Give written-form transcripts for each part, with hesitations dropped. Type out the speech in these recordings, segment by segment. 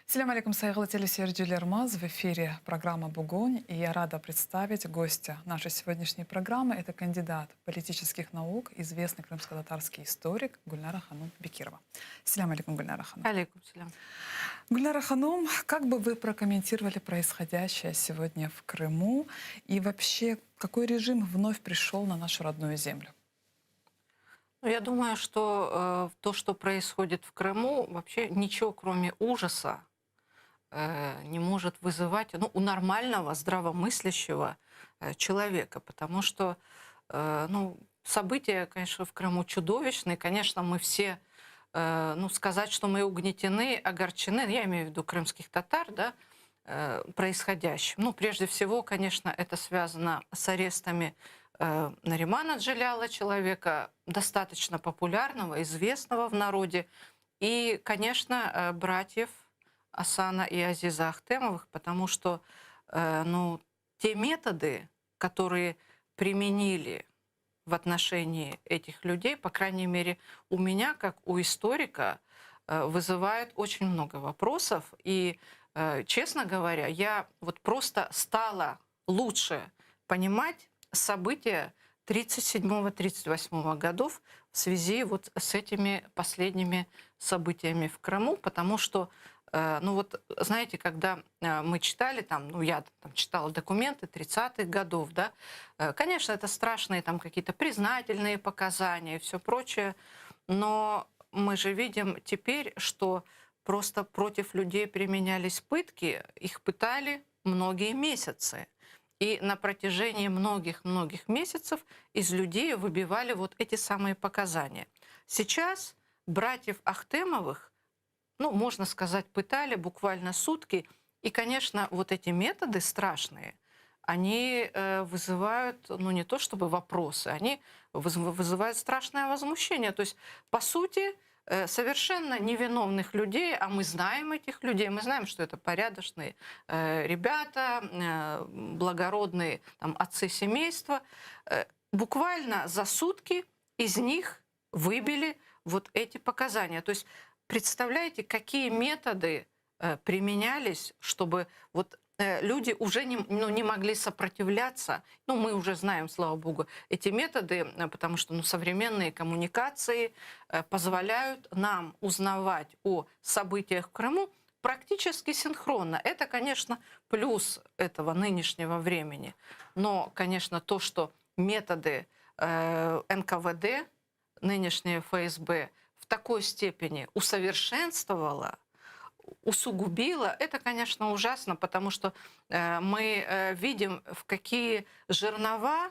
Selâm aleyküm, sayğılı teleseyircilerimiz. В эфире программа «Bugün». И я рада представить гостя нашей сегодняшней программы. Это кандидат политических наук, известный крымско-татарский историк Гульнара Ханум Бекирова. Selâm aleyküm, Гульнара Ханум. Aleyküm selâm. Гульнара Ханум, как бы вы прокомментировали происходящее сегодня в Крыму и вообще какой режим вновь пришел на нашу родную землю? Ну, я думаю, что то, что происходит в Крыму, вообще ничего, кроме ужаса, не может вызывать, ну, у нормального, здравомыслящего человека, потому что ну, события, конечно, в Крыму чудовищные. Конечно, мы все, ну, сказать, что мы угнетены, огорчены, я имею в виду крымских татар, да, происходящим. Ну, прежде всего, конечно, это связано с арестами Наримана Джеляла, человека достаточно популярного, известного в народе, и, конечно, братьев Асана и Азиза Ахтемовых, потому что ну, те методы, которые применили в отношении этих людей, по крайней мере, у меня, как у историка, вызывают очень много вопросов. И, честно говоря, я вот просто стала лучше понимать события 37-38 годов в связи вот с этими последними событиями в Крыму, потому что, ну вот, знаете, когда мы читали там, ну я там читала документы 30-х годов, да, конечно, это страшные там какие-то признательные показания и все прочее, но мы же видим теперь, что просто против людей применялись пытки, их пытали многие месяцы. И на протяжении многих-многих месяцев из людей выбивали вот эти самые показания. Сейчас братьев Ахтемовых, ну, можно сказать, пытали буквально сутки. И, конечно, вот эти методы страшные, они вызывают, ну, не то чтобы вопросы, они вызывают страшное возмущение. То есть, по сути, совершенно невиновных людей, а мы знаем этих людей, мы знаем, что это порядочные ребята, благородные там, отцы семейства, буквально за сутки из них выбили вот эти показания. То есть представляете, какие методы применялись, чтобы вот люди уже не, ну, не могли сопротивляться. Ну, мы уже знаем, слава богу, эти методы, потому что, ну, современные коммуникации позволяют нам узнавать о событиях в Крыму практически синхронно. Это, конечно, плюс этого нынешнего времени. Но, конечно, то, что методы НКВД, нынешнее ФСБ, в такой степени усовершенствовало, усугубило, это, конечно, ужасно, потому что мы видим, в какие жернова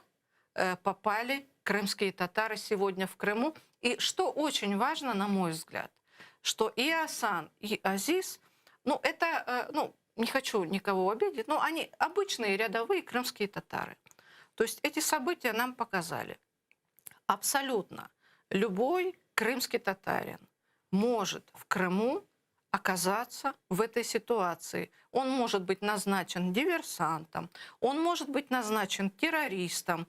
попали крымские татары сегодня в Крыму. И что очень важно, на мой взгляд, что и Асан, и Азиз, ну, это, ну, не хочу никого обидеть, но они обычные рядовые крымские татары. То есть эти события нам показали, абсолютно любой крымский татарин может в Крыму оказаться в этой ситуации. Он может быть назначен диверсантом, он может быть назначен террористом.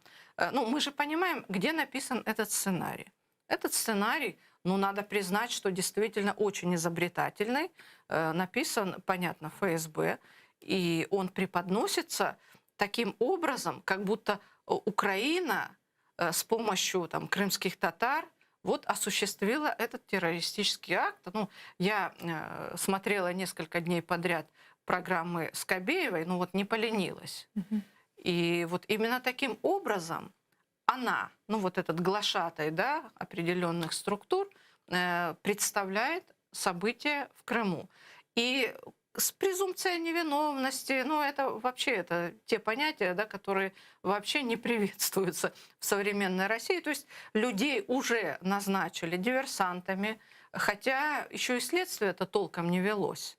Ну, мы же понимаем, где написан этот сценарий. Этот сценарий, ну, надо признать, что действительно очень изобретательный, написан, понятно, ФСБ, и он преподносится таким образом, как будто Украина с помощью там, крымских татар вот осуществила этот террористический акт. Ну, я смотрела несколько дней подряд программы Скабеевой, ну вот не поленилась. И вот именно таким образом она, ну вот этот глашатай, да, определенных структур, представляет события в Крыму. И с презумпцией невиновности, ну это вообще это те понятия, да, которые вообще не приветствуются в современной России. То есть людей уже назначили диверсантами, хотя еще и следствие это толком не велось.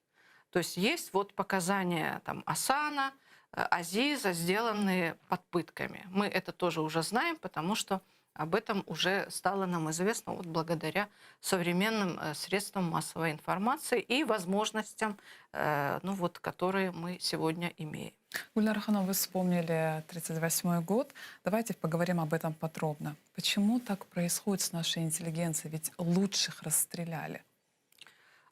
То есть есть вот показания там Асана, Азиза, сделанные под пытками. Мы это тоже уже знаем, потому что об этом уже стало нам известно вот благодаря современным средствам массовой информации и возможностям, ну вот, которые мы сегодня имеем. Гульнара Ханум, вы вспомнили 1938 год. Давайте поговорим об этом подробно. Почему так происходит с нашей интеллигенцией? Ведь лучших расстреляли.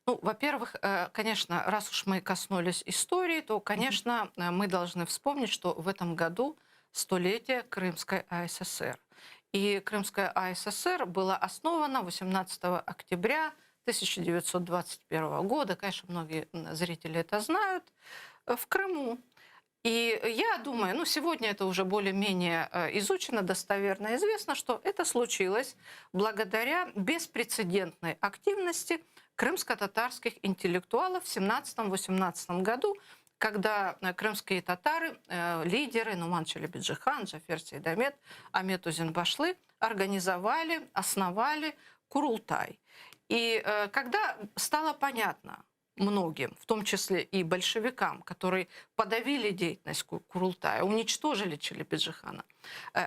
Ну, во-первых, э, конечно, раз уж мы коснулись истории, то, конечно, э, мы должны вспомнить, что в этом году столетие Крымской АССР. И Крымская АССР была основана 18 октября 1921 года. Конечно, многие зрители это знают. Э, в Крыму. И я думаю, ну, сегодня это уже более-менее изучено, достоверно известно, что это случилось благодаря беспрецедентной активности крымско-татарских интеллектуалов в 17-18 году, когда э, крымские татары, э, лидеры Нуман Челебиджихан, Джафер Сейдамет, Амет Озенбашлы организовали, основали Курултай. И э, когда стало понятно многим, в том числе и большевикам, которые подавили деятельность Курултая, уничтожили Челебиджихана,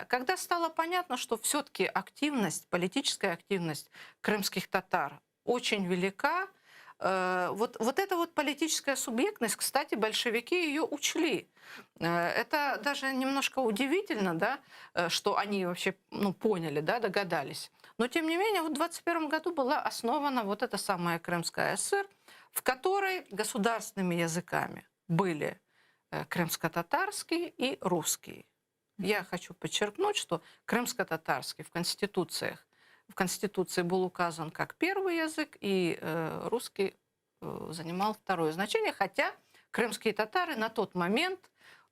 когда стало понятно, что все-таки активность, политическая активность крымских татар очень велика, э, вот, вот эта вот политическая субъектность, кстати, большевики ее учли. Э, это даже немножко удивительно, да, э, что они вообще ну, поняли, да, догадались. Но, тем не менее, вот в 21 году была основана вот эта самая Крымская ССР, в которой государственными языками были крымско-татарский и русский. Я хочу подчеркнуть, что крымско-татарский в конституциях в Конституции был указан как первый язык, и э, русский э, занимал второе значение, хотя крымские татары на тот момент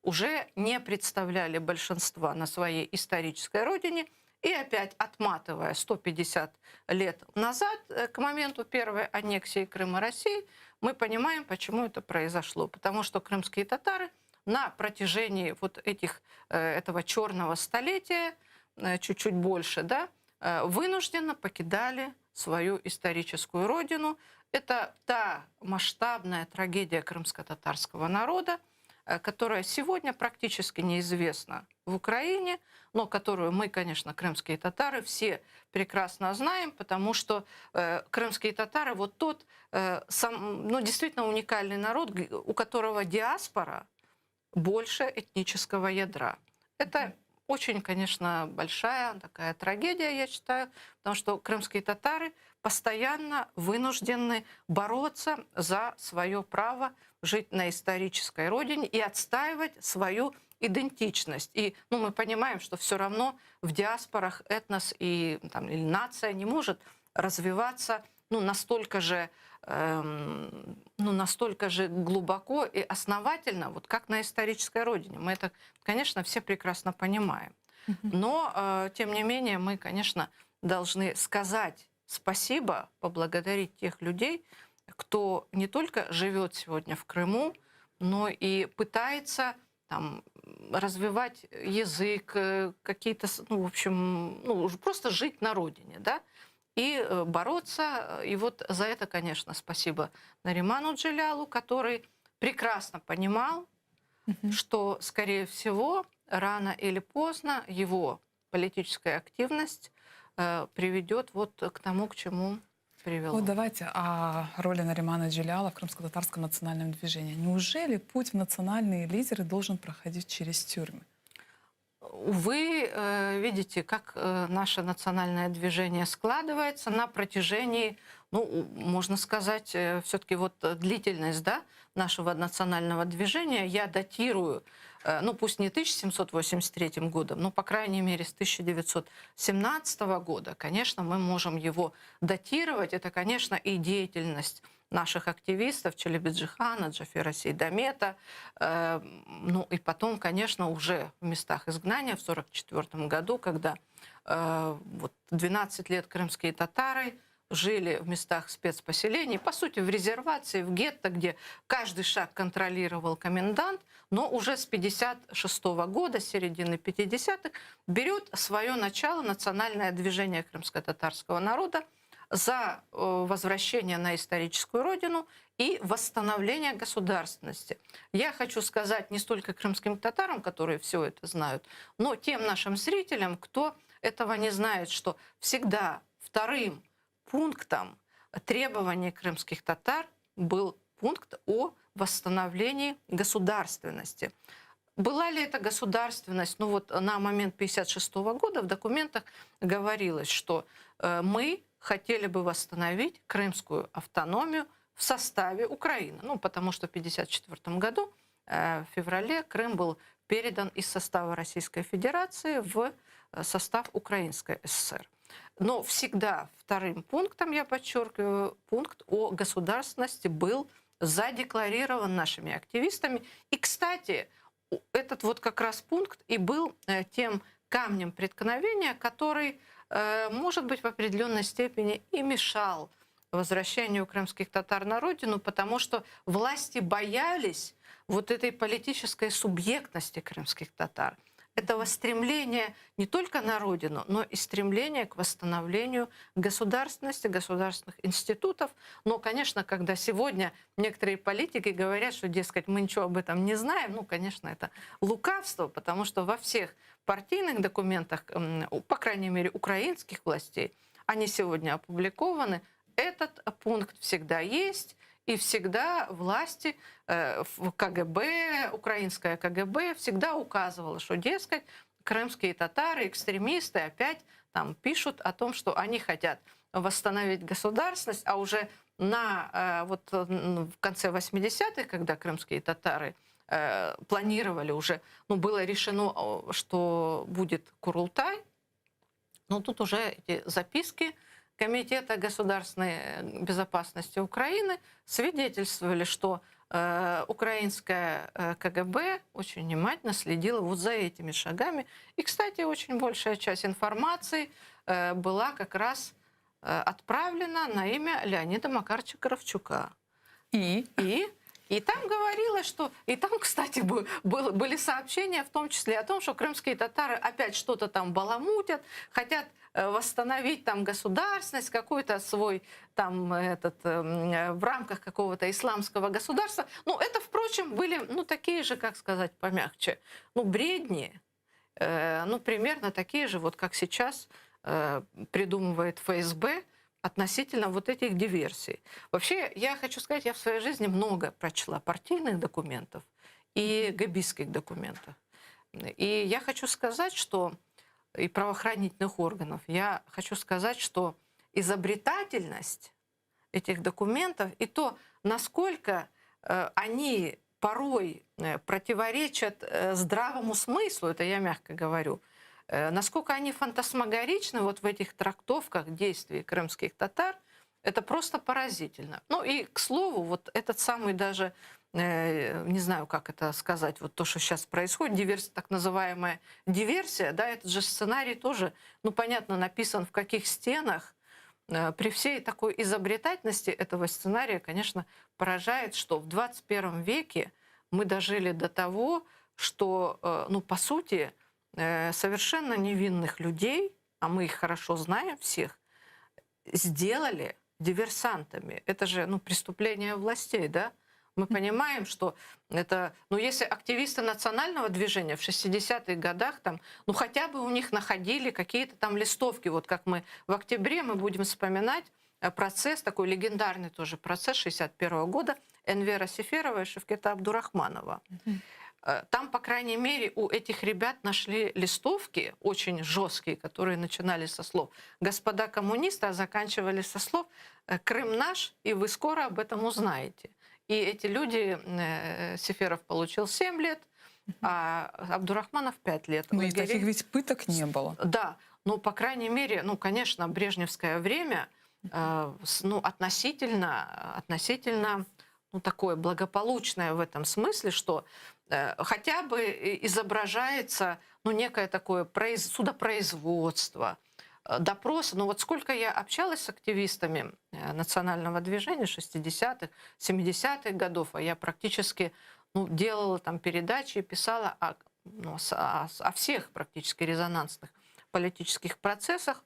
уже не представляли большинства на своей исторической родине, и опять отматывая 150 лет назад, э, к моменту первой аннексии Крыма России, мы понимаем, почему это произошло. Потому что крымские татары на протяжении вот этих, этого черного столетия, чуть-чуть больше, да, вынужденно покидали свою историческую родину. Это та масштабная трагедия крымско-татарского народа, э, которая сегодня практически неизвестна в Украине, но которую мы, конечно, крымские татары, все прекрасно знаем, потому что э, крымские татары вот тот э, сам, ну, действительно уникальный народ, у которого диаспора больше этнического ядра. Это очень, конечно, большая такая трагедия, я считаю, потому что крымские татары постоянно вынуждены бороться за свое право жить на исторической родине и отстаивать свою идентичность. И ну, мы понимаем, что все равно в диаспорах этнос и, там, или нация не может развиваться ну, настолько же, эм, ну, настолько же глубоко и основательно, вот как на исторической родине. Мы это, конечно, все прекрасно понимаем. Но, э, тем не менее, мы, конечно, должны сказать спасибо, поблагодарить тех людей, кто не только живет сегодня в Крыму, но и пытается там, развивать язык, э, какие-то, ну, в общем, ну, просто жить на родине, да, и э, бороться. И вот за это, конечно, спасибо Нариману Джелялу, который прекрасно понимал, что, скорее всего, рано или поздно его политическая активность э, приведет вот к тому, к чему привело. Вот давайте о роли Наримана Джеляла в крымско-татарском национальном движении. Неужели путь в национальные лидеры должен проходить через тюрьмы? Увы, э, видите, как э, наше национальное движение складывается на протяжении, ну, можно сказать, э, все-таки вот длительность, да, нашего национального движения я датирую, ну, пусть не 1783 годом, но, по крайней мере, с 1917 года, конечно, мы можем его датировать. Это, конечно, и деятельность наших активистов Челебиджихана, Джафера Сейдамета, э, ну и потом, конечно, уже в местах изгнания в 1944 году, когда э, вот 12 лет крымские татары жили в местах спецпоселений, по сути, в резервации, в гетто, где каждый шаг контролировал комендант, но уже с 56 года, с середины 50-х, берет свое начало национальное движение крымско-татарского народа за э, возвращение на историческую родину и восстановление государственности. Я хочу сказать не столько крымским татарам, которые все это знают, но тем нашим зрителям, кто этого не знает, что всегда вторым пунктом требований крымских татар был пункт о восстановлении государственности. Была ли это государственность? Ну вот на момент 1956 года в документах говорилось, что э, мы хотели бы восстановить крымскую автономию в составе Украины. Ну, потому что в 1954 году, в феврале, Крым был передан из состава Российской Федерации в состав Украинской ССР. Но всегда вторым пунктом, я подчеркиваю, пункт о государственности был задекларирован нашими активистами. И, кстати, этот вот как раз пункт и был тем камнем преткновения, который, может быть, в определенной степени и мешал возвращению крымских татар на родину, потому что власти боялись вот этой политической субъектности крымских татар этого стремления не только на родину, но и стремление к восстановлению государственности, государственных институтов. Но, конечно, когда сегодня некоторые политики говорят, что, дескать, мы ничего об этом не знаем, ну, конечно, это лукавство, потому что во всех партийных документах, по крайней мере, украинских властей, они сегодня опубликованы, этот пункт всегда есть, и всегда власти, в КГБ, украинское КГБ всегда указывало, что, дескать, крымские татары, экстремисты опять там пишут о том, что они хотят восстановить государственность, а уже на, вот, в конце 80-х, когда крымские татары планировали уже, ну, было решено, что будет Курултай, но тут уже эти записки Комитета государственной безопасности Украины свидетельствовали, что украинское КГБ очень внимательно следило вот за этими шагами. И, кстати, очень большая часть информации была как раз отправлена на имя Леонида Макаровича Кравчука. И? И? И там говорилось, что... И там, кстати, были сообщения, в том числе о том, что крымские татары опять что-то там баламутят, хотят восстановить там государственность, какой-то свой там этот, в рамках какого-то исламского государства. Ну, это, впрочем, были, ну, такие же, как сказать помягче, ну, бредни, ну, примерно такие же, вот как сейчас придумывает ФСБ относительно вот этих диверсий. Вообще, я хочу сказать, я в своей жизни много прочла партийных документов и гэбистских документов. И я хочу сказать, что и правоохранительных органов, я хочу сказать, что изобретательность этих документов и то, насколько они порой противоречат здравому смыслу, это я мягко говорю, насколько они фантасмагоричны вот в этих трактовках действий крымских татар, это просто поразительно. Ну и, к слову, вот этот самый даже, не знаю, как это сказать, вот то, что сейчас происходит, диверсия, так называемая диверсия, да, этот же сценарий тоже, ну, понятно, написан в каких стенах. При всей такой изобретательности этого сценария, конечно, поражает, что в 21 веке мы дожили до того, что, ну, по сути, совершенно невинных людей, а мы их хорошо знаем всех, сделали диверсантами. Это же, ну, преступление властей, да? Мы понимаем, что это... Ну, если активисты национального движения в 60-х годах, там, ну, хотя бы у них находили какие-то там листовки, вот как мы в октябре мы будем вспоминать процесс, такой легендарный тоже процесс 61-го года Энвера Сеферова и Шевкета Абдурахманова. Там, по крайней мере, у этих ребят нашли листовки очень жесткие, которые начинали со слов «Господа коммунисты», а заканчивали со слов «Крым наш, и вы скоро об этом узнаете». И эти люди, Сеферов получил 7 лет, а Абдурахманов 5 лет. Ну и Лагерей. таких ведь пыток не было. Да, но, по крайней мере, ну, конечно, брежневское время, ну, относительно, ну, такое благополучное в этом смысле, что хотя бы изображается, ну, некое такое судопроизводство, допросы. Но вот сколько я общалась с активистами национального движения 60-х, 70-х годов, а я практически, ну, делала там передачи и писала о всех практически резонансных политических процессах,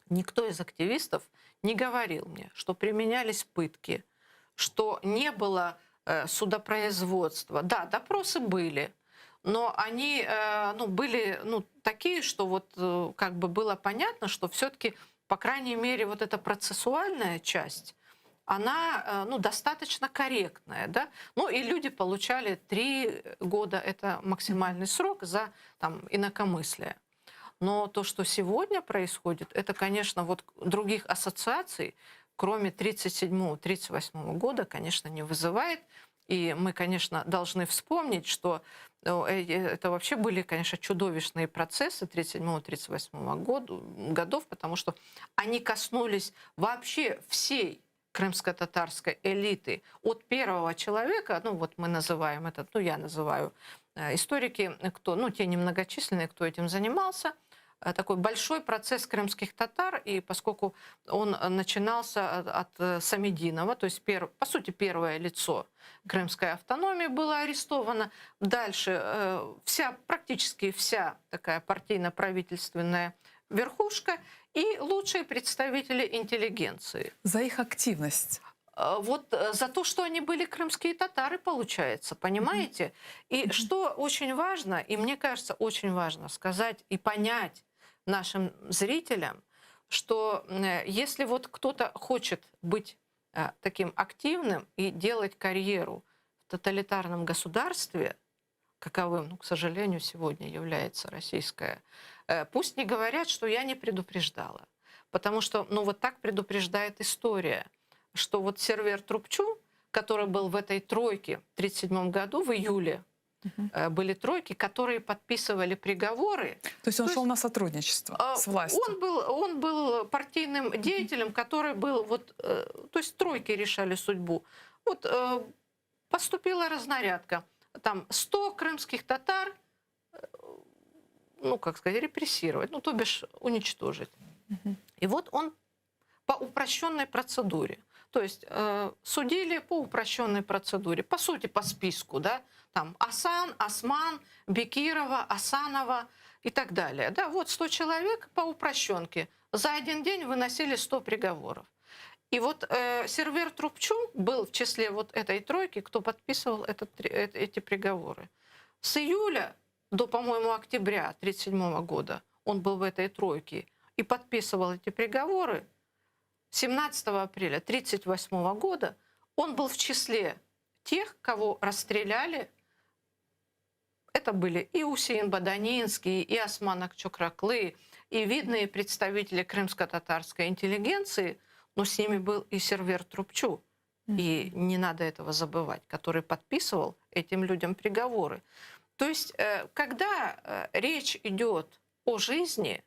никто из активистов не говорил мне, что применялись пытки, что не было судопроизводства. Да, допросы были, но они были, ну, такие, что вот, как бы было понятно, что все-таки, по крайней мере, вот эта процессуальная часть, она достаточно корректная, да? И люди получали 3 года, это максимальный срок за инакомыслие. Но то, что сегодня происходит, это, конечно, других ассоциаций, кроме 37-38 года, конечно, не вызывает. И мы, конечно, должны вспомнить, что э, это вообще были, конечно, чудовищные процессы 37-38 годов, потому что они коснулись вообще всей крымско-татарской элиты. От первого человека, ну вот мы называем этот, ну я называю э, историки, кто, ну те немногочисленные, кто этим занимался, э, такой большой процесс крымских татар, и поскольку он начинался от, от Самединова, то есть, пер, по сути, первое лицо крымской автономии было арестовано. Дальше э, вся, практически вся такая партийно-правительственная верхушка и лучшие представители интеллигенции. За их активность. Э, вот э, за то, что они были крымские татары, получается, понимаете? И mm-hmm. что очень важно, и мне кажется, очень важно сказать и понять нашим зрителям, что э, если вот кто-то хочет быть таким активным и делать карьеру в тоталитарном государстве, каковым, ну, к сожалению, сегодня является российская, пусть не говорят, что я не предупреждала. Потому что, ну, вот так предупреждает история – что вот Сервер Трупчу, который был в этой тройке в 1937 году, в июле, угу. были тройки, которые подписывали приговоры. То есть он То шел есть, на сотрудничество а, с властью? Он был, он был партийным деятелем, который был вот... Э, то есть тройки решали судьбу. Вот э, поступила разнарядка. Там 100 крымских татар, ну, как сказать, репрессировать, ну, то бишь уничтожить. Угу. И вот он по упрощенной процедуре. То есть э, судили по упрощенной процедуре, по сути, по списку, да, там Асан, Осман, Бекирова, Асанова и так далее. Да, вот 100 человек по упрощенке за один день выносили 100 приговоров. И вот э, Сервер Трупчу был в числе вот этой тройки, кто подписывал этот, э, эти приговоры. С июля до, по-моему, октября 1937 года он был в этой тройке и подписывал эти приговоры. 17 апреля 1938 года он был в числе тех, кого расстреляли. Это были и Усеин Баданинский, и Осман Акчокраклы, и видные представители крымско-татарской интеллигенции, но с ними был и Сервер Трупчу. И не надо этого забывать, который подписывал этим людям приговоры. То есть, э, когда э, речь идет о жизни,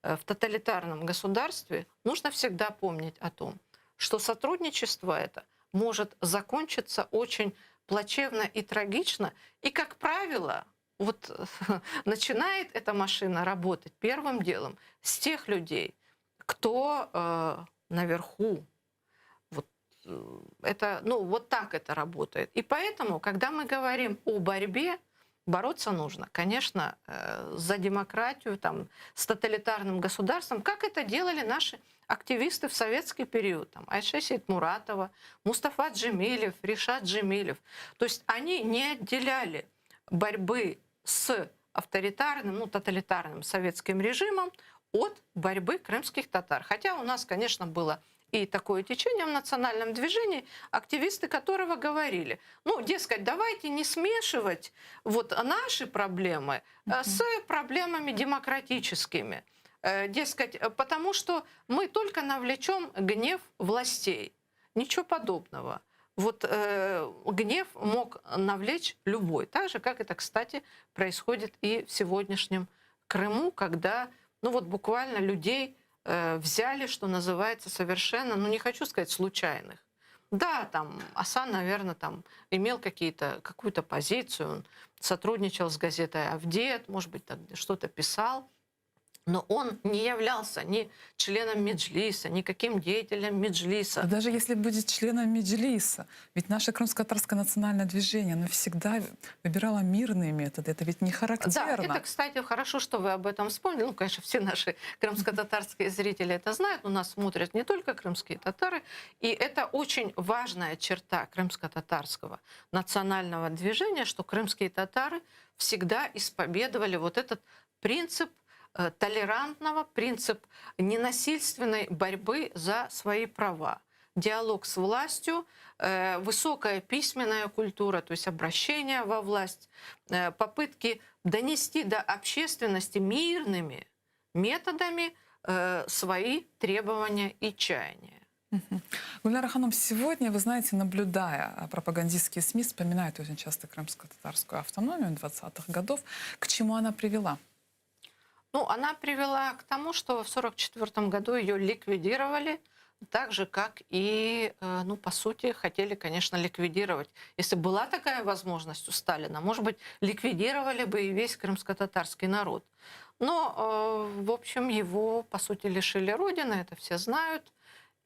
Э, в тоталитарном государстве нужно всегда помнить о том, что сотрудничество это может закончиться очень плачевно и трагично. И, как правило, вот начинает эта машина работать первым делом с тех людей, кто э, наверху. Вот э, это, ну, вот так это работает. И поэтому, когда мы говорим о борьбе, Бороться нужно, конечно, э, за демократию, там, с тоталитарным государством, как это делали наши активисты в советский период. Там, Айше Сейтмуратова, Мустафа Джемилев, Ришат Джемилев. То есть они не отделяли борьбы с авторитарным, ну, тоталитарным советским режимом от борьбы крымских татар. Хотя у нас, конечно, было и такое течение в национальном движении, активисты которого говорили, ну, дескать, давайте не смешивать вот наши проблемы mm-hmm. с проблемами демократическими. Э, дескать, потому что мы только навлечем гнев властей. Ничего подобного. Вот э, гнев мог навлечь любой. Так же, как это, кстати, происходит и в сегодняшнем Крыму, когда, ну вот буквально людей Э, взяли, что называется, совершенно, ну не хочу сказать случайных. Да, там Асан, наверное, там имел какие-то, какую-то позицию, он сотрудничал с газетой «Авдет», может быть, там что-то писал но он не являлся ни членом Меджлиса, никаким деятелем Меджлиса. А даже если будет членом Меджлиса, ведь наше крымско-татарское национальное движение, оно всегда выбирало мирные методы, это ведь не характерно. Да, это, кстати, хорошо, что вы об этом вспомнили. Ну, конечно, все наши крымско-татарские зрители это знают, у нас смотрят не только крымские татары, и это очень важная черта крымско-татарского национального движения, что крымские татары всегда исповедовали вот этот принцип толерантного, принцип ненасильственной борьбы за свои права. Диалог с властью, э, высокая письменная культура, то есть обращение во власть, э, попытки донести до общественности мирными методами свои требования и чаяния. Гульнара Ханум, сегодня, вы знаете, наблюдая пропагандистские СМИ, вспоминают очень часто крымско-татарскую автономию 20-х годов. К чему она привела? Ну, она привела к тому, что в 1944 году ее ликвидировали, так же, как и, ну, по сути, хотели, конечно, ликвидировать. Если была такая возможность у Сталина, может быть, ликвидировали бы и весь крымско-татарский народ. Но, в общем, его, по сути, лишили родины, это все знают.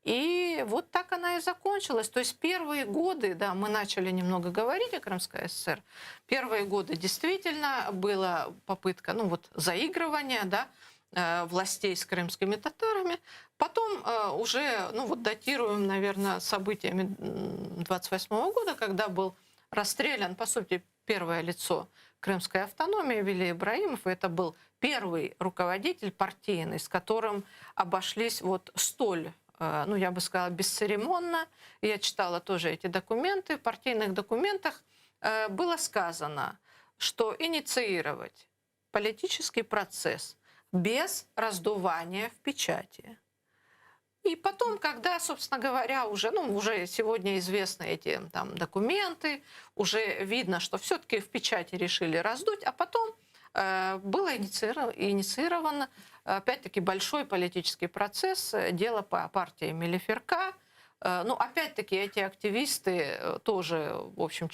И вот так она и закончилась. То есть первые годы, да, мы начали немного говорить о Крымской ССР. Первые годы действительно была попытка, ну вот, заигрывания, да, властей с крымскими татарами. Потом уже, ну вот датируем, наверное, событиями 28 года, когда был расстрелян, по сути, первое лицо Крымской автономии Вели Ибраимов. И это был первый руководитель партийный, с которым обошлись вот столь, ну, я бы сказала, бесцеремонно. Я читала тоже эти документы. В партийных документах было сказано, что инициировать политический процесс без раздувания в печати. И потом, когда, собственно говоря, уже, ну, уже сегодня известны эти там документы, уже видно, что все-таки в печати решили раздуть, а потом было инициировано, опять-таки, большой политический процесс, дело по партии Милли Фирка. Ну, опять-таки, эти активисты тоже, в общем,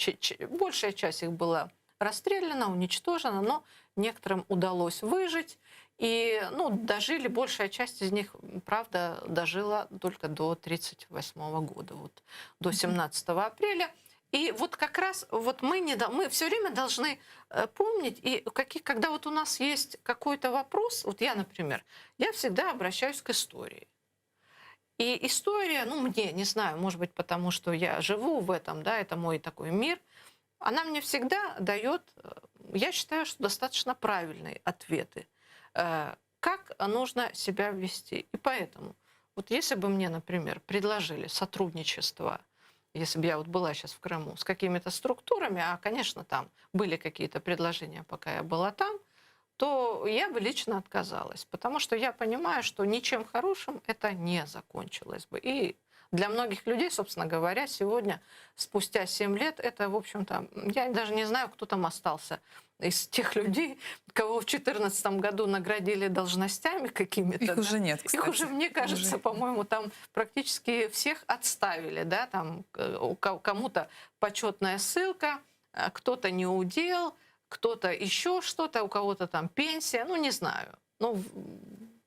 большая часть их была расстреляна, уничтожена, но некоторым удалось выжить. И, ну, дожили, большая часть из них, правда, дожила только до 1938 года, вот, до 17 апреля. И вот как раз вот мы, не, мы все время должны помнить, и каких, когда вот у нас есть какой-то вопрос, вот я, например, я всегда обращаюсь к истории. И история, ну, мне, не знаю, может быть, потому что я живу в этом, да, это мой такой мир, она мне всегда дает, я считаю, что достаточно правильные ответы, как нужно себя вести. И поэтому, вот если бы мне, например, предложили сотрудничество, если бы я вот была сейчас в Крыму, с какими-то структурами, а, конечно, там были какие-то предложения, пока я была там, то я бы лично отказалась, потому что я понимаю, что ничем хорошим это не закончилось бы. И для многих людей, собственно говоря, сегодня, спустя 7 лет, это, в общем-то, я даже не знаю, кто там остался из тех людей, кого в 2014 году наградили должностями какими-то. Их да. уже нет, Их уже, кстати. мне кажется, Уже. по-моему, там практически всех отставили, да, там кому-то почетная ссылка, кто-то не удел, кто-то еще что-то, у кого-то там пенсия, ну, не знаю. Ну,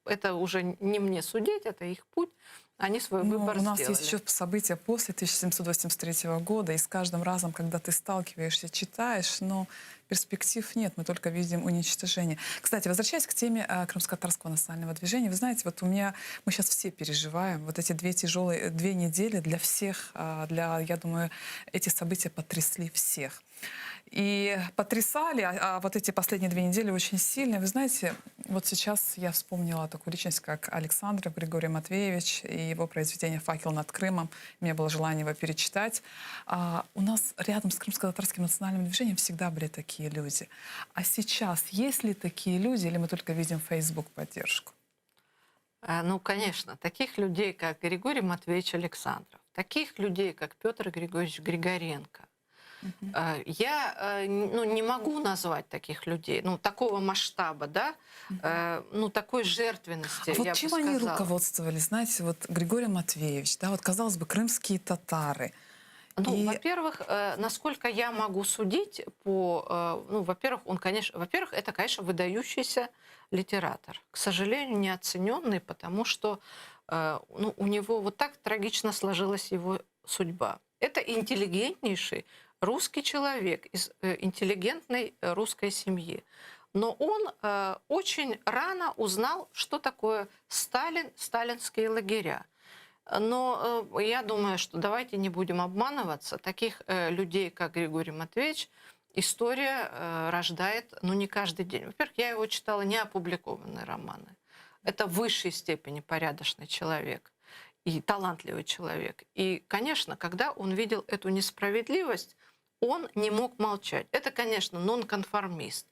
это уже не мне судить, это их путь. Они свой Ну, выбор у нас сделали. есть еще события после 1783 года, и с каждым разом, когда ты сталкиваешься, читаешь, но перспектив нет, мы только видим уничтожение. Кстати, возвращаясь к теме крымско-татарского национального движения, вы знаете, вот у меня, мы сейчас все переживаем вот эти две тяжелые, две недели для всех, для, я думаю, эти события потрясли всех. И потрясали, а вот эти последние 2 недели очень сильно. Вы знаете, вот сейчас я вспомнила такую личность, как Александров Григорий Матвеевич и его произведение «Факел над Крымом». У меня было желание его перечитать. У нас рядом с крымско-татарским национальным движением всегда были такие люди. А сейчас есть ли такие люди, или мы только видим Facebook поддержку? Ну, конечно, таких людей, как Григорий Матвеевич Александров, таких людей, как Петр Григорьевич Григоренко, я ну, не могу назвать таких людей, ну, такого масштаба, да, ну, такой жертвенности, А вот я бы чем они сказала. руководствовались? Знаете, вот Григорий Матвеевич, да, вот, казалось бы, крымские татары. Ну, И во-первых, насколько я могу судить по, ну, во-первых, он, конечно, во-первых, это, конечно, выдающийся литератор, к сожалению, неоцененный, потому что, ну, у него вот так трагично сложилась его судьба. Это интеллигентнейший русский человек из интеллигентной русской семьи. Но он очень рано узнал, что такое Сталин, сталинские лагеря. Но я думаю, что давайте не будем обманываться. Таких людей, как Григорий Матвеевич, история рождает, ну, не каждый день. Во-первых, я его читала неопубликованные романы. Это в высшей степени порядочный человек и талантливый человек. И, конечно, когда он видел эту несправедливость, он не мог молчать. Это, конечно, нонконформист.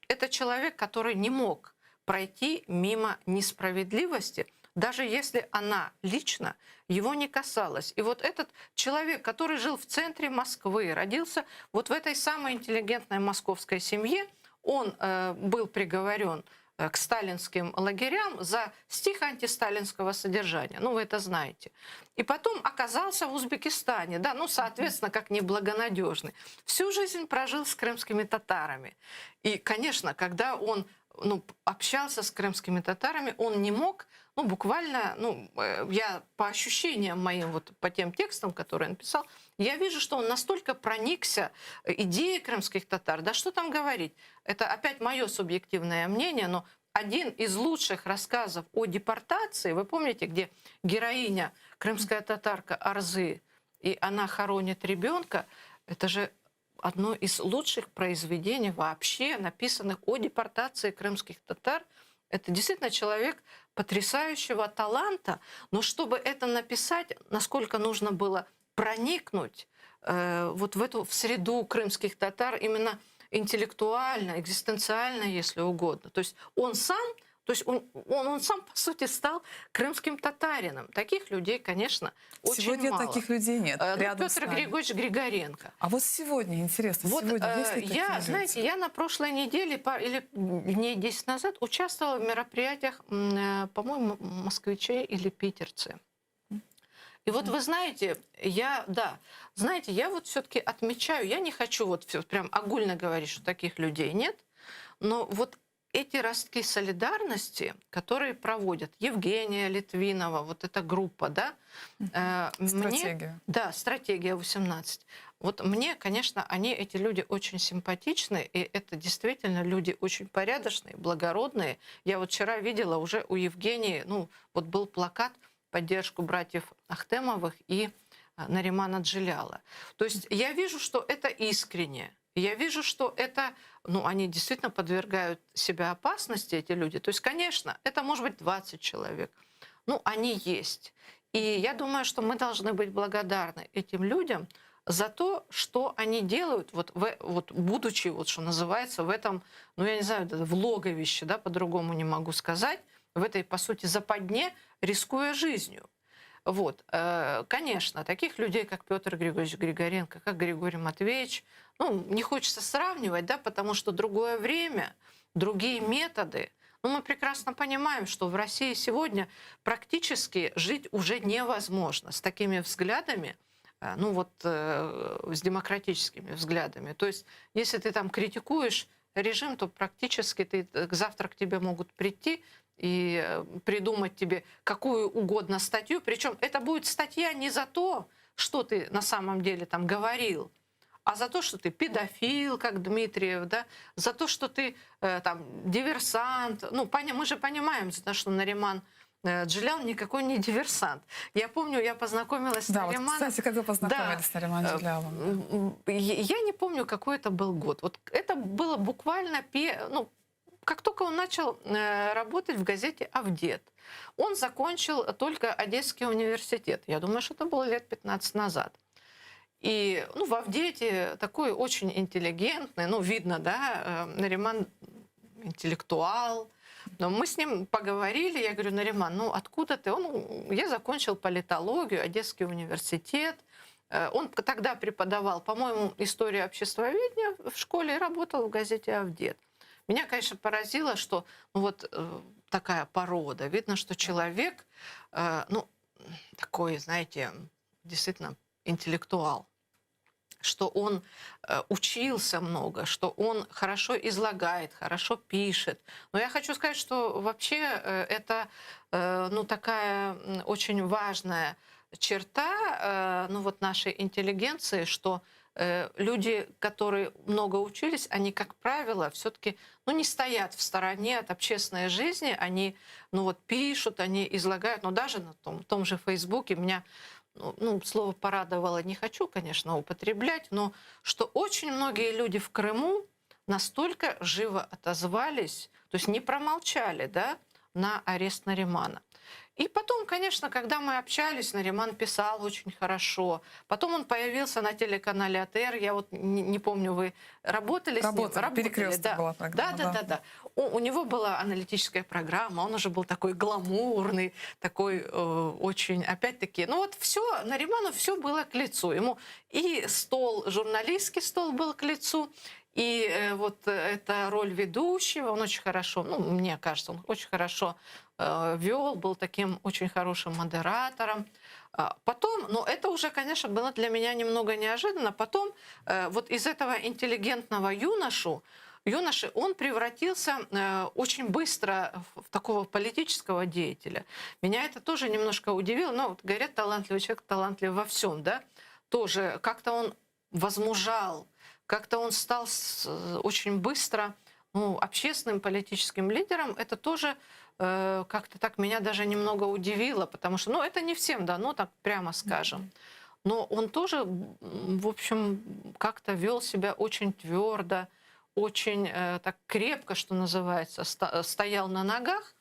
Это человек, который не мог пройти мимо несправедливости. Даже если она лично его не касалась. И вот этот человек, который жил в центре Москвы, родился вот в этой самой интеллигентной московской семье, он был приговорен к сталинским лагерям за стих антисталинского содержания. Ну, вы это знаете. И потом оказался в Узбекистане, да, ну, соответственно, как неблагонадежный. Всю жизнь прожил с крымскими татарами. И, конечно, когда он ну, общался с крымскими татарами, он не мог, ну, буквально, ну, я по ощущениям моим, вот по тем текстам, которые он писал, я вижу, что он настолько проникся идеей крымских татар, да что там говорить, это опять мое субъективное мнение, но один из лучших рассказов о депортации, вы помните, где героиня, крымская татарка Арзы, и она хоронит ребенка, это же одно из лучших произведений вообще, написанных о депортации крымских татар. Это действительно человек потрясающего таланта, но чтобы это написать, насколько нужно было проникнуть вот в эту в среду крымских татар именно интеллектуально, экзистенциально, если угодно. То есть он сам, то есть он, он, он сам, по сути, стал крымским татарином. Таких людей, конечно, очень Сегодня мало. таких людей нет. Ну, рядом с Петр нами. Григорьевич Григоренко. А вот сегодня, интересно, Вот сегодня есть ли такие я, люди? знаете, я на прошлой неделе или дней 10 назад участвовала в мероприятиях, по-моему, москвичей или питерцы. И вот вы знаете, я, да, знаете, я вот все-таки отмечаю, я не хочу вот всё прям огульно говорить, что таких людей нет, но вот эти ростки солидарности, которые проводят Евгения Литвинова, вот эта группа, да, мне, Стратегия. да, стратегия 18. Вот мне, конечно, они, эти люди очень симпатичны, и это действительно люди очень порядочные, благородные. Я вот вчера видела уже у Евгении, ну, вот был плакат в поддержку братьев Ахтемовых и Наримана Джеляла. То есть я вижу, что это искренне. Я вижу, что это, ну, они действительно подвергают себя опасности, эти люди. То есть, конечно, это может быть 20 человек. Ну, они есть. И я думаю, что мы должны быть благодарны этим людям за то, что они делают, будучи, что называется, в этом, ну, я не знаю, в логовище, да, по-другому не могу сказать, в этой, по сути, западне, рискуя жизнью. Конечно, таких людей, как Петр Григорьевич Григоренко, как Григорий Матвеевич, не хочется сравнивать, да, потому что другое время, другие методы. Но мы прекрасно понимаем, что в России сегодня практически жить уже невозможно с такими взглядами, с демократическими взглядами. То есть, если ты критикуешь режим, то практически завтра к тебе могут прийти и придумать тебе какую угодно статью. Причем это будет статья не за то, что ты на самом деле говорил, а за то, что ты педофил, как Дмитриев, да, за то, что ты диверсант. Мы же понимаем, что Нариман Джелял никакой не диверсант. Я помню, я познакомилась с Да, вот, Нариманом. кстати, как вы познакомились Да. с Нариманом Джелялом? Я не помню, какой это был год. Вот это было буквально ну, как только он начал работать в газете «Авдет». Он закончил только Одесский университет. Я думаю, что это было лет 15 назад. И в «Авдете» такой очень интеллигентный, видно, да, Нариман интеллектуал. Но мы с ним поговорили, я говорю, Нариман, откуда ты? Я закончил политологию, Одесский университет. Он тогда преподавал, по-моему, историю обществоведения в школе и работал в газете «Авдет». Меня, конечно, поразило, что такая порода. Видно, что человек такой, действительно интеллектуал, что он учился много, что он хорошо излагает, хорошо пишет. Но я хочу сказать, что вообще это такая очень важная черта нашей интеллигенции, что люди, которые много учились, они, как правило, все-таки, не стоят в стороне от общественной жизни, они пишут, они излагают, но даже на том же Фейсбуке меня, слово порадовало не хочу, конечно, употреблять, но что очень многие люди в Крыму настолько живо отозвались, то есть не промолчали, да, на арест Наримана. И потом, конечно, когда мы общались, Нариман писал очень хорошо. Потом он появился на телеканале АТР. Я вот не, не помню, вы работали, Работали, с ним? Работали, «Перекресток» да. была программа. Да, да, да, да. У, у него была аналитическая программа, он уже был такой гламурный, такой э, очень, опять-таки, ну вот все, Нариману все было к лицу. Ему и стол, журналистский стол был к лицу, и э, вот эта роль ведущего, он очень хорошо, ну, мне кажется, он очень хорошо э, вел, был таким очень хорошим модератором. А потом, ну это уже, конечно, было для меня немного неожиданно, потом э, вот из этого интеллигентного юношу, юноши, он превратился очень быстро в такого политического деятеля. Меня это тоже немножко удивило. Но вот говорят, талантливый человек талантлив во всем, да? Тоже как-то он возмужал, как-то он стал очень быстро ну, общественным политическим лидером. Это тоже э, как-то так меня даже немного удивило, потому что, ну, это не всем дано, так прямо скажем. Но он тоже, в общем, как-то вел себя очень твердо, очень э, так крепко, что называется, стоял на ногах.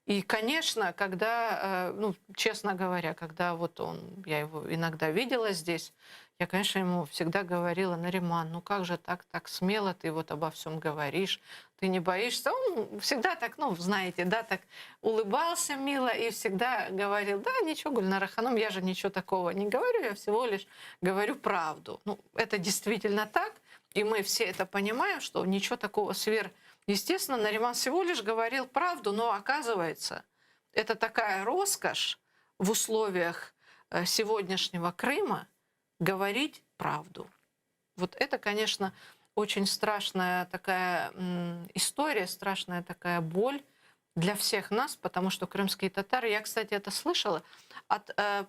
И, конечно, когда, э, ну, честно говоря, когда вот он, я его иногда видела здесь, я, конечно, ему всегда говорила, Нариман, ну как же так, так смело ты вот обо всем говоришь, ты не боишься? Он всегда так, ну, знаете, да, так улыбался мило и всегда говорил, да, ничего, Гульнара Ханум, я же ничего такого не говорю, я всего лишь говорю правду. Ну, это действительно так, и мы все это понимаем, что ничего такого сверхъестественного. Нариман всего лишь говорил правду, но оказывается, это такая роскошь в условиях э, сегодняшнего Крыма говорить правду. Вот это, конечно, очень страшная такая история, страшная такая боль для всех нас, потому что крымские татары, я, кстати, это слышала от э,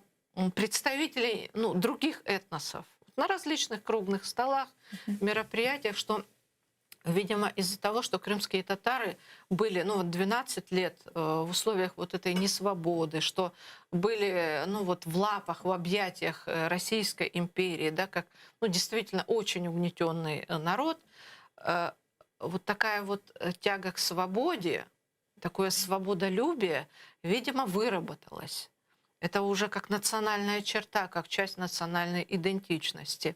представителей ну, других этносов на различных круглых столах, мероприятиях, что, видимо, из-за того, что крымские татары были ну, вот 12 лет э, в условиях вот этой несвободы, что были ну, вот в лапах, в объятиях э, Российской империи, да, как ну, действительно очень угнетенный э, народ, вот такая вот тяга к свободе, такое свободолюбие, видимо, выработалось. Это уже как национальная черта, как часть национальной идентичности.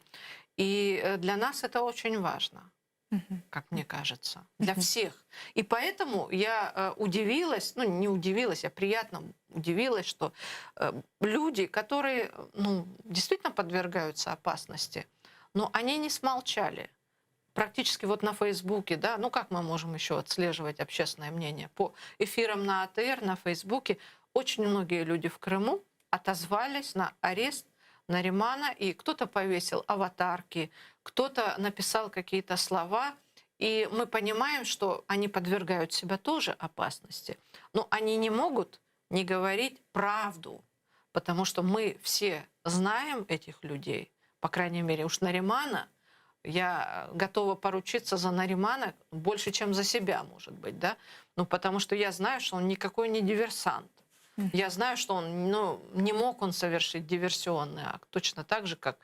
И для нас это очень важно, как мне кажется, для всех. И поэтому я э, удивилась, ну не удивилась, я приятно удивилась, что э, люди, которые ну, действительно подвергаются опасности, но они не смолчали. Практически вот на Фейсбуке, да, ну как мы можем еще отслеживать общественное мнение? По эфирам на АТР, на Фейсбуке очень многие люди в Крыму отозвались на арест Наримана, и кто-то повесил аватарки, кто-то написал какие-то слова, и мы понимаем, что они подвергают себя тоже опасности, но они не могут не говорить правду, потому что мы все знаем этих людей, по крайней мере, уж Наримана, я готова поручиться за Наримана больше, чем за себя, может быть, да, ну, потому что я знаю, что он никакой не диверсант. Я знаю, что он, ну, не мог он совершить диверсионный акт, точно так же, как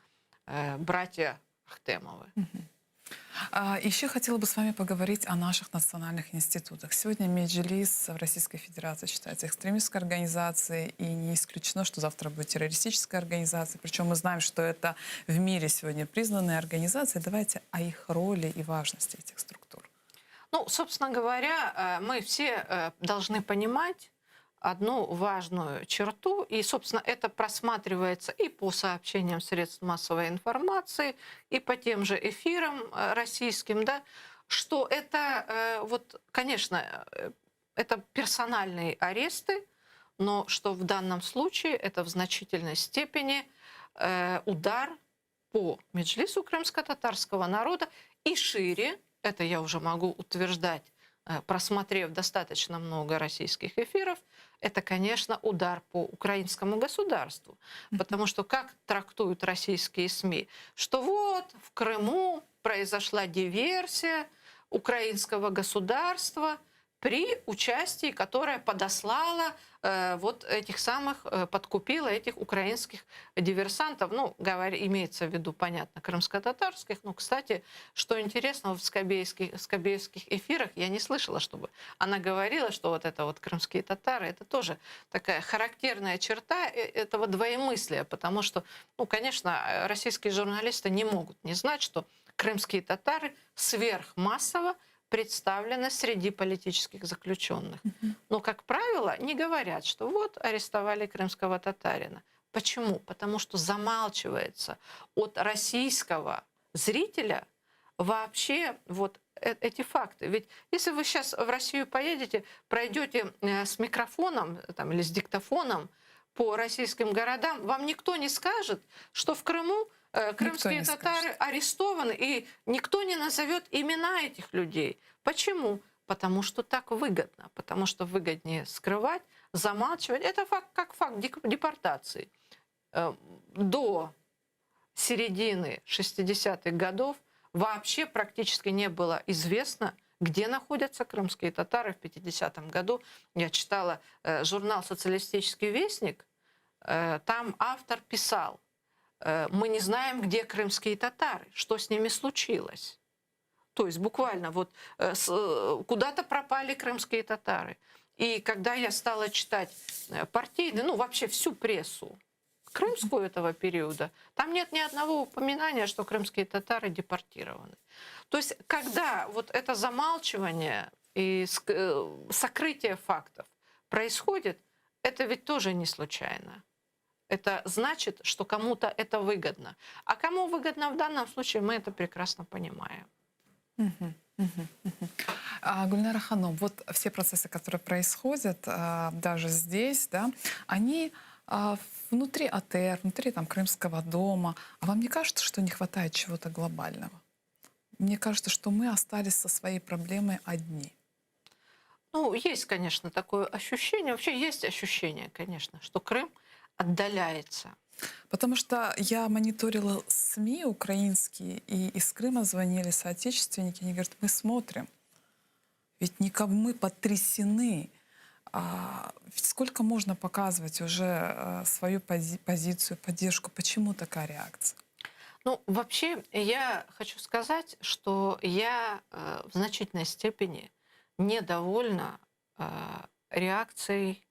э, братья Ахтемовы. А, еще хотела бы с вами поговорить о наших национальных институтах. Сегодня Меджлис в Российской Федерации считается экстремистской организацией, и не исключено, что завтра будет террористическая организация. Причем мы знаем, что это в мире сегодня признанные организации. Давайте о их роли и важности этих структур. Ну, собственно говоря, э, мы все э, должны понимать одну важную черту, и, собственно, это просматривается и по сообщениям средств массовой информации, и по тем же эфирам э, российским, да, что это, э, вот, конечно, э, это персональные аресты, но что в данном случае это в значительной степени удар по Меджлису крымско-татарского народа и шире, это я уже могу утверждать, просмотрев достаточно много российских эфиров, это, конечно, удар по украинскому государству. Потому что как трактуют российские СМИ? Что вот в Крыму произошла диверсия украинского государства. при участии, которая подослала э, вот этих самых, э, подкупила этих украинских диверсантов. Ну, говоря, имеется в виду, понятно, крымско-татарских. Но, кстати, что интересно, в скобеевских, скобеевских эфирах я не слышала, чтобы она говорила, что вот это вот крымские татары, это тоже такая характерная черта э, этого двоемыслия, потому что, ну, конечно, российские журналисты не могут не знать, что крымские татары сверхмассово представлены среди политических заключенных. Но, как правило, не говорят, что вот арестовали крымского татарина. Почему? Потому что замалчивается от российского зрителя вообще вот э, эти факты. Ведь если вы сейчас в Россию поедете, пройдете э, с микрофоном там, или с диктофоном по российским городам, вам никто не скажет, что в Крыму э, крымские татары арестованы, и никто не назовет имена этих людей. Почему? Потому что так выгодно, потому что выгоднее скрывать, замалчивать. Это факт, как факт депортации. Э, до середины 60-х годов вообще практически не было известно, где находятся крымские татары. В 50-м году я читала э, журнал «Социалистический вестник», э, там автор писал, мы не знаем, где крымские татары, что с ними случилось. То есть буквально вот э, э, куда-то пропали крымские татары. И когда я стала читать э, партийные, ну вообще всю прессу крымскую этого периода, там нет ни одного упоминания, что крымские татары депортированы. То есть когда вот это замалчивание и сокрытие фактов происходит, это ведь тоже не случайно. Это значит, что кому-то это выгодно. А кому выгодно в данном случае, мы это прекрасно понимаем. А, Гульнара Ханум, вот все процессы, которые происходят, а, даже здесь, да, они а, внутри АТР, внутри там, Крымского дома. А вам не кажется, что не хватает чего-то глобального? Мне кажется, что мы остались со своей проблемой одни. Ну, есть, конечно, такое ощущение. Вообще есть ощущение, конечно, что Крым отдаляется. Потому что я мониторила СМИ украинские, и из Крыма звонили соотечественники, они говорят, мы смотрим. Ведь никому мы потрясены. А сколько можно показывать уже э, свою пози позицию, поддержку? Почему такая реакция? Ну, вообще, я хочу сказать, что я э, в значительной степени недовольна э, реакцией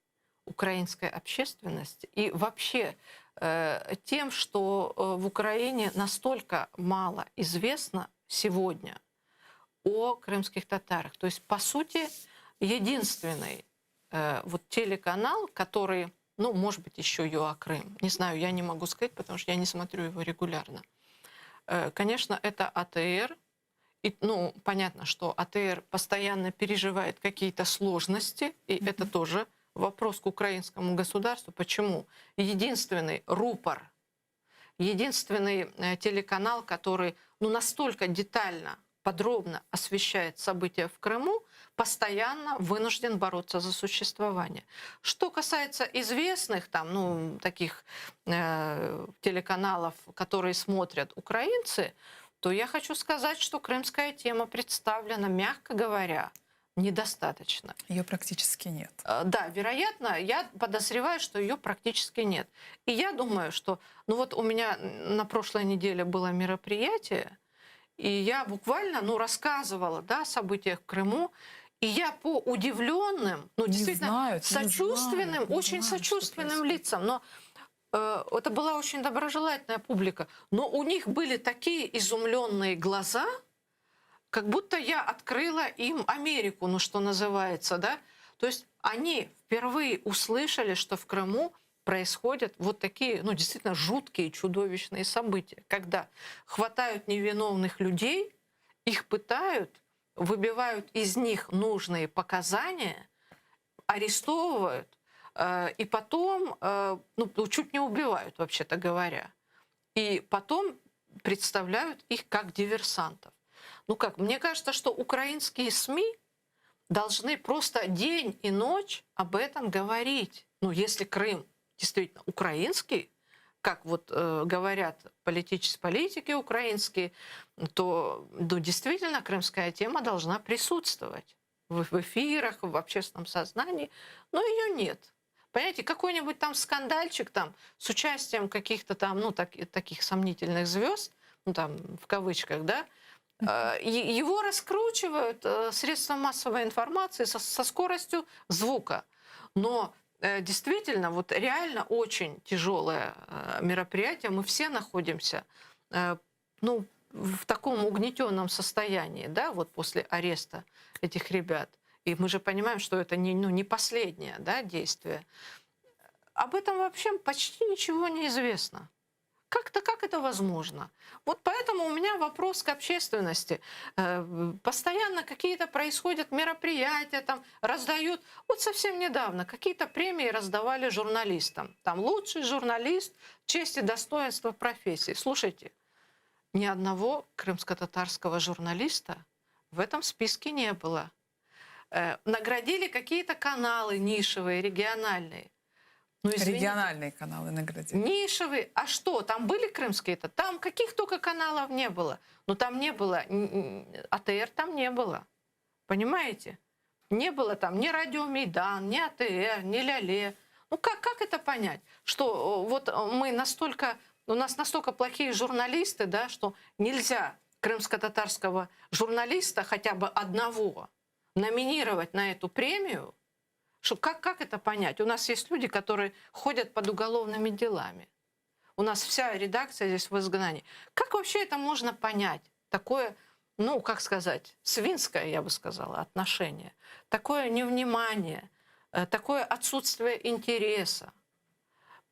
украинской общественности и вообще э, тем, что э, в Украине настолько мало известно сегодня о крымских татарах. То есть, по сути, единственный э, вот телеканал, который, ну, может быть, еще ЮА Крым, не знаю, я не могу сказать, потому что я не смотрю его регулярно. Конечно, это АТР. И, ну, понятно, что АТР постоянно переживает какие-то сложности, и mm-hmm. это тоже вопрос к украинскому государству. Почему? Единственный рупор, единственный э, телеканал, который ну, настолько детально, подробно освещает события в Крыму, постоянно вынужден бороться за существование. Что касается известных там, ну, таких э, телеканалов, которые смотрят украинцы, то я хочу сказать, что крымская тема представлена, мягко говоря, недостаточно. Ее практически нет. Э, да, вероятно, я подозреваю, что ее практически нет. И я думаю, что... Ну вот у меня на прошлой неделе было мероприятие, и я буквально ну, рассказывала да, о событиях в Крыму, и я по удивленным, ну, не действительно, знают, сочувственным, не знают, очень знают, сочувственным лицам, но э, это была очень доброжелательная публика, но у них были такие изумленные глаза, как будто я открыла им Америку, ну что называется, да? То есть они впервые услышали, что в Крыму происходят вот такие, ну, действительно жуткие, чудовищные события, когда хватают невиновных людей, их пытают, выбивают из них нужные показания, арестовывают, э, и потом, э, ну, чуть не убивают, вообще-то говоря. И потом представляют их как диверсантов. Ну как, мне кажется, что украинские СМИ должны просто день и ночь об этом говорить. Ну, если Крым действительно украинский, как вот э, говорят политические политики украинские, то ну, действительно крымская тема должна присутствовать. в эфирах, в общественном сознании, но ее нет. Понимаете, какой-нибудь там скандальчик там с участием каких-то там, ну, так, таких сомнительных звезд, ну, там, в кавычках, да, э, его раскручивают э, средства массовой информации со, со скоростью звука. Но э, действительно, вот реально очень тяжелое мероприятие. Мы все находимся ну, в таком угнетенном состоянии, да, вот после ареста этих ребят. И мы же понимаем, что это не, ну, не последнее да, действие. Об этом вообще почти ничего не известно. Как-то как это возможно? Вот поэтому у меня вопрос к общественности. Э, постоянно какие-то происходят мероприятия, там раздают. Вот совсем недавно какие-то премии раздавали журналистам. Там лучший журналист, честь и достоинство профессии. Слушайте, ни одного крымско-татарского журналиста в этом списке не было. Э, наградили какие-то каналы нишевые, региональные. Ну, извините, Региональные каналы наградили. Нишевые. А что, там были крымские-то? Там каких только каналов не было. Но там не было, АТР там не было. Понимаете? Не было там ни Радио Мейдан, ни АТР, ни Ляле. Ну как, как это понять? Что э, вот мы настолько, у нас настолько плохие журналисты, да, что нельзя крымско-татарского журналиста хотя бы одного номинировать на эту премию, что, как, как это понять? У нас есть люди, которые ходят под уголовными делами. У нас вся редакция здесь в изгнании. Как вообще это можно понять? Такое, ну, как сказать, свинское, я бы сказала, отношение. Такое невнимание, э, такое отсутствие интереса.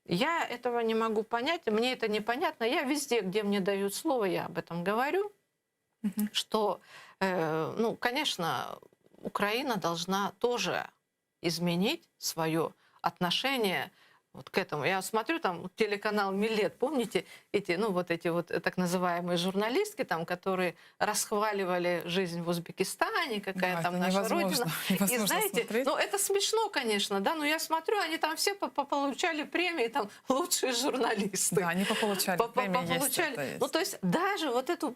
Я этого не могу понять, мне это непонятно. Я везде, где мне дают слово, я об этом говорю, угу. что, э, ну, конечно, Украина должна тоже изменить свое отношение вот к этому. Я смотрю там телеканал Милет, помните эти, ну вот эти вот так называемые журналистки там, которые расхваливали жизнь в Узбекистане, какая да, там наша родина. И знаете, смотреть. ну это смешно, конечно, да, но я смотрю, они там все получали премии, там лучшие журналисты. Да, они пополучали премии, есть, есть. Ну то есть даже вот эту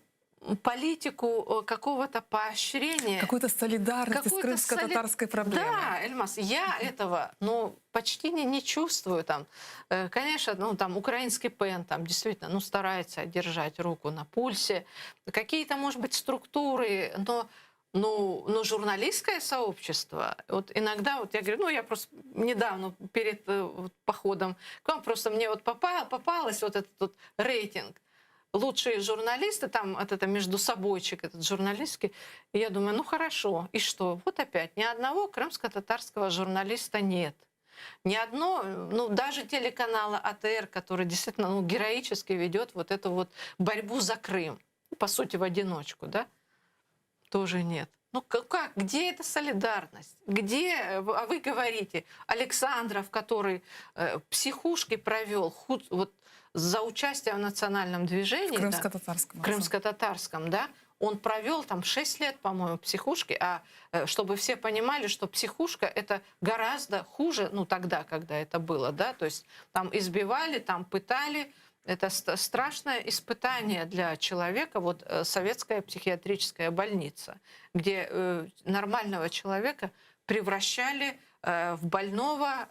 политику э, какого-то поощрения. Какой-то солидарности с крымско-татарской соли... проблемой. Да, Эльмас, я этого ну, почти не, не чувствую. Там. Э, конечно, ну, там, украинский ПЕН там, действительно ну, старается держать руку на пульсе. Какие-то, может быть, структуры, но ну, но журналистское сообщество, вот иногда, вот я говорю, ну, я просто недавно перед э, вот, походом к вам, просто мне вот попало, попалось вот этот вот рейтинг лучшие журналисты, там вот это между собойчик этот журналистский. И я думаю, ну хорошо, и что? Вот опять, ни одного крымско-татарского журналиста нет. Ни одно, ну даже телеканала АТР, который действительно ну, героически ведет вот эту вот борьбу за Крым, по сути, в одиночку, да, тоже нет. Ну как, где эта солидарность? Где, а вы говорите, Александров, который э, психушки провел, худ, вот за участие в национальном движении. В крымско-татарском. Да, крымско-татарском, да. Он провел там 6 лет, по-моему, в психушке, а э, чтобы все понимали, что психушка это гораздо хуже, ну тогда, когда это было, да, то есть там избивали, там пытали, это страшное испытание для человека, вот э, советская психиатрическая больница, где э, нормального человека превращали в больного,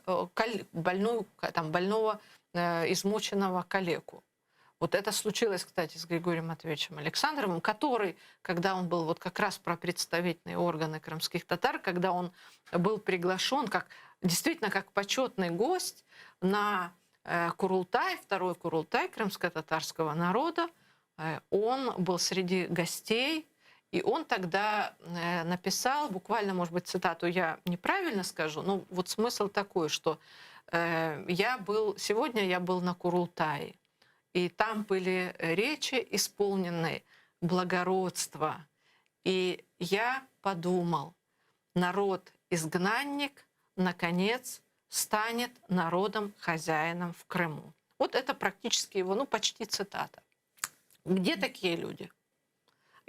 больную, там, больного измученного калеку. Вот это случилось, кстати, с Григорием Матвеевичем Александровым, который, когда он был вот как раз про представительные органы крымских татар, когда он был приглашен как, действительно как почетный гость на э, Курултай, второй Курултай крымско-татарского народа, э, он был среди гостей, и он тогда написал, буквально, может быть, цитату я неправильно скажу, но вот смысл такой, что я был, сегодня я был на Курултае, и там были речи, исполненные благородства. И я подумал, народ-изгнанник, наконец, станет народом-хозяином в Крыму. Вот это практически его, ну, почти цитата. Где такие люди?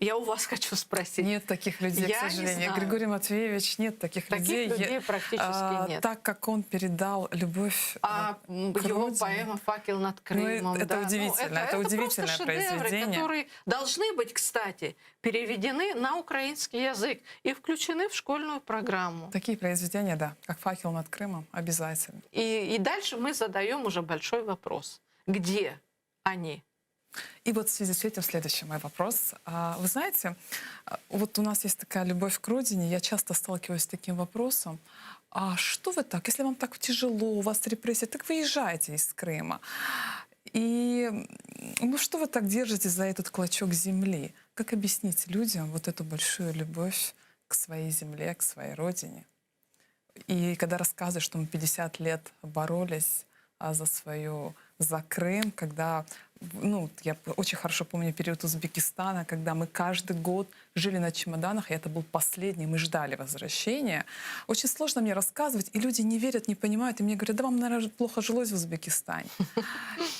Я у вас хочу спросить. Нет таких людей, Я к не сожалению. знаю. Григорий Матвеевич, нет таких, Таких людей. людей практически А, нет. Так как он передал любовь А к его родине. поэма «Факел над Ну, Крымом». это да. Ну, удивительно, это удивительное просто шедевры, произведение. которые должны быть, кстати, переведены на украинский язык и включены в школьную программу. Такие произведения, да, как «Факел над Крымом», обязательно. И, и дальше мы задаем уже большой вопрос. Где они? И вот в связи с этим следующий мой вопрос. А, Вы знаете, а, вот у нас есть такая любовь к родине, я часто сталкиваюсь с таким вопросом. А что вы так, если вам так тяжело, у вас репрессии, так выезжайте из Крыма. И м, ну что вы так держите за этот клочок земли? Как объяснить людям вот эту большую любовь к своей земле, к своей родине? И когда рассказываешь, что мы 50 лет боролись а, за свою, за Крым, когда, ну, вот я п- очень хорошо помню период Узбекистана, когда мы каждый год жили на чемоданах, и это был последний, мы ждали возвращения. Очень сложно мне рассказывать, и люди не верят, не понимают, и мне говорят, да вам, наверное, плохо жилось в Узбекистане.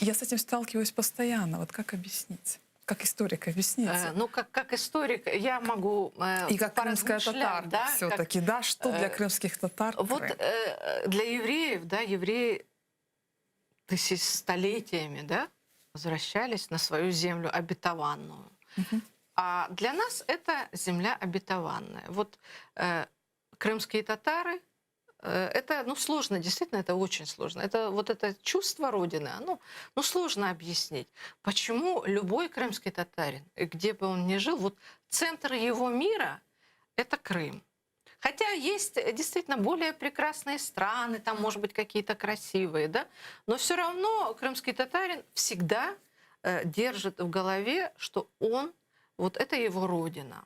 Я с этим сталкиваюсь постоянно. Вот как объяснить? Как историк объяснить? Э, Ну, как, как историк, я могу э, И как крымская поразмышлять, татарка да, как- все-таки, да? Что для э, крымских татар Вот Крым? э, для евреев, да, евреи тысяч столетиями, да, возвращались на свою землю обетованную. Мгм. А для нас это земля обетованная. Вот э, крымские татары, э, это, ну, сложно, действительно, это очень сложно. Это вот это чувство Родины, оно, ну, сложно объяснить, почему любой крымский татарин, э, где бы он ни жил, вот центр его мира — это Крым. Хотя есть э, действительно более прекрасные страны, там, может быть, какие-то красивые, да, но все равно крымский татарин всегда э, держит в голове, что он, вот это его родина.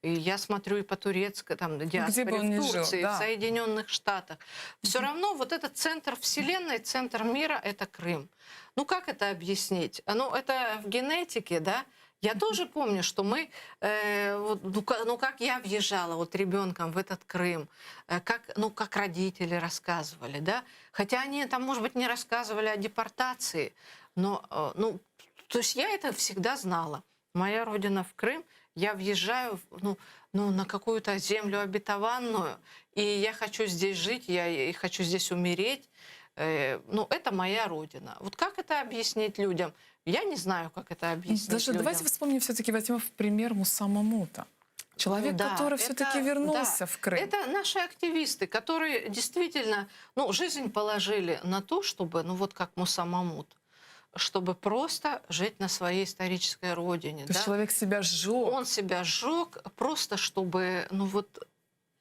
И я смотрю и по турецкой там, диаспоре бы он в ни жил, Турции, да. в Соединенных Штатах. Все равно вот этот центр вселенной, центр мира — это Крым. Ну как это объяснить? Ну это в генетике, да? Я тоже помню, что мы, э, вот, ну, ка- ну как я въезжала вот ребенком в этот Крым, э, как, ну как родители рассказывали, да? Хотя они там, может быть, не рассказывали о депортации, но, э, ну, то есть я это всегда знала. Моя родина в Крым, я въезжаю в- ну, ну, на какую-то землю обетованную, и я хочу здесь жить, я и хочу здесь умереть. Э, Ну, это моя родина. Вот как это объяснить людям? Я не знаю, как это объяснить Даже людям. давайте вспомним все-таки, возьмем в пример Муса Мамута. Человек, Ну да, который это- все-таки вернулся да. в Крым. Это наши активисты, которые действительно, ну, жизнь положили на то, чтобы, ну, вот как Муса Мамут, чтобы просто жить на своей исторической родине. То есть да? человек себя сжег. Он себя сжег просто, чтобы, ну вот,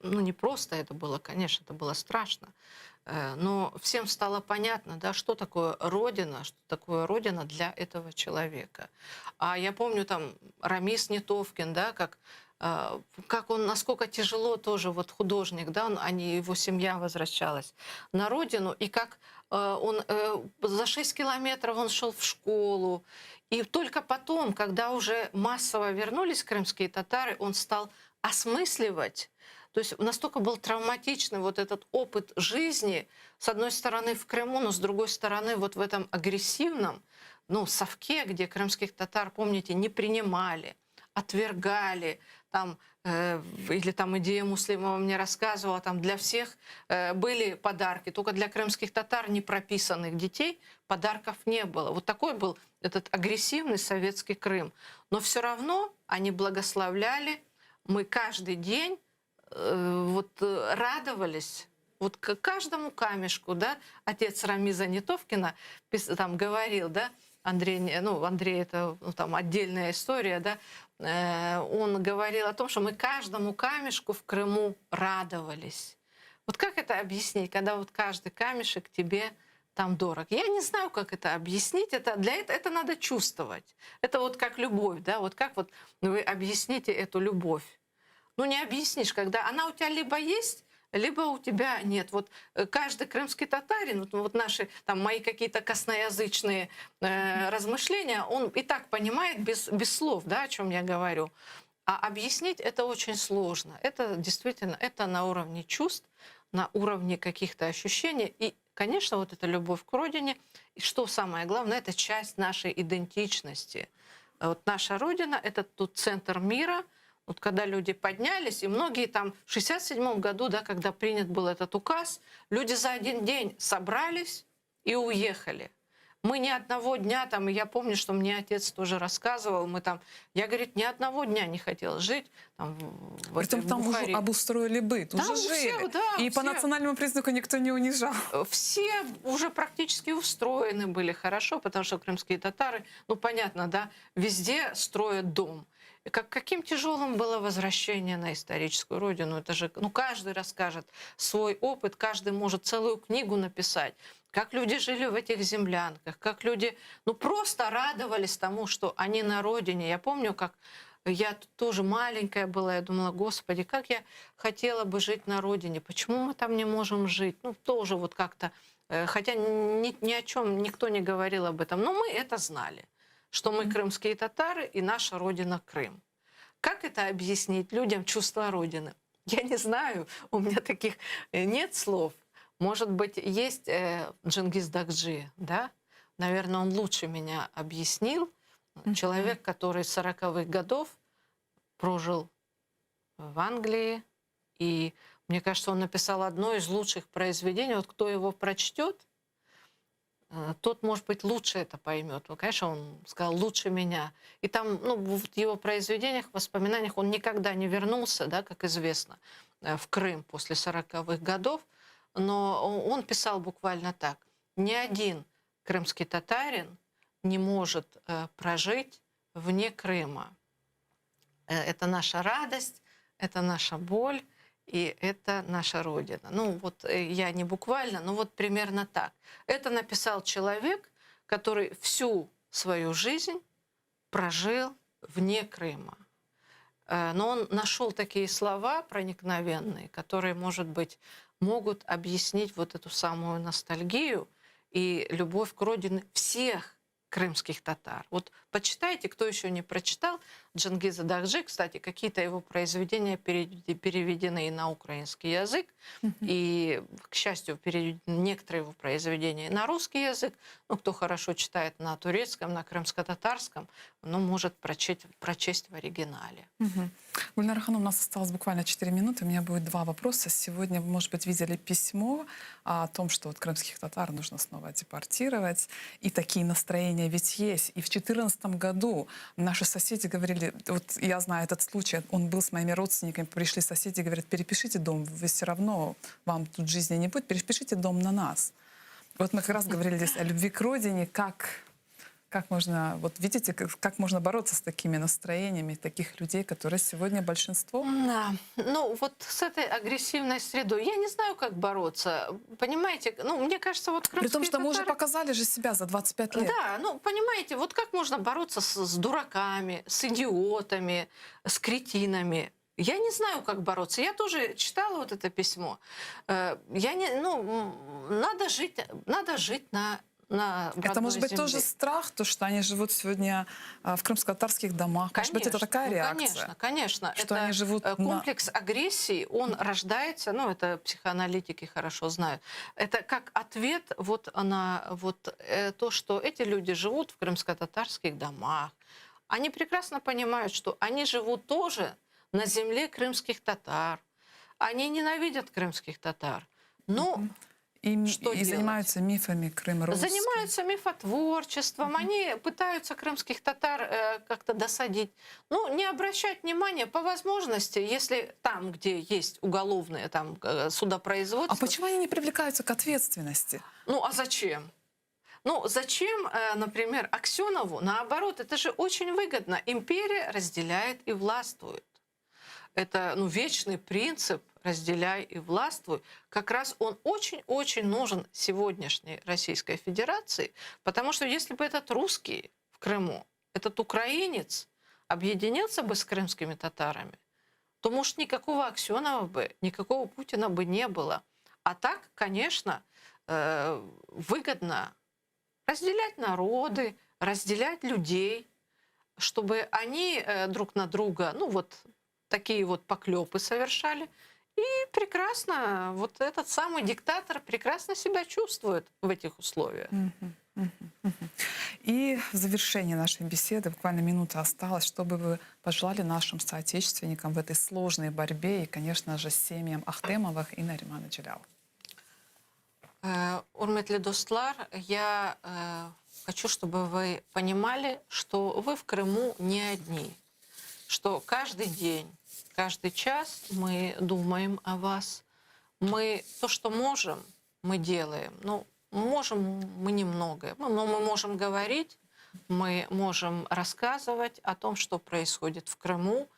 ну не просто это было, конечно, это было страшно, э, но всем стало понятно, да, что такое родина, что такое родина для этого человека. А я помню там Рамис Нетовкин, да, как э, как он, насколько тяжело тоже вот художник, да, он, они, его семья возвращалась на родину, и как э, он э, за 6 километров он шел в школу, и только потом, когда уже массово вернулись крымские татары, он стал осмысливать. То есть настолько был травматичный вот этот опыт жизни, с одной стороны в Крыму, но с другой стороны вот в этом агрессивном, ну, совке, где крымских татар, помните, не принимали, отвергали, там, э, или там идея Муслимова мне рассказывала, там для всех э, были подарки, только для крымских татар не прописанных детей подарков не было. Вот такой был этот агрессивный советский Крым. Но все равно они благословляли, мы каждый день э, вот э, радовались вот к каждому камешку, да, отец Рамиза Нетовкина пис- там говорил, да, Андрей, не- ну, Андрей это ну, там отдельная история, да, э, он говорил о том, что мы каждому камешку в Крыму радовались. Вот как это объяснить, когда вот каждый камешек тебе там дорог? Я не знаю, как это объяснить. Это, для этого это надо чувствовать. Это вот как любовь, да, вот как вот вы объясните эту любовь? Ну, не объяснишь, когда она у тебя либо есть, либо у тебя нет. Вот э, каждый крымский татарин, вот, вот наши, там, мои какие-то косноязычные э, размышления, он и так понимает без, без слов, да, о чем я говорю. А объяснить это очень сложно. Это действительно, это на уровне чувств, на уровне каких-то ощущений. И, конечно, вот эта любовь к родине, и что самое главное, это часть нашей идентичности. Вот наша Родина – это тут центр мира. Вот когда люди поднялись, и многие там в 67 году, да, когда принят был этот указ, люди за один день собрались и уехали. Мы ни одного дня там, и я помню, что мне отец тоже рассказывал, мы там, я, говорит, ни одного дня не хотела жить там, в, в Притом этой там уже Бухаре. обустроили быт, Там уже у всех, жили. да, И по все. национальному признаку никто не унижал. Все уже практически устроены были хорошо, потому что крымские татары, ну понятно, да, везде строят дом. И Как, каким тяжелым было возвращение на историческую родину. Это же, ну, каждый расскажет свой опыт, каждый может целую книгу написать. Как люди жили в этих землянках, как люди, ну, просто радовались тому, что они на родине. Я помню, как я тоже маленькая была, я думала, господи, как я хотела бы жить на родине, почему мы там не можем жить? Ну, тоже вот как-то, э, хотя ни, ни о чем никто не говорил об этом, но мы это знали, что мы крымские татары и наша родина Крым. Как это объяснить людям чувство родины? Я не знаю, у меня таких э, нет слов. Может быть, есть э, Дженгиз Дагджи, да? Наверное, он лучше меня объяснил. Человек, который с 40-х годов прожил в Англии. И мне кажется, он написал одно из лучших произведений. Вот кто его прочтет, э, тот, может быть, лучше это поймет. Ну, конечно, он сказал лучше меня. И там, ну, в его произведениях, воспоминаниях он никогда не вернулся, да, как известно, э, в Крым после 40-х годов. Но он он писал буквально так. Ни один крымский татарин не может э, прожить вне Крыма. Э, Это наша радость, это наша боль и это наша Родина. Ну вот э, я не буквально, но вот примерно так. Это написал человек, который всю свою жизнь прожил вне Крыма. Э, Но он нашел такие слова проникновенные, которые, может быть, могут объяснить вот эту самую ностальгию и любовь к родине всех крымских татар. Вот почитайте, кто еще не прочитал Дженгиза Дагджи, кстати, какие-то его произведения переведены и на украинский язык, и, к счастью, переведены некоторые его произведения на русский язык. Ну, кто хорошо читает на турецком, на крымско-татарском, ну, может прочесть, прочесть в оригинале. Мгм. Гульнара Ханум, у нас осталось буквально 4 минуты. У меня будет два вопроса. Сегодня, вы, может быть, видели письмо о том, что вот крымских татар нужно снова депортировать. И такие настроения ведь есть. И в 2014 году наши соседи говорили, вот я знаю этот случай, он был с моими родственниками, пришли соседи, говорят, перепишите дом, вы все равно, вам тут жизни не будет, перепишите дом на нас. Вот мы как раз говорили здесь о любви к родине, как как можно, вот видите, как, как можно бороться с такими настроениями таких людей, которые сегодня большинство? Да, ну вот с этой агрессивной средой я не знаю, как бороться. Понимаете, ну мне кажется, вот При том, крымские что мы уже татары- показали же себя за 25 лет. Да, ну понимаете, вот как можно бороться с, с дураками, с идиотами, с кретинами? Я не знаю, как бороться. Я тоже читала вот это письмо. Э, Я не, ну, м, надо жить, надо жить на на Это может родной быть тоже земле. страх, то, что они живут сегодня а, в крымско-татарских домах. Может быть, это Конечно, такая ну, реакция? Конечно, конечно. Что это они живут э, на- комплекс агрессии, он рождается, ну, это психоаналитики хорошо знают, это как ответ вот на вот э, то, что эти люди живут в крымско-татарских домах. Они прекрасно понимают, что они живут тоже на земле крымских татар. Они ненавидят крымских татар. Но И, Что и делать? занимаются мифами Крым русский. Занимаются мифотворчеством, они пытаются крымских татар э, как-то досадить. Ну, не обращать внимания по возможности, если там, где есть уголовное там, э, судопроизводство. А почему они не привлекаются к ответственности? Ну, а зачем? Ну, зачем, э, например, Аксенову? Наоборот, это же очень выгодно. Империя разделяет и властвует. Это ну, вечный принцип «разделяй и властвуй». Как раз он очень-очень нужен сегодняшней Российской Федерации, потому что если бы этот русский в Крыму, этот украинец объединился бы с крымскими татарами, то, может, никакого Аксенова бы, никакого Путина бы не было. А так, конечно, э, выгодно разделять народы, разделять людей, чтобы они э, друг на друга, ну вот такие вот поклепы совершали. И прекрасно, вот этот самый диктатор прекрасно себя чувствует в этих условиях. Мгм, мгм. И в завершение нашей беседы, буквально минута осталась, чтобы вы пожелали нашим соотечественникам в этой сложной борьбе и, конечно же, семьям Ахтемовых и Наримана Джеляла. Э, Ürmetli dostlar, я э, хочу, чтобы вы понимали, что вы в Крыму не одни, что каждый день, каждый час мы думаем о вас, мы то, что можем, мы делаем. Ну, можем мы немногое, но мы можем говорить, мы можем рассказывать о том, что происходит в Крыму.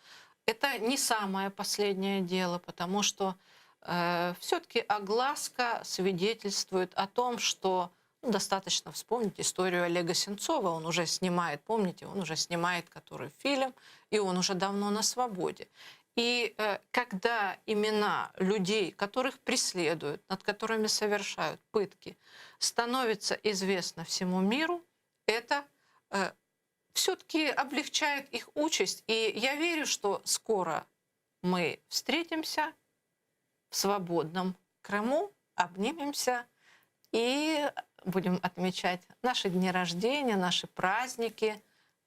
Это не самое последнее дело, потому что э, все-таки огласка свидетельствует о том, что ну, достаточно вспомнить историю Олега Сенцова. Он уже снимает, помните, он уже снимает который фильм, и он уже давно на свободе. И э, когда имена людей, которых преследуют, над которыми совершают пытки, становятся известно всему миру, это э, все-таки облегчает их участь. И я верю, что скоро мы встретимся в свободном Крыму, обнимемся и будем отмечать наши дни рождения, наши праздники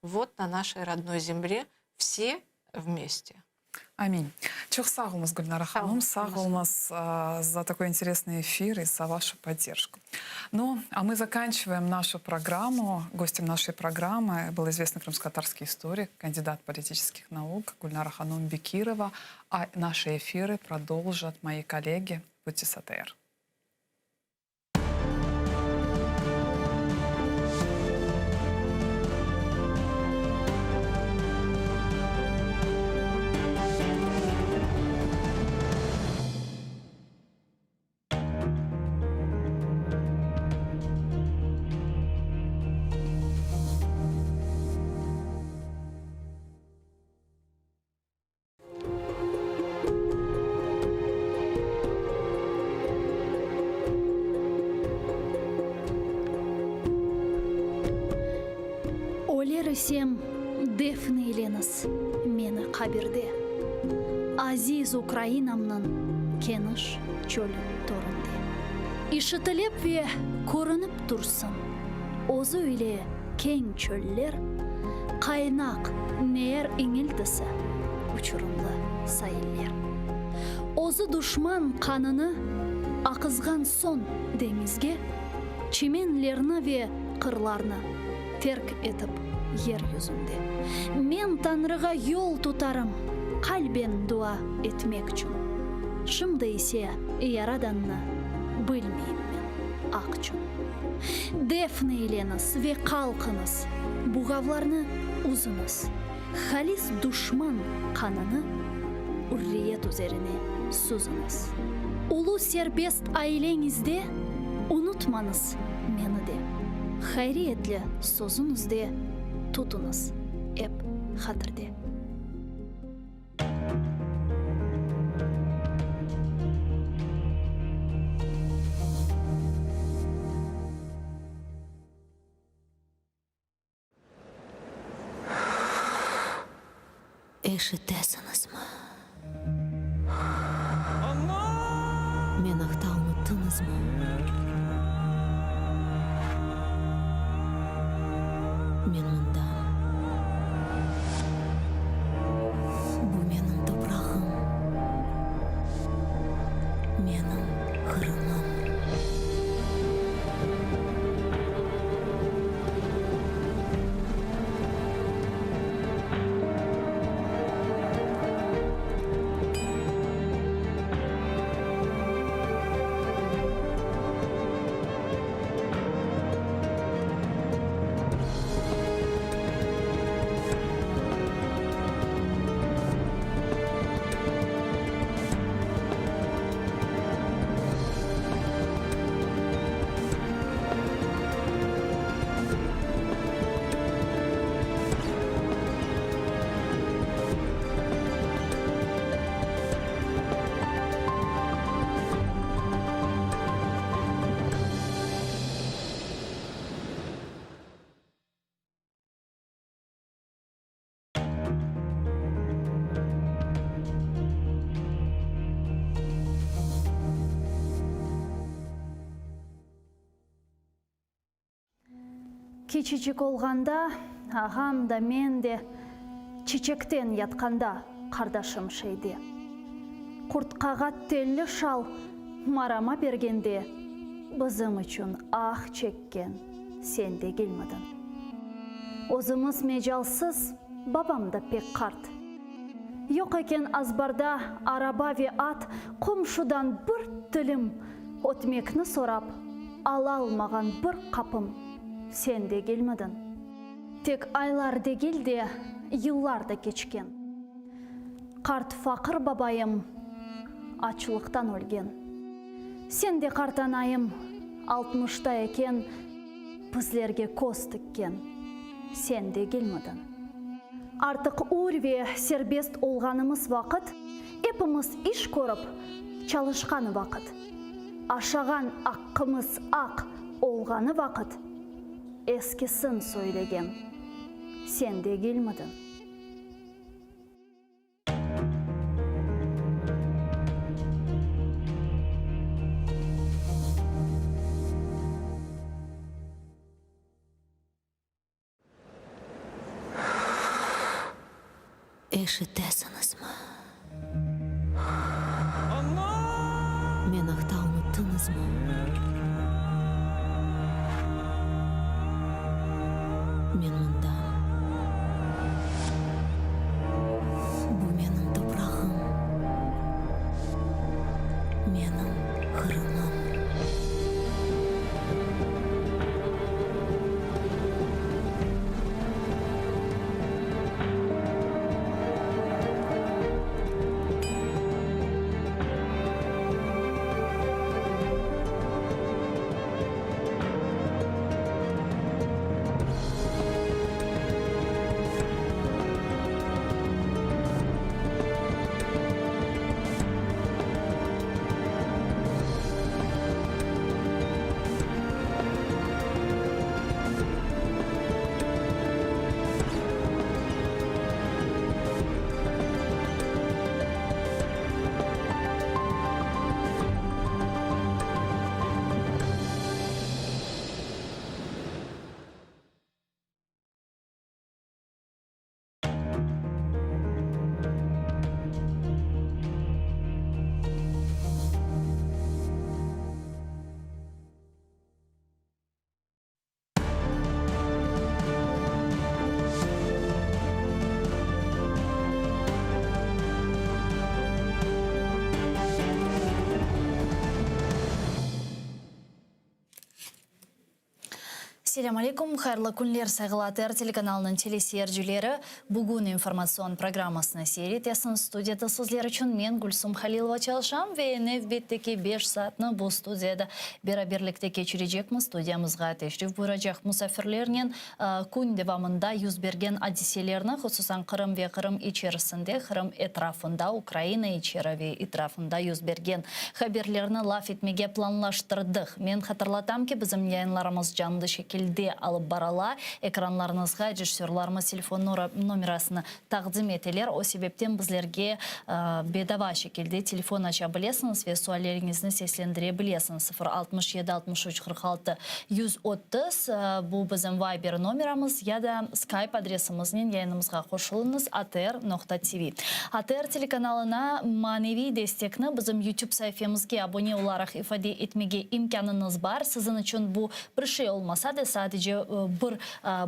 вот на нашей родной земле все вместе. Аминь. Çoq sağ oluñız, Гульнара hanım, sağ oluñız за такой интересный эфир и за вашу поддержку. Ну, а мы заканчиваем нашу программу. Гостем нашей программы был известный крымско-татарский историк, кандидат политических наук Гульнара hanım Бекирова. А наши эфиры продолжат мои коллеги. Будьте с АТР. Öler isem, defn eyleñiz meni qabirde, Aziz Ukrainamnıñ keniş çölü töründe. İşitilip ve körünip tursın özü ile keñ çöller, Qaynaq neer iñiltisi, uçurımlı sailler. Özü duşman qanını aqızğan soñ deñizge, Çimenlerni ve qırlarnı terk etip yer yüzünde. Men Tañrığa yol tutarım qalben dua etmekçün. Şimdi ise Yaradannı bilmeyim men, aqçün. Defn eyleñiz ve qalqıñız, buğavlarnı üzüñiz, Halis duşman qanını ürriyet üzerine süzüñiz. Ulu serbest aileñizde unutmañız meni de, Hayriyetli sözüñizde tutuñız ep hatirde. Eşitesiñizmi? Men aqta unuttıñızmı? Men mındam. Bu menim toprağım, menim Qırımım. Kiçicik olğanda, ağam da, men de, Çiçekten yatqanda qardaşım şeyde. Qurtqağa telli şal marama bergende, Bizim içün ah çekken sen degilmidiñ? Özümiz mecalsız, babam da pek qart. Yoq eken azbarda araba ve at, Qomşudan bir tilim ötmekni sorap, Alalmağan bir qapım sen degilmidiñ? Tek aylar degil de, yıllar da keçken. Qart faqır babayım açlıqtan ölgen. Sen de qartanayım altmışta eken bizlerge köz tikken sen degilmidiñ? Artıq ür ve serbest olğanımız vaqıt, epimiz iş körip çalışqan vaqıt, aşağan aqqımız aq olğanı vaqıt eskisin söylegen sen degilmidiñ? Eşitesiñizmi? Men aqta unuttıñızmı? Men mındam. Bu menim toprağım, menim Qırımım. Selâm aleykum, hayırlı künler, sayğılı ATR telekanalınıñ teleseyircileri. Bugün informatsion programmasını seyir etesiñiz. Studiyada sizler içün men, Gülsum Halilova, çalışam ve nevbetteki beş saatni bu studiyada beraberlikte keçirecekmiz. Studiyamızğa teşrif buyuracaq musafirlernen kün devamında yüz bergen adiselerni, hususan Qırım ve Qırım içerisinde, Qırım etrafında, Ukraina içeri ve etrafında yüz bergen haberlerni laf etmege planlaştırdıq. Men hatırlatam ki, bizim yayınlarımız canlı şekilde alıp barıla. Ekranlarıñızğa rejissörlarımız telefon nomerasını taqdim eteler. O sebepten bizlerge bedava şekilde telefon aça bilesiñiz ve sualleriñizni seslendire bilesiñiz, 0 67 63 46 130, bu bizim Viber nomeramız, ya da Skype adresimiznen yayınımızğa qoşulıñız, atr noqta tv. ATR telekanalına maneviy destekni bizim YouTube saifemizge abone olaraq ifade etmege imkânıñız bar. Siziñ içün bu bir şey olmasa da, sadece bir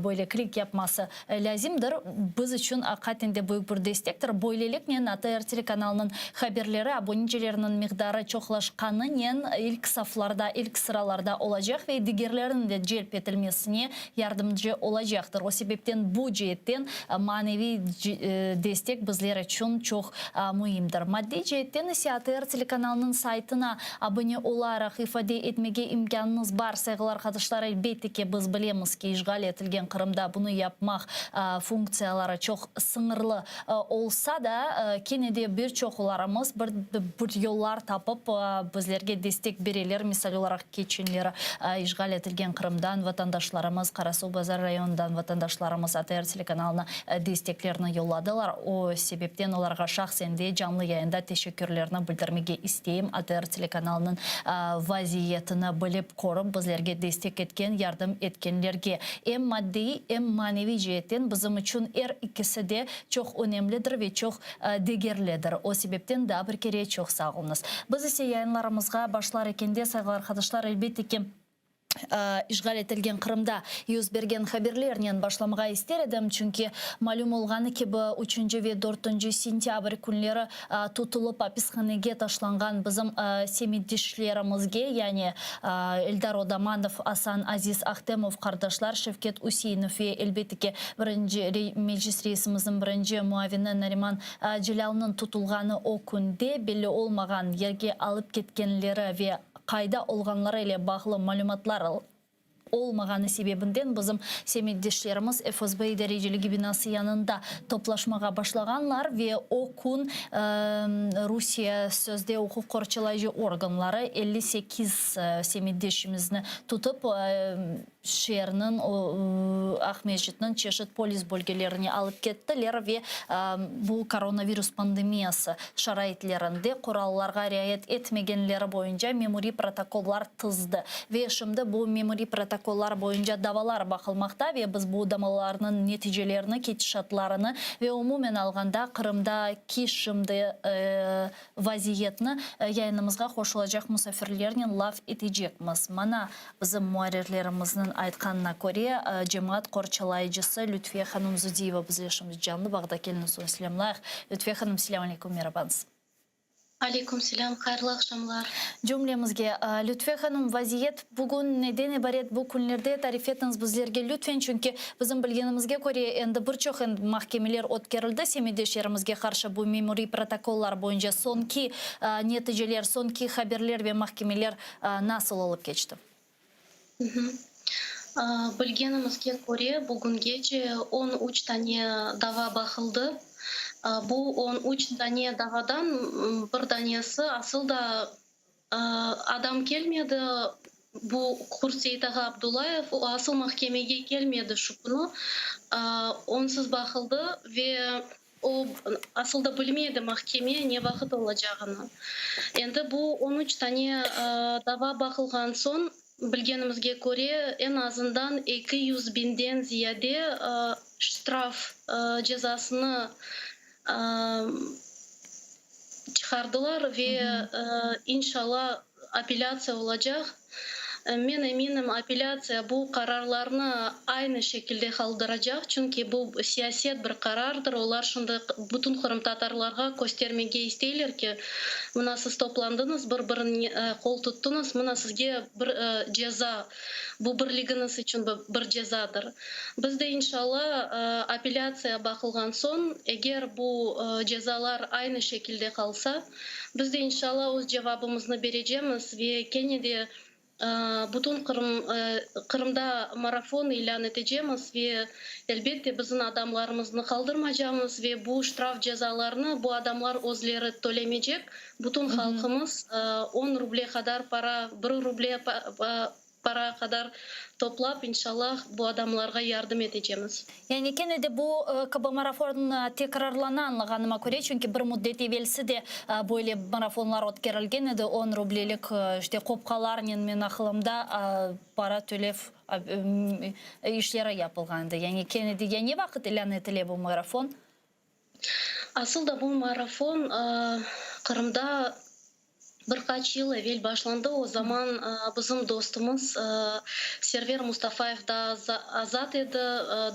böyle klik yapması lâzimdir. Biz içün aqiqaten de büyük bir destektir. Böyleliknen ATR telekanalınıñ haberleri abonecileriniñ miqdarı çoqlaşqanınen ilk saflarda, ilk sıralarda olacaq ve digerleriniñ de celp etilmesine yardımcı olacaqtır. O sebepten bu ceetten maneviy destek bizler içün çoq müimdir. Maddiy ceetten ise ATR telekanalınıñ saytına abone olaraq ifade etmege imkânıñız bar. Sayğılı arqadaşlar, elbette ki, biz bilemiz ki, işğal etilgen Qırımda bunı yapmaq funktsiyaları çoq sıñırlı olsa da, kene de bir çoqlarımız bir bir yollar tapıp bizlerge destek bereler. Misal olaraq, keçenleri işğal etilgen Qırımdan vatandaşlarımız, Qarasuvbazar rayonından vatandaşlarımız ATR telekanalına desteklerini yolladılar. O sebepten olarğa şahsen de canlı yayında teşekkürlerini bildirmege isteyim. ATR telekanalınıñ vaziyetini bilip, körip, bizlerge destek etken, yardım etken. etkenlerge. Em maddiy, em maneviy ceetten bizim içün er ikisi de çoq önemlidir ve çoq degerlidir. O sebepten daa bir kere çoq sağ oluñız. Biz ise yayınlarımızğa başlar ekende, sayğılı arqadaşlar, elbette ki, İşğal etilgen Qırımda yüz bergen haberlernen başlamağa ister edim, çünki malüm olğanı kibi, üçünci ve dörtünci sentâbr künleri tutulıp apishanege taşlanğan bizim semetdeşlerimizge, yani Eldar Odamanov, Asan Aziz Ahtemov qardaşlar, Şevket Üseinov ve, elbette ki, birinci Meclis reisimizniñ birinci muavini Nariman Celâlnıñ tutulğanı o künde belli olmağan yerge alıp ketkenleri ve qayda olğanları ile bağlı malümatlar olmağanı sebebinden bizim semetdeşlerimiz FSB idareciligi binası yanında toplaşmağa başlağanlar ve o kün Rusiye sözde uquq qorçalayıcı organları 58 semetdeşimizni tutıp, şeerniñ, Aqmescitniñ çeşit polis bölgelerine alıp kettiler ve bu koronavirus pandemiyası şaraitlerinde qurallarğa riayet etmegenleri boyunca memuriy protokollar tizdi. Ve şimdi bu memuriy protokollar boyunca davalar baqılmaqta ve biz bu davalarnıñ neticelerini, ketişatlarını ve umumen alğanda Qırımdaki şimdi vaziyetni yayınımızğa qoşulacaq musafirlernen laf etecekmiz. Mana, bizim muarrirlerimizniñ aytqanına köre, cemaat qorçalayıcısı Lütfiye hanım Zudiyeva bizle şimdi canlı bağda. Keliñiz, onı selâmlayıq. Lütfiye hanım, selâm aleyküm, merabañız. Aleyküm selâm, hayırlı aqşamlar. Cümlemizge, Lütfiye hanım, vaziyet bugün neden ibaret, bu künlerde tarif etiñiz bizlerge lütfen, çünki bizim bilgenimizge köre, endi bir çoq endi mahkemeler ötkerildi semetdeşlerimizge qarşı bu memuriy protokollar boyunca soñki neticeler, soñki haberler ve mahkemeler nasıl olıp keçti? Bilgenimizge köre, bugüngece on üç tane dava baqıldı. Bu on üç tane davadan bir danesi asıl da adam kelmedi, bu Qurtseit ağa Abdullayev, o asıl mahkemege kelmedi şu künü, onsız baqıldı ve o asıl da bilmedi mahkeme ne vaqıt olacağını. Endi bu on üç tane dava baqılğan soñ, bilgenimizge köre, eñ azından 200 biñden ziyade ştraf cezasını çıqardılar ve inşalla apellâtsiya olacaq. Men eminim, apellâtsiya bu qararlarnı aynı şekilde qaldıracaq, çünki bu siyaset bir qarardır. Olar şimdi bütün qırımtatarlarğa köstermege isteyler ki, mına siz toplandıñız, bir-birine qol tuttıñız, mına sizge bir ceza, bu birligiñiz içün bir cezadır. Biz de inşalla apellâtsiya baqılğan soñ, eger bu cezalar aynı şekilde qalsa, biz de inşalla öz cevabımıznı berecemiz ve kene de bütün Qırım Qırımda marafon ilân etecemiz ve elbette bizim adamlarımıznı qaldırmacamız ve bu ştraf cezalarnı bu adamlar özleri tölemeycek, bütün halqımız on ruble qadar para, bir ruble para qadar toplap, inşallah, bu adamlarğa yardım etecemiz. Yani kene de bu kibi marafon tekrarlana añlağanıma köre, çünki bir müddet evelsi de böyle marafonlar ötkerilgen edi, on rublelik işte qopqalarnen men aqılımda para tölev işleri yapılğan edi. Yani kene de ya ne vaqıt ilân etile bu marafon? Asıl da bu marafon Qırımda bir qaç yıl evel başlandı. O zaman bizim dostumız Server Mustafayev daa azat edi,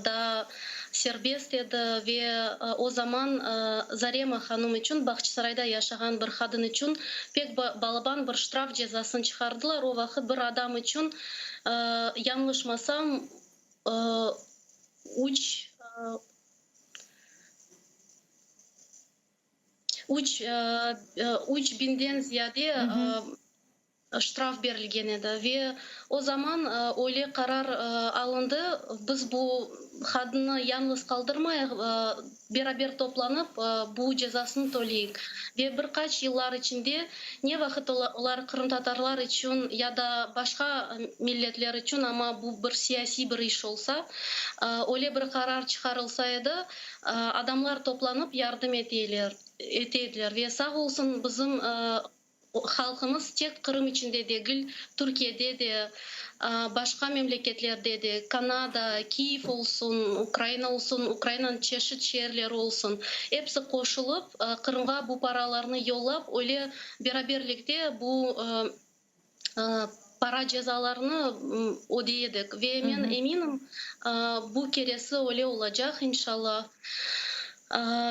daa serbest edi ve o zaman Zarema hanım içün, Bağçasarayda yaşağan bir qadın içün pek balaban bir ştraf cezasını çıqardılar. O vaqıt bir adam içün, yañlışmasam, üç Üç, üç biñden ziyade ştraf berilgen edi ve o zaman öyle qarar alındı, biz bu qadınnı yañğız qaldırmayıq, beraber toplanıp bu cezasını töleyik. Ve bir qaç yıllar içinde ne vaqıt olar qırımtatarlar içün ya da başqa milletler içün, amma bu bir siyasiy bir iş olsa, öyle bir qarar çıqarılsa edi, adamlar toplanıp yardım eteyler, ete ediler. Ve sağ olsun bizim. Halqımız tek Qırım içinde degil, Türkiyede de, başqa memleketlerde de, Kanada, Kiyev olsun, Ukraina olsun, Ukrainanıñ çeşit şeerleri olsun, episi qoşulıp, Qırımğa bu paralarnı yollap, öyle beraberlikte bu para cezalarını ödey edik. Ve men eminim, bu keresi öyle olacaq, inşallah.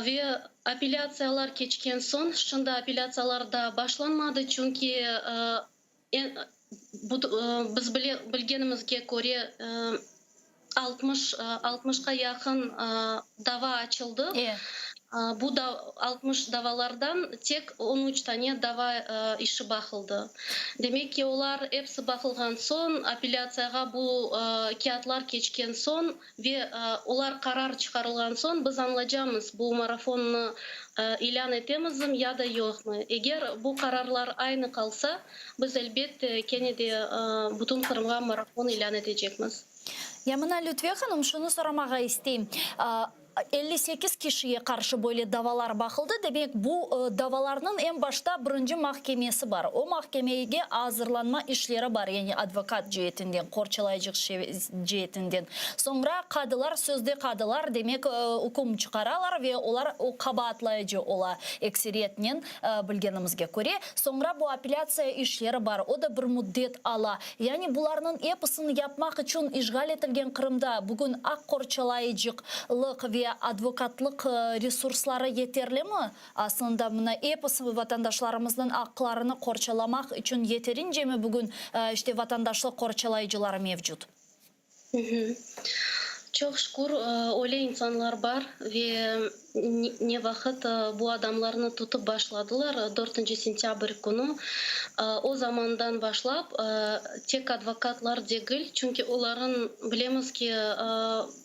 Ve apellâtsiyalar keçken soñ, şimdi apellâtsiyalar daa başlanmadı, çünki biz bilgenimizge köre, 60, altmışqa yaqın dava açıldı. Bu 60 davalardan tek on üç tane dava işi baqıldı. Demek ki, olar episi baqılğan soñ, apellâtsiyağa bu kâğıtlar keçken soñ ve olar qarar çıqarılğan soñ biz añlaycamız, bu marafonnı ilân etemizmi ya da yoqmı. Eger bu qararlar aynı qalsa, biz, elbette, kene de bütün Qırımğa marafon ilân etecekmiz. Ya mına, Lütfiye hanım, şunı soramağa isteyim. 58 kişiye qarşı böyle davalar baqıldı. Demek, bu davalarnıñ eñ başta birinci mahkemesi bar. O mahkemege azırlanma işleri bar, yani advokat ceetinden, qorçalayıcı ceetinden. Soñra qadılar, sözde qadılar, demek, üküm çıqaralar ve olar o qabaatlayıcı ola ekseriyetnen, bilgenimizge köre. Soñra bu apellâtsiya işleri bar, o da bir müddet ala. Yani bularnıñ episini yapmaq içün işğal etilgen Qırımda bugün aq qorçalayıcılıq ve advokatlıq resursları yeterlimi? Aslında mına episi vatandaşlarımıznıñ aqlarını qorçalamaq içün yeterincemi bugün işte vatandaşlıq qorçalayıcıları mevcut? Çoq şükür, öyle insanlar bar ve ne vaqıt bu adamlarnı tutıp başladılar, dörtünci sentâbr künü, o zamandan başlap tek advokatlar degil, çünki olarnıñ, bilemiz ki,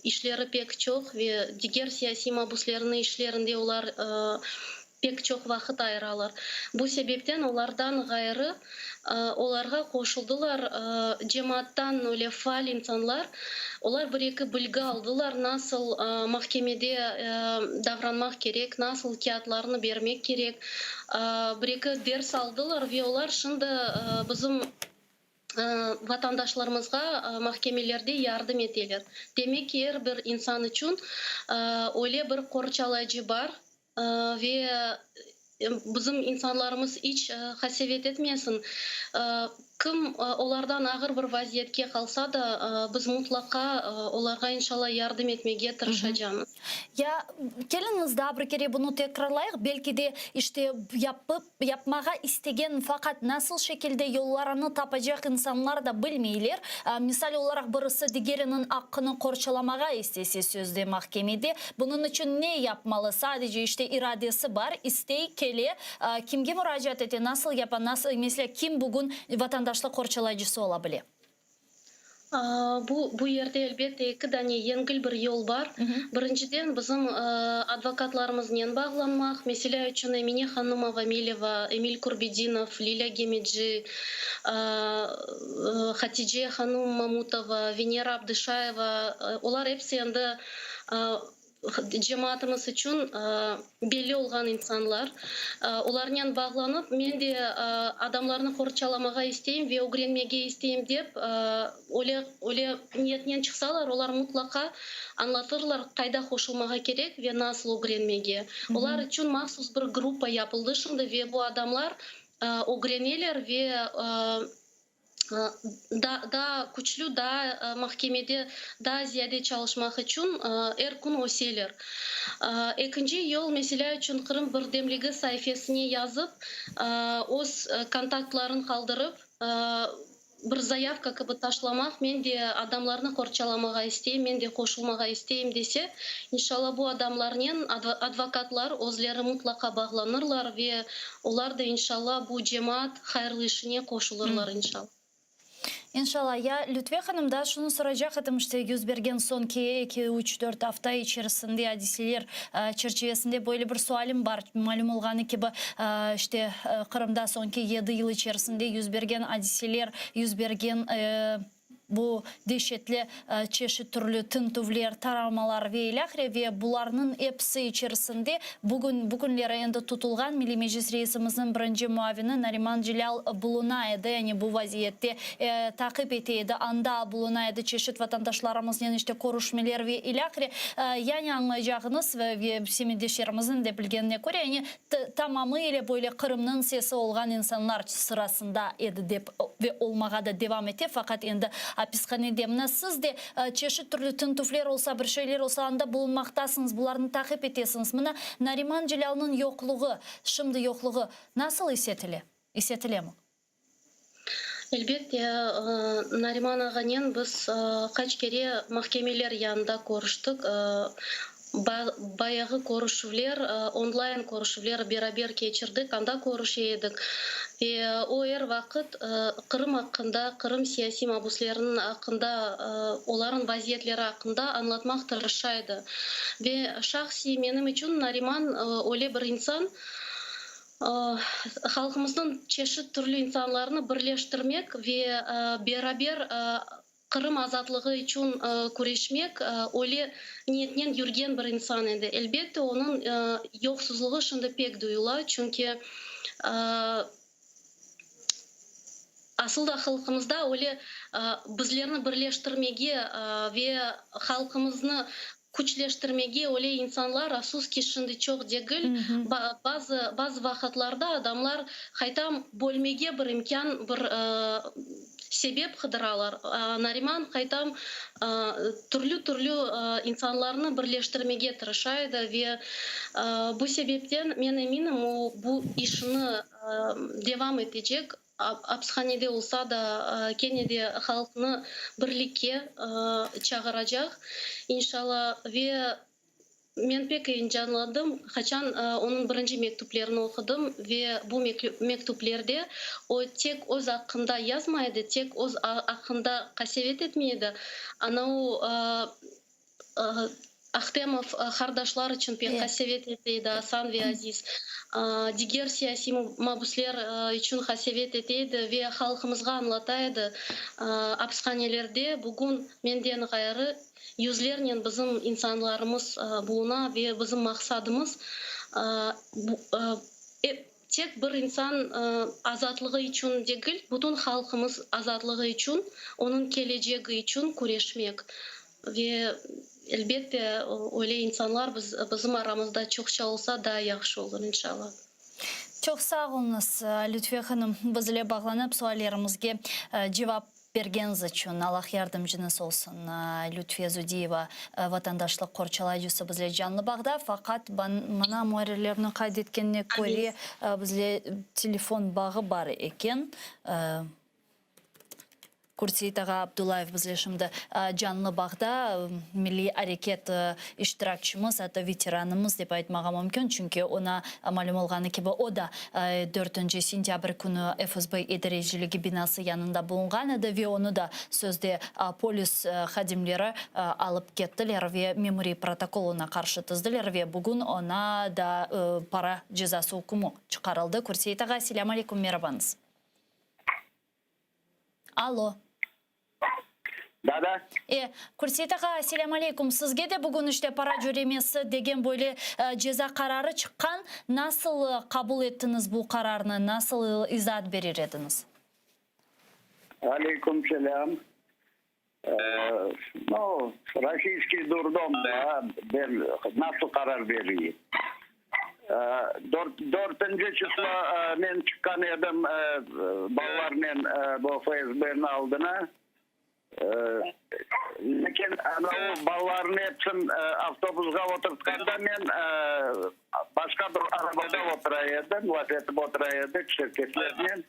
işleri pek çoq ve diger siyasiy mabuslerniñ işlerinde olar pek çoq vaqıt ayıralar. Bu sebepten olardan ğayrı olarğa qoşuldılar cemaattan öyle faal insanlar, olar bir-eki bilgi aldılar, nasıl mahkemede davranmaq kerek, nasıl kâğıtlarnı bermek kerek, bir-eki ders aldılar ve olar şimdi bizim vatandaşlarımızğa mahkemelerde yardım eteler. Demek ki, er bir insan içün öyle bir qorçalayıcı bar ve bizim insanlarımız iç qasevet etmesin, kim olardan ağır bir vaziyetke qalsa da, biz mutlaqa olarğa, inşalla, yardım etmege tırışacamız. Ya keliñiz daa bir kere bunı tekrarlayıq, belki de işte yapıp yapmağa istegen, faqat nasıl şekilde yollarını tapacaq insanlar da bilmeyler. Misal olaraq, birisi digeriniñ aqqını qorçalamağa istese sözde mahkemede, bunıñ içün ne yapmalı? Sadece işte iradesi bar, istey, kele, kimge muracaat ete, nasıl yapa, nasıl, meselâ, kim bugün vatandaşlıq qorçalayıcısı ola bile? Bu, bu yerde, elbette, eki dane yengil bir yol bar. Birinciden, bizim advokatlarımıznen bağlanmaq. Meselâ içün, Emine hanım Avamileva, Emil Kurbedinov, Lilâ Gemeci, Hatice hanım Mamutova, Venera Abdışayeva, olar episi endi cemaatımız içün belli olğan insanlar. Olarnen bağlanıp, men de adamlarnı qorçalamağa isteyim ve ögrenmege isteyim dep, öyle, öyle niyetnen çıqsalar, olar mutlaqa añlatırlar, qayda qoşulmağa kerek ve nasıl ögrenmege. Olar içün mahsus bir gruppa yapıldı şimdi ve bu adamlar ögreneler ve daa küçlü, daa mahkemede daa ziyade çalışmaq içün er kün öseler. Ekinci yol, meselâ içün, Qırım birdemligi saifesine yazıp, öz kontaktların qaldırıp, bir zayavka kibi taşlamaq, men de adamlarnı qorçalamağa isteyim, men de qoşulmağa isteyim dese, inşalla, bu adamlarnen advokatlar özleri mutlaqa bağlanırlar ve olar da, inşalla, bu cemaat hayırlı işine qoşulırlar, inşalla. İnşalla. Ya, Lütfiye hanım, daa şunı soracaq edim, işte, yüz bergen soñki eki, üç, dört afta içerisinde adiseler çerçivesinde böyle bir sualim bar. Malüm olğanı kibi, işte, Qırımda soñki yedi yıl içerisinde yüz bergen adiseler, yüz bergen. Bu deşetli çeşit türlü tintüvler, taramalar ve ilâhre ve bularnıñ episi içerisinde bugün, bu künleri endi tutulğan Milliy Meclis reisimizniñ birinci muavini Nariman Celâl buluna edi, yani bu vaziyette taqip ete edi, anda buluna edi, çeşit vatandaşlarımıznen işte körüşmeler ve ilâhre. Yani añlaycağıñız ve semetdeşlerimizniñ de bilgenine köre, yani tamamı ile böyle Qırımnıñ sesi olğan insanlar sırasında edi dep ve olmağa da devam ete, faqat endi apishanede. Mına siz de çeşit türlü tintüvler olsa, bir şeyler olsa, anda bulunmaqtasıñız, bularnı taqip etesiñiz. Mına Nariman Celâlnıñ yoqluğı, şimdi yoqluğı nasıl is etile, is etilemi? Elbette, Nariman ağanen biz qaç kere mahkemeler yanında körüştik. Bayağı körüşüvler, onlayn körüşüvler beraber keçirdik, anda körüşe edik. Ve o er vaqıt Qırım aqqında, Qırım siyasiy mabusleriniñ aqqında, olarıñ vaziyetleri aqqında añlatmaq tırışa edi. Ve şahsiy menim içün Nariman öyle bir insan, Halqımıznıñ çeşit türlü insanlarını birleştirmek ve beraber Qırım azatlığı içün küreşmek öyle niyetnen yürgen bir insan edi. Elbette, onıñ yoqsuzluğı şimdi pek duyula, çünki asıl da halqımızda öyle bizlerni birleştirmege ve halqımıznı Küçleştirmege öyle insanlar, afsus ki, şimdi çoq degil. Bazı, bazı vaqıtlarda adamlar qaytam bölmege bir imkân, bir sebep qıdıralar. Nariman qaytam türlü-türlü insanlarnı birleştirmege tırışa edi ve bu sebepten, men eminim, o bu işini devam etecek. Apishanede olsa da, kene de halqnı birlikke çağıracaq, inşalla. Ve men pek eyecanlandım, qaçan onıñ birinci mektüplerini oqudım ve bu mektüplerde o tek öz aqqında yazmay edi, tek öz aqqında qasevet etmey edi, ana o Ahtemov qardaşlar içün pek qasevet ete edi, Asan ve Aziz. Diger siyasiy mabüsler içün qasevet ete edi ve halqımızğa añlata edi, apishanelerde bugün menden ğayrı yüzlernen bizim insanlarımız buluna ve bizim maqsadımız tek bir insan azatlığı içün degil, bütün halqımız azatlığı içün, onıñ kelecegi içün küreşmek. Ve, elbette, öyle insanlar biz, bizim aramızda çoqça olsa, daa yahşı olur, inşallah. Çoq sağ oluñız, Lütfiye hanım, biz ile bağlanıp suallerimizge cevap bergeniñiz içün. Allah yardımcıñız olsun. Lütfiye Zudiyeva, vatandaşlıq qorçalayıcısı bizle canlı bağda, faqat mına muarrirlerniñ qayd etkenine köre, bizle telefon bağı bar eken. Kurtseit ağa Abdullayev bizle şimdi canlı bağda, milliy areket iştirakçimiz, atta veteranımız dep aytmağa mümkün, çünki oña malüm olğanı kibi, o da dörtünci sentâbr künü FSB idareciligi binası yanında bulunğan edi ve onı da sözde polis hadimleri alıp kettiler ve memuriy protokol oña qarşı tizdiler ve bugün oña da para cezası ükmü çıqarıldı. Kurtseit ağa, selâm aleyküm, merabañız. Allo. Da, da. E, Kürsiyet ağa, selâm aleyküm. Sizge de bugün işte para cöremesi degen böyle ceza qararı çıqqan. Nasıl qabul ettiñiz bu qararnı, nasıl izaat berer ediñiz? Aleyküm selâm. No, rossiyskiy durdom da, ben nasıl qarar bereyim? Dörtünci çıslo men çıqqan edim balalarnen bu FSBniñ aldına. Lâkin ana o balalarnı epsin avtobusğa oturtqanda men başqa bir arabada otura edim, laf etip otura edik şirketlernen.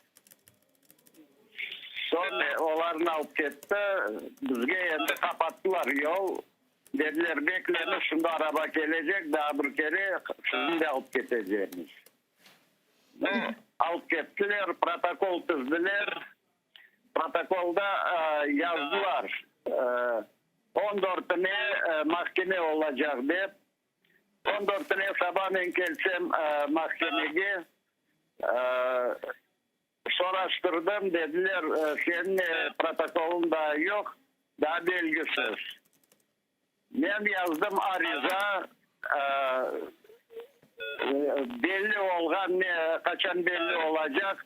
Soñ olarnı alıp ketti, bizge endi qapattılar yol, dediler, bekleñiz, şimdi araba kelecek, daa bir kere sizni de alıp ketecekmiz. No, alıp kettiler, protokol tizdiler, protokolda yazdılar, on dörtüne mahkeme olacaq dep. On dörtüne saba men kelsem mahkemege, Soraştırdım, dediler, seniñ protokolıñ daa yoq, daa belgisiz. Men yazdım ariza, belli olğan ne, qaçan belli olacaq,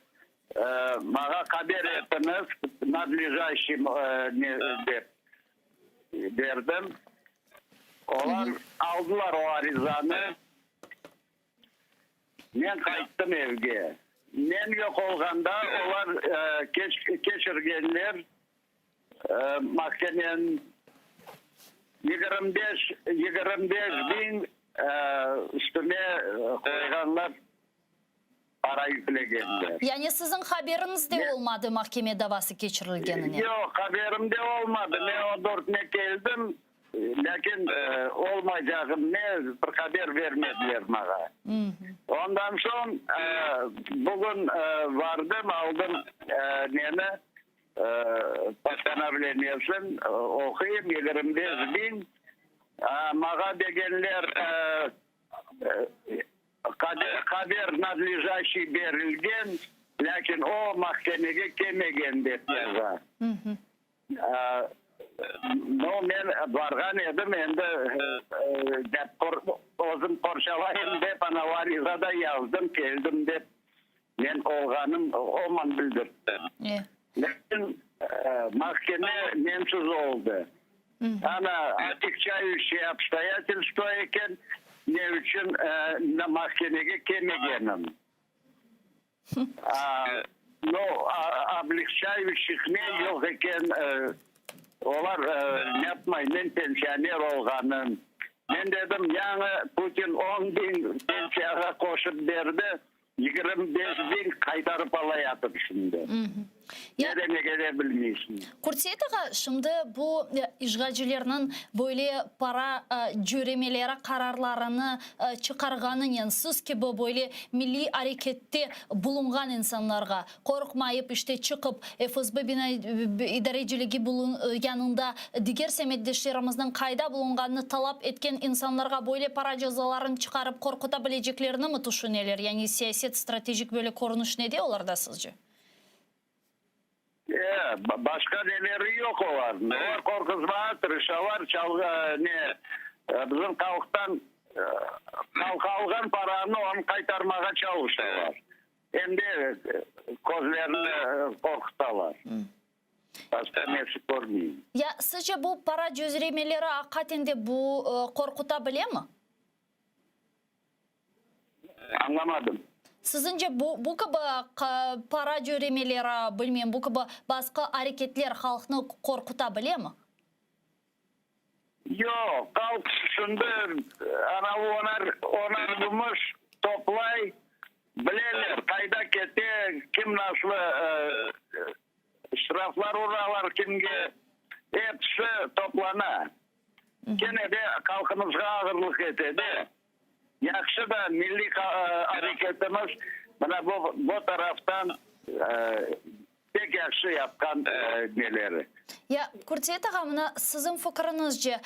maña haber etiñiz, nadlejaşiy dep berdim. Olar aldılar o arizanı. Men qayttım evge. Men yoq olğanda olar keçirgenler mahkemeniñ 25, 25 biñ üstüme qoyğanlar, para yüklegenler. Yani siziñ haberiñiz de olmadı mahkeme davası keçirilgenine? Yoq, haberim de olmadı. Men on dörtüne keldim. Lâkin olmaycağım ne bir haber bermediler maña. Ondan soñ bugün vardım, aldım neni, postanovleniyesin, oquyım, 25 biñ. Maña degenler, haber nadlejaşiy berilgen, lâkin o mahkemege kelmegen, dep yaza. No, men barğan edim, endi dep özüm qorçalayım dep, ana ariza da yazdım, keldim dep, men olğanım oman bildirttim. Lâkin mahkeme mensiz oldı. Ana otягчающие obstoyatelstva eken, ne içün mahkemege kelmegenim. No, oblegçayuşih ne yoq eken, olar ne yapmay, men pensioner olğanım. Men dedim, yañı Putin on biñ pensiyağa qoşıp berdi, 25 biñ qaytarıp alayatır şimdi. Ne demege de bilmeysiñ. Qurtseit ağa, şimdi bu işğalcilerniñ böyle para cöremeleri qararlarını çıqarğanınen, siz kibi böyle milliy arekette bulunğan insanlarğa, qorqmayıp işte çıqıp FSB bina idareciligi yanında diger semetdeşlerimizniñ qayda bulunğanını talap etken insanlarğa böyle para cezalarını çıqarıp qorquta bileceklerini mi tüşüneler? Yani siyaset stratejik böyle körünüş nede olarda sizce? E, başqa neleri yoq olarnıñ. Olar qorquzmağa tırışalar, çalğı, ne, bizim halqtan halq alğan paranı onı qaytarmağa çalışalar. Em de közlerini qorqutalar. Başqa nesi körmeyim. Ya, sizce bu para cöremeleri aqaten de bu qorquta bilemi? Añlamadım. Siziñce bu, bu kibi para cöremeleri, bilmem, bu kibi basqı areketler halqnı qorquta bilemi? Yoq, halq şimdi anavı onar, onar gümüş toplay, bileler, qayda kete, kim nasıl ştraflar uralar kimge, episi toplana. Kene de halqımızğa ağırlıq ete de. Yahşı da milliy areketimiz mına bu bu taraftan pek yahşı yapqan neleri. Ya, Qurtseit ağa, mına siziñ fikriñizce,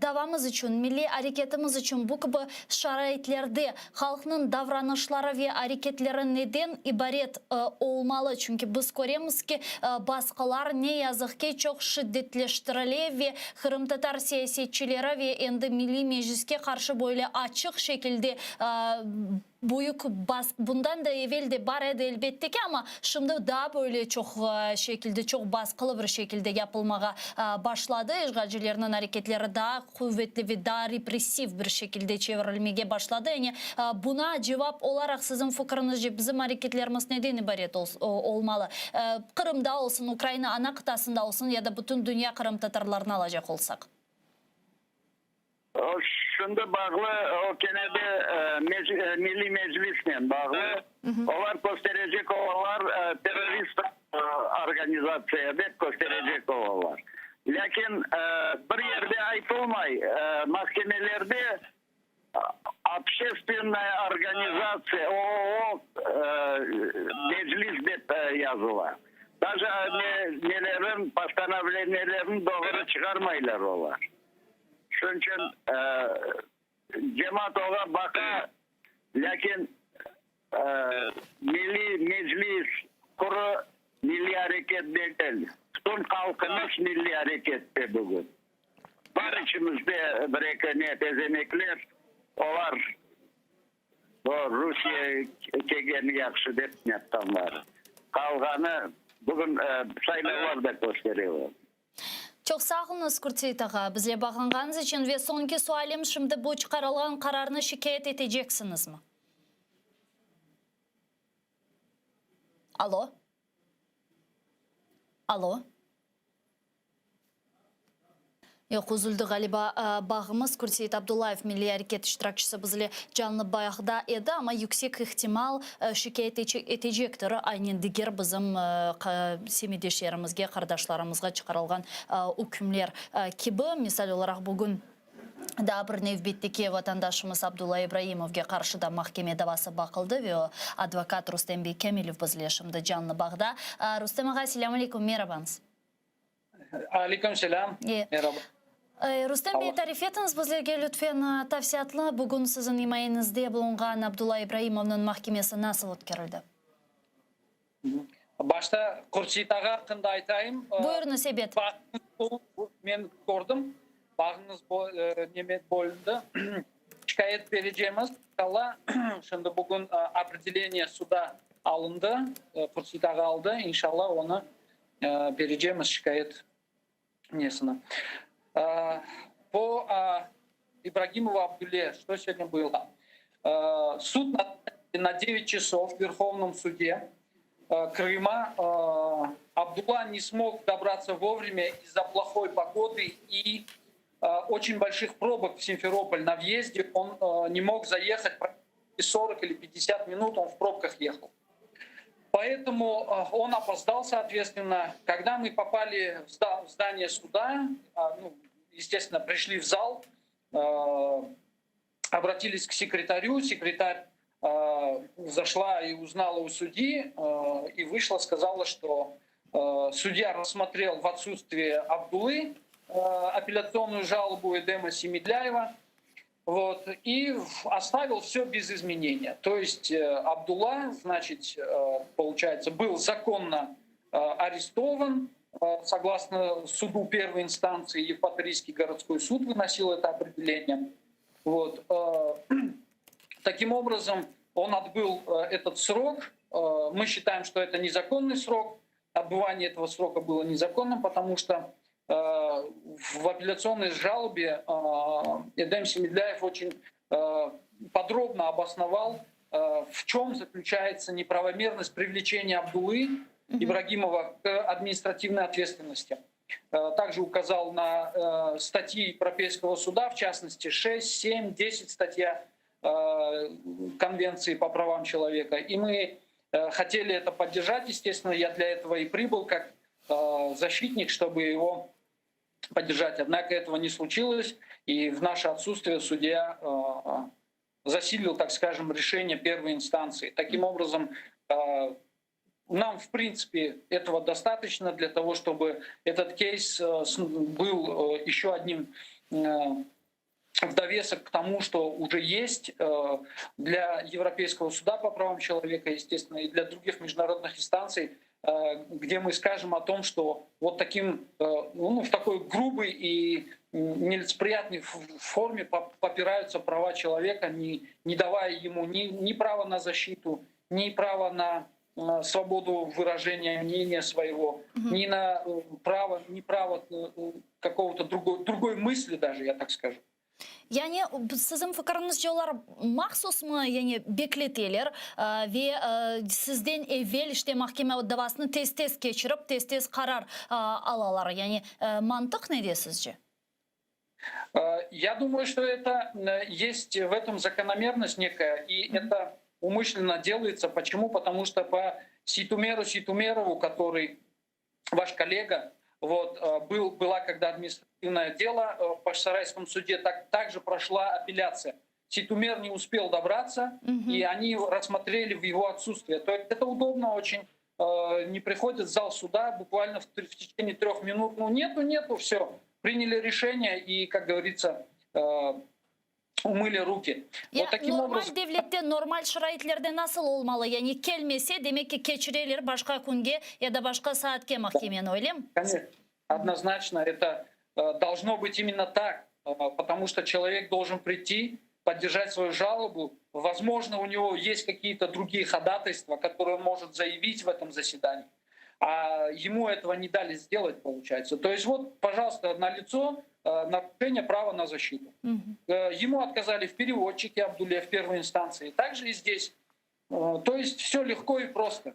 davamız içün, milliy areketimiz içün bu kibi şaraitlerde halqnıñ davranışları ve areketleri neden ibaret olmalı? Çünki biz köremiz ki, basqılar, ne yazıq ki, çoq şiddetleştirile ve qırımtatar siyasetçileri ve endi Milliy Mecliske qarşı böyle açıq şekilde büyük basqı, bundan da evel de bar edi, elbette ki, amma şimdi daa böyle çoq şekilde, çoq basqılı bir şekilde yapılmağa başladı. İşğalcilerniñ areketleri daa quvetli ve daa repressiv bir şekilde çevirilmege başladı. Yani, buna cevap olaraq, siziñ fikriñizce, bizim areketlerimiz neden ibaret olmalı? Qırımda olsun, Ukraina ana qıtasında olsun ya da bütün dünya qırımtatarlarını alacaq olsaq. O şimdi bağlı, o kene de Milliy Meclisnen bağlı. Olar kösterecek olalar, terrorist organizatsiya dep kösterecek olalar. Lâkin bir yerde aytılmay, mahkemelerde Obşestvennaya organizatsiya, OOO, Meclis dep yazıla. Daje nelerin, postanovleniyelerin doğru çıqarmaylar olar. Şunıñ içün cemaat oña baqa, lâkin Milliy Meclis quruldı. areket degil, bütün halqımız milliy arekette bugün. Bar içimizde bir-eki ne pezenekler, olar o Rusiye kelgeni yahşı dep yapqanlar. Qalğanı bugün saylavlar da köstere o. Çoq sağ oluñız, Qurtseit ağa, bizle bağlanğanıñız içün. Ve soñki sualim, şimdi bu çıqarılğan qararnı şikâyet eteceksiñizmi? Alo? Alo? Yoq, üzüldi ğaliba bağımız. Qurtseit Abdullayev, Milliy areket iştirakçisi bizle canlı bağda edi, amma yüksek ihtimal şikâyet etecektir, aynen diger bizim semetdeşlerimizge, qardaşlarımızğa çıqarılğan ükümler kibi. Misal olaraq, bugün Daa bir nevbetteki vatandaşımız Abdulla İbraimovge qarşı da mahkeme davası baqıldı ve o, advokat Rustem bey Kâmilev bizle şimdi canlı bağda. Rustem ağa, selâm aleyküm, merabañız. Aleyküm selâm, meraba. Rustem bey, tarif etiñiz bizlerge lütfen tafsiyatlı, bugün siziñ imayeñizde bulunğan Abdulla İbraimovnıñ mahkemesi nasıl ötkerildi? Başta Qurçit ağa aqqında aytayım. Buyurıñız, ebet. Bağıñız, men kördim, bağıñız neme bölündi. Şikâyet berecemiz, inşallah. Şimdi bugün opredeleniye suda alındı, Qurçit ağa aldı, inşallah onı berecemiz şikâyet nesini. Po İbragimova Abdulle, что сегодня было? Суд на 9 часов в Верховном суде Крыма. Абдулла не смог добраться вовремя из-за плохой погоды и очень больших пробок в Симферополь на въезде. Он не мог заехать 40 или 50 минут, он в пробках ехал. Поэтому он опоздал, соответственно. Когда мы попали в здание суда, ну, естественно, пришли в зал, обратились к секретарю. Секретарь зашла и узнала у судьи, и вышла, сказала, что судья рассмотрел в отсутствие Абдулы апелляционную жалобу Эдема Семедляева, вот, и оставил все без изменения. То есть Абдулла, значит, получается, был законно арестован, согласно суду первой инстанции, Евпаторийский городской суд выносил это определение. Вот. Таким образом, он отбыл этот срок. Мы считаем, что это незаконный срок. Отбывание этого срока было незаконным, потому что в апелляционной жалобе Эдем Семедляев очень подробно обосновал, в чем заключается неправомерность привлечения Абдуллы Ибрагимова к административной ответственности. Также указал на статьи Европейского суда, в частности 6, 7, 10 статья Конвенции по правам человека. И мы хотели это поддержать, естественно, я для этого и прибыл как защитник, чтобы его поддержать. Однако этого не случилось, и в наше отсутствие судья засилил, так скажем, решение первой инстанции. Таким образом, нам, в принципе, этого достаточно для того, чтобы этот кейс был еще одним в довесок к тому, что уже есть для Европейского суда по правам человека, естественно, и для других международных инстанций, где мы скажем о том, что вот таким, ну, в такой грубой и нелицеприятной форме попираются права человека, не, не давая ему ни, ни права на защиту, ни права на свободу выражения мнения своего, ни на право, ни право какого-то другой, другой мысли даже, я так скажу. Yani siziñ fikiriñizce olar mahsusmı yani bekleteler ve sizden evel işte mahkeme davasını tez-tez keçirip, tez-tez qarar alalar. Yani mantıq nede sizce? Я думаю, что это есть в этом закономерность некая, и это умышленно делается. Почему? Потому что по Сейтумеру Сейтумерову, который ваш коллега, вот, был, была когда административное дело в Бахчисарайском суде, так, также прошла апелляция. Сейтумер не успел добраться, и они рассмотрели в его отсутствие. То есть это удобно очень. Не приходит в зал суда буквально в, в течение трех минут. Ну нету, нету, все. Приняли решение и, как говорится,. Умыли руки. Ya Вот таким normal образом. devlette normal şaraitlerde nasıl olmalı? Yani kelmese, demek ki keçireler başqa künge ya da başqa saatke mahkemeni, öylemi? Конечно, однозначно это должно быть именно так, потому что человек должен прийти, поддержать свою жалобу. Возможно, у него есть какие-то другие ходатайства, которые он может заявить в этом заседании. А ему этого не дали сделать, получается. То есть вот, пожалуйста, на лицо нарушение права на защиту. Ему отказали в переводчике Абдуле в первой инстанции. Также и здесь. То есть все легко и просто.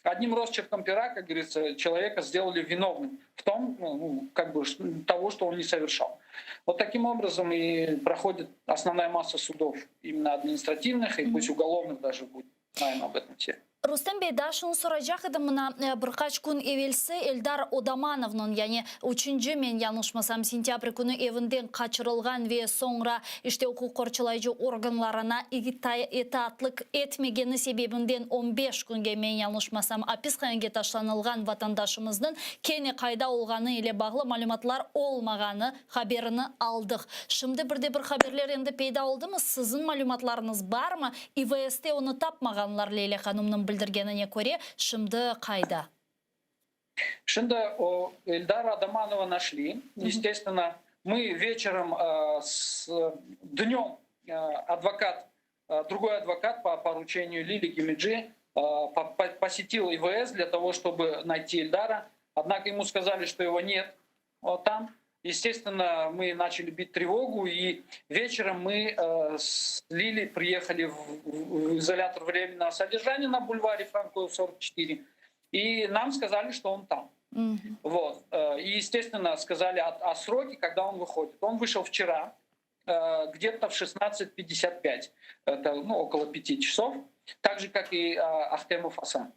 Одним росчерком пера, как говорится, человека сделали виновным в том, ну, как бы, того, что он не совершал. Вот таким образом и проходит основная масса судов, именно административных и пусть уголовных даже будет. Знаем об этом все. Rustem bey, daa şunı soracaq edim, mına bir qaç kün evelsi Eldar Odamanovnıñ, yani üçünci, men yañlışmasam, sentâbr künü evinden qaçırılğan ve soñra işte uquq qorçalayıcı organlarına itaatlıq etmegeni sebebinden 15 künge, men yañlışmasam, apishanege taşlanılğan vatandaşımıznıñ kene qayda olğanı ile bağlı malümatlar olmağanı haberini aldıq. Şimdi bir de bir haberler endi peyda oldımı? Siziñ malümatlarıñız barmı? İVS-te onı tapmağanlar Leylâ hanımnıñ bildirgenine köre, şimdi qayda? Şimdi o, Эльдара Адаманова нашли. Естественно, мы вечером, с, днем адвокат, другой адвокат по поручению Лили Гемеджи посетил ИВС для того, чтобы найти Эльдара. Однако ему сказали, что его нет там. Естественно, мы начали бить тревогу, и вечером мы с Лили приехали в изолятор временного содержания на бульваре Франко 44, и нам сказали, что он там. Вот. И, естественно, сказали о сроке, когда он выходит. Он вышел вчера, где-то в 16.55, это, ну, около 5 часов, так же, как и Ахтемов Асан.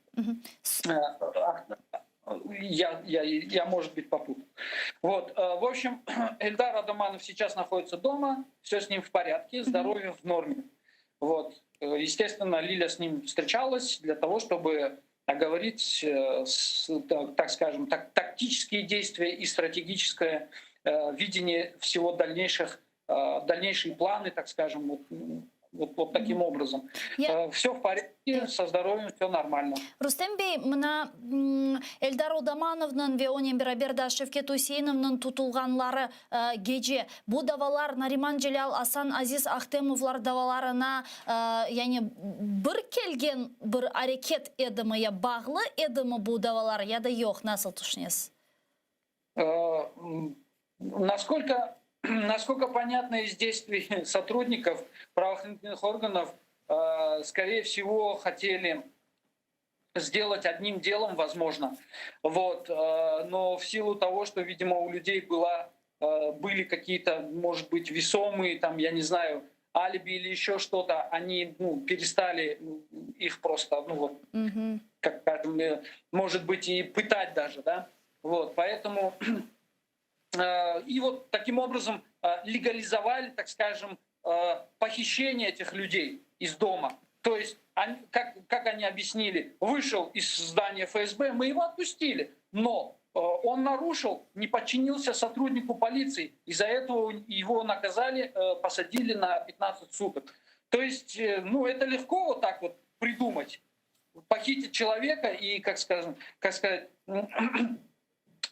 Я, может быть, попутал. Вот. В общем, Эльдар Адаманов сейчас находится дома, все с ним в порядке, здоровье в норме. Вот. Естественно, Лиля с ним встречалась для того, чтобы оговорить, так скажем, тактические действия и стратегическое видение всего дальнейшие планы, так скажем, вот таким образом. Все в порядке, со здоровьем все нормально. Rustem bey, mına Eldar Odamanovnıñ ve onen beraber da Şevket Useinovnıñ tutulğanları gece bu davalar Nariman Celâl, Asan Aziz Ahtemovlar davalarına yani bir kelgen bir areket edimi ya bağlı edimi bu davalar ya da yoq, nasıl tüşünesiz? Насколько понятно из действий сотрудников правоохранительных органов, скорее всего, хотели сделать одним делом, возможно. Вот. Но в силу того, что, видимо, у людей были какие-то, может быть, весомые, там, я не знаю, алиби или еще что-то, они, ну, перестали их просто, ну, вот, как скажем, может быть, и пытать даже, да. Вот, поэтому и вот таким образом легализовали, так скажем, похищение этих людей из дома. То есть, они, как они объяснили, вышел из здания ФСБ, мы его отпустили, но он нарушил, не подчинился сотруднику полиции. Из-за этого его наказали, посадили на 15 суток. То есть, ну, это легко вот так вот придумать. Похитить человека и, как скажем, как сказать,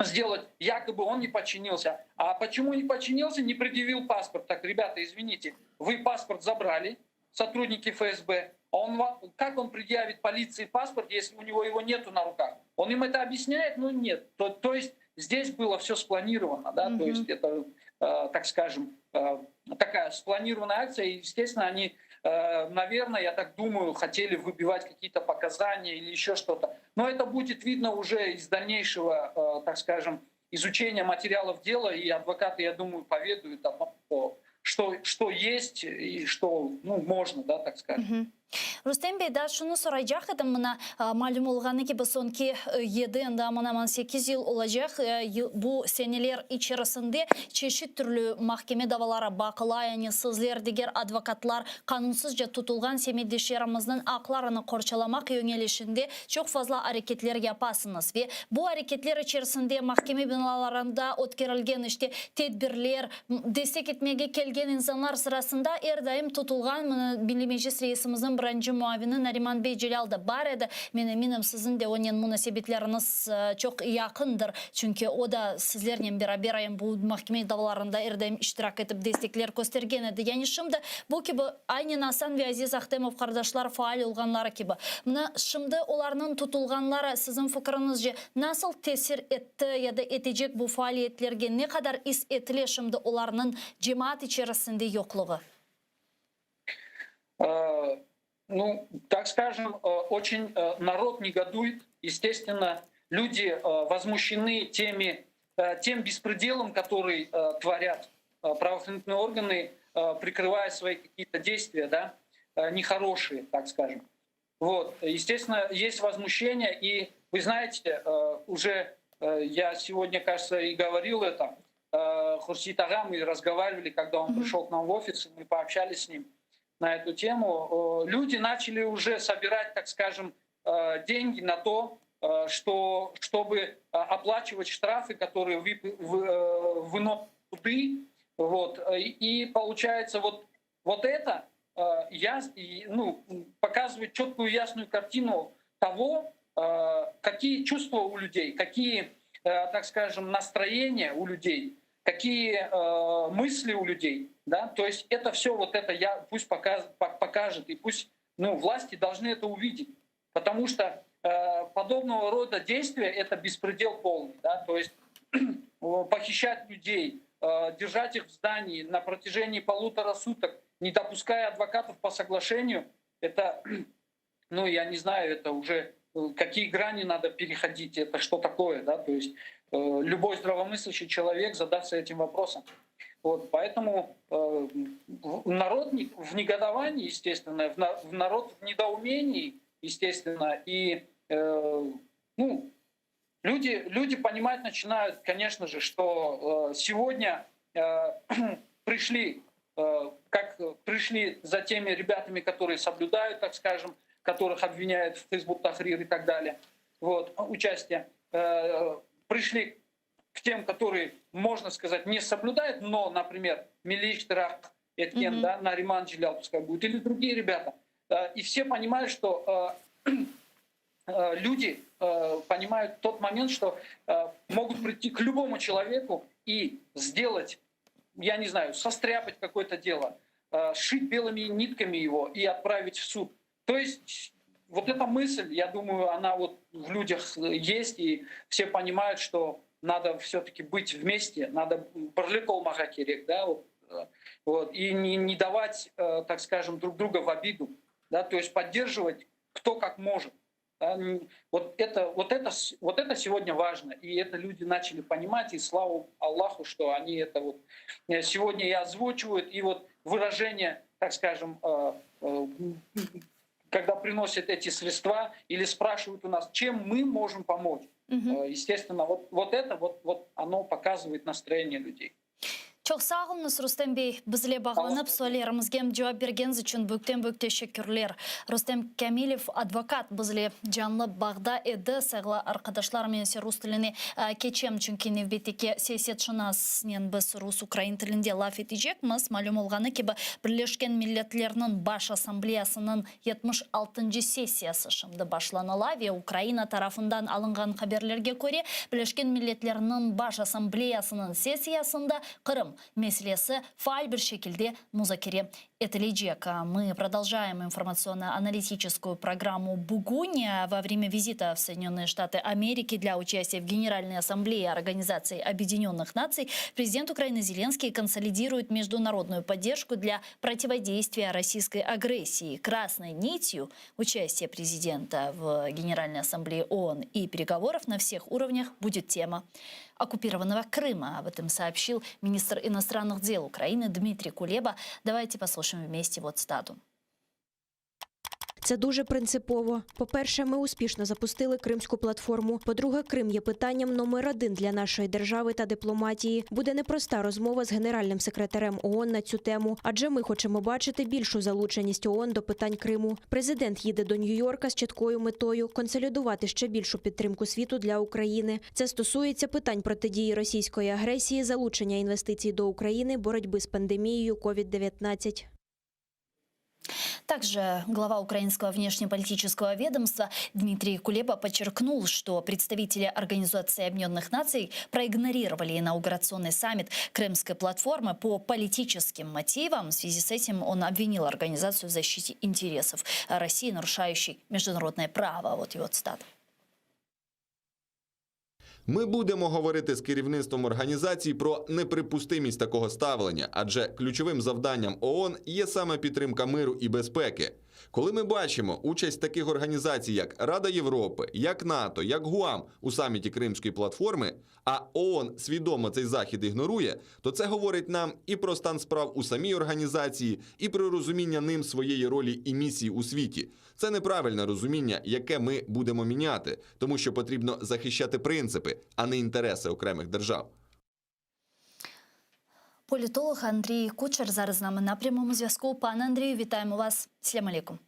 сделать, якобы он не подчинился. А почему не подчинился? Не предъявил паспорт. Так, ребята, извините, вы паспорт забрали, сотрудники ФСБ. А как он предъявит полиции паспорт, если у него его нету на руках? Он им это объясняет? Ну нет. То есть здесь было все спланировано, да? То есть это, так скажем, такая спланированная акция. И, естественно, они, наверное, я так думаю, хотели выбивать какие-то показания или еще что-то. Но это будет видно уже из дальнейшего, так скажем, изучения материалов дела, и адвокаты, я думаю, поведают о том, что есть и что, ну, можно, да, так скажем. Rustem bey, daa şunı soraycaq edim, mına, malüm olğanı kibi, soñki yedi, endi aman-aman sekiz yıl olacaq, bu seneler içerisinde çeşit türlü mahkeme davaları baqıla, yani sizler, diger advokatlar qanunsızca tutulğan semetdeşlerimizniñ aqlarını qorçalamaq yöñelişinde çoq fazla areketler yapasıñız ve bu areketler içerisinde mahkeme binalarında ötkerilgen, işte, tedbirler, Destek etmege kelgen insanlar sırasında er daim tutulğan mına Milliy Meclis reisimizniñ birinci muavini Nariman bey Celâl da bar edi. Men eminim, siziñ de onen munasebetleriñiz çoq yaqındır, çünki o da sizlernen beraber em bu mahkeme davalarında er daim iştirak etip destekler köstergen edi. Yani şimdi bu kibi aynen Asan ve Aziz Ahtemov qardaşlar faal olğanları kibi. Mına şimdi olarnıñ tutulğanları siziñ fikiriñizce nasıl tesir etti? Ya da etecek bu faaliyetlerge ne qadar is etile şimdi olarnıñ cemaat içerisinde yoqluğı? Nu, tak skajем, очень народ негодует, естественно, люди возмущены теми, тем беспределом, который творят правоохранительные органы, прикрывая свои какие-то действия, да, нехорошие, так скажем. Вот, естественно, есть возмущение, и вы знаете, уже я сегодня, кажется, и говорил это, Хурсит ağa, мы разговаривали, когда он пришел к нам в офис, и мы пообщались с ним на эту тему. Люди начали уже собирать, так скажем, деньги на то, что, чтобы оплачивать штрафы, которые выносят суды. Вот. И получается, вот, вот это я, ну, показывает четкую ясную картину того, какие чувства у людей, какие, так скажем, настроения у людей, какие мысли у людей. Да? То есть это все вот это я, пусть показ, покажет, и пусть ну, власти должны это увидеть. Потому что подобного рода действия — это беспредел полный. Да? То есть похищать людей, держать их в здании на протяжении полутора суток, не допуская адвокатов по соглашению, это, ну, я не знаю, это уже какие грани надо переходить, это что такое, да, то есть любой здравомыслящий человек задастся этим вопросом. Вот, поэтому э, народ в негодовании, естественно, в народ в недоумении, естественно, и э, ну, люди, люди понимать начинают, конечно же, что э, сегодня э, пришли, э, как пришли за теми ребятами, которые соблюдают, так скажем, которых обвиняют в Хизбут Тахрир и так далее, вот, участие, э, пришли к тем, которые, можно сказать, не соблюдают, но, например, milliy iştirak etken, mm-hmm. да, Нариман Джелял пускай будет, или другие ребята. Э, и все понимают, что э, э, люди понимают тот момент, что могут прийти к любому человеку и сделать, я не знаю, состряпать какое-то дело, сшить белыми нитками его и отправить в суд. То есть вот эта мысль, я думаю, она вот в людях есть, и все понимают, что надо все-таки быть вместе, надо birlik olmağa kerek, да, вот, вот, и не, не давать, так скажем, друг друга в обиду, да, то есть поддерживать кто как может. Да, вот, это, вот, это, вот это сегодня важно, и это люди начали понимать, и слава Аллаху, что они это вот сегодня и озвучивают, и вот выражение, так скажем, когда приносят эти средства или спрашивают у нас, чем мы можем помочь. Угу. Естественно, вот, вот это вот, вот оно показывает настроение людей. Çoq sağ oluñız, Rustem bey, bizle bağlanıp suallerimizge cevap bergeniñiz içün büyükten büyük teşekkürler. Rustem Kâmilev, advokat, bizle canlı bağda edi. Sayğılı arqadaşlar, men ise rus tiline keçem, çünki nevbetteki siyasetşınasnen biz rus-ukrain tilinde laf etecekmiz. Malüm olğanı kibi, Birleşken Milletlerniñ Baş Assambleyasınıñ 76-ncı sessiyası şimdi başlanıla ve Ukraina tarafından alınğan haberlerge köre, Birleşken Milletlerniñ Baş Assambleyasınıñ sessiyasında Qırım meselesi faal bir şekilde muzakere etilecek. Мы продолжаем информационно-аналитическую программу «Bugün». Во время визита в Соединенные Штаты Америки для участия в Генеральной Ассамблее Организации Объединенных Наций президент Украины Зеленский консолидирует международную поддержку для противодействия российской агрессии. Красной нитью участия президента в Генеральной Ассамблее ООН и переговоров на всех уровнях будет тема оккупированного Крыма. Об этом сообщил министр иностранных дел Украины Дмитрий Кулеба. Давайте послушаем вместе вот цитату. Це дуже принципово. По-перше, ми успішно запустили Кримську платформу. По-друге, Крим є питанням номер один для нашої держави та дипломатії. Буде непроста розмова з генеральним секретарем ООН на цю тему, адже ми хочемо бачити більшу залученість ООН до питань Криму. Президент їде до Нью-Йорка з чіткою метою консолідувати ще більшу підтримку світу для України. Це стосується питань протидії російської агресії, залучення інвестицій до України, боротьби з пандемією COVID-19. Также глава украинского внешнеполитического ведомства Дмитрий Кулеба подчеркнул, что представители Организации Объединенных Наций проигнорировали инаугурационный саммит Крымской платформы по политическим мотивам. В связи с этим он обвинил организацию в защите интересов России, нарушающей международное право. Вот его цитата. Ми будемо говорити з керівництвом організації про неприпустимість такого ставлення, адже ключовим завданням ООН є саме підтримка миру і безпеки. Коли ми бачимо участь таких організацій, як Рада Європи, як НАТО, як ГУАМ у саміті Кримської платформи, а ООН свідомо цей захід ігнорує, то це говорить нам і про стан справ у самій організації, і про розуміння ним своєї ролі і місії у світі. Це неправильне розуміння, яке ми будемо міняти, тому що потрібно захищати принципи, а не інтереси окремих держав. Політолог Андрій Кучер зараз з нами на прямому зв'язку. Пане Андрію, вітаємо вас. Селям алейкум.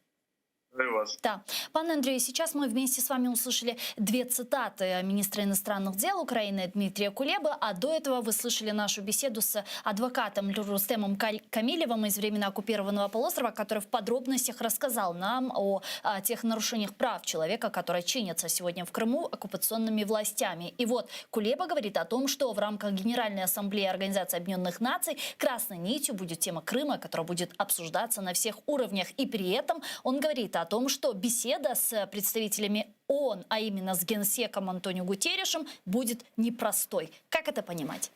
Вітаю вас. Да. Пане Андрію, сейчас мы вместе с вами услышали две цитаты министра иностранных дел Украины Дмитрия Кулебы, а до этого вы слышали нашу беседу с адвокатом Рустемом Камилевым из временно оккупированного полуострова, который в подробностях рассказал нам о тех нарушениях прав человека, которые чинятся сегодня в Крыму оккупационными властями. И вот Кулеба говорит о том, что в рамках Генеральной Ассамблеи Организации Объединенных Наций красной нитью будет тема Крыма, которая будет обсуждаться на всех уровнях. И при этом он говорит о том, что беседа с представителями ООН, а именно с генсеком Антонио Гутерришем, будет непростой. Как это понимать?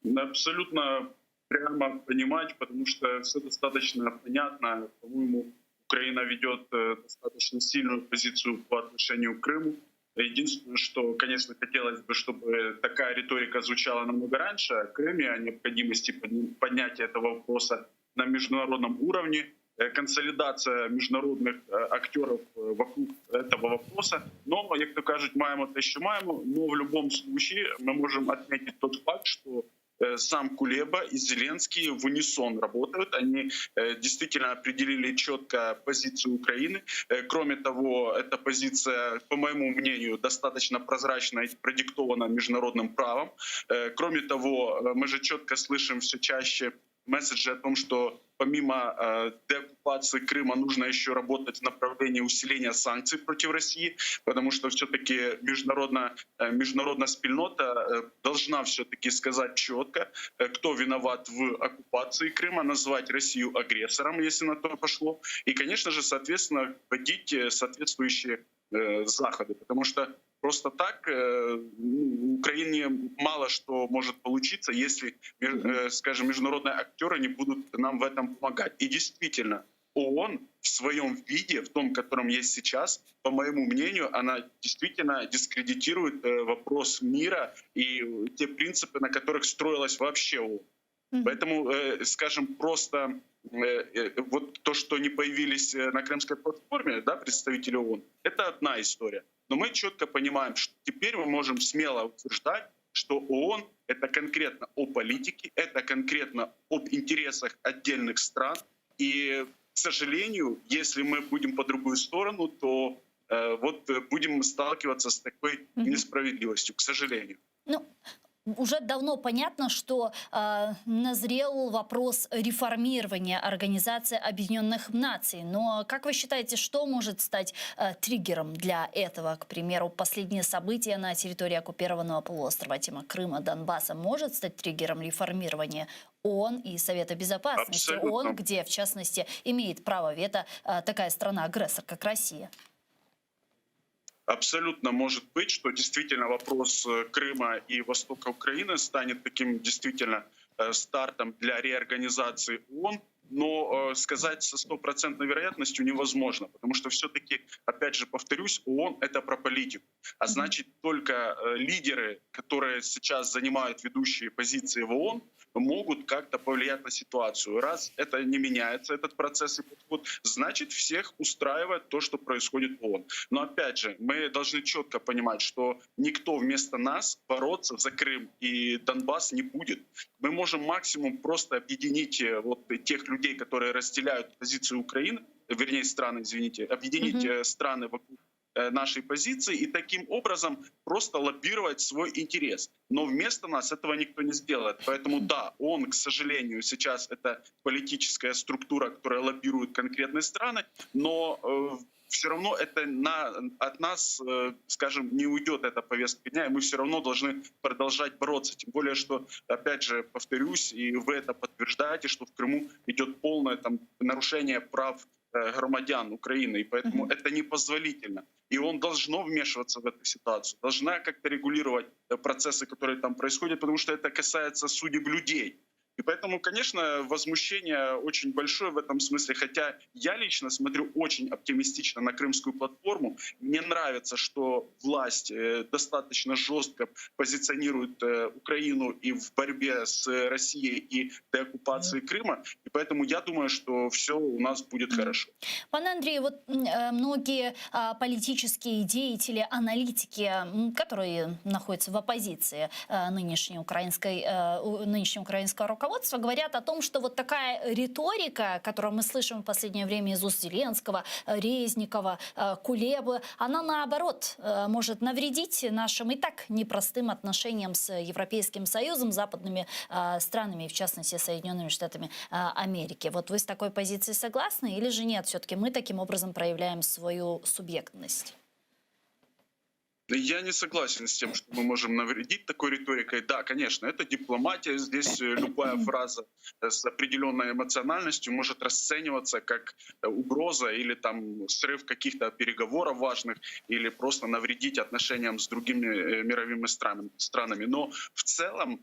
Абсолютно прямо понимать, потому что все достаточно понятно. По-моему, Украина ведет достаточно сильную позицию по отношению к Крыму. Единственное, что, конечно, хотелось бы, чтобы такая риторика звучала намного раньше о Крыме, о необходимости поднятия этого вопроса на международном уровне, консолидация международных актеров вокруг этого вопроса. Но, як то кажуть, маємо те, що маємо. Но в любом случае мы можем отметить тот факт, что сам Кулеба и Зеленский в унисон работают. Они действительно определили четко позицию Украины. Кроме того, эта позиция, по моему мнению, достаточно прозрачна и продиктована международным правом. Кроме того, мы же четко слышим все чаще месседжи о том, что помимо деоккупации Крыма нужно еще работать в направлении усиления санкций против России, потому что все-таки международная спільнота должна все-таки сказать четко, кто виноват в оккупации Крыма, назвать Россию агрессором, если на то пошло, и, конечно же, соответственно, вводить соответствующие заходы, потому что просто так ну, Украине мало что может получиться, если, скажем, международные актеры не будут нам в этом помогать. И действительно, ООН в своем виде, в том, котором есть сейчас, по моему мнению, она действительно дискредитирует вопрос мира и те принципы, на которых строилась вообще ООН. Поэтому, скажем, просто вот то, что не появились на Крымской платформе, да, представители ООН, это одна история. Но мы четко понимаем, что теперь мы можем смело утверждать, что ООН — это конкретно о политике, это конкретно об интересах отдельных стран. И, к сожалению, если мы будем по другую сторону, то вот будем сталкиваться с такой несправедливостью, к сожалению. Ну, уже давно понятно, что назрел вопрос реформирования Организации Объединенных Наций. Но как вы считаете, что может стать триггером для этого? К примеру, последние события на территории оккупированного полуострова, тема Крыма, Донбасса, может стать триггером реформирования ООН и Совета Безопасности Абсолютно. ООН, где, в частности, имеет право вето такая страна-агрессор, как Россия? Абсолютно может быть, что действительно вопрос Крыма и Востока Украины станет таким действительно стартом для реорганизации ООН. Но сказать со стопроцентной вероятностью невозможно, потому что все-таки, опять же повторюсь, ООН — это про политику. А значит, только лидеры, которые сейчас занимают ведущие позиции в ООН, могут как-то повлиять на ситуацию. Раз это не меняется, этот процесс и подход, значит, всех устраивает то, что происходит в ООН. Но опять же, мы должны четко понимать, что никто вместо нас бороться за Крым и Донбасс не будет. Мы можем максимум просто объединить вот тех людей, которые разделяют позицию Украины, вернее страны, извините, объединить страны вокруг нашей позиции и таким образом просто лоббировать свой интерес. Но вместо нас этого никто не сделает. Поэтому да, он, к сожалению, сейчас это политическая структура, которая лоббирует конкретные страны, но все равно это от нас, скажем, не уйдет эта повестка дня, и мы все равно должны продолжать бороться. Тем более, что, опять же, повторюсь, и вы это подтверждаете, что в Крыму идет полное там нарушение прав громадян Украины, и поэтому это непозволительно. И он должно вмешиваться в эту ситуацию, должна как-то регулировать процессы, которые там происходят, потому что это касается судеб людей. И поэтому, конечно, возмущение очень большое в этом смысле, хотя я лично смотрю очень оптимистично на крымскую платформу. Мне нравится, что власть достаточно жестко позиционирует Украину и в борьбе с Россией и деоккупацией Крыма. И поэтому я думаю, что все у нас будет хорошо. Пане Андрей, вот многие политические деятели, аналитики, которые находятся в оппозиции нынешней украинской, нынешнего украинского руководства, говорят о том, что вот такая риторика, которую мы слышим в последнее время из уст Зеленского, Резникова, Кулебы, она наоборот может навредить нашим и так непростым отношениям с Европейским Союзом, западными странами, в частности, Соединенными Штатами Америки. Вот вы с такой позицией согласны или же нет? Все-таки мы таким образом проявляем свою субъектность. Я не согласен с тем, что мы можем навредить такой риторикой. Да, конечно, это дипломатия. Здесь любая фраза с определенной эмоциональностью может расцениваться как угроза или там срыв каких-то переговоров важных, или просто навредить отношениям с другими мировыми странами. Но в целом,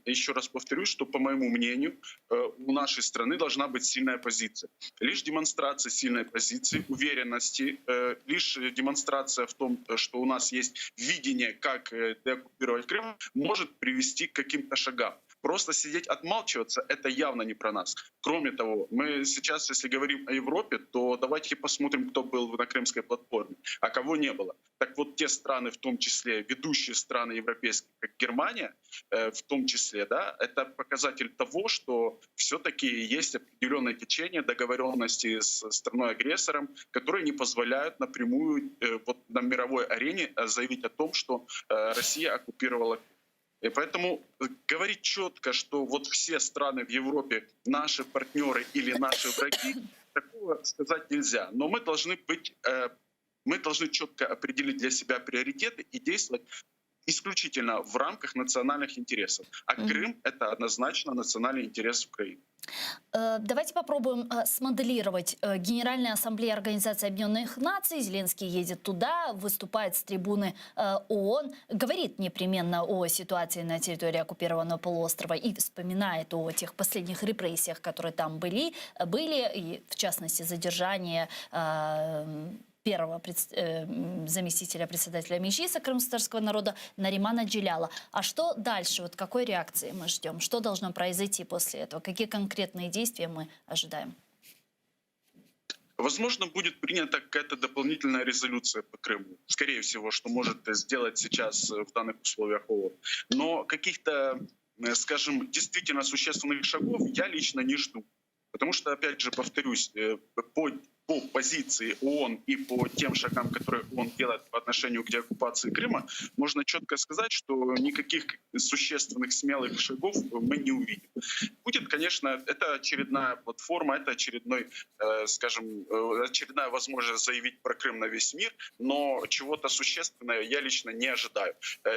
еще раз повторюсь, что, по моему мнению, у нашей страны должна быть сильная позиция. Лишь демонстрация сильной позиции, уверенности, лишь демонстрация в том, что у нас есть видение, как деоккупировать Крым, может привести к каким-то шагам. Просто сидеть, отмалчиваться — это явно не про нас. Кроме того, мы сейчас, если говорим о Европе, то давайте посмотрим, кто был на крымской платформе, а кого не было. Так вот, те страны, в том числе ведущие страны европейские, как Германия, в том числе, да, это показатель того, что все-таки есть определенное течение договоренности с страной-агрессором, которые не позволяют напрямую вот на мировой арене заявить о том, что Россия оккупировала. И поэтому говорить четко, что вот все страны в Европе наши партнеры или наши враги, такого сказать нельзя. Но мы должны четко определить для себя приоритеты и действовать исключительно в рамках национальных интересов. А Крым — это однозначно национальный интерес Украины. Давайте попробуем смоделировать. Генеральная ассамблея Организации Объединенных Наций, Зеленский едет туда, выступает с трибуны ООН, говорит непременно о ситуации на территории оккупированного полуострова и вспоминает о тех последних репрессиях, которые там были, и в частности задержание первого заместителя председателя Меджлиса крымскотатарского народа Наримана Джеляла. А что дальше? Вот какой реакции мы ждем? Что должно произойти после этого? Какие конкретные действия мы ожидаем? Возможно, будет принята какая-то дополнительная резолюция по Крыму. Скорее всего, что может сделать сейчас в данных условиях ООН. Но каких-то, скажем, действительно существенных шагов я лично не жду. Потому что, опять же, повторюсь, по позиции ООН и по тем шагам, которые ООН делает по отношению к деоккупации Крыма, можно четко сказать, что никаких существенных смелых шагов мы не увидим. Будет, конечно, это очередная платформа, это очередной, скажем, очередная возможность заявить про Крым на весь мир, но чего-то существенного я лично не ожидаю.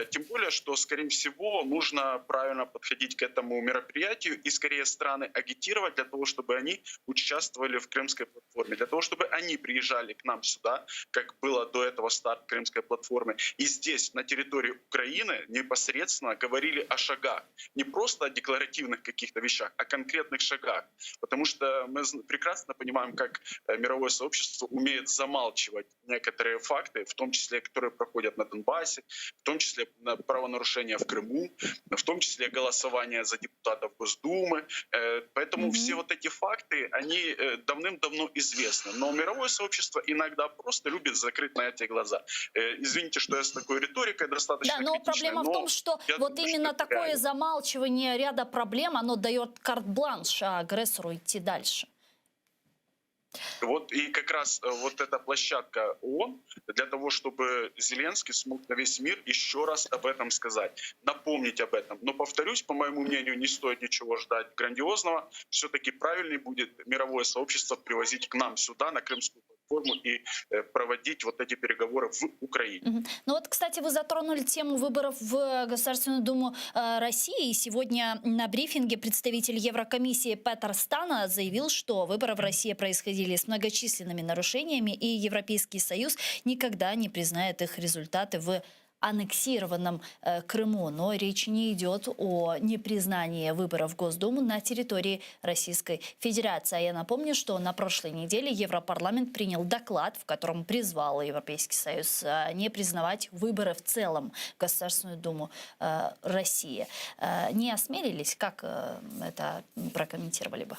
Тем более, что, скорее всего, нужно правильно подходить к этому мероприятию и скорее страны агитировать для того, чтобы они участвовали в крымской платформе, для того, чтобы они приезжали к нам сюда, как было до этого старт Крымской платформы, и здесь, на территории Украины, непосредственно говорили о шагах. Не просто о декларативных каких-то вещах, а конкретных шагах. Потому что мы прекрасно понимаем, как э, мировое сообщество умеет замалчивать некоторые факты, в том числе, которые проходят на Донбассе, в том числе на правонарушения в Крыму, в том числе голосование за депутатов Госдумы. Э, поэтому mm-hmm. все вот эти факты, они э, давным-давно известны. Но мировое сообщество иногда просто любит закрыть на эти глаза. Э, извините, что я с такой риторикой достаточно Да, но проблема в том, что вот думаю, именно что такое реально. замалчивание ряда проблем, оно дает карт-бланш агрессору идти дальше. Вот и как раз э, вот эта площадка ООН для того, чтобы Зеленский смог на весь мир еще раз об этом сказать, напомнить об этом. Но, повторюсь, по моему мнению, не стоит ничего ждать грандиозного. Все-таки правильнее будет мировое сообщество привозить к нам сюда, на Крымскую платформу и э, проводить вот эти переговоры в Украине. Ну вот, кстати, вы затронули тему выборов в Государственную Думу э, России. И сегодня на брифинге представитель Еврокомиссии Петер Стана заявил, что выборы в России происходили с многочисленными нарушениями, и Европейский Союз никогда не признает их результаты в аннексированном э, Крыму. Но речь не идет о непризнании выборов в Госдуму на территории Российской Федерации. А я напомню, что на прошлой неделе Европарламент принял доклад, в котором призвал Европейский Союз э, не признавать выборы в целом в Государственную Думу э, России. Не осмелились? Как это прокомментировали бы?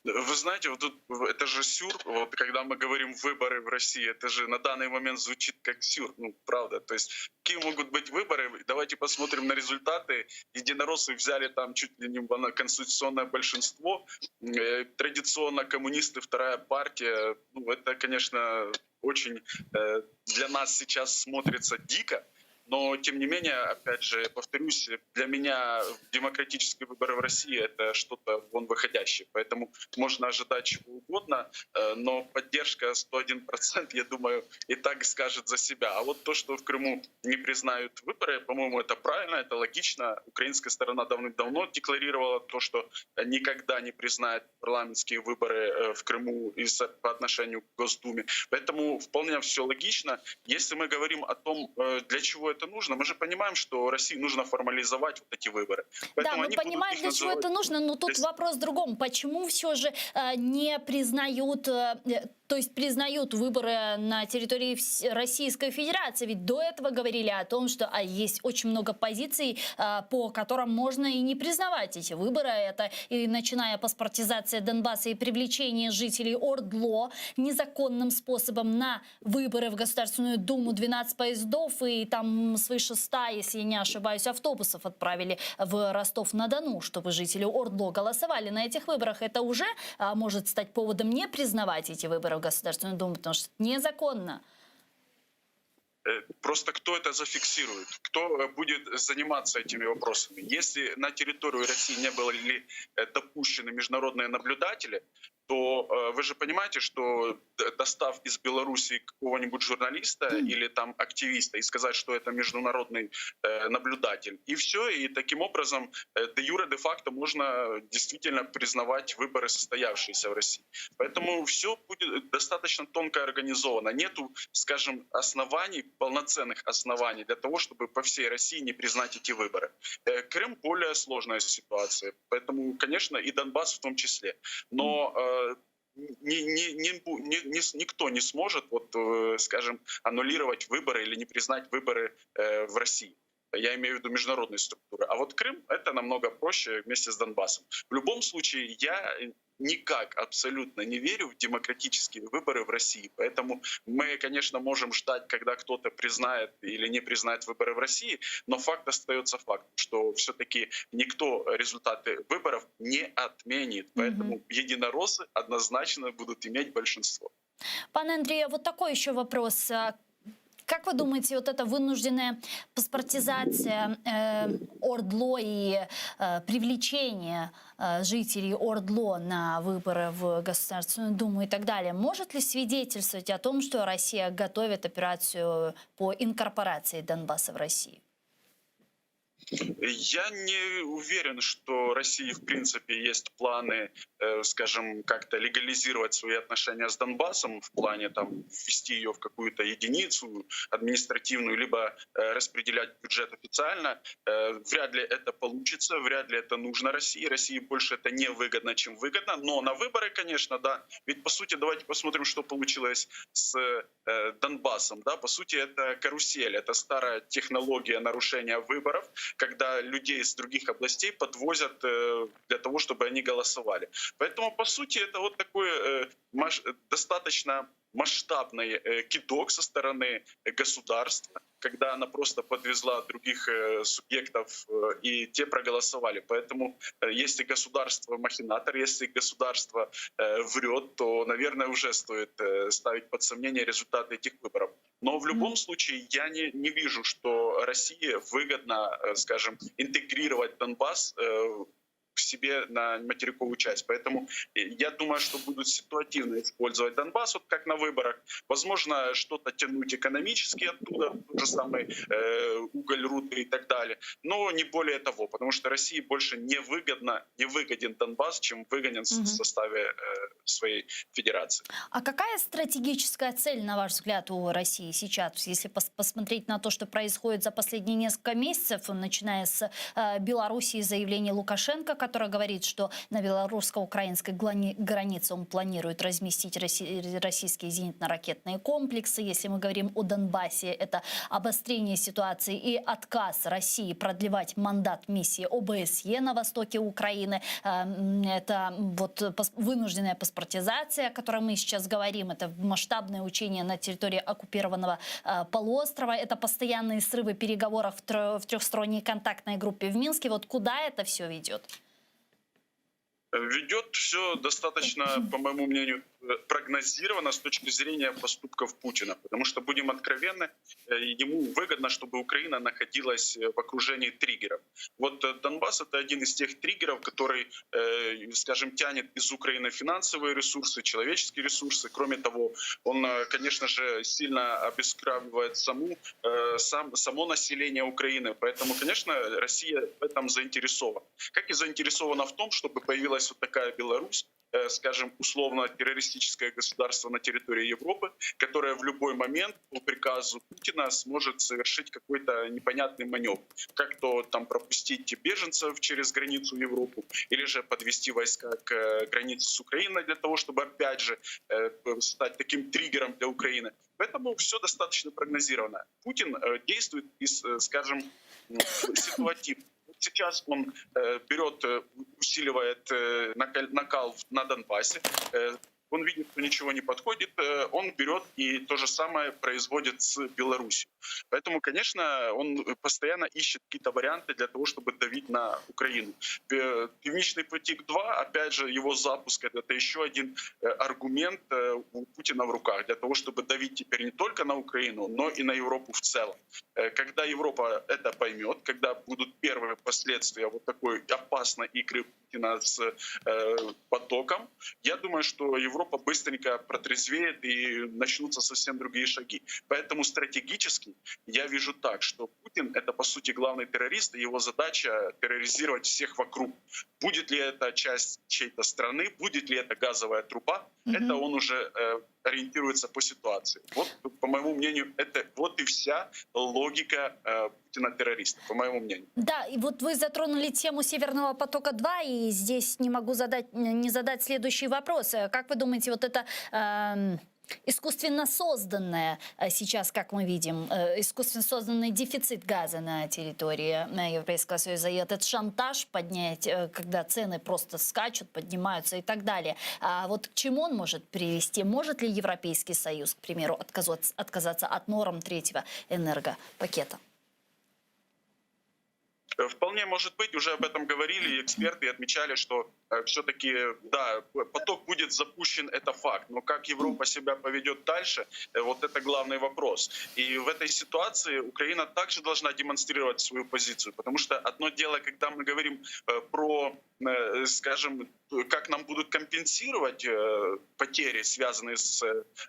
Вы знаете, вот тут это же сюр, вот когда мы говорим выборы в России, это же на данный момент звучит как сюр, ну правда. То есть какие могут быть выборы? Давайте посмотрим на результаты. Единороссы взяли там чуть ли не конституционное большинство. Э, традиционно коммунисты, вторая партия. Ну это, конечно, очень э, для нас сейчас смотрится дико. Но, тем не менее, опять же, повторюсь, для меня демократические выборы в России — это что-то вон выходящее. Поэтому можно ожидать чего угодно, э, но поддержка 101%, я думаю, и так скажет за себя. А вот то, что в Крыму не признают выборы, по-моему, это правильно, это логично. Украинская сторона давным-давно декларировала то, что никогда не признает парламентские выборы э, в Крыму и по отношению к Госдуме. Поэтому вполне все логично. Если мы говорим о том, э, для чего это нужно, мы же понимаем, что России нужно формализовать вот эти выборы. Поэтому да, мы понимаем, для чего это нужно, но тут вопрос в другом. Почему все же э, не признают, э, то есть признают выборы на территории Российской Федерации? Ведь до этого говорили о том, что а, есть очень много позиций, э, по которым можно и не признавать эти выборы. Это и начиная паспортизация Донбасса и привлечение жителей Ордло незаконным способом на выборы в Государственную Думу 12 поездов и там свыше 100, если я не ошибаюсь, автобусов отправили в Ростов-на-Дону, чтобы жители Ордло голосовали на этих выборах. Это уже а, может стать поводом не признавать эти выборы в Государственную Думу, потому что это незаконно. Э, просто кто это зафиксирует? Кто э, будет заниматься этими вопросами? Если на территорию России не были э, допущены международные наблюдатели, то вы же понимаете, что достав из Беларуси какого-нибудь журналиста или там активиста и сказать, что это международный наблюдатель, и все, и таким образом де юре, де факто можно действительно признавать выборы, состоявшиеся в России. Поэтому все будет достаточно тонко организовано. Нету, скажем, оснований, полноценных оснований для того, чтобы по всей России не признать эти выборы. Э, Крым более сложная ситуация, поэтому, конечно, и Донбасс в том числе. Но э, ни, ни, ни, ни, никто не сможет, вот, э, скажем, аннулировать выборы или не признать выборы в России. Я имею в виду международные структуры. А вот Крым — это намного проще вместе с Донбассом. В любом случае, я никак абсолютно не верю в демократические выборы в России. Поэтому мы, конечно, можем ждать, когда кто-то признает или не признает выборы в России, но факт остается фактом, что все-таки никто результаты выборов не отменит. Поэтому угу. единороссы однозначно будут иметь большинство. Пане Андрей, вот такой еще вопрос. Как вы думаете, вот эта вынужденная паспортизация э, Ордло и э, привлечение э, жителей Ордло на выборы в Государственную Думу и так далее, может ли свидетельствовать о том, что Россия готовит операцию по инкорпорации Донбасса в Россию? Я не уверен, что России в принципе есть планы, э, скажем, как-то легализировать свои отношения с Донбассом в плане там ввести ее в какую-то единицу административную, либо э, распределять бюджет официально. Э, вряд ли это получится, вряд ли это нужно России. России больше это не выгодно, чем выгодно. Но на выборы, конечно, да. Ведь по сути, давайте посмотрим, что получилось с Донбассом. Да? По сути, это карусель, это старая технология нарушения выборов, когда людей из других областей подвозят э, для того, чтобы они голосовали. Поэтому, по сути, это вот такой э, достаточно масштабный э, кидок со стороны государства, когда она просто подвезла других субъектов, и те проголосовали. Поэтому если государство махинатор, если государство врет, то, наверное, уже стоит ставить под сомнение результаты этих выборов. Но в любом случае я не, не вижу, что России выгодно, скажем, интегрировать Донбасс к себе на материковую часть. Поэтому э, я думаю, что будут ситуативно использовать Донбасс, вот как на выборах. Возможно, что-то тянуть экономически оттуда, тот же самый э, уголь, руды и так далее. Но не более того, потому что России больше не выгодно, не выгоден Донбасс, чем выгоден mm-hmm. в составе э, своей федерации. А какая стратегическая цель, на ваш взгляд, у России сейчас? Если пос посмотреть на то, что происходит за последние несколько месяцев, начиная с э, Белоруссии, заявления Лукашенко, который говорит, что на белорусско-украинской границе он планирует разместить российские зенитно-ракетные комплексы. Если мы говорим о Донбассе, это обострение ситуации и отказ России продлевать мандат миссии ОБСЕ на востоке Украины. Эм, это вот вынужденная паспортизация, о которой мы сейчас говорим. Это масштабное учение на территории оккупированного э, полуострова. Это постоянные срывы переговоров в трехсторонней контактной группе в Минске. Вот куда это все ведет? Ведет все достаточно, по моему мнению, прогнозировано с точки зрения поступков Путина. Потому что, будем откровенны, э, ему выгодно, чтобы Украина находилась в окружении триггеров. Вот э, Донбасс — это один из тех триггеров, который, э, скажем, тянет из Украины финансовые ресурсы, человеческие ресурсы. Кроме того, он, конечно же, сильно обескровливает саму, сам, само население Украины. Поэтому, конечно, Россия в этом заинтересована. Как и заинтересована в том, чтобы появилась вот такая Беларусь, скажем, условно террористическое государство на территории Европы, которое в любой момент по приказу Путина сможет совершить какой-то непонятный маневр. Как то там пропустить беженцев через границу в Европу, или же подвести войска к э, границе с Украиной для того, чтобы опять же э, стать таким триггером для Украины. Поэтому все достаточно прогнозировано. Путин действует из, скажем, ситуативно. Сейчас он э, берет, э, усиливает э, накал на Донбассе. Он видит, что ничего не подходит, он берет и то же самое производит с Беларусью. Поэтому, конечно, он постоянно ищет какие-то варианты для того, чтобы давить на Украину. Північний потік-2, опять же, его запуск — это еще один аргумент у Путина в руках для того, чтобы давить теперь не только на Украину, но и на Европу в целом. Когда Европа это поймет, когда будут первые последствия вот такой опасной игры Путина с э, потоком, я думаю, что Европа быстренько протрезвеет и начнутся совсем другие шаги. Поэтому стратегически я вижу так, что Путин — это по сути главный террорист, и его задача терроризировать всех вокруг. Будет ли это часть чьей-то страны, будет ли это газовая труба, mm-hmm. это он уже э, ориентируется по ситуации. Вот, по моему мнению, это вот и вся логика э, Путина-террориста, по моему мнению. Да, и вот вы затронули тему Северного потока-2, и здесь не могу задать, не задать следующий вопрос. Как вы думаете, вот это... Э, искусственно созданное э, сейчас, как мы видим, э, искусственно созданный дефицит газа на территории э, Европейского Союза и этот шантаж поднять, когда цены просто скачут, поднимаются и так далее. А вот к чему он может привести? Может ли Европейский Союз, к примеру, отказаться, отказаться от норм третьего энергопакета? Вполне может быть, уже об этом говорили и эксперты и отмечали, что э, все-таки, да, поток будет запущен, это факт. Но как Европа себя поведет дальше, э, вот это главный вопрос. И в этой ситуации Украина также должна демонстрировать свою позицию, потому что одно дело, когда мы говорим э, про Э, скажем, как нам будут компенсировать потери, связанные с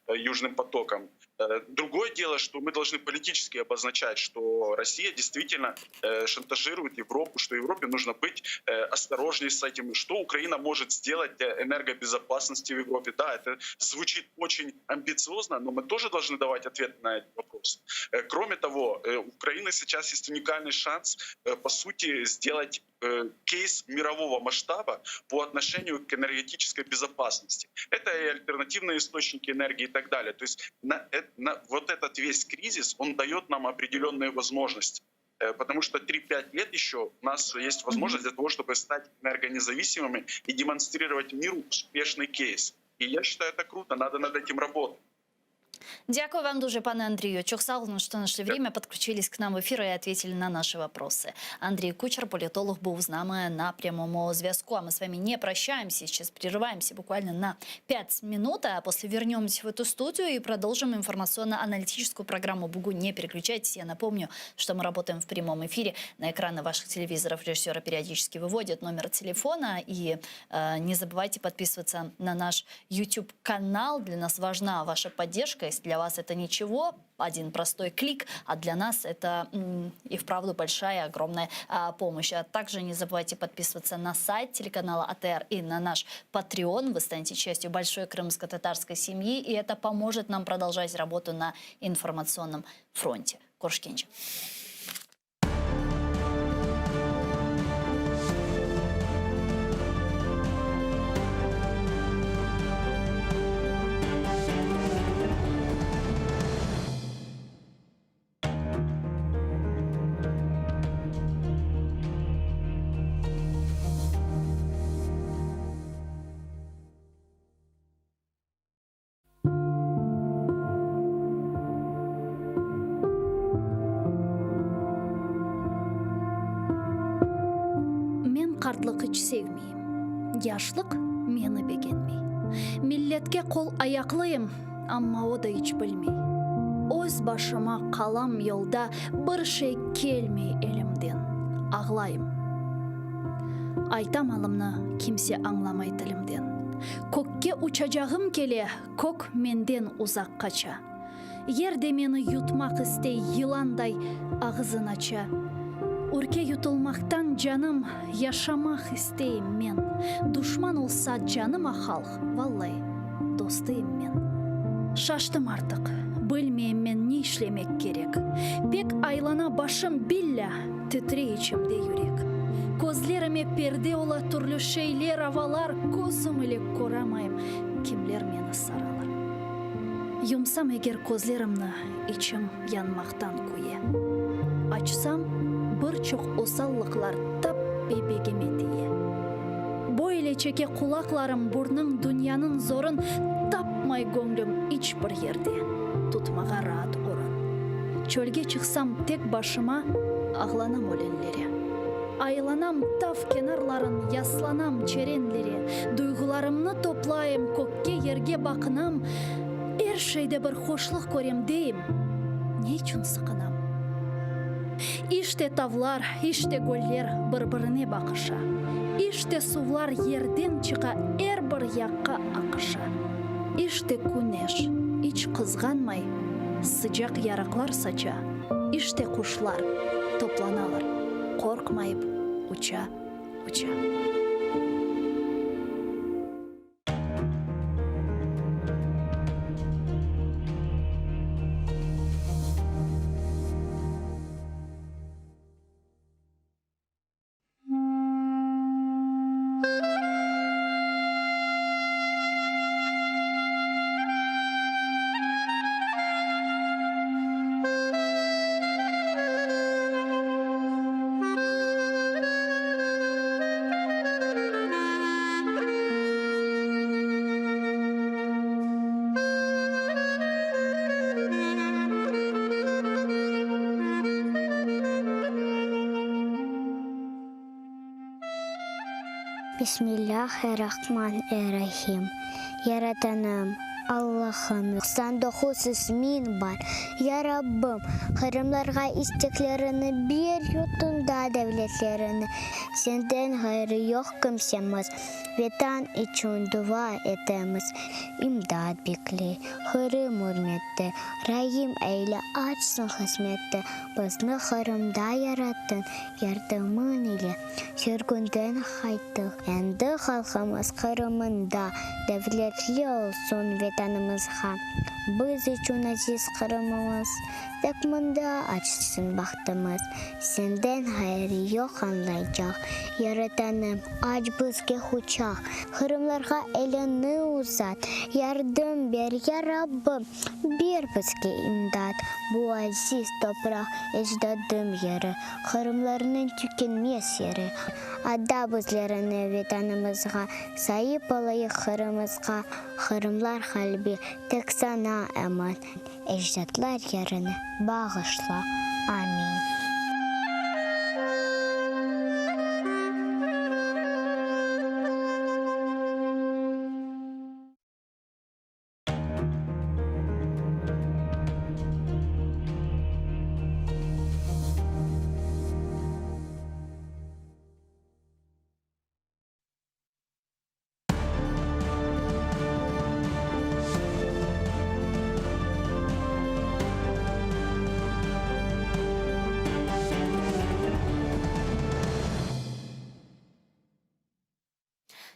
Южным потоком. Другое дело, что мы должны политически обозначать, что Россия действительно шантажирует Европу, что Европе нужно быть осторожнее с этим, что Украина может сделать для энергобезопасности в Европе. Да, это звучит очень амбициозно, но мы тоже должны давать ответ на этот вопрос. Кроме того, у Украины сейчас есть уникальный шанс, по сути, сделать кейс мирового масштаба по отношению к энергетической безопасности. Это и альтернативные источники энергии и так далее. То есть на, на, вот этот весь кризис, он дает нам определенные возможности. Потому что 3-5 лет еще у нас есть возможность для того, чтобы стать энергонезависимыми и демонстрировать миру успешный кейс. И я считаю, это круто, надо над этим работать. Дякую вам дуже, пане Андрію. Çoq sağ oluñ, что нашли время, подключились к нам в эфир и ответили на наши вопросы. Андрій Кучер, политолог, був з нами на прямому зв'язку. А мы с вами не прощаемся, сейчас прерываемся буквально на 5 минут, а после вернемся в эту студию и продолжим информационно-аналитическую программу «Бугунь». Не переключайтесь, я напомню, что мы работаем в прямом эфире. На экраны ваших телевизоров режиссера периодически выводят номер телефона. И э, не забывайте подписываться на наш YouTube-канал. Для нас важна ваша поддержка. Если для вас это ничего, один простой клик, а для нас это и вправду большая, огромная а, помощь. А также не забывайте подписываться на сайт телеканала АТР и на наш Patreon. Вы станете частью большой крымско-татарской семьи, и это поможет нам продолжать работу на информационном фронте. Körüşkence. Men qartlıq iç sevmeyim, Yaşlıq meni begenmey. Milletke qol-ayaqlıyım, Amma o da iç bilmey. Öz başıma qalam yolda, Bir şey kelmey elimden, Ağlayım. Aytam alımnı, kimse añlamay tilimden. Kökke uçacağım kele, Kök menden uzaq qaça. Yer de meni yutmaq istey, Yılanday ağızın aça. Ürke yutulmaqtan canım, Yaşamaq isteyim men. Duşman olsa canıma halq, Vallai, dostıyım men. Şaştım artıq, bilmeyim men ne işlemek kerek. Pek aylana başım, billâ, titrey içimde yürek. Közlerime perde ola türlü şeyler, avalar, Közüm ile köramayım, kimler meni saralar. Yumsam eger közlerimni, içim yanmaqtan küye. Açsam, bir çoq osallıqlar tap bebegime tiye. Böyle çeke qulaqlarım burnıñ dünyanıñ zorun, Tapmay göñlüm iç bir yerde tutmağa raat orun. Çölge çıqsam tek başıma, ağlanam ölenlere. Aylanam tav kenarların, yaslanam çerenlere, Duyğularımnı toplayım, kökke, yerge baqınam, Er şeyde bir hoşluq körem deyim, ne içün sıqınam? İşte tavlar, işte göller bir-birine baqışa, İşte suvlar yerden çıqa, er bir yaqqa aqışa. İşte küneş, iç qızğanmay, sıcaq yarıqlar saça, İşte quşlar toplanalar, qorqmayıp uça, uça. Bismillâh-er-Rahman-er-Rahim. Yaratanım! Allahım, 99 ismiñ bar, Ya Rabbım, qırımlarğa isteklerini ber, yurtunda devletlerini, Senden ğayrı yoq kimsemiz, Vetan içün dua etemiz, İmdat bekley Qırım ürmette, Raim eyle, açsın qısmette, Bizni Qırımda yarattıñ, yardımıñ ile sürgünden qayttıq. Endi halqımız Qırımında devletli olsun Vetanımızğa. Biz içün aziz Qırımımız, tek mında açsın bahtımız. Senden ğayrı yoq añlaycaq, Yaratanım, aç bizge quçaq, Qırımlarğa eliñni uzat, Yardım ber, ya Rabbim, ber bizge imdat. Bu aziz topraq ecdadım yeri, Qırımlarnıñ tükenmez yeri. Ada bizlerni Vetanımızğa, Saip olayıq Qırımızğa, Qırımlar qalbi tek saña emin. Ecdatlar yerini bağışla. Amin.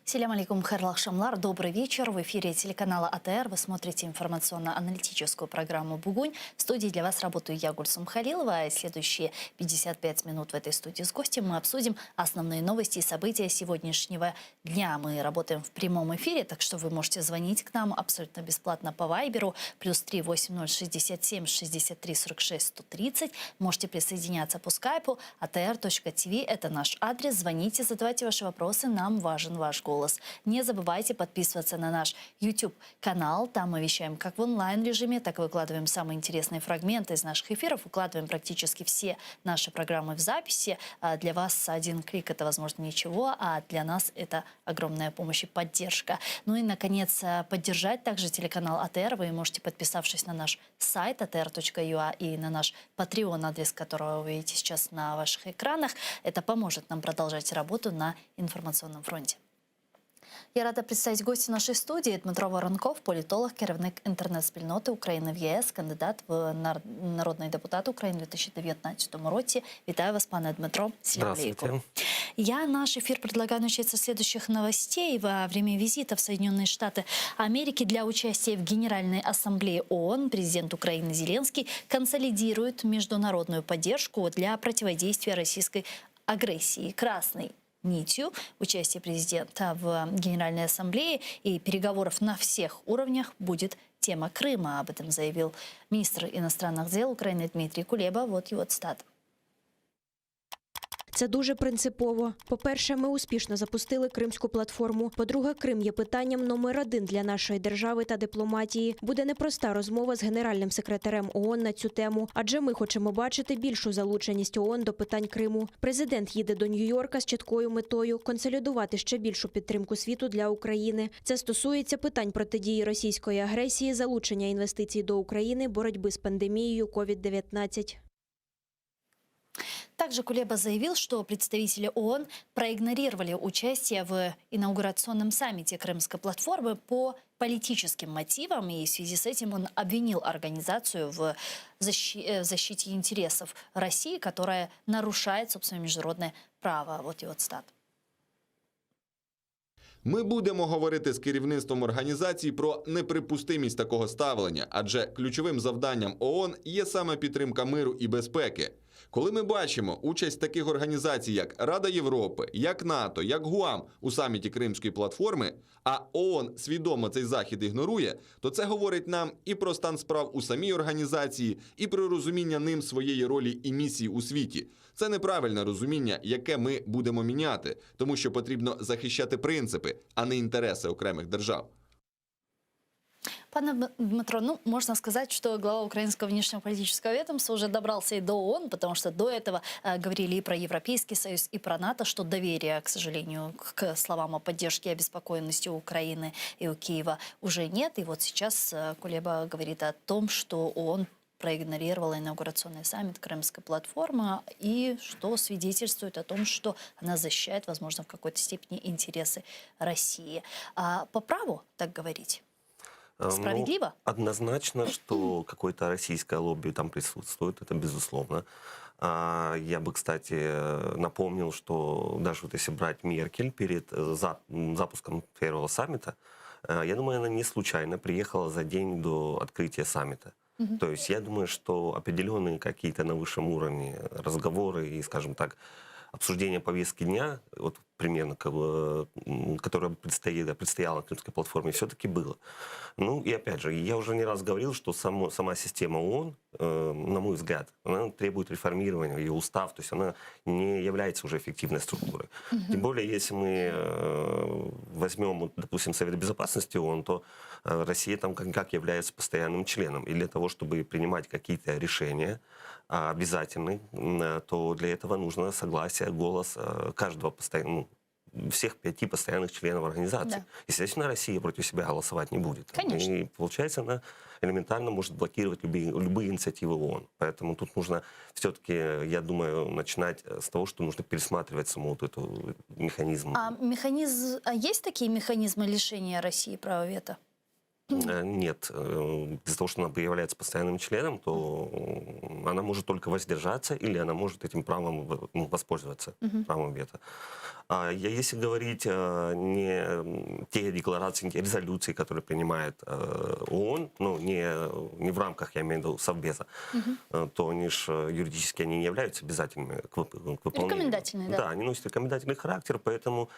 Selâm aleyküm, hayırlı aqşamlar, добрый вечер. В эфире телеканала АТР вы смотрите информационно-аналитическую программу «Бугунь». В студии для вас работаю я, Гульсум Халилова. И следующие 55 минут в этой студии с гостем мы обсудим основные новости и события сегодняшнего дня. Мы работаем в прямом эфире, так что вы можете звонить к нам абсолютно бесплатно по Вайберу плюс 3 80 67 63 46 130. Можете присоединяться по скайпу atr.tv. Это наш адрес. Звоните, задавайте ваши вопросы. Нам важен ваш голос. Не забывайте подписываться на наш YouTube-канал. Там мы вещаем как в онлайн-режиме, так и выкладываем самые интересные фрагменты из наших эфиров. Выкладываем практически все наши программы в записи. А Для вас один клик – это, возможно, ничего, а для нас это огромная помощь и поддержка. Ну и, наконец, э, поддержать также телеканал АТР вы можете, подписавшись на наш сайт atr.ua и на наш Patreon, адрес которого вы видите сейчас на ваших экранах. Это поможет нам продолжать работу на информационном фронте. Я рада представить гостя нашей студии Дмитро Воронков, політолог, керівник інтернет-спільноти України в ЄС, кандидат в нар- народний депутат України у 2019 році. Вітаю вас, пане Дмитро. Селям алейкум. Здравствуйте. Я наш эфир предлагаю начать со следующих новостей. Во время визита в Соединенные Штаты Америки для участия в Генеральной Ассамблее ООН президент Украины Зеленский консолидирует международную поддержку для противодействия российской агрессии. Красной нитью участие президента в Генеральной Ассамблее и переговоров на всех уровнях будет тема Крыма. Об этом заявил министр иностранных дел Украины Дмитрий Кулеба. Вот его цитата. Це дуже принципово. По-перше, ми успішно запустили Кримську платформу. По-друге, Крим є питанням номер один для нашої держави та дипломатії. Буде непроста розмова з генеральним секретарем ООН на цю тему, адже ми хочемо бачити більшу залученість ООН до питань Криму. Президент їде до Нью-Йорка з чіткою метою консолідувати ще більшу підтримку світу для України. Це стосується питань протидії російської агресії, залучення інвестицій до України, боротьби з пандемією COVID-19. Также Кулеба заявил, что представители ООН проигнорировали участие в инаугурационном саммите Крымской платформы по политическим мотивам, и в связи с этим он обвинил организацию в защи- э, в защите интересов России, которая нарушает, собственно, международное право. Вот его цитата. Ми будемо говорити з керівництвом організації про неприпустимість такого ставлення, адже ключовим завданням ООН є саме підтримка миру і безпеки. Коли ми бачимо участь таких організацій, як Рада Європи, як НАТО, як ГУАМ у саміті Кримської платформи, а ООН свідомо цей захід ігнорує, то це говорить нам і про стан справ у самій організації, і про розуміння ним своєї ролі і місії у світі. Це неправильне розуміння, яке ми будемо міняти, тому що потрібно захищати принципи, а не інтереси окремих держав. Пане Дмитро, ну, можно сказать, что глава украинского внешнеполитического ведомства уже добрался и до ООН, потому что до этого э, говорили и про Европейский Союз, и про НАТО, что доверия, к сожалению, к словам о поддержке и обеспокоенности Украины и у Киева уже нет. И вот сейчас э, Кулеба говорит о том, что ООН проигнорировала инаугурационный саммит Крымской платформы и что свидетельствует о том, что она защищает, возможно, в какой-то степени интересы России. А по праву так говорить? Э, ну, Справедливо? однозначно, что какое-то российское лобби там присутствует, это безусловно. А, Я бы, кстати, э, напомнил, что даже вот если брать Меркель перед э, запуском первого саммита, я думаю, она не случайно приехала за день до открытия саммита. То есть я думаю, что определенные какие-то на высшем уровне разговоры и, скажем так, обсуждение повестки дня, вот примерно, как бы, которое предстояло, предстояло на Крымской платформе, все-таки было. Ну и опять же, я уже не раз говорил, что само, сама система ООН, э, на мой взгляд, она требует реформирования, ее устав, то есть она не является уже эффективной структурой. Тем более, если мы э, возьмем, вот, допустим, Совет Безопасности ООН, то э, Россия там как-никак является постоянным членом. И для того, чтобы принимать какие-то решения а, обязательные, э, то для этого нужно согласие, голос э, каждого постоянного, ну, всех пяти постоянных членов организации. Да. Естественно, Россия против себя голосовать не будет. Конечно. И получается, она элементарно может блокировать любые, любые инициативы ООН. Поэтому тут нужно все-таки, я думаю, начинать с того, что нужно пересматривать саму вот эту механизм. А механизм, а есть такие механизмы лишения России права вето? Э, Нет, э, из-за того, что она является постоянным членом, то она может только воздержаться или она может этим правом ну, воспользоваться, правом вето. А я, если говорить э, не те декларации, не те резолюции, которые принимает ООН, ну, не, не в рамках, я имею в виду, Совбеза, э, то они ж юридически они не являются обязательными к, к выполнению. Рекомендательные, да. Да, они носят рекомендательный характер, поэтому,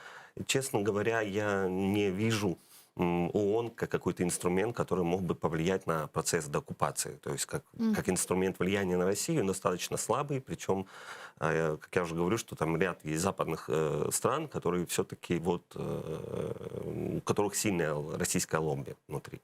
честно говоря, я не вижу ООН как какой-то инструмент, который мог бы повлиять на процесс деоккупации. То есть как, как инструмент влияния на Россию он достаточно слабый, причем, э, как я уже говорю, что там ряд есть западных э, стран, которые все-таки вот, э, у которых сильное российское лобби внутри.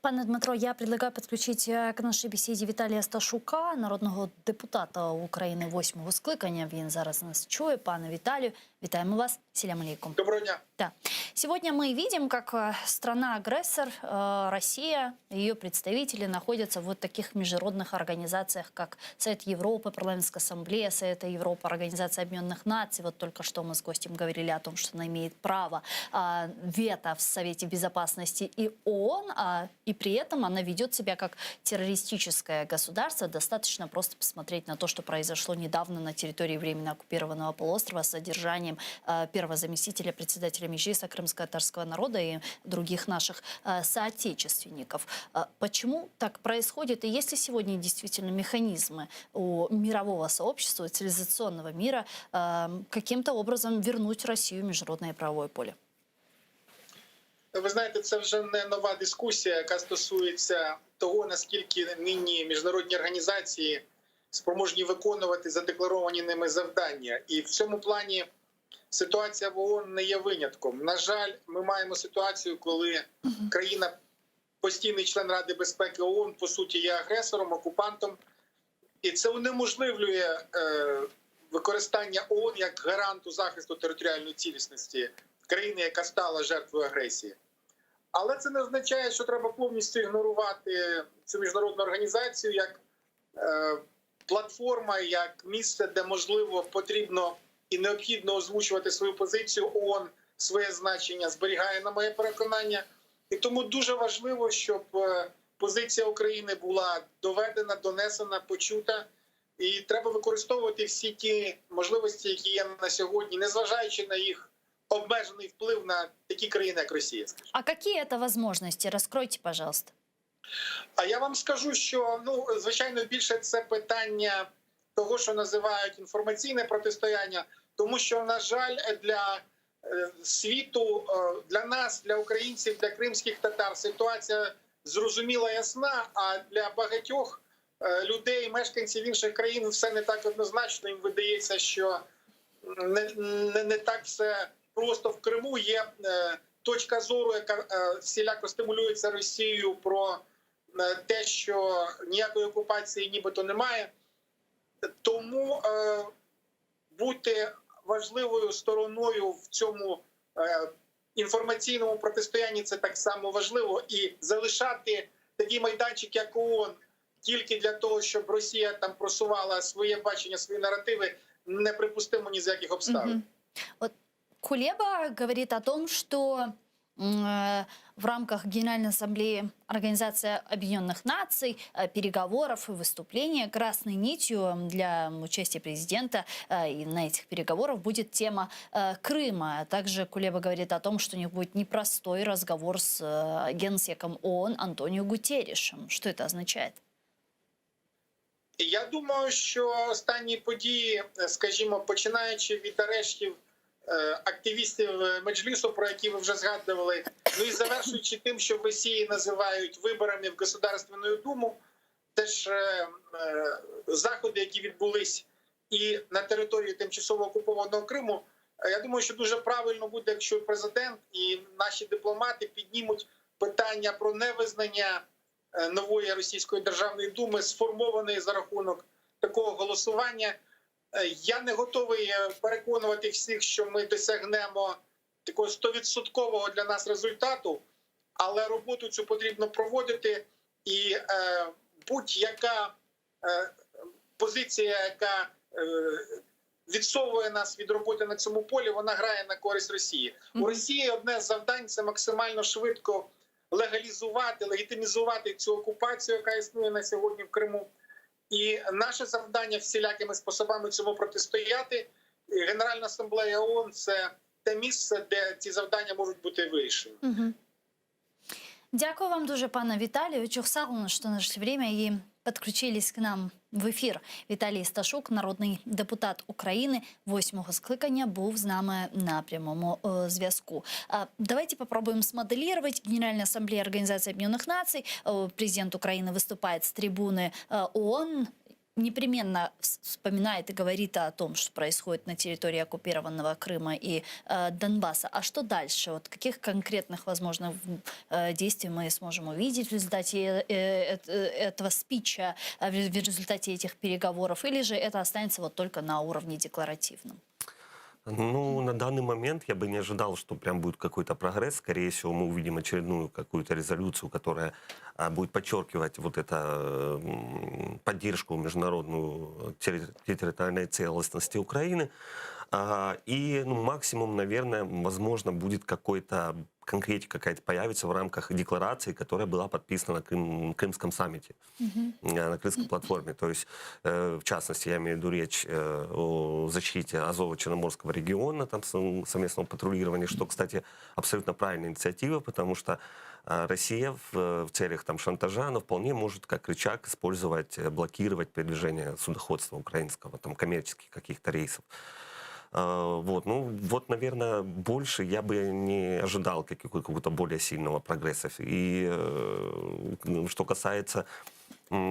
Пане Дмитро, я предлагаю подключить э, к нашей беседе Віталія Сташука, народного депутата України восьмого скликання. Він зараз нас чує. Пане Віталію, вітаємо вас. Селям алейкум. Доброго дня. Да. Сегодня мы видим, как э, страна-агрессор э, Россия, ее представители находятся в вот таких международных организациях, как Совет Европы, Парламентская ассамблея Совета Европы, Организация Объединенных Наций. Вот только что мы с гостем говорили о том, что она имеет право а, вето в Совете Безопасности и ООН, а, и при этом она ведет себя как террористическое государство. Достаточно просто посмотреть на то, что произошло недавно на территории временно оккупированного полуострова с задержанием э, первого заместителя председателя Меджлиса крымско-татарского народа и других наших э, соотечественников. Э, Почему так происходит? И есть ли сегодня действительно механизмы у мирового сообщества, у цивилизационного мира э, каким-то образом вернуть Россию в международное правовое поле? Ви знаєте, це вже не нова дискусія, яка стосується того, наскільки нині міжнародні організації спроможні виконувати задекларовані ними завдання. І в цьому плані ситуація в ООН не є винятком. На жаль, ми маємо ситуацію, коли країна, постійний член Ради безпеки ООН, по суті, є агресором, окупантом, і це унеможливлює е, використання ООН як гаранту захисту територіальної цілісності країни, яка стала жертвою агресії. Але це не означає, що треба повністю ігнорувати цю міжнародну організацію як е, платформа, як місце, де можливо потрібно і необхідно озвучувати свою позицію. ООН своє значення зберігає на моє переконання. І тому дуже важливо, щоб е, позиція України була доведена, донесена, почута. І треба використовувати всі ті можливості, які є на сьогодні, незважаючи на їх обмежений вплив на такі країни, як Росія. А какие это возможности? Раскройте, пожалуйста. А я вам скажу, що ну звичайно більше це питання того, що називають інформаційне протистояння, тому що, на жаль, для е, світу, е, для нас, для українців, для кримських татар, ситуація зрозуміла ясна. А для багатьох е, людей, мешканців інших країн, все не так однозначно. Їм видається, що не, не, не так все просто в Криму. Є. точка зору, яка всіляко стимулюється Росією про те, що ніякої окупації нібито немає. Тому бути важливою стороною в цьому інформаційному протистоянні це так само важливо, і залишати такий майданчик, як ООН, тільки для того, щоб Росія там просувала своє бачення, свої наративи, неприпустимо ні за яких обставин. Мгм. Вот Кулеба говорит о том, что в рамках Генеральной Ассамблеи Организации Объединенных Наций э, переговоров и выступления красной нитью для участия президента э, и на этих переговорах будет тема э, Крыма. Также Кулеба говорит о том, что у них будет непростой разговор с генсеком ООН Антонио Гутерришем. Что это означает? Я думаю, що останні події, скажімо, починаючи від арештів активістів Меджлісу, про які ви вже згадували, ну і завершуючи тим, що в Росії називають виборами в Государственну Думу, теж заходи, які відбулись і на території тимчасово окупованого Криму. Я думаю, що дуже правильно буде, якщо президент і наші дипломати піднімуть питання про невизнання нової російської державної думи, сформованої за рахунок такого голосування. Я не готовий переконувати всіх, що ми досягнемо такого стовідсоткового для нас результату, але роботу цю потрібно проводити, і будь-яка позиція, яка відсовує нас від роботи на цьому полі, вона грає на користь Росії. У Росії одне з завдань це максимально швидко легалізувати, легітимізувати цю окупацію, яка існує на сьогодні в Криму. І наше завдання всілякими способами цьому протистояти. І Генеральна асамблея ООН – це те місце, де ці завдання можуть бути вирішені. Угу. Дякую вам дуже, пане Віталію. Çoq sağ oluñ, что нашли время и подключились к нам в эфир. Віталій Сташук, народний депутат України восьмого скликання, був з нами на прямому зв'язку. Давайте попробуем смоделировать. Генеральная Ассамблея Организации Объединенных Наций, президент Украины выступает с трибуны ООН, непременно вспоминает и говорит о том, что происходит на территории оккупированного Крыма и Донбасса. А что дальше? Вот каких конкретных, возможно, действий мы сможем увидеть в результате этого спича, в результате этих переговоров? Или же это останется вот только на уровне декларативном? Ну, на данный момент я бы не ожидал, что прям будет какой-то прогресс. Скорее всего, мы увидим очередную какую-то резолюцию, которая будет подчеркивать вот это поддержку международную территориальной целостности Украины. И, ну, максимум, наверное, возможно, будет какой-то конкретика какая-то появится в рамках декларации, которая была подписана на Крымском саммите, на Крымской платформе. То есть, в частности, я имею в виду речь о защите Азово-Черноморского региона, там совместного патрулирования, что, кстати, абсолютно правильная инициатива, потому что Россия в целях там, шантажа, она вполне может как рычаг использовать, блокировать передвижение судоходства украинского, там, коммерческих каких-то рейсов. Вот, ну, вот, наверное, больше я бы не ожидал какого-то более сильного прогресса. И ну, что касается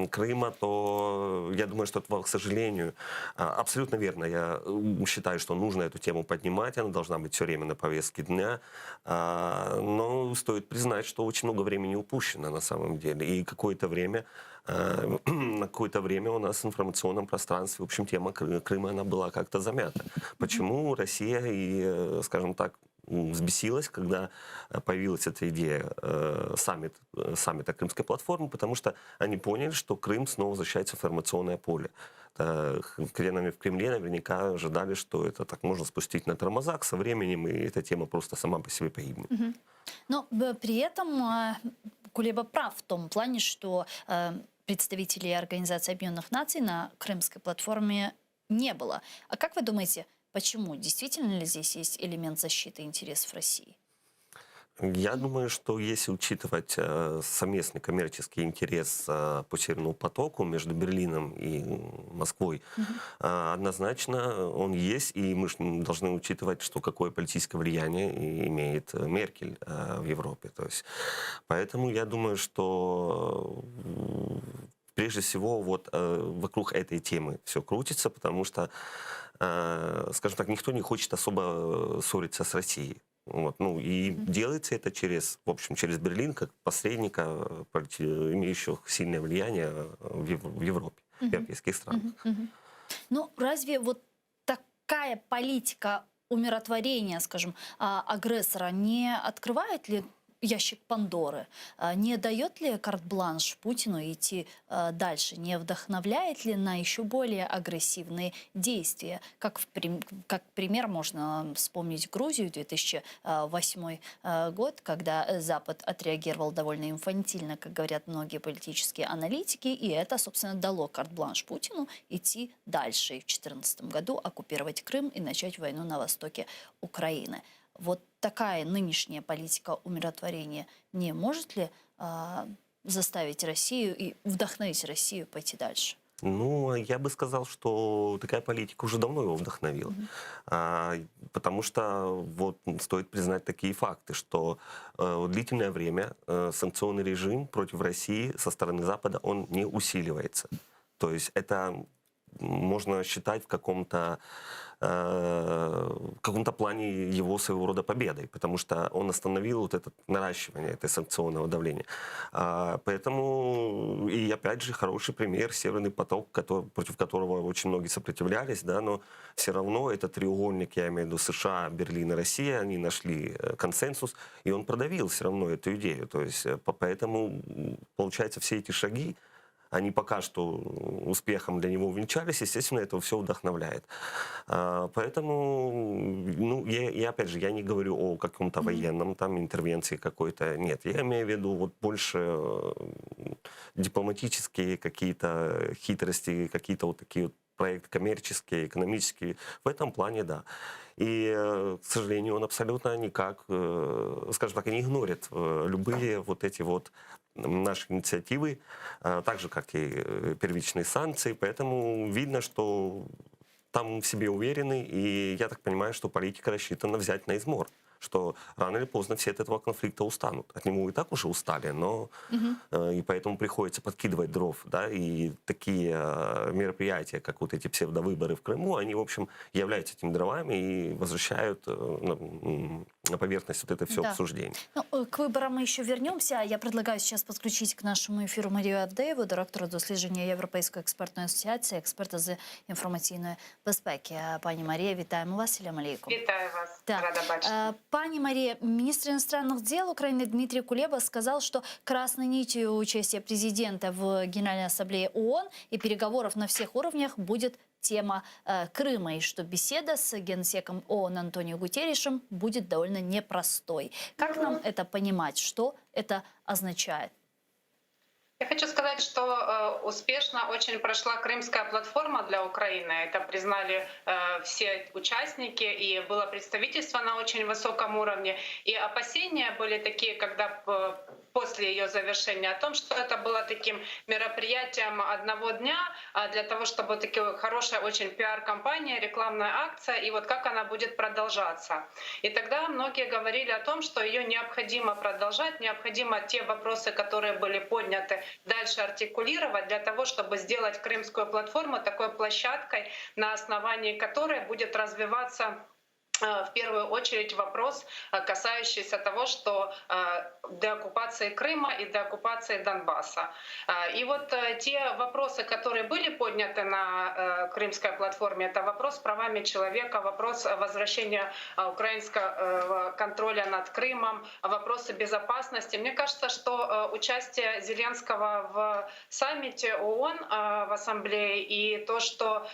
Крыма, то я думаю, что это, к сожалению, абсолютно верно. Я считаю, что нужно эту тему поднимать, она должна быть все время на повестке дня. Но стоит признать, что очень много времени упущено на самом деле. И какое-то время, на какое-то время у нас в информационном пространстве, в общем, тема Крыма, она была как-то замята. Почему Россия и, скажем так, взбесилась, когда появилась эта идея саммита Крымской платформы, потому что они поняли, что Крым снова возвращается в информационное поле. Это, в Кремле наверняка ожидали, что это так можно спустить на тормозах со временем, и эта тема просто сама по себе погибнет. Мгм. Но при этом Кулеба прав в том плане, что представителей Организации Объединенных Наций на Крымской платформе не было. А как вы думаете, почему? Действительно ли здесь есть элемент защиты интересов России? Я думаю, что если учитывать совместный коммерческий интерес по Северному потоку между Берлином и Москвой, однозначно он есть, и мы ж должны учитывать, что какое политическое влияние имеет Меркель в Европе. То есть, поэтому я думаю, что прежде всего вот вокруг этой темы все крутится, потому что, скажем так, никто не хочет особо ссориться с Россией. Вот, ну и делается это через, в общем, через Берлин, как посредника, э, имеющего сильное влияние в Европе, в европейских странах. Ну, разве вот такая политика умиротворения, скажем, а, агрессора не открывает ли ящик Пандоры? А, не дает ли карт-бланш Путину идти а, дальше? Не вдохновляет ли на еще более агрессивные действия? Как, в, как пример можно вспомнить Грузию 2008 год, когда Запад отреагировал довольно инфантильно, как говорят многие политические аналитики, и это, собственно, дало карт-бланш Путину идти дальше и в 2014 году оккупировать Крым и начать войну на востоке Украины. Вот такая нынешняя политика умиротворения не может ли а, заставить Россию и вдохновить Россию пойти дальше? Ну, я бы сказал, что такая политика уже давно его вдохновила. Mm-hmm. А, потому что вот стоит признать такие факты, что э, длительное время э, санкционный режим против России со стороны Запада, он не усиливается. То есть это можно считать в каком-то э, в каком-то плане его своего рода победой, потому что он остановил вот это наращивание этой санкционного давления. А, поэтому, и опять же, хороший пример Северный поток, который, против которого очень многие сопротивлялись, да, но все равно этот треугольник, я имею в виду США, Берлин и Россия, они нашли э, консенсус, и он продавил все равно эту идею. То есть, э, поэтому, получается, все эти шаги, они пока что успехом для него увенчались, естественно, это все вдохновляет. А, поэтому, ну, я, я опять же, я не говорю о каком-то военном там интервенции какой-то, нет, я имею в виду вот больше э, дипломатические какие-то хитрости, какие-то вот такие вот проекты коммерческие, экономические. В этом плане, да. И, э, к сожалению, он абсолютно никак, э, скажем так, не игнорит любые вот эти вот наши инициативы, так же, как и первичные санкции. Поэтому видно, что там в себе уверены, и я так понимаю, что политика рассчитана взять на измор что рано или поздно все от этого конфликта устанут. От него и так уже устали, но угу. э, и поэтому приходится подкидывать дров, да, и такие э, мероприятия, как вот эти псевдовыборы в Крыму, они, в общем, являются этими дровами и возвращают э, на, на поверхность вот это все да. обсуждение. Ну, э, к выборам мы еще вернемся. Я предлагаю сейчас подключить к нашему эфиру Марию Авдеєву, директора дослідження Європейської експертної асоціації, експерта з інформаційної безпеки. Пані Марія, вітаємо вас. Селям алейкум. Вітаю вас. Да. Рада бачити. Пані Мария, министр иностранных дел Украины Дмитрий Кулеба сказал, что красной нитью участия президента в Генеральной Ассамблее ООН и переговоров на всех уровнях будет тема э, Крыма, и что беседа с генсеком ООН Антонио Гутерришем будет довольно непростой. Как нам это понимать? Что это означает? Я хочу сказать, что э, успешно очень прошла крымская платформа для Украины. Это признали э, все участники, и было представительство на очень высоком уровне. И опасения были такие, когда э, после ее завершения о том, что это было таким мероприятием одного дня а для того, чтобы такая хорошая очень пиар-кампания, рекламная акция, и вот как она будет продолжаться. И тогда многие говорили о том, что ее необходимо продолжать, необходимо те вопросы, которые были подняты, дальше артикулировать для того, чтобы сделать крымскую платформу такой площадкой, на основании которой будет развиваться э, в первую очередь вопрос, э, касающийся того, что э, деоккупации Крыма и деоккупации Донбасса. И вот те вопросы, которые были подняты на крымской платформе, это вопрос с правами человека, вопрос возвращения украинского контроля над Крымом, вопросы безопасности. Мне кажется, что участие Зеленского в саммите ООН в Ассамблее и то, что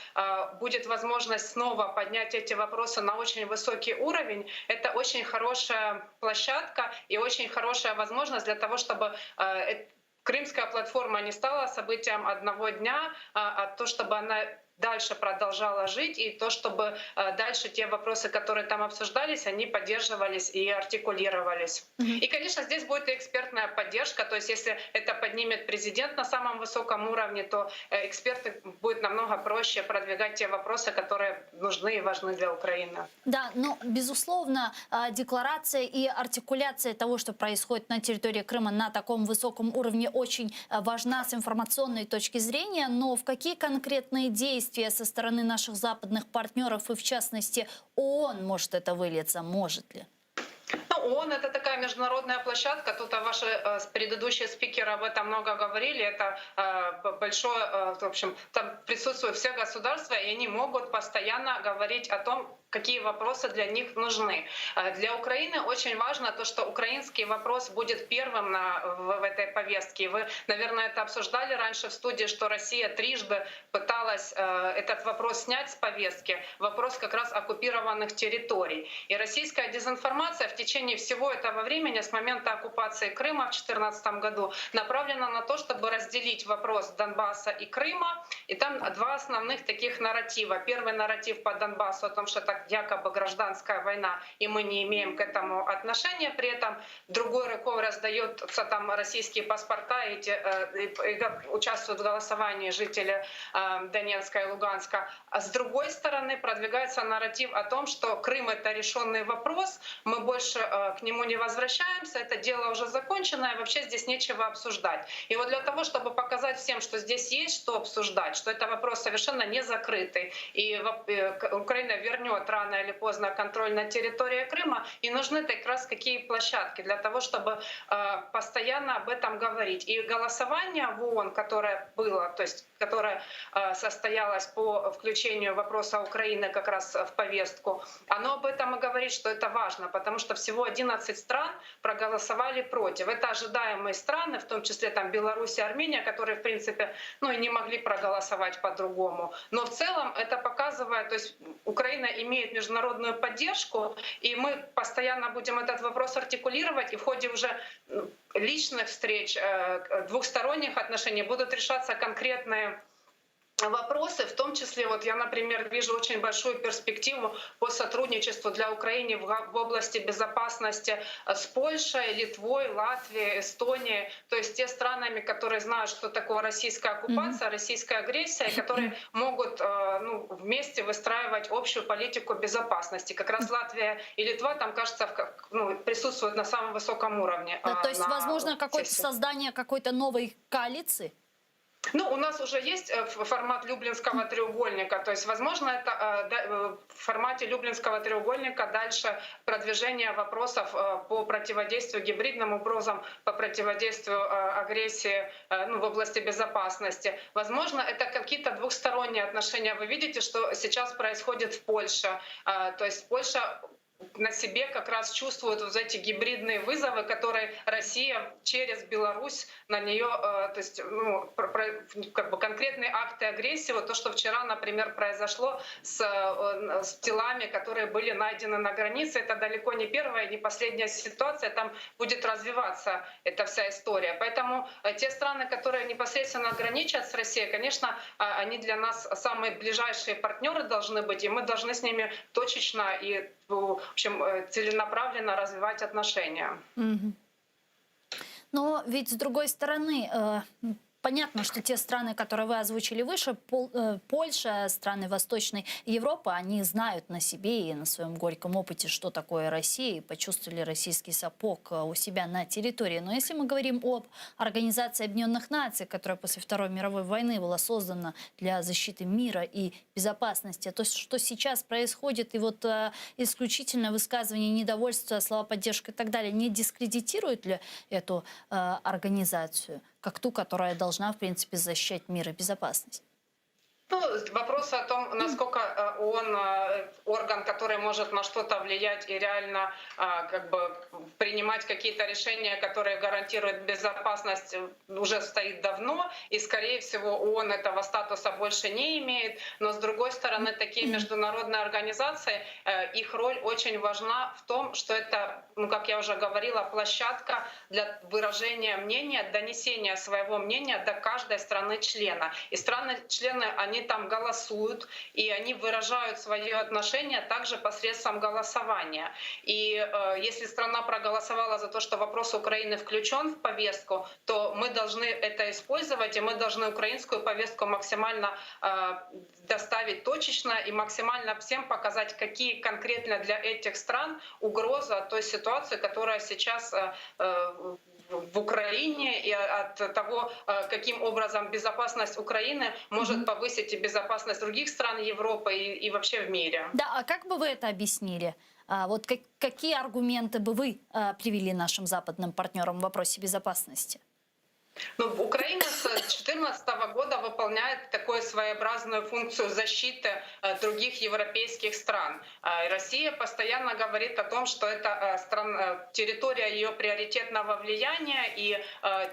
будет возможность снова поднять эти вопросы на очень высокий уровень, это очень хорошая площадка и очень хорошая возможность для того, чтобы э, Крымская платформа не стала событием одного дня, а, а то, чтобы она дальше продолжала жить, и то, чтобы э, дальше те вопросы, которые там обсуждались, они поддерживались и артикулировались. Mm-hmm. И, конечно, здесь будет и экспертная поддержка, то есть если это поднимет президент на самом высоком уровне, то э, эксперты будет намного проще продвигать те вопросы, которые нужны и важны для Украины. Да, но, безусловно, а, декларация и артикуляция того, что происходит на территории Крыма на таком высоком уровне, очень э, важна с информационной точки зрения, но в какие конкретные действия действия со стороны наших западных партнеров и, в частности, ООН может это вылиться? Может ли? ООН это такая международная площадка. Тут ваши э, предыдущие спикеры об этом много говорили. Это э, большое, э, в общем, там присутствуют все государства, и они могут постоянно говорить о том, какие вопросы для них нужны. Для Украины очень важно то, что украинский вопрос будет первым на, в, в этой повестке. Вы, наверное, это обсуждали раньше в студии, что Россия трижды пыталась э, этот вопрос снять с повестки, вопрос как раз оккупированных территорий. И российская дезинформация в течение всего этого времени, с момента оккупации Крыма в 2014 году, направлена на то, чтобы разделить вопрос Донбасса и Крыма. И там два основных таких нарратива. Первый нарратив по Донбассу о том, что это якобы гражданская война, и мы не имеем к этому отношения. При этом другой рукой раздаются там российские паспорта, эти, э, и, и участвуют в голосовании жители э, Донецка и Луганска. А с другой стороны продвигается нарратив о том, что Крым — это решенный вопрос, мы больше э, к нему не возвращаемся, это дело уже закончено, и вообще здесь нечего обсуждать. И вот для того, чтобы показать всем, что здесь есть что обсуждать, что это вопрос совершенно не закрытый, и э, Украина вернет рано или поздно контроль над территорией Крыма, и нужны как раз какие площадки для того, чтобы э, постоянно об этом говорить. И голосование в ООН, которое было, то есть которое э, состоялось по включению вопроса Украины как раз в повестку, оно об этом и говорит, что это важно, потому что всего 11 стран проголосовали против. Это ожидаемые страны, в том числе там Беларусь и Армения, которые, в принципе, ну и не могли проголосовать по-другому. Но в целом это показывает, то есть Украина имеет международную поддержку, и мы постоянно будем этот вопрос артикулировать, и в ходе уже личных встреч, э, двухсторонних отношений будут решаться конкретные вопросы, в том числе, вот я, например, вижу очень большую перспективу по сотрудничеству для Украины в, в области безопасности с Польшей, Литвой, Латвией, Эстонией, то есть те странами, которые знают, что такое российская оккупация, mm-hmm. российская агрессия, и которые могут э, ну, вместе выстраивать общую политику безопасности. Как раз Латвия и Литва там, кажется, ну, присутствуют на самом высоком уровне. Да, то есть, возможно, какое-то создание какой-то новой коалиции? Ну, у нас уже есть э, формат Люблинского треугольника, то есть, возможно, это э, э, в формате Люблинского треугольника дальше продвижение вопросов по противодействию гибридным угрозам, по противодействию агрессии ну, в области безопасности. Возможно, это какие-то двухсторонние отношения. Вы видите, что сейчас происходит в Польше. То есть Польша на себе как раз чувствуют вот эти гибридные вызовы, которые Россия через Беларусь на нее, э, то есть ну, про, про, как бы конкретные акты агрессии, вот то, что вчера, например, произошло с, э, с телами, которые были найдены на границе, это далеко не первая, не последняя ситуация, там будет развиваться эта вся история. Поэтому э, те страны, которые непосредственно граничат с Россией, конечно, они для нас самые ближайшие партнеры должны быть, и мы должны с ними точечно и в общем, э, целенаправленно развивать отношения. Но ведь с другой стороны, э, понятно, что те страны, которые вы озвучили выше, Пол, э, Польша, страны Восточной Европы, они знают на себе и на своем горьком опыте, что такое Россия, и почувствовали российский сапог э, у себя на территории. Но если мы говорим об Организации Объединенных Наций, которая после Второй мировой войны была создана для защиты мира и безопасности, то что сейчас происходит, и вот э, исключительно высказывание недовольства, слова поддержки и так далее, не дискредитирует ли эту э, организацию? Как ту, которая должна, в принципе, защищать мир и безопасность? Ну, вопрос о том, насколько э, он э, орган, который может на что-то влиять и реально э, как бы принимать какие-то решения, которые гарантируют безопасность, уже стоит давно, и, скорее всего, ООН этого статуса больше не имеет. Но, с другой стороны, такие международные организации, их роль очень важна в том, что это, ну, как я уже говорила, площадка для выражения мнения, донесения своего мнения до каждой страны-члена. И страны-члены, они там голосуют, и они выражают свое отношение также посредством голосования. И э, если страна проголосовала за то, что вопрос Украины включен в повестку, то мы должны это использовать, и мы должны украинскую повестку максимально э, доставить точечно и максимально всем показать, какие конкретно для этих стран угроза той ситуации, которая сейчас э, э в Украине и от того, э, каким образом безопасность Украины может mm-hmm. повысить и безопасность других стран Европы и, и вообще в мире. Да, а как бы вы это объяснили? Вот какие аргументы бы вы привели нашим западным партнерам в вопросе безопасности? Ну, Украина с 2014 года выполняет такую своеобразную функцию защиты э, других европейских стран. А, Россия постоянно говорит о том, что это э, стран, э, территория ее приоритетного влияния, и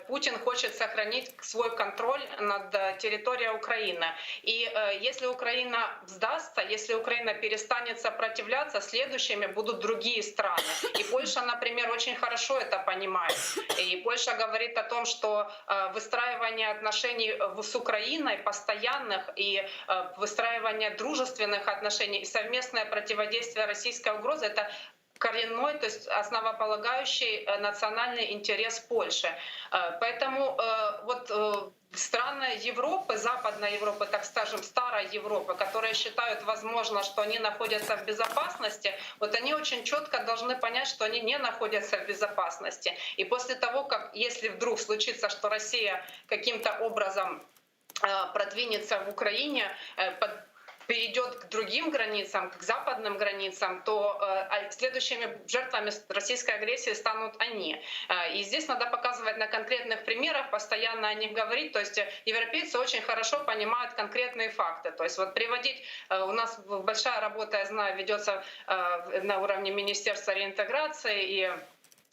Путин хочет сохранить свой контроль над территорией Украины. И если Украина сдастся, если Украина перестанет сопротивляться, следующими будут другие страны. И Польша, например, очень хорошо это понимает. И Польша говорит о том, что выстраивание отношений с Украиной постоянных и выстраивание дружественных отношений и совместное противодействие российской угрозе — это коренной, то есть основополагающий э, национальный интерес Польши. Э, поэтому э, вот страны Европы, Западной Европы, так скажем, старой Европы, которые считают, возможно, что они находятся в безопасности, вот они очень четко должны понять, что они не находятся в безопасности. И после того, как, если вдруг случится, что Россия каким-то образом продвинется в Украине, под перейдет к другим границам, к западным границам, то э, следующими жертвами российской агрессии станут они. Э, и здесь надо показывать на конкретных примерах, постоянно о них говорить. То есть э, европейцы очень хорошо понимают конкретные факты. То есть вот приводить, у нас большая работа, я знаю, ведется на уровне Министерства реинтеграции и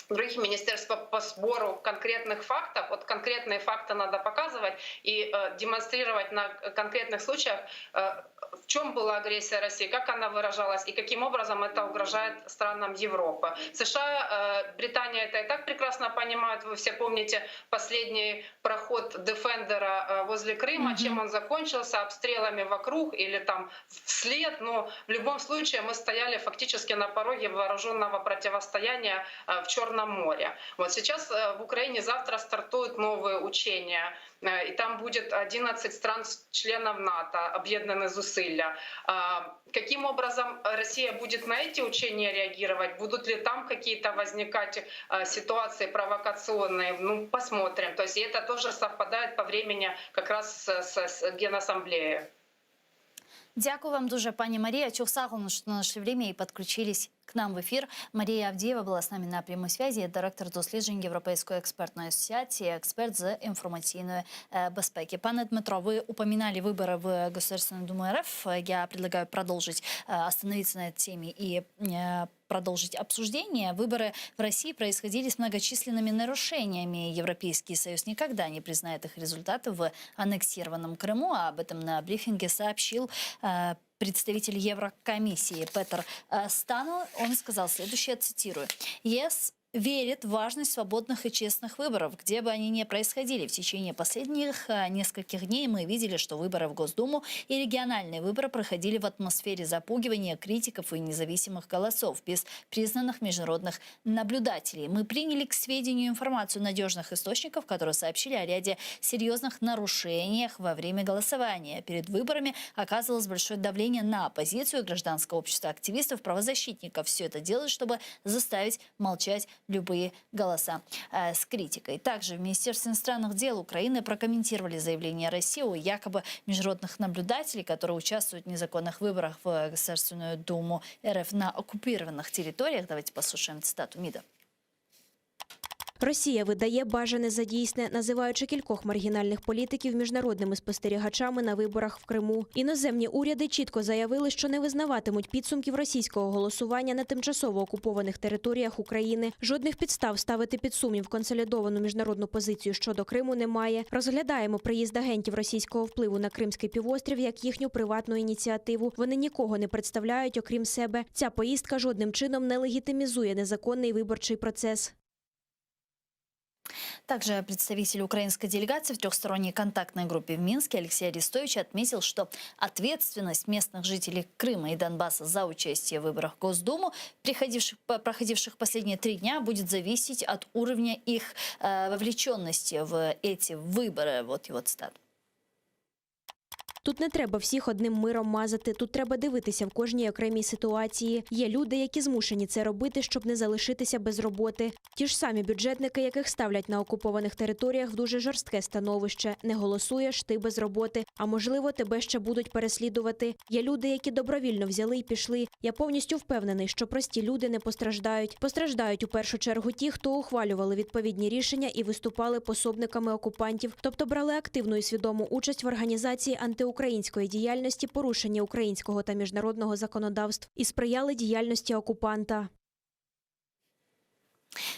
других министерств по сбору конкретных фактов. Вот конкретные факты надо показывать и э, демонстрировать на конкретных случаях, э, в чем была агрессия России, как она выражалась и каким образом это угрожает странам Европы. США, э, Британия это и так прекрасно понимают. Вы все помните последний проход Дефендера э, возле Крыма, mm-hmm. чем он закончился, обстрелами вокруг или там вслед. Но в любом случае мы стояли фактически на пороге вооруженного противостояния э, в Черном море. Вот сейчас в Украине завтра стартуют новые учения, и там будет 11 стран-членов НАТО, об'єднані зусилля. Каким образом Россия будет на эти учения реагировать? Будут ли там какие-то возникать ситуации провокационные? Ну, посмотрим. То есть это тоже совпадает по времени как раз с, с, с Генассамблеей. Дякую вам дуже, пані Мария. Çoq sağ oluñ, что нашли время и подключились к нам в эфир. Мария Авдеева была с нами на прямой связи, директор досліджень Європейської експертної асоціації, експерт з інформаційної э, безпеки. Пане Дмитро, вы упоминали выборы в Государственную Думу РФ. Я предлагаю продолжить, э, остановиться на этой теме и э, продолжить обсуждение. Выборы в России происходили с многочисленными нарушениями. Европейский Союз никогда не признает их результаты в аннексированном Крыму. А об этом на брифинге сообщил э, представитель Еврокомиссии Петер э, Стану. Он сказал следующее, цитирую. ЕС верит в важность свободных и честных выборов, где бы они ни происходили. В течение последних э, нескольких дней мы видели, что выборы в Госдуму и региональные выборы проходили в атмосфере запугивания критиков и независимых голосов, без признанных международных наблюдателей. Мы приняли к сведению информацию надежных источников, которые сообщили о ряде серьезных нарушениях во время голосования. Перед выборами оказывалось большое давление на оппозицию, гражданское общество, активистов, правозащитников. Все это делают, чтобы заставить молчать любые голоса э, с критикой. Также в Министерстве иностранных дел Украины прокомментировали заявление России о якобы международных наблюдателей, которые участвуют в незаконных выборах в Государственную Думу РФ на оккупированных территориях. Давайте послушаем цитату МИДа. Росія видає бажане за дійсне, називаючи кількох маргінальних політиків міжнародними спостерігачами на виборах в Криму. Іноземні уряди чітко заявили, що не визнаватимуть підсумків російського голосування на тимчасово окупованих територіях України. Жодних підстав ставити під сумнів консолідовану міжнародну позицію щодо Криму немає. Розглядаємо приїзд агентів російського впливу на Кримський півострів як їхню приватну ініціативу. Вони нікого не представляють, окрім себе. Ця поїздка жодним чином не легітимізує незаконний виборчий процес. Также представитель украинской делегации в трехсторонней контактной группе в Минске Алексей Арестович отметил, что ответственность местных жителей Крыма и Донбасса за участие в выборах в Госдуму, приходивших, проходивших последние три дня, будет зависеть от уровня их э, вовлеченности в эти выборы. Вот его цитата. Тут не треба всіх одним миром мазати. Тут треба дивитися в кожній окремій ситуації. Є люди, які змушені це робити, щоб не залишитися без роботи. Ті ж самі бюджетники, яких ставлять на окупованих територіях в дуже жорстке становище. Не голосуєш, ти без роботи. А можливо, тебе ще будуть переслідувати. Є люди, які добровільно взяли і пішли. Я повністю впевнений, що прості люди не постраждають. Постраждають у першу чергу ті, хто ухвалювали відповідні рішення і виступали пособниками окупантів, тобто брали активну і свідому участь в організації антиукраїнської діяльності, порушенні українського та міжнародного законодавств і сприяли діяльності окупанта.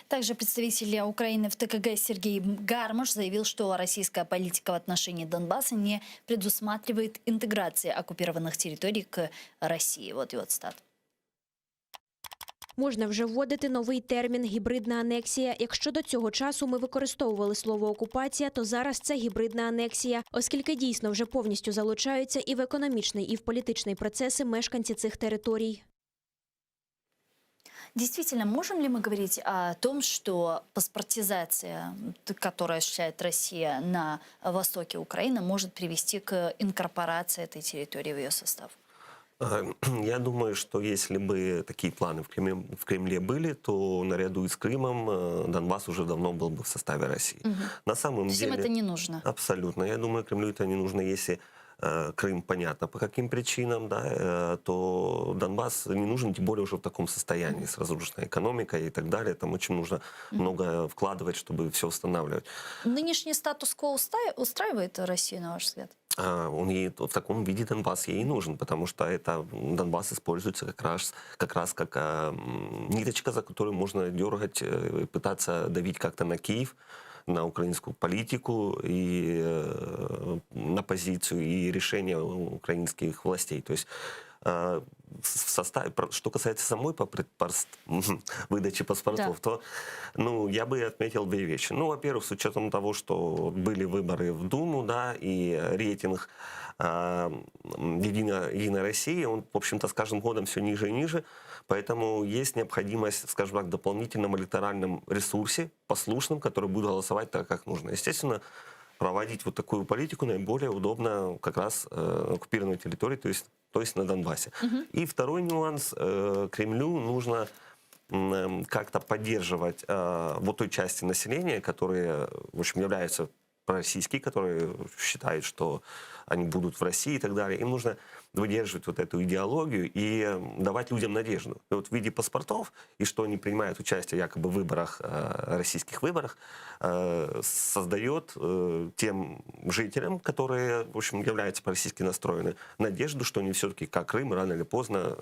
Также представитель Украины в ТКГ Сергей Гармаш заявил, что российская политика в отношении Донбасса не предусматривает интеграции оккупированных территорий к России. Вот его цитата. Можна вже вводити новий термін гібридна анексія. Якщо до цього часу ми використовували слово окупація, то зараз це гібридна анексія, оскільки дійсно вже повністю залучаються і в економічний, і в політичний процеси мешканці цих територій. Действительно, можем ли мы говорить о том, что паспортизация, которую осуществляет Россия на востоке Украины, может привести к инкорпорации этой территории в ее состав? Я думаю, что если бы такие планы в Кремле были, то наряду и с Крымом Донбасс уже давно был бы в составе России. Мгм. На самом То есть им деле... это не нужно? Абсолютно. Я думаю, Кремлю это не нужно, если Крым понятно по каким причинам, да, то Донбасс не нужен, тем более уже в таком состоянии, с разрушенной экономикой и так далее. Там очень нужно много вкладывать, чтобы все восстанавливать. Нынешний статус-кво устраивает Россию, на ваш взгляд? Он ей в таком виде Донбасс ей и нужен, потому что это Донбасс используется как раз как ниточка, за которую можно дергать, пытаться давить как-то на Киев, на украинскую политику и на позицию и решения украинских властей. То есть в составе, что касается самой выдачи паспортов, Да. то ну, я бы отметил две вещи. Ну, во-первых, с учетом того, что были выборы в Думу, да, и рейтинг Единой России, он, в общем-то, с каждым годом все ниже и ниже, поэтому есть необходимость, скажем так, в дополнительном электоральном ресурсе, послушном, который будет голосовать так, как нужно. Естественно, проводить вот такую политику наиболее удобно как раз на оккупированной территории, то есть на Донбассе. И второй нюанс. Кремлю нужно как-то поддерживать вот той части населения, которые, в общем, являются пророссийские, которые считают, что они будут в России и так далее. Им нужно выдерживать вот эту идеологию и давать людям надежду. И вот в виде паспортов, и что они принимают участие якобы в выборах, российских выборах, создает тем жителям, которые, в общем, являются пророссийски настроены, надежду, что они все-таки, как Крым, рано или поздно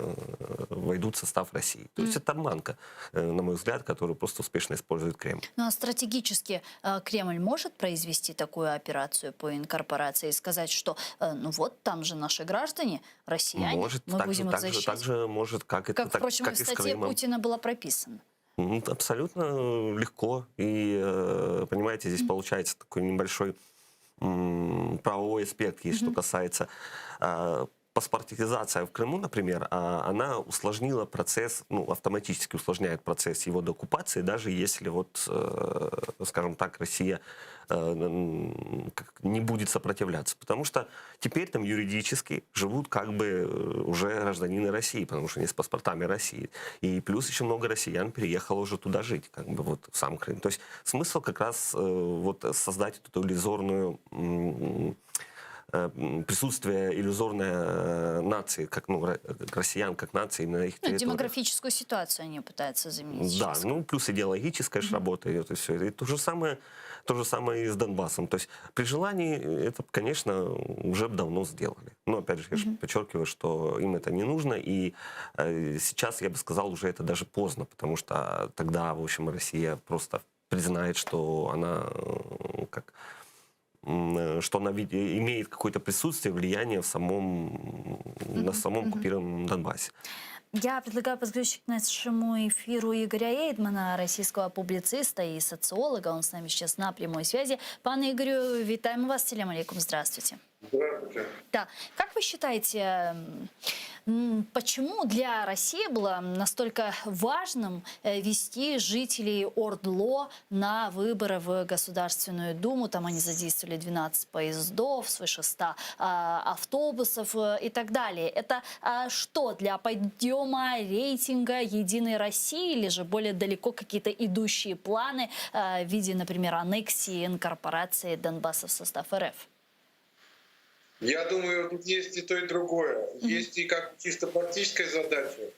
войдут в состав России. То есть это обманка, на мой взгляд, которую просто успешно использует Кремль. Ну а стратегически Кремль может произвести такую операцию по инкорпорации и сказать, что ну вот там же наши граждане, россияне, Может, мы так же, будем их так же, защищать. так же может, как, и, Как, так, впрочем, как и в и с статье Крымом. Путина было прописано. Ну, абсолютно легко. И, понимаете, здесь получается такой небольшой правовой аспект есть, что касается паспортизация в Крыму, например, она усложнила процесс, ну, автоматически усложняет процесс его деоккупации, даже если вот, скажем так, Россия не будет сопротивляться. Потому что теперь там юридически живут как бы уже гражданины России, потому что они с паспортами России. И плюс еще много россиян переехало уже туда жить, как бы вот в сам Крым. То есть смысл как раз вот создать эту иллюзорную присутствие иллюзорной нации, как ну, россиян как нации на их Ну, территории. демографическую ситуацию они пытаются заменить. Да, сейчас. ну плюс идеологическая ж работа идет и все. И то же самое и с Донбассом. То есть при желании это, конечно, уже б давно сделали. Но опять же, я же подчеркиваю, что им это не нужно. И сейчас, я бы сказал, уже это даже поздно, потому что тогда, в общем, Россия просто признает, что она как что она имеет какое-то присутствие, влияние на самом оккупированном Донбассе. Я предлагаю подключить к нашему эфиру Игоря Эйдмана, российского публициста и социолога. Он с нами сейчас на прямой связи. Пане Игорю, вітаємо вас. Селям алейкум. Здравствуйте. Здравствуйте. Да. Как вы считаете, почему для России было настолько важным э, вести жителей Ордло на выборы в Государственную Думу? Там они задействовали 12 поездов, свыше 100 а, автобусов э, и так далее. Это а, что, для подъема рейтинга «Единой России» или же более далеко какие-то идущие планы э, в виде, например, аннексии, инкорпорации Донбасса в состав РФ? Я думаю, тут есть и то, и другое. Есть и как чисто практическая задача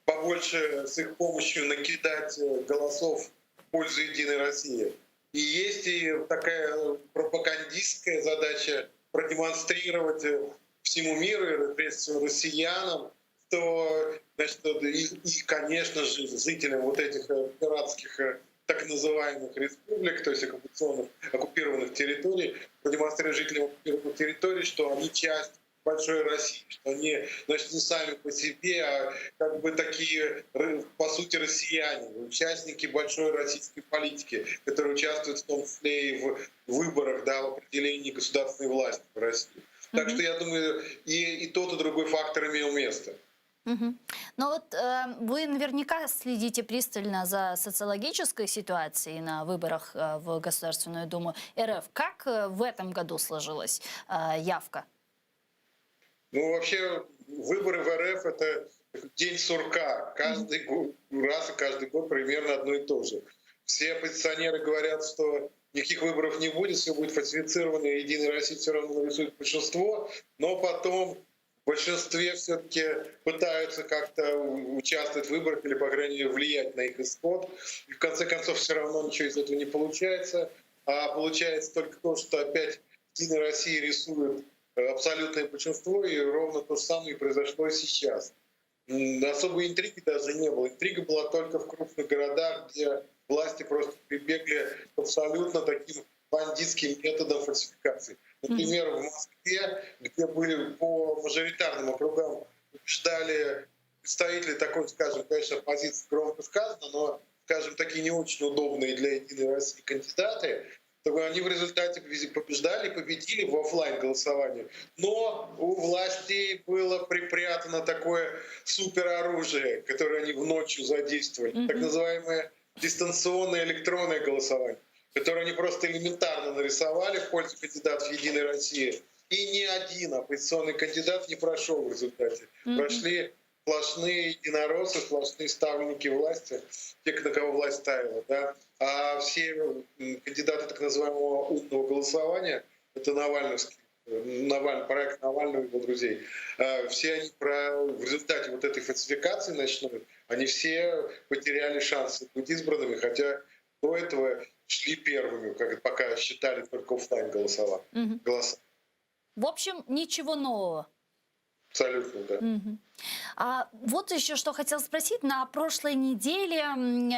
побольше с их помощью накидать э, голосов в пользу Единой России. И есть и такая пропагандистская задача продемонстрировать э, всему миру, и прежде всего россиянам, что, значит, и, и, конечно же, жителям вот этих э, пиратских так называемых республик, то есть оккупационных, оккупированных территорий, продемонстрировать жителям оккупированных территорий, что они часть большой России, что они, значит, не сами по себе, а как бы такие, по сути, россияне, участники большой российской политики, которые участвуют в том числе и в выборах, да, в определении государственной власти в России. Так что я думаю, и, и тот, и другой фактор имел место. Угу. Но вот э, вы наверняка следите пристально за социологической ситуацией на выборах э, в Государственную Думу РФ. Как э, в этом году сложилась э, явка? Ну, вообще, выборы в РФ — это день сурка. Каждый год, раз и каждый год примерно одно и то же. Все оппозиционеры говорят, что никаких выборов не будет, все будет фальсифицировано, и Единая Россия все равно нарисует большинство, но потом в большинстве все-таки пытаются как-то участвовать в выборах или, по крайней мере, влиять на их исход. И в конце концов все равно ничего из этого не получается. А получается только то, что опять Единая Россия рисует э, абсолютное большинство, и ровно то же самое и произошло и сейчас. Особой интриги даже не было. Интрига была только в крупных городах, где власти просто прибегли к абсолютно таким бандитским методам фальсификации. Например, в Москве, где были по мажоритарным округам, побеждали представители такой, скажем, конечно, оппозиции громко сказано, но, скажем, такие не очень удобные для «Единой России» кандидаты, то они в результате побеждали, победили в офлайн голосовании. Но у властей было припрятано такое супероружие, которое они в ночью задействовали, mm-hmm. так называемое дистанционное электронное голосование, которое они просто элементарно нарисовали в пользу кандидатов Единой России. И ни один оппозиционный кандидат не прошел в результате. Mm-hmm. Прошли сплошные единороссы, сплошные ставленники власти, те, на кого власть ставила. Да? А все кандидаты так называемого умного голосования, это Навальновский, Наваль, проект Навального и его друзей, э, все они про, в результате вот этой фальсификации ночной, они все потеряли шансы быть избранными, хотя до этого шли первыми, как пока считали только офлайн голосова, угу. голоса. В общем, ничего нового. Абсолютно, да. Угу. А вот еще что хотел спросить. На прошлой неделе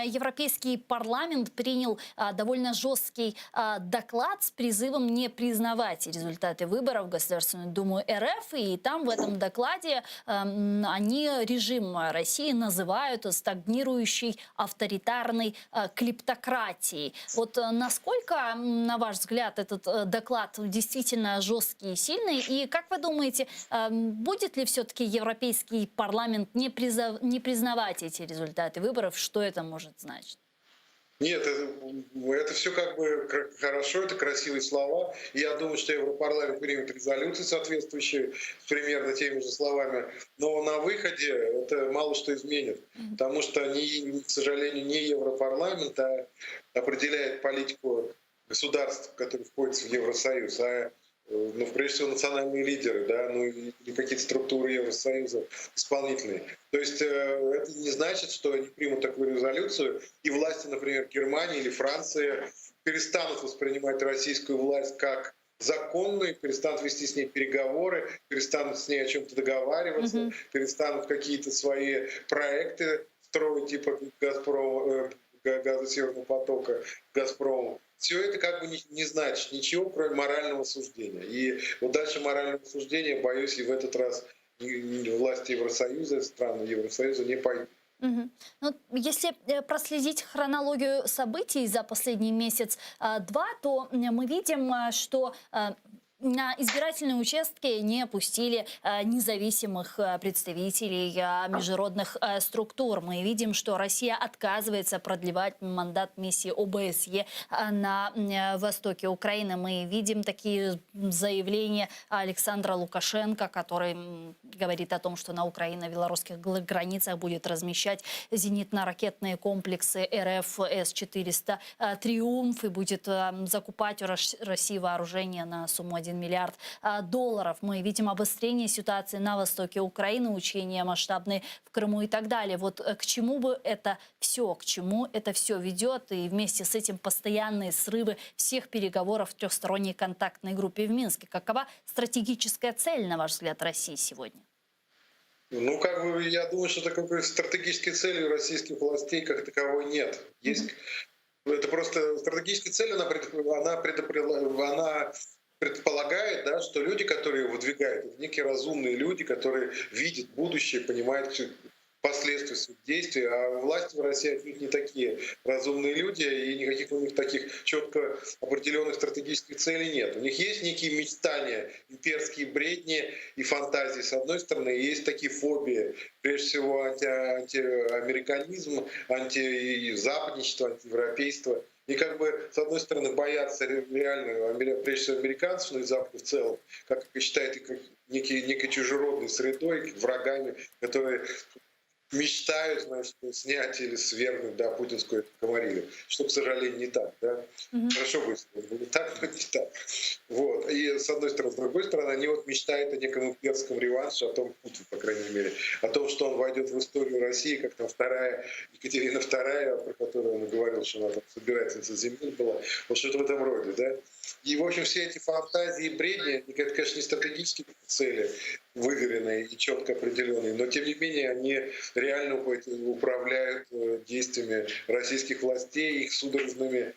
Европейский парламент принял а, довольно жесткий а, доклад с призывом не признавать результаты выборов в Государственную Думу РФ. И там в этом докладе а, они режим России называют стагнирующей авторитарной а, клептократией. Вот а, насколько, на ваш взгляд, этот э, доклад действительно жесткий и сильный? И как вы думаете, а, будет ли все-таки Европейский парламент не, призав... не признавать эти результаты выборов, что это может значить? Нет, это, это все как бы хорошо, это красивые слова. Я думаю, что Европарламент примет резолюцию соответствующую, примерно теми же словами. Но на выходе это мало что изменит. Потому что, не, к сожалению, не Европарламент а определяет политику государств, которые входят в Евросоюз, а ну, прежде всего, национальные лидеры, да, ну или какие-то структуры Евросоюза исполнительные. То есть э, это не значит, что они примут такую резолюцию, и власти, например, Германии или Франции перестанут воспринимать российскую власть как законную, перестанут вести с ней переговоры, перестанут с ней о чем-то договариваться, mm-hmm. перестанут какие-то свои проекты строить, типа Газпром, э, газа Северного потока, Газпром. Все это как бы не, не значит ничего, кроме морального суждения. И вот дальше морального суждения, боюсь, и в этот раз власти Евросоюза, страны Евросоюза не пойдут. Угу. Ну, если э, проследить хронологию событий за последний месяц-два, то мы видим, э, что э, На избирательные участки не пустили независимых представителей международных структур. Мы видим, что Россия отказывается продлевать мандат миссии ОБСЕ на востоке Украины. Мы видим такие заявления Александра Лукашенко, который говорит о том, что на украино-белорусских границах будет размещать зенитно-ракетные комплексы РФ С-400 «Триумф» и будет закупать у России вооружение на сумму 1 миллиард долларов. Мы видим обострение ситуации на востоке Украины, учения масштабные в Крыму и так далее. Вот к чему бы это все, к чему это все ведет, и вместе с этим постоянные срывы всех переговоров в трехсторонней контактной группе в Минске. Какова стратегическая цель, на ваш взгляд, России сегодня? Ну, как бы, я думаю, что такой стратегической цели у российских властей как таковой нет. Есть, это просто стратегическая цель, она, она, она предполагает, да, что люди, которые выдвигают, это некие разумные люди, которые видят будущее, понимают последствия своих действий, а власти в России отнюдь не такие разумные люди, и никаких у них таких четко определенных стратегических целей нет. У них есть некие мечтания, имперские бредни и фантазии, с одной стороны, и есть такие фобии, прежде всего анти, антиамериканизм, антизападничество, антиевропейство. И как бы, с одной стороны, боятся реально, прежде всего, американцев, но и Запада в целом, как считают их некие, некой чужеродной средой, врагами, которые мечтают, значит, снять или свергнуть, да, путинскую камарилью, что, к сожалению, не так, да. Mm-hmm. Хорошо бы, если бы было так, но не так. Вот. И с одной стороны, с другой стороны, они вот мечтают о неком имперском реванше, о том, Путин, по крайней мере, о том, что он войдет в историю России, как там вторая, Екатерина II, про которую он говорил, что она там собирательница земель была, вот что-то в этом роде, да. И, в общем, все эти фантазии и бредни, это, конечно, не стратегические цели, выверенные и четко определенные, но, тем не менее, они реально управляют э, действиями российских властей, их судорожными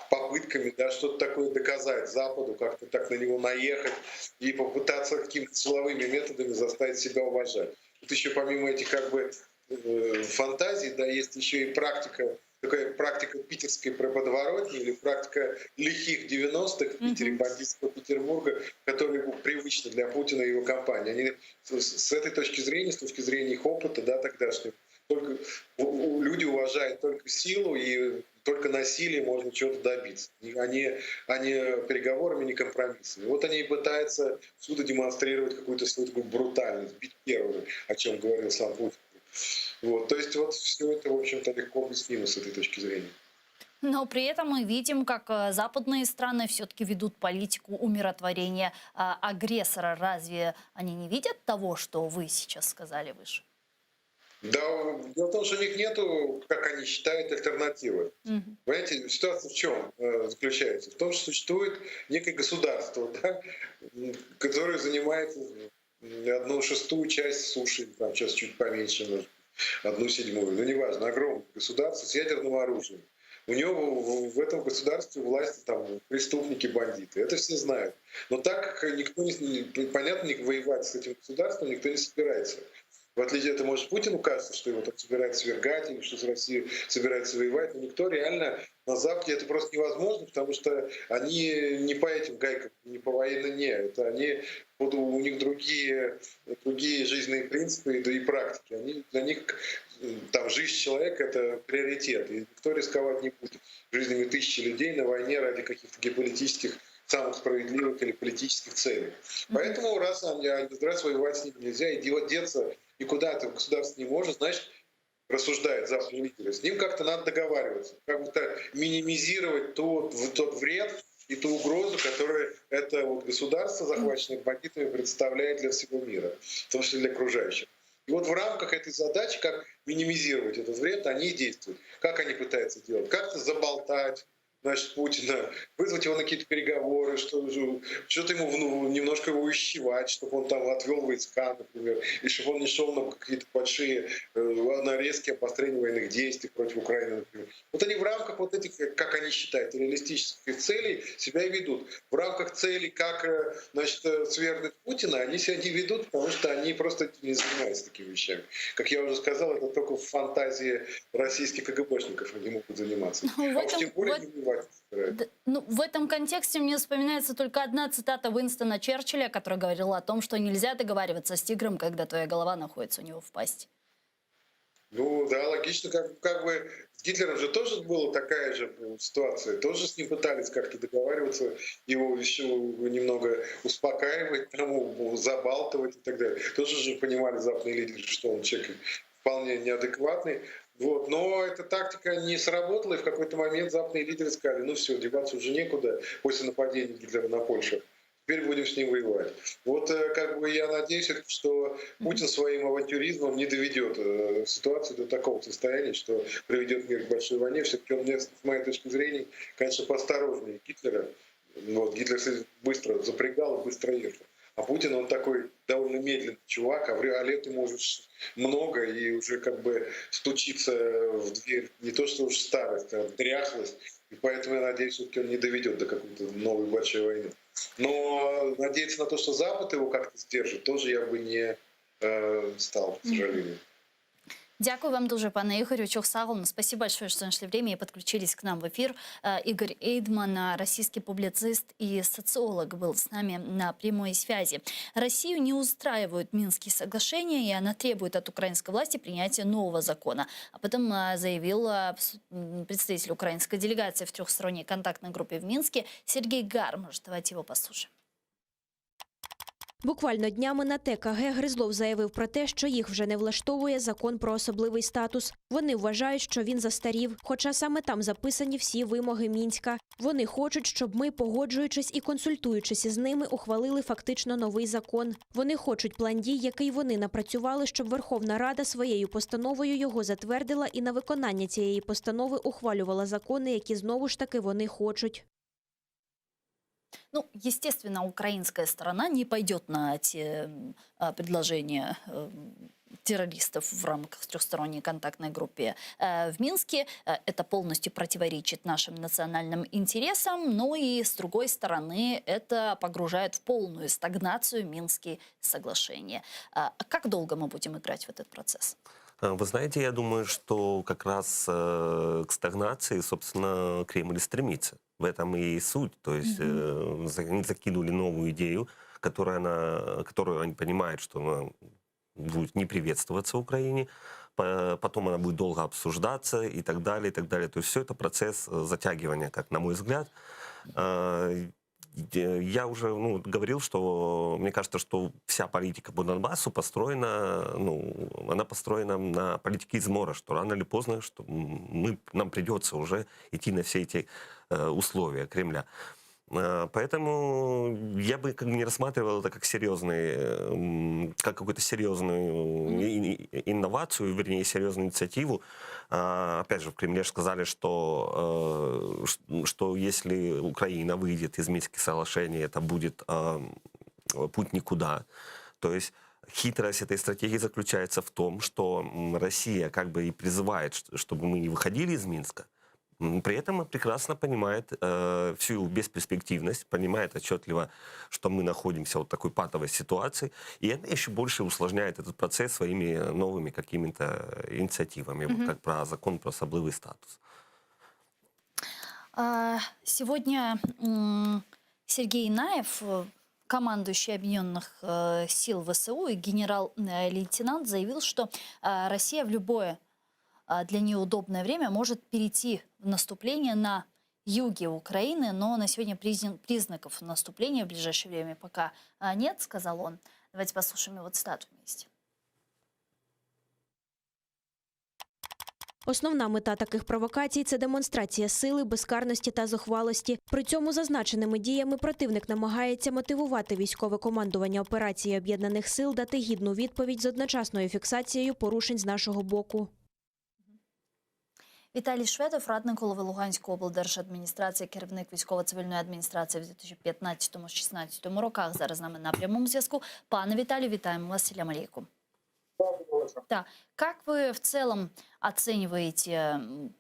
попытками да, что-то такое доказать Западу, как-то так на него наехать и попытаться какими-то силовыми методами заставить себя уважать. Тут еще помимо этих как бы э, фантазий, да, есть еще и практика такая практика питерской подворотни или практика лихих 90-х в Питере, бандитского Петербурга, которая привычна для Путина и его компании. Они с этой точки зрения, с точки зрения их опыта, да, тогдашнего, только люди уважают только силу и только насилие можно чего-то добиться. Они, они переговорами, не компромиссами. Вот они и пытаются всюду демонстрировать какую-то свою такую брутальность, бить первыми, о чем говорил сам Путин. Вот, то есть вот все это, в общем-то, легко объяснимо с этой точки зрения. Но при этом мы видим, как э, западные страны все-таки ведут политику умиротворения а, агрессора. Разве они не видят того, что вы сейчас сказали выше? Да, дело в том, что у них нету, как они считают, альтернативы. Угу. Понимаете, ситуация в чем э, заключается? В том, что существует некое государство, да, которое занимает одну шестую часть суши, там сейчас чуть поменьше, может, одну седьмую, ну неважно, огромное государство с ядерным оружием. У него в этом государстве власти там преступники, бандиты. Это все знают. Но так как никто не, понятно, воевать с этим государством никто не собирается. В отличие от этого, может, Путину кажется, что его там собираются свергать или что с Россией собираются воевать, но никто реально на Западе это просто невозможно, потому что они не по этим гайкам, не по военной, не. Это они, у них другие, другие жизненные принципы и практики. Они, для них там жизнь человека — это приоритет, и никто рисковать не будет жизнями тысячи людей на войне ради каких-то геополитических самых справедливых или политических целей. Поэтому раз, они, раз воевать с ними нельзя, и деться никуда ты государство не может, значит, рассуждает западный лидеры, с ним как-то надо договариваться, как-то минимизировать тот, тот вред и ту угрозу, которую это вот государство, захваченное бандитами, представляет для всего мира, в том числе для окружающих. И вот в рамках этой задачи, как минимизировать этот вред, они и действуют. Как они пытаются делать? Как-то заболтать, значит, Путина, вызвать его на какие-то переговоры, что, что-то ему ну, немножко его ущивать, чтобы он там отвел войска, например, и чтобы он не шел на какие-то большие, э, на резкие обострения военных действий против Украины, например. Вот они в рамках вот этих, как они считают, реалистических целей себя и ведут. В рамках целей, как э, значит, э, свергнуть Путина, они себя не ведут, потому что они просто не занимаются такими вещами. Как я уже сказал, это только в фантазии российских КГБшников они могут заниматься. В а уж этом, тем более в не воевать. батю собирается. Ну, в этом контексте мне вспоминается только одна цитата Уинстона Черчилля, который говорил о том, что нельзя договариваться с тигром, когда твоя голова находится у него в пасти. Ну да, логично. Как, как бы с Гитлером же тоже была такая же ситуация. Тоже с ним пытались как-то договариваться, его еще немного успокаивать, там, забалтывать и так далее. Тоже же понимали западные лидеры, что он человек вполне неадекватный. Вот. Но эта тактика не сработала, и в какой-то момент западные лидеры сказали, ну все, деваться уже некуда после нападения Гитлера на Польшу. Теперь будем с ним воевать. Вот э, как бы я надеюсь, что Путин своим авантюризмом не доведет э, ситуацию до такого состояния, что приведет мир к большой войне. Все-таки он, с моей точки зрения, конечно, поосторожнее Гитлера. Вот, Гитлер быстро запрягал и быстро ехал. А Путин, он такой довольно медленный чувак, а, а лет ему уже много, и уже как бы стучится в дверь не то что уж старость, а дряхлость. И поэтому я надеюсь, все-таки он не доведет до какой-то новой большой войны. Но надеяться на то, что Запад его как-то сдержит, тоже я бы не э, стал, к сожалению. Дякую вам дуже, пане Ігорю. Çoq sağ oluñ. Спасибо большое, что нашли время и подключились к нам в эфир. Э, Игорь Эйдман, э, российский публицист и социолог, был с нами на прямой связи. Россию не устраивают Минские соглашения, и она требует от украинской власти принятия нового закона. Об этом э, заявил представитель украинской делегации в трехсторонней контактной группе в Минске Сергей Гармаш. Давайте его послушаем. Буквально днями на ТКГ Гризлов заявив про те, що їх вже не влаштовує закон про особливий статус. Вони вважають, що він застарів, хоча саме там записані всі вимоги Мінська. Вони хочуть, щоб ми, погоджуючись і консультуючись із ними, ухвалили фактично новий закон. Вони хочуть план дій, який вони напрацювали, щоб Верховна Рада своєю постановою його затвердила і на виконання цієї постанови ухвалювала закони, які знову ж таки вони хочуть. Ну, естественно, украинская сторона не пойдет на те а, предложения э, террористов в рамках трехсторонней контактной группы э, в Минске. Э, это полностью противоречит нашим национальным интересам. Но и, с другой стороны, это погружает в полную стагнацию Минские соглашения. А как долго мы будем играть в этот процесс? Вы знаете, я думаю, что как раз к стагнации, собственно, Кремль и стремится. В этом и суть. То есть mm они закинули новую идею, которая она, которую они понимают, что она будет не приветствоваться Украине, потом она будет долго обсуждаться и так далее, и так далее. То есть все это процесс э, затягивания, как на мой взгляд. А, я уже ну, говорил, что мне кажется, что вся политика по Донбассу построена, ну, она построена на политике измора, что рано или поздно что мы, нам придется уже идти на все эти э, условия Кремля. А, поэтому я бы как бы не рассматривал это как серьезный, как какую-то серьезную инновацию, вернее, серьезную инициативу. А, опять же, в Кремле сказали, что, э, что если Украина выйдет из Минских соглашений, это будет путь никуда. То есть хитрость этой стратегии заключается в том, что Россия как бы и призывает, чтобы мы не выходили из Минска, при этом она прекрасно понимает э, всю бесперспективность, понимает отчетливо, что мы находимся вот в такой патовой ситуации, и она еще больше усложняет этот процесс своими новыми какими-то инициативами, mm-hmm. вот как про закон про особливый статус. А, сегодня Сергей Наев, э, командующий Объединенных э, сил ВСУ и генерал-лейтенант, заявил, что э, Россия в любое для нее удобное время может перейти в наступление на юге Украины, но на сегодня признаков наступления в ближайшее время пока нет, сказал он. Давайте послушаем его цитату вместе. Основна мета таких провокацій це демонстрація сили, безкарності та зухвалості. При цьому зазначеними діями противник намагається мотивувати військове командування операції об'єднаних сил дати гідну відповідь з одночасною фіксацією порушень з нашого боку. Віталій Шведов, радник голови Луганської облдержадміністрації, керівник військово-цивільної адміністрації в 2015-2016 роках. Зараз з нами на прямому зв'язку. Пане Віталію, вітаємо вас. Селям алейкум. Да. Как вы в целом оцениваете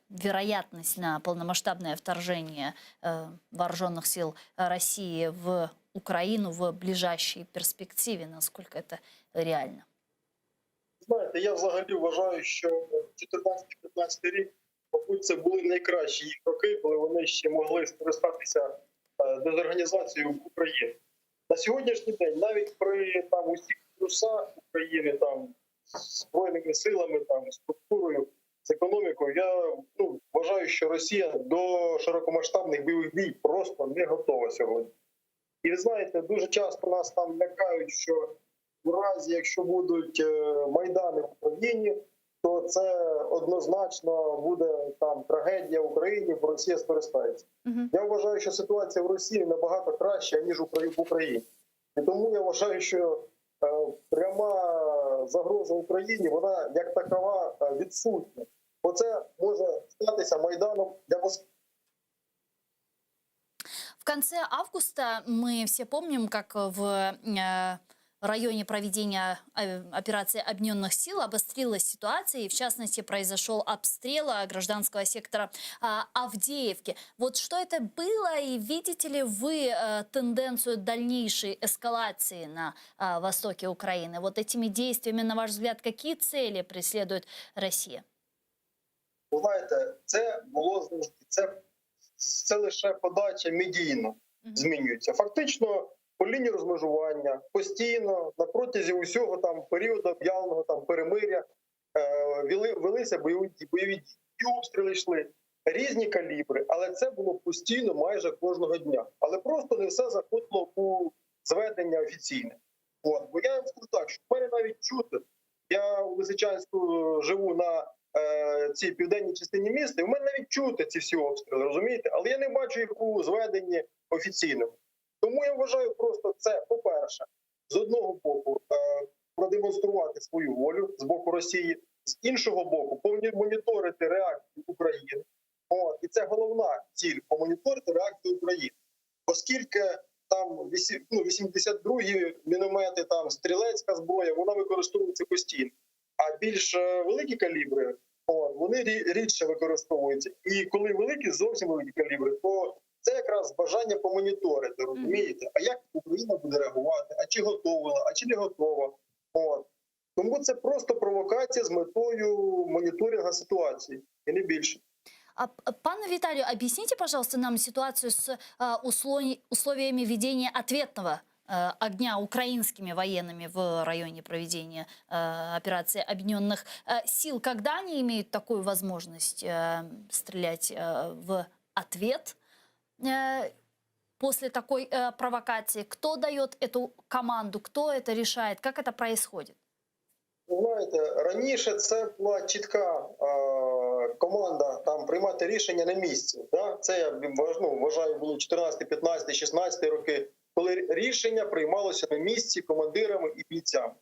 вероятность на полномасштабное вторжение э, вооруженных сил России в Украину в ближайшей перспективе? Насколько это реально? Знаєте, я взагалі вважаю, що 14-15 рік Мабуть, це були найкращі їх роки, коли вони ще могли скористатися е, дезорганізацією України. На сьогоднішній день, навіть при там усіх плюсах України, там з збройними силами, там структурою, з економікою, я ну, вважаю, що Росія до широкомасштабних бойових дій просто не готова сьогодні. І ви знаєте, дуже часто нас там лякають, що в разі, якщо будуть е, майдани в Україні, то це однозначно буде там трагедія в Україні, бо Росія скористається. Я вважаю, що ситуація в Росії набагато краща ніж в Україні. І тому я вважаю, що е, пряма загроза Україні, вона як такова е, відсутня. Бо це може статися майданом для Москви. В конце августа мы все помним, как в э, районе проведения э, операции Объединенных сил обострилась ситуация, и в частности произошел обстрел э, гражданского сектора а, Авдеевки. Вот что это было, и видите ли вы э, тенденцию дальнейшей эскалации на а, востоке Украины? Вот этими действиями, на ваш взгляд, какие цели преследует Россия? Ви знаєте, це було завжди. Це, це лише подача медійно змінюється. Фактично, по лінії розмежування постійно на протязі усього там періоду об'явленого там перемиря е, вели, велися бойові, дії- бойові дії. І обстріли йшли різні калібри, але це було постійно майже кожного дня. Але просто не все заходило у зведення офіційне. От, бо я вам скажу так, що в мене навіть чути, я у Лисичанську живу на е, цій південній частині міста, і в мене навіть чути ці всі обстріли, розумієте? Але я не бачу їх у зведенні офіційному. Тому я вважаю просто це, по-перше, з одного боку, е, продемонструвати свою волю з боку Росії, з іншого боку, повні моніторити реакцію України. От, і це головна ціль помоніторити реакцію України, оскільки там вісі- ну, 82-гі міномети, там стрілецька зброя, вона використовується постійно. А більш е, великі калібри, от, вони рі- рідше використовуються. І коли великі, зовсім великі калібри, то це якраз бажання помоніторити, розумієте? А як Україна буде реагувати? А чи готова, а чи не готова? От. Тому це просто провокація з метою моніторингу ситуації, і не більше. А, п- пане Виталию, объясните, пожалуйста, нам ситуацию с а, услови- условиями ведения ответного э, огня украинскими военными в районе проведения э, операции Объединенных э, сил. Когда они имеют такую возможность э, стрелять э, в ответ э, после такой э, провокации? Кто дает эту команду? Кто это решает? Как это происходит? Ви Знаєте, раніше це була чітка е, команда там приймати рішення на місці. Да? Це я вваж- ну, вважаю, були 14, 15, 16 роки, коли рішення приймалося на місці командирами і бійцями.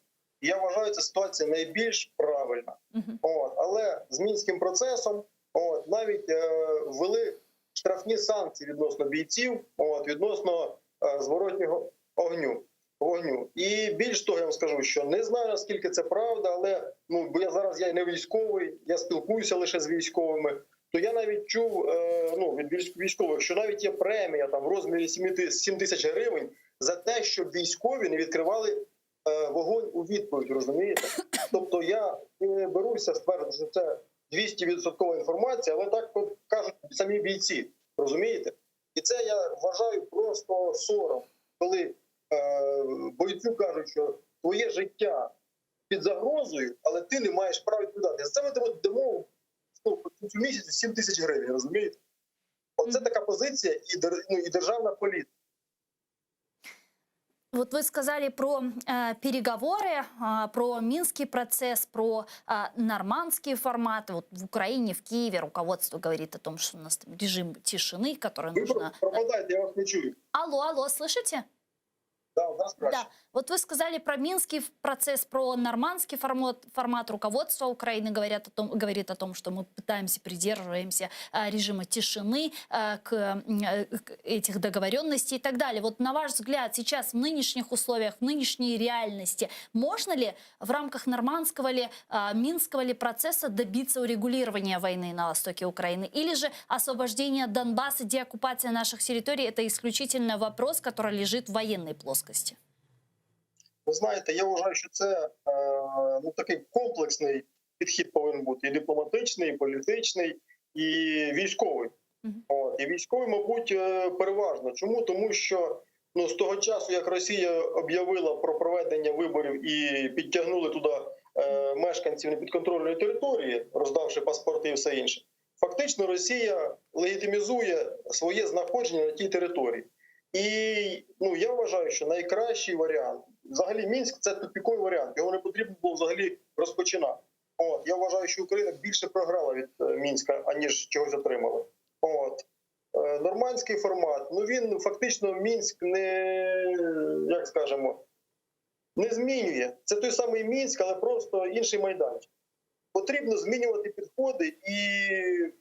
І я вважаю, ця ситуація найбільш правильна. От, але з мінським процесом от, навіть е, ввели штрафні санкції відносно бійців, от, відносно е, зворотнього огню. Вогню. І більш того, я вам скажу, що не знаю наскільки це правда, але ну бо я зараз я не військовий, я спілкуюся лише з військовими. То я навіть чув е, ну, від військ- військових, що навіть є премія там в розмірі 7 тисяч гривень за те, щоб військові не відкривали е, вогонь у відповідь, розумієте? Тобто я не беруся стверджувати, що це 200% інформація, але так от кажуть самі бійці, розумієте? І це я вважаю просто сором, коли е, бойцю кажуть, що твоє життя під загрозою, але ти не маєш права відповідати. За це ми тому дамо ну, цю місяцю 7 тисяч гривень, розумієте? Оце така позиція і, дер- ну, і державна політика. Вот вы сказали про э, переговоры, э, про Минский процесс, про э, нормандский формат. Вот в Украине, в Киеве руководство говорит о том, что у нас там режим тишины, который Ви нужно... пропадаєте, я вас не чую. Алло, алло, слышите? Да, зараз краще. Да. Вот вы сказали про Минский процесс, про нормандский формат, формат руководства Украины говорят о том, говорит о том, что мы пытаемся, придерживаемся э, режима тишины, э, к, э, к этих договоренностей и так далее. Вот на ваш взгляд, сейчас в нынешних условиях, в нынешней реальности, можно ли в рамках нормандского ли, э, минского ли процесса добиться урегулирования войны на востоке Украины? Или же освобождение Донбасса, деоккупация наших территорий – это исключительно вопрос, который лежит в военной плоскости? Ви знаєте, я вважаю, що це е, ну, такий комплексний підхід повинен бути і дипломатичний, і політичний. і військовий. От, і військовий, мабуть, е, переважно. Чому? Тому що ну, з того часу, як Росія об'явила про проведення виборів і підтягнули туди е, мешканців непідконтрольної території, роздавши паспорти і все інше, фактично Росія легітимізує своє знаходження на тій території. І ну, я вважаю, що найкращий варіант, взагалі Мінськ це тупіковий варіант, його не потрібно було взагалі розпочинати. От, я вважаю, що Україна більше програла від е, Мінська, аніж чогось отримала. От. Е, Нормандський формат, ну він фактично Мінськ не, як скажемо, не змінює. Це той самий Мінськ, але просто інший майданчик. Потрібно змінювати підходи і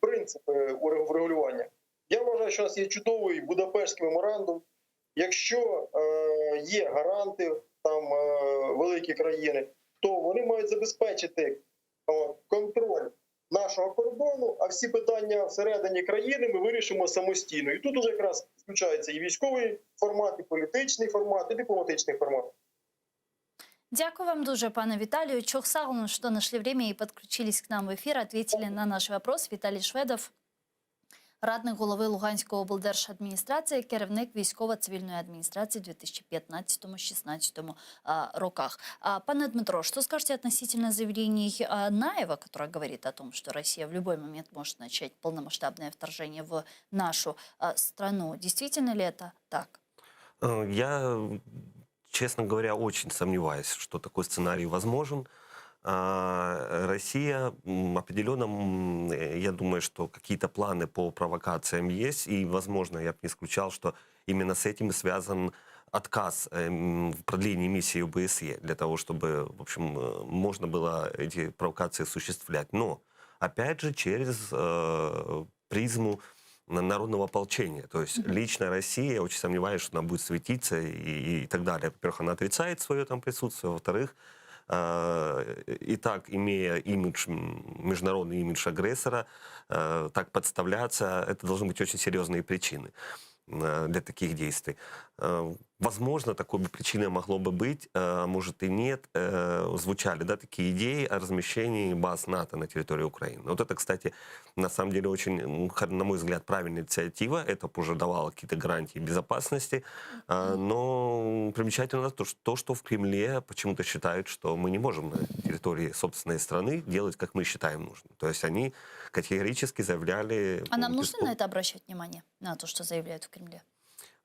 принципи врегулювання. Я вважаю, що у нас є чудовий Будапештський меморандум. Якщо е, є гаранти там е, великі країни, то вони мають забезпечити е, контроль нашого кордону, а всі питання всередині країни ми вирішимо самостійно. І тут уже якраз включається і військовий формат, і політичний формат, і дипломатичний формат. Дякую вам дуже, пане Виталию. Çoq sağ oluñ, что нашли время и подключились к нам в эфир, ответили на наш вопрос. Віталій Шведов, радник голови Луганської облдержадміністрації, керівник військово-цивільної адміністрації в 2015-2016 роках. А, Пане Дмитро, что скажете относительно заявлений а, Наева, который говорит о том, что Россия в любой момент может начать полномасштабное вторжение в нашу а, страну? Действительно ли это так? Э, Я, честно говоря, очень сомневаюсь, что такой сценарий возможен. А, Россия м, определенно, м, э, я думаю, что какие-то планы по провокациям есть, и, возможно, я бы не исключал, что именно с этим и связан отказ эм, в продлении миссии ОБСЕ для того, чтобы, в общем, э, можно было эти провокации осуществлять. Но, опять же, через э, призму народного ополчения. То есть лично Россия, я очень сомневаюсь, что она будет светиться и, и так далее. Во-первых, она отрицает свое там присутствие, во-вторых, э, и так, имея имидж, м, международный имидж агрессора, э, так подставляться, это должны быть очень серьезные причины э, для таких действий. Э, Возможно, такой бы причиной могло бы быть, э, а может и нет. Э, Звучали да, такие идеи о размещении баз НАТО на территории Украины. Вот это, кстати, на самом деле очень, м, хор- на мой взгляд, правильная инициатива. Это б уже давало какие-то гарантии безопасности. А, Но примечательно то, что, то, что в Кремле почему-то считают, что мы не можем на территории собственной страны делать, как мы считаем нужным. То есть они категорически заявляли... А нам м, нужно Песков- на это обращать внимание, на то, что заявляют в Кремле?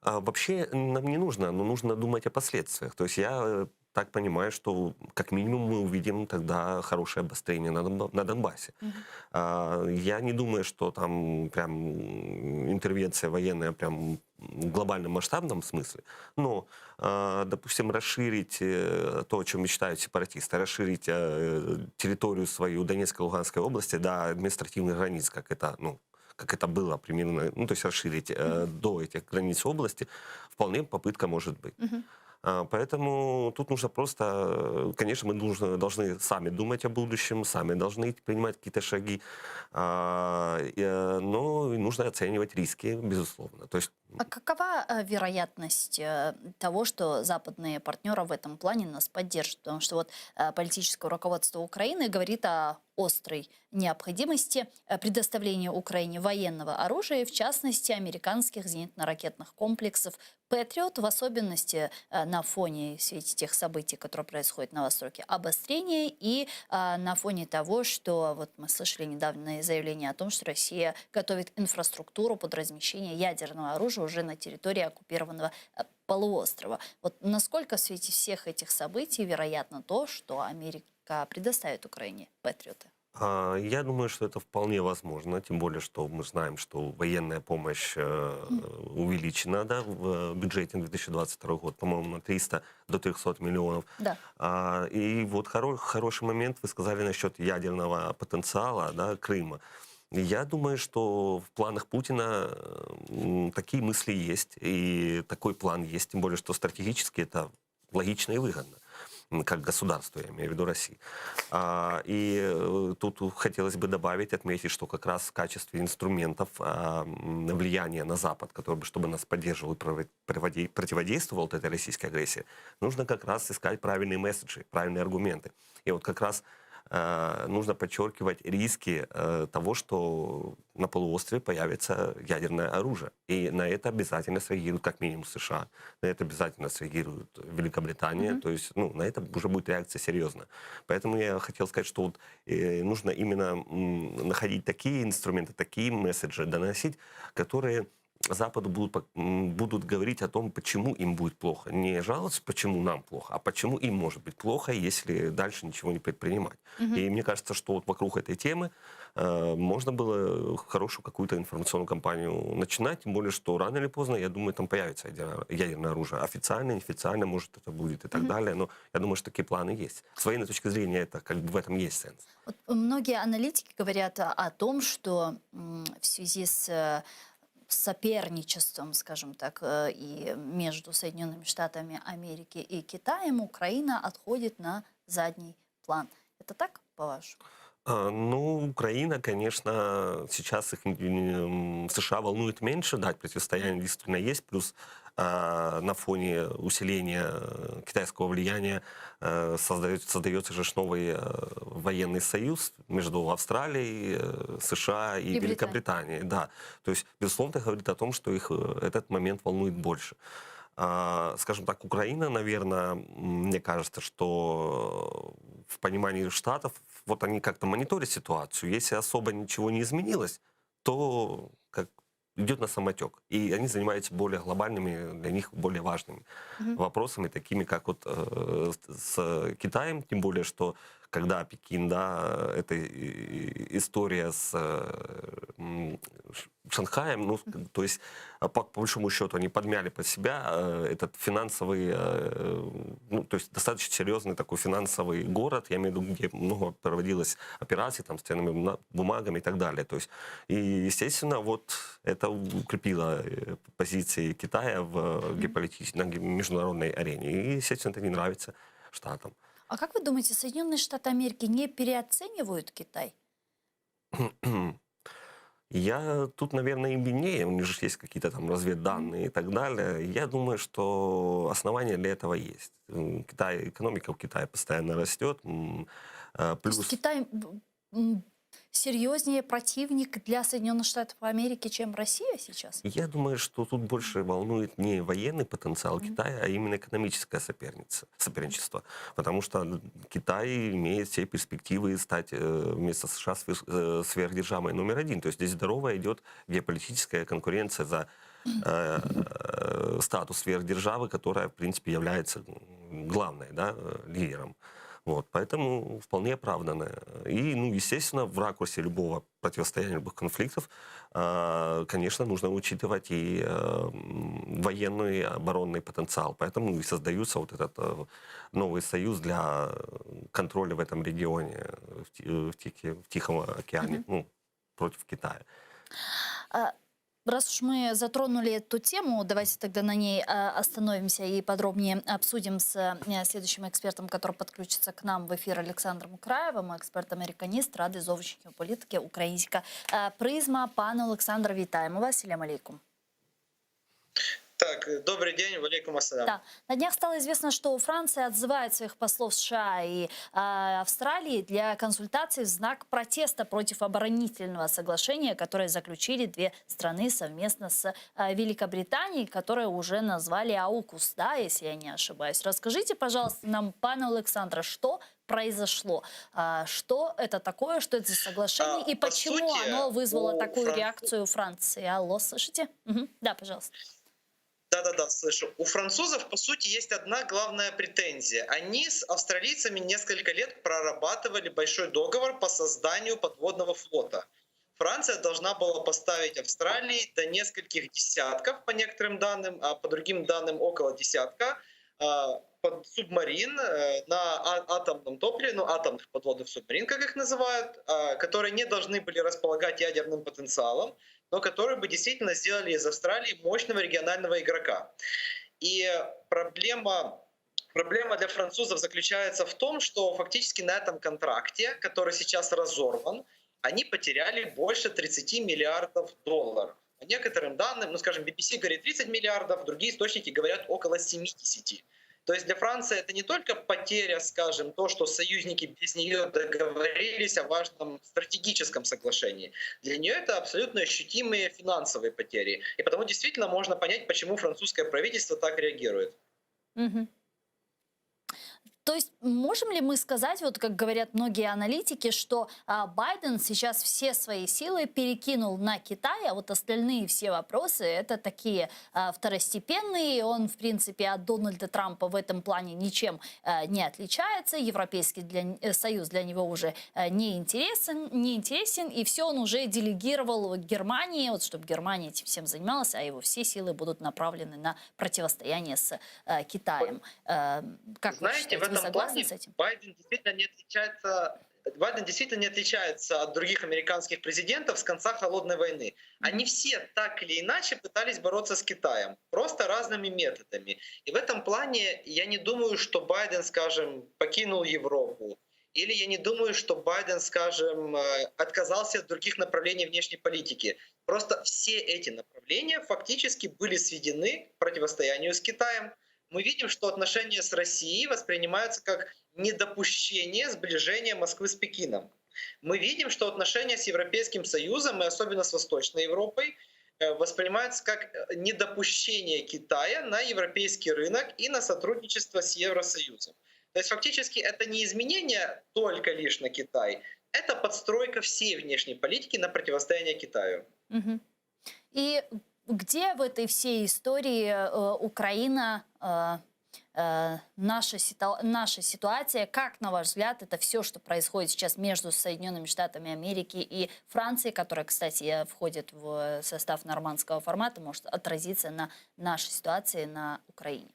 А, вообще нам не нужно, но нужно думать о последствиях. То есть я э, так понимаю, что как минимум мы увидим тогда хорошее обострение на, Донба- на Донбассе. А, я не думаю, что там прям м, интервенция военная прям в глобальном масштабном смысле, но, а, допустим, расширить э, то, о чем мечтают сепаратисты, расширить э, территорию свою Донецкой и Луганской области до административных границ, как это, ну, как это было примерно, ну, то есть расширить э, до этих границ области, вполне попытка может быть. А, Поэтому тут нужно просто, э, конечно, мы нужно, должны сами думать о будущем, сами должны принимать какие-то шаги, а, э, но и нужно оценивать риски, безусловно. То есть А какова э, вероятность э, того, что западные партнеры в этом плане нас поддержат? Потому что вот э, политическое руководство Украины говорит о острой необходимости э, предоставления Украине военного оружия, в частности, американских зенитно-ракетных комплексов «Патриот», в особенности э, на фоне в свете тех событий, которые происходят на Востоке, обострения и э, на фоне того, что вот мы слышали недавнее заявление о том, что Россия готовит инфраструктуру под размещение ядерного оружия уже на территории оккупированного э, полуострова. Вот насколько в свете всех этих событий вероятно то, что Америка предоставит Украине Патриоты? А, Я думаю, что это вполне возможно, тем более, что мы знаем, что военная помощь э, увеличена да, в бюджете на 2022 год, по-моему, на 300 до 300 миллионов. Да. А, И вот хоро- хороший момент вы сказали насчет ядерного потенциала да, Крыма. Я думаю, что в планах Путина м, такие мысли есть, и такой план есть, тем более, что стратегически это логично и выгодно м, как государству, я имею в виду России. А, и э, тут хотелось бы добавить, отметить, что как раз в качестве инструментов а, м, влияния на Запад, который бы, чтобы нас поддерживал и провод- проводи- противодействовал вот этой российской агрессии, нужно как раз искать правильные месседжи, правильные аргументы. И вот как раз а, э, нужно подчеркивать риски э, того, что на полуострове появится ядерное оружие. И на это обязательно среагируют как минимум США, на это обязательно среагирует Великобритания. То есть ну, на это уже будет реакция серьезная. Поэтому я хотел сказать, что вот, э, нужно именно м, находить такие инструменты, такие месседжи доносить, которые Западу будут, пок- м, будут говорить о том, почему им будет плохо. Не жаловаться, почему нам плохо, а почему им может быть плохо, если дальше ничего не предпринимать. Мгм. И мне кажется, что вот вокруг этой темы э, можно было хорошую какую-то информационную кампанию начинать, тем более, что рано или поздно, я думаю, там появится ядерное, ядерное оружие. Официально, неофициально, может, это будет и так Мгм. далее. Но я думаю, что такие планы есть. С военной точки зрения, это как бы в этом есть сенс. Вот многие аналитики говорят о, о том, что м, в связи с э, соперничеством, скажем так, э, и между Соединенными Штатами Америки и Китаем Украина отходит на задний план. Это так, по-вашему? А, Ну, Украина, конечно, сейчас их м, США волнует меньше, да, противостояние действительно есть, плюс а, на фоне усиления э, китайского влияния э, создается, создается же ж новый э, военный союз между Австралией, э, США и, И Британией. Великобританией. Да. То есть, безусловно, это говорит о том, что их э, этот момент волнует больше. А, Скажем так, Украина, наверное, мне кажется, что в понимании Штатов, вот они как-то мониторят ситуацию. Если особо ничего не изменилось, то как идет на самотек. И они занимаются более глобальными, для них более важными Мгм. вопросами, такими как вот э, с с Китаем, тем более, что когда Пекин, да, эта и- история с э, м, Ш- Шанхаем, ну, то есть, а, по, по большому счету, они подмяли под себя э, этот финансовый, э, ну, то есть, достаточно серьезный такой финансовый город, я имею в виду, где много проводилось операций там с ценными бумна- бумагами и так далее. То есть, и, естественно, вот это укрепило э, позиции Китая в геополитической, на ге- международной арене. И, естественно, это не нравится Штатам. А как вы думаете, Соединенные Штаты Америки не переоценивают Китай? Я тут, наверное, им виднее, у них же есть какие-то там разведданные и так далее. Я думаю, что основания для этого есть. М, Китай, экономика в Китае постоянно растет. м, э, То есть Плюс Китай м, серьезнее противник для Соединенных Штатов Америки, чем Россия сейчас? Я думаю, что тут больше волнует не военный потенциал Китая, а именно экономическое соперница, соперничество. Потому что Китай имеет все перспективы стать э, вместо США сверх- э, сверхдержавой номер один. То есть здесь здоровая идет геополитическая конкуренция за э, э, статус сверхдержавы, которая, в принципе, является м, главной, да, э, лидером. Вот, поэтому вполне оправданно. И, ну, естественно, в ракурсе любого противостояния, любых конфликтов, э, конечно, нужно учитывать и э, м, военный и оборонный потенциал. Поэтому и создаются вот этот э, новый союз для контроля в этом регионе, в, Ти- в, Тихе- в Тихом океане, Мгм. ну, против Китая. А, Раз уж мы затронули эту тему, давайте тогда на ней а, остановимся и подробнее обсудим с э, следующим экспертом, который подключится к нам в эфир Александром Краєвим, експерт-американіст Ради зовнішньої політики Українська е, призма. Пане Олександре, вітаємо вас. Селям алейкум. Так, добрый день, валейкум ассалям. Да. На днях стало известно, что Франция отзывает своих послов США и э, Австралии для консультаций в знак протеста против оборонительного соглашения, которое заключили две страны совместно с э, Великобританией, которое уже назвали АУКУС, да, если я не ошибаюсь. Расскажите, пожалуйста, нам, пане Александре, что произошло? А, что это такое, что это за соглашение А, и по почему сути, оно вызвало у такую Фран- реакцию Франции? Алло, слышите? Мгм. Да, пожалуйста. Да-да-да, слышу. У французов, по сути, есть одна главная претензия. Они с австралийцами несколько лет прорабатывали большой договор по созданию подводного флота. Франция должна была поставить Австралии до нескольких десятков, по некоторым данным, а по другим данным около десятка, а, под субмарин э, на а- атомном топливе, ну, атомных подводных субмарин, как их называют, а, которые не должны были располагать ядерным потенциалом, но которые бы действительно сделали из Австралии мощного регионального игрока. И проблема, проблема для французов заключается в том, что фактически на этом контракте, который сейчас разорван, они потеряли больше 30 миллиардов долларов. По некоторым данным, ну скажем, BBC говорит 30 миллиардов, другие источники говорят около 70. То есть для Франции это не только потеря, скажем, то, что союзники без нее договорились о важном стратегическом соглашении. Для нее это абсолютно ощутимые финансовые потери. И потому действительно можно понять, почему французское правительство так реагирует. Угу. То есть можем ли мы сказать, вот как говорят многие аналитики, что а, Байден сейчас все свои силы перекинул на Китай, а вот остальные все вопросы это такие а, второстепенные, он в принципе от Дональда Трампа в этом плане ничем а, не отличается, Европейский для, э, Союз для него уже э, не интересен, не интересен, и все он уже делегировал Германии, вот чтобы Германия этим всем занималась, а его все силы будут направлены на противостояние с э, Китаем. Э, как Знаете, вы в считаете, этом вы согласны плане с этим? Байден действительно не отличается Байден действительно не отличается от других американских президентов с конца холодной войны. Они все так или иначе пытались бороться с Китаем, просто разными методами. И в этом плане я не думаю, что Байден, скажем, покинул Европу. Или я не думаю, что Байден, скажем, э, отказался от других направлений внешней политики. Просто все эти направления фактически были сведены к противостоянию с Китаем. Мы видим, что отношения с Россией воспринимаются как недопущение сближения Москвы с Пекином. Мы видим, что отношения с Европейским Союзом и особенно с Восточной Европой э, воспринимаются как э, недопущение Китая на европейский рынок и на сотрудничество с Евросоюзом. То есть фактически это не изменение только лишь на Китай, это подстройка всей внешней политики на противостояние Китаю. Угу. И где в этой всей истории э, Украина, э, э, наша, наша ситуация, как, на ваш взгляд, это все, что происходит сейчас между Соединенными Штатами Америки и Францией, которая, кстати, входит в состав нормандского формата, может отразиться на нашей ситуации на Украине?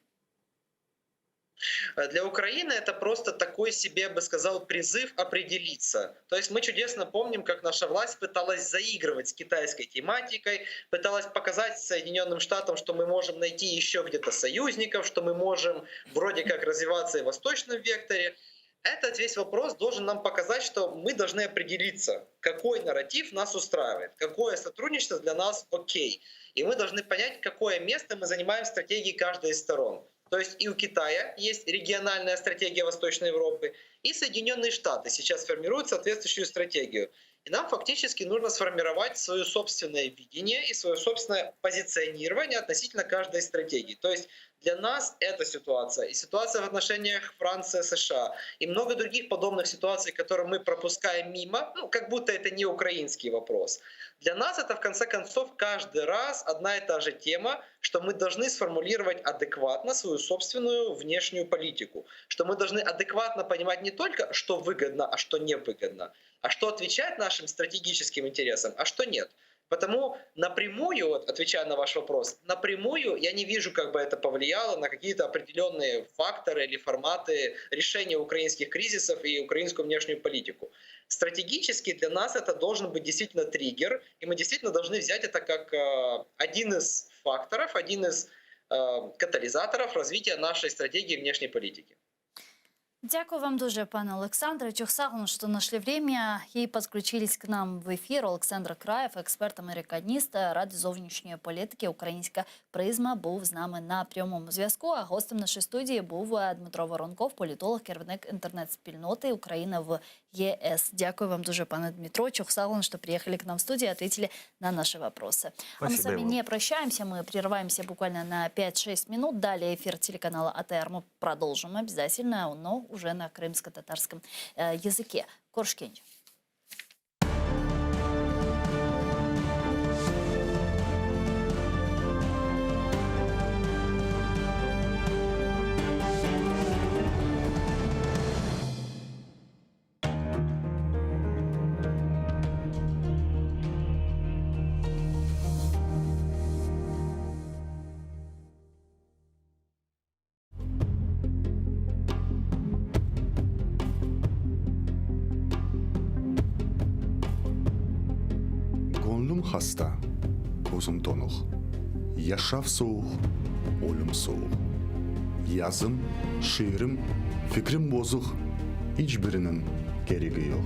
Э, для Украины это просто такой себе, я бы сказал, призыв определиться. То есть мы чудесно помним, как наша власть пыталась заигрывать с китайской тематикой, пыталась показать Соединенным Штатам, что мы можем найти еще где-то союзников, что мы можем вроде как развиваться и в восточном векторе. Этот весь вопрос должен нам показать, что мы должны определиться, какой нарратив нас устраивает, какое сотрудничество для нас окей. И мы должны понять, какое место мы занимаем в стратегии каждой из сторон. То есть и у Китая есть региональная стратегия Восточной Европы, и Соединенные Штаты сейчас формируют соответствующую стратегию. И нам фактически нужно сформировать свое собственное видение и свое собственное позиционирование относительно каждой стратегии. То есть для нас эта ситуация, и ситуация в отношениях Франция-США, и много других подобных ситуаций, которые мы пропускаем мимо, ну, как будто это не украинский вопрос. Для нас это, в конце концов, каждый раз одна и та же тема, что мы должны сформулировать адекватно свою собственную внешнюю политику, что мы должны адекватно понимать не только, что выгодно, а что невыгодно, а что отвечает нашим стратегическим интересам, а что нет. Потому напрямую, вот, отвечая на ваш вопрос, напрямую я не вижу, как бы это повлияло на какие-то определенные факторы или форматы решения украинских кризисов и украинскую внешнюю политику. Стратегически для нас это должен быть действительно триггер, и мы действительно должны взять это как э, один из факторов, один из э, катализаторов развития нашей стратегии внешней политики. Дякую вам дуже, пане Олександре. Çoq sağ oluñ, что нашли время и подключились к нам в эфир. Олександр Краєв, експерт-американіст Ради зовнішньої політики Українська призма, був з нами на прямому зв'язку. А гостем нашої студії був Дмитро Воронков, політолог, керівник інтернет-спільноти Україна в ЄС. Дякую вам дуже, пане Дмитро. Çoq sağ oluñ, что приехали к нам в студию и ответили на наши вопросы. А мы с Спасибо вами вам. не прощаемся, мы прерываемся буквально на 5-6 минут. Далее эфир телеканала АТР мы продолжим обязательно, но уже на крымско-татарском э, языке. Körüşkence. Göñlüm hasta, közüm tonuq, Yaşav sovuq, ölüm sovuq. Yazım, şiirim, fikrim bozuq, İç biriniñ keregi yoq.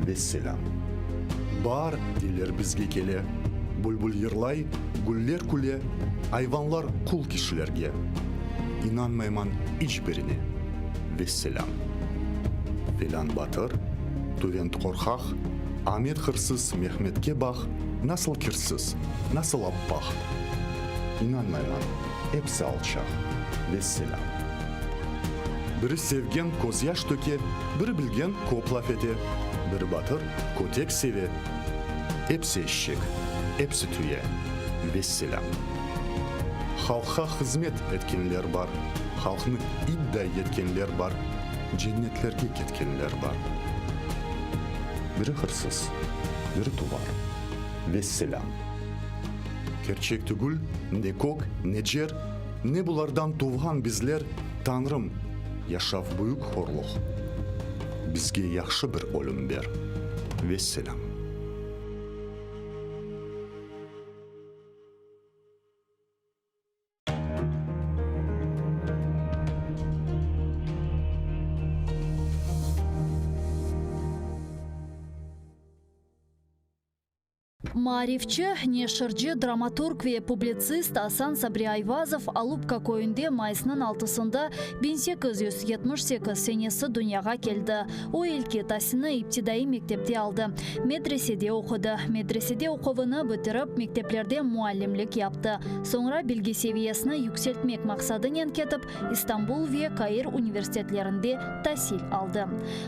Vesselâm. Baar, deyler, bizge kele, Bülbül yırlay, güller küle, Ayvanlar qul kişilerge. İnanmayman iç birine. Vesselâm. Felân batır, Tüvent qorqaq, Amet hırsız Mehmetke baq, nasıl kirsiz, nasıl appaq. İnanmayman, epsi alçaq. Vesselâm. Biri sevgen közyaş töke, biri bilgen köp laf ete, biri batır, kötek seve. Epsi eşek, epsi tüye. Vesselâm. Halqqa hızmet etkenler bar, halqnı idday etkenler bar, cennetlerge ketkenler bar. Biri hırsız, biri tuvar. Vesselâm. Kerçek tügül, ne kök, ne cer, ne bulardan tuvğan bizler, Tañrım, yaşav büyük horluq, bizge yahşı bir ölüm ber. Vesselâm. Maarifçi, neşirci, dramaturg ve publitsist Asan Sabri Ayvazov Alupka köyünde mayısnıñ altısında 1878 senesi dünyağa keldi. O, ilki tasilni iptidaiy mektepte aldı, medresede oqudı. Medresede oquvını bitirip, mekteplerde muallimlik yaptı. Soñra bilgi seviyesini yükseltmek maqsadınen ketip, İstanbul ve Kair universitetlerinde tasil aldı.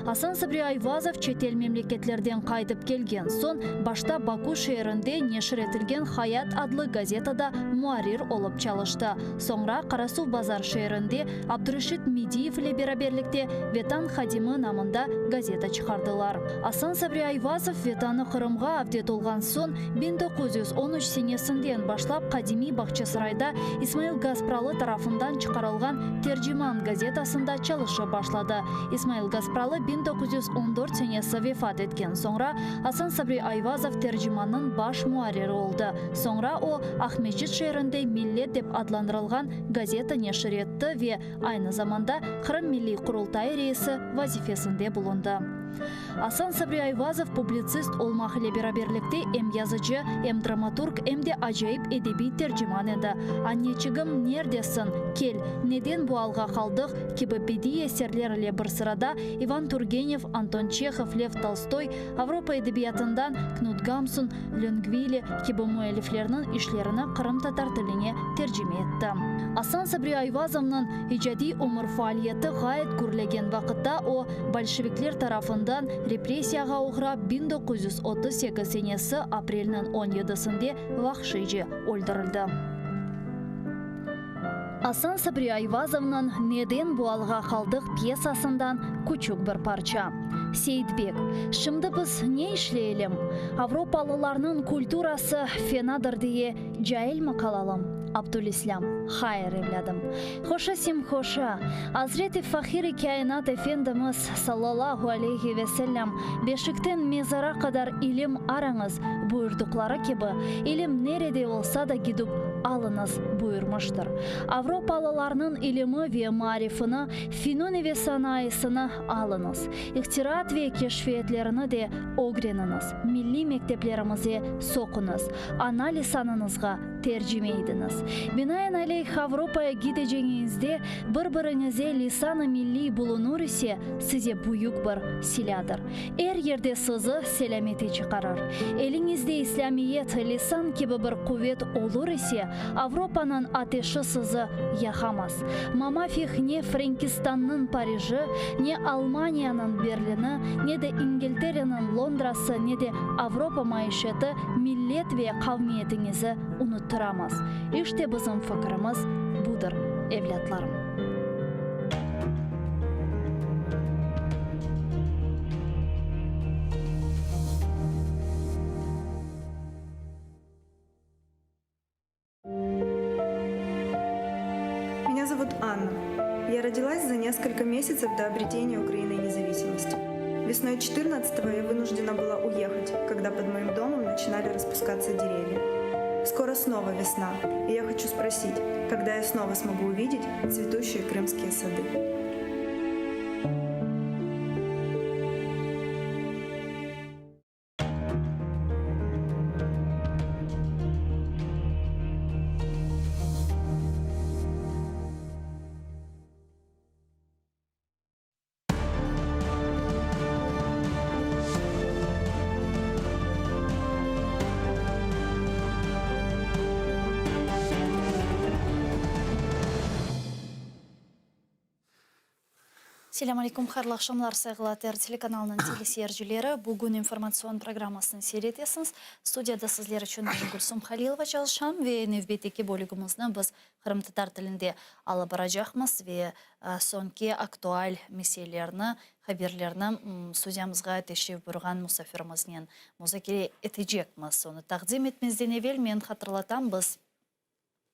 Asan Sabri Ayvazov çetel memleketlerden qaytıp kelgen soñ, başta Baku şeerinde neşir etilgen Hayat adlı gazetada muarrir olıp çalıştı. Soñra Qarasuvbazar şeerinde Abdureşit Mediyev ile beraberlikte Vetan hadimi namında gazeta çıqardılar. Asan Sabri Ayvazov Vetanı Qırımğa avdet olğan soñ, 1913 senesinden başlap qadimiy Bağçasarayda İsmail Gaspralı tarafından çıqarılğan Terciman gazetasında çalışıp başladı. İsmail Gaspralı 1914 senesi vefat etken soñra, Asan Sabri Ayvazov Tercimannıñ baş muarriri oldı. Soñra o, Aqmescit şeerinde Millet dep adlandırılğan gazeta neşir etti ve aynı zamanda Qırım Milliy Qurultayı reisi vazifesinde bulundı. Asan Sabri Ayvazov publitsist olmaq ile beraberlikte em yazıcı, em dramaturg, em de acayip edebiy terciman edi. Anneçigim, nerdesiñ? Kel, neden bu alğa qaldıq? kibi bediiy eserler ile bir sırada İvan Turgenev, Anton Çehov, Lev Tolstoy, Avropa edebiyatından Knut Gamsun, Löngvili kibi müelliflerniñ işlerini qırımtatar tiline tercime etti. Asan Sabri Ayvazovnıñ icadiy ömür faaliyeti ğayet gürlegen vaqıtta o, bolşevikler tarafından repressiyağa oğrap 1938 senesi aprelniñ on yedisinde vahşiyce öldürildi. Asan Sabri Ayvazovnıñ Neden bu alğa qaldıq pyesasından küçük bir parça. Seyitbek, Şimdi biz ne işleyelim? Avropalılarnıñ kulturası fenadır diye cailmi qalalım? Abdülislâm, Hayır, evlâdım. Hoşa sem hoşa. Azret-i Fahir-i Kâinat Efendimiz, sallallahu aleyhi ve sellem, Beşikten mezara qadar ilim arañız, buyurdıqları kibi, ilim nerede olsa da gidip alıñız, buyurmıştır. Avropalılarnıñ ilimi ve maarifini, finuni ve sanayısını alıñız. İhtiraat ve keşfiyetlerini de ögreniñiz, milliy mekteplerimize soquñız, ana lisanıñızğa tercime idiñiz. Binaenaleyh, Avropaya gidecegiñizde bir-biriñize lisan-ı milliy bulunur ise, size büyük bir silâdır. Er yerde sizi selâmete çıqarır. Eliñizde İslâmiyet, lisan kibi bir quvet olur ise, Avropanıñ ateşi sizi yaqamaz. Mamafih ne Frenkistannıñ Pariji, ne Almaniyanıñ Berlini, ne de İngiltereniñ Londrası, ne de Avropa maişeti millet ve qavmiyetiñizi unuttıramaz. İşte bizim fikirimiz budır, evlâtlarım. Меня зовут Анна. Я родилась за несколько месяцев до обретения Украиной независимости. Весной 14-го я вынуждена была уехать, когда под моим домом начинали распускаться деревья. Скоро снова весна, и я хочу спросить, когда я снова смогу увидеть цветущие крымские сады. Selâm aleyküm, hayırlı aqşamlar, sayğılı ATR telekanalınıñ teleseyircileri. Bugün informatsion programmasını seyir etesiñiz. Studiyada sizler içün men Gülsum Halilova çalışam ve nevbetteki bölügimizni biz qırımtatar tilinde alıp baracaqmız ve soñki aktual meselelerni, haberlerni studiyamızğa teşrif buyurğan musafirimiznen muzakere etecekmiz. Onı taqdim etmezden evel men hatırlatam, biz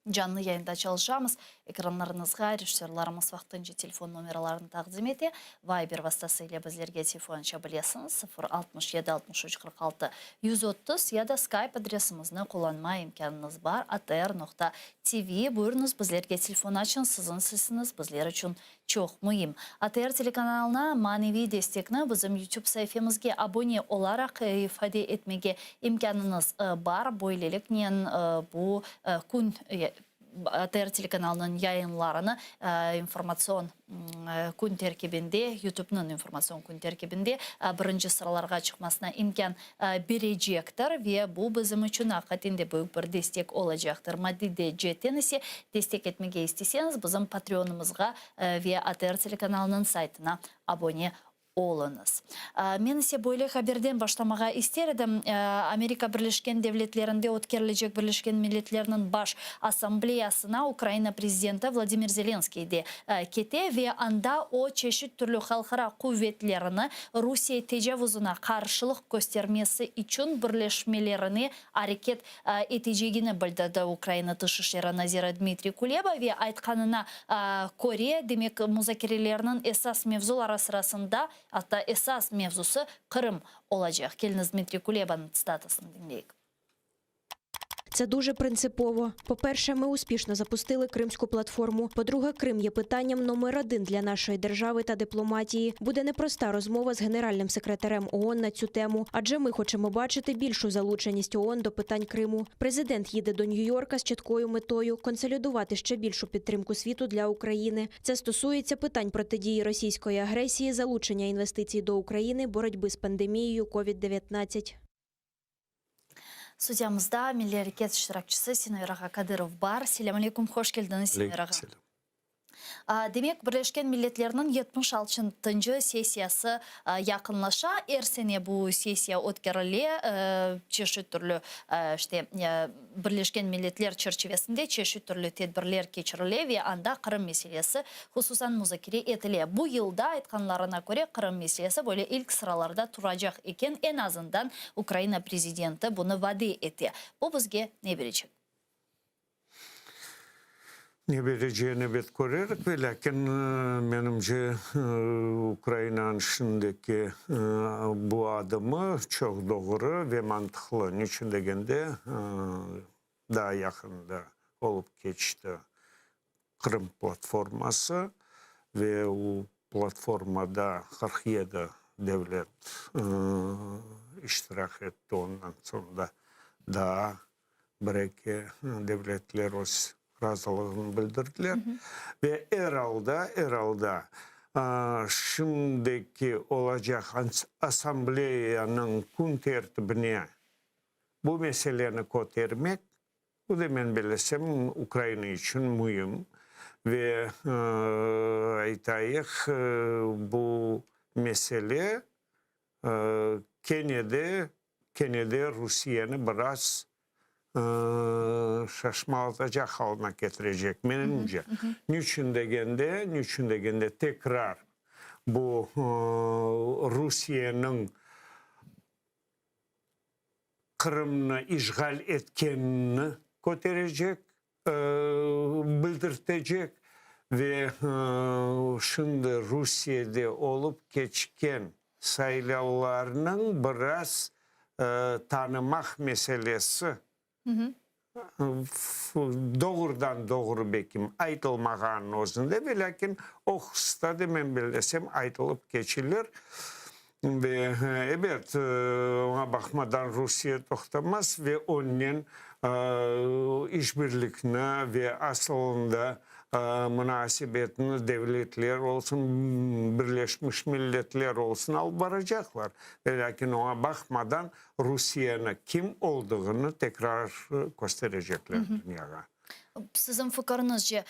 Canlı yayında çalışamız. Ekranlarıñızğa rejissörlarımız vaqtınca telefon nomeralarını taqdim ete. Viber vastası ile bizlerge telefon aça bilesiñiz, 0 67 63 46 130 ya da Skype adresimizni qullanma imkânıñız bar, atr noqta tv. Buyurıñız, bizlerge telefon açıñ, siziñ sesiñiz bizler içün çoq müim. ATR telekanalına maneviy destekni bizim YouTube saifemizge abone olaraq ifade etmege imkânıñız bar. Böyleliknen bu kün ATR telekanalınıñ yayınlarını informatsion kün terkibinde, YouTubenıñ informatsion kün terkibinde birinci sıralarğa çıqmasına imkân berecektir ve bu bizim içün aqiqaten de büyük bir destek olacaqtır. Maddiy de ceetten ise destek etmege isteseñiz, bizim Patreonımızğa ve ATR telekanalınıñ saytına abone oluñız. Men ise böyle haberden başlamağa ister edim, Amerika Birleşken Devletlerinde ötkerilecek Birleşken Milletlerniñ Baş Assambleyasına Ukraina prezidenti Vladimir Zelenskiy de kete ve anda o çeşit türlü halqara quvetlerini Rusiye tecavuzına qarşılıq köstermesi içün birleşmelerine areket etecegini bildirdi Ukraina Tış işleri naziri Dmitriy Kuleba ve aytqanına köre, demek, muzakerelerniñ esas mevzuları sırasında, atta esas mevzusı Qırım olacaq. Keliñiz Dmitriy Kulebanıñ tsitatasını diñleyik. Це дуже принципово. По-перше, ми успішно запустили Кримську платформу. По-друге, Крим є питанням номер один для нашої держави та дипломатії. Буде непроста розмова з генеральним секретарем ООН на цю тему, адже ми хочемо бачити більшу залученість ООН до питань Криму. Президент їде до Нью-Йорка з чіткою метою консолідувати ще більшу підтримку світу для України. Це стосується питань протидії російської агресії, залучення інвестицій до України, боротьби з пандемією COVID-19. Studiyamızda Milliy areket iştirakçisi Sinaver ağa Kadırov bar. Selâm aleyküm, hoş keldiñiz, Sinaver ağa. Demek, Birleşken Milletlerniñ yetmiş altıncı sessiyası yaqınlaşa. Er sene bu sessiya ötkerile, çeşit türlü, işte, Birleşken Milletler çerçivesinde çeşit türlü tedbirler keçirile ve anda Qırım meselesi hususan muzakere etile. Bu yıl da, aytqanlarına köre, Qırım meselesi böyle ilk sıralarda turacaq eken, eñ azından Ukraina prezidenti bunı vade ete. Bu bizge ne berecek? Ne bereceğini ebet körerik, velâkin, menimce, Ukrainanıñ şimdiki bu adımı çoq doğru ve mantıqlı. Niçün degende, daa yaqında olıp keçti Qırım platforması ve o platformada 47 devlet iştirak etti, ondan soñ da daa bir-eki devletler öz razılığını bildirdiler. Ve er alda, er alda şimdiki olacaq assambleyanıñ kün tertibine bu meseleni kötermek, bu da, men bilesem, Ukraina içün müim. Ve aytayıq, bu mesele kene de kene de Rusiyeni biraz şaşmalatacaq alına ketirecek, menimce. Niçün degende, niçün degende tekrar bu Rusiyeniñ Qırımnı işğal etkenini köterecek, bildirtecek ve şimdi Rusiyede olıp keçken saylavlarnıñ biraz tanımaq meselesi doğrudan-doğru bekim aytılmağanınıñ özünde, velâkin o hususta da men bellesem aytılıp keçilir. Ve, ebet, oña baqmadan Rusiye toqtamaz ve onnen işbirlikni ve asılında munasebetni devletler olsun, Birleşmiş Milletler olsun alıp baracaqlar. Ve lâkin oña baqmadan Rusiyeni kim olduğını tekrar kösterecekler dünyağa. Siziñ fikiriñizce,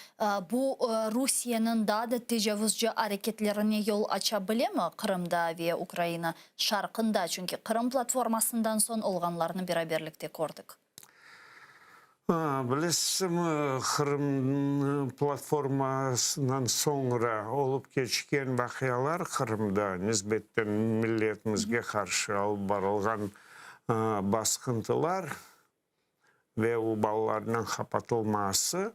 bu Rusiyeniñ daa da tecavuzcı areketlerine yol aça bilemi Qırımda ve Ukraina şarqında? Çünki Qırım platformasından soñ olğanlarnı beraberlikte kördik. Bilesizmi, Qırım platformasından soñra olıp keçken vaqialar Qırımda nisbetten milletimizge qarşı alıp barılğan basqıntılar ve o balalarnıñ qapatılması,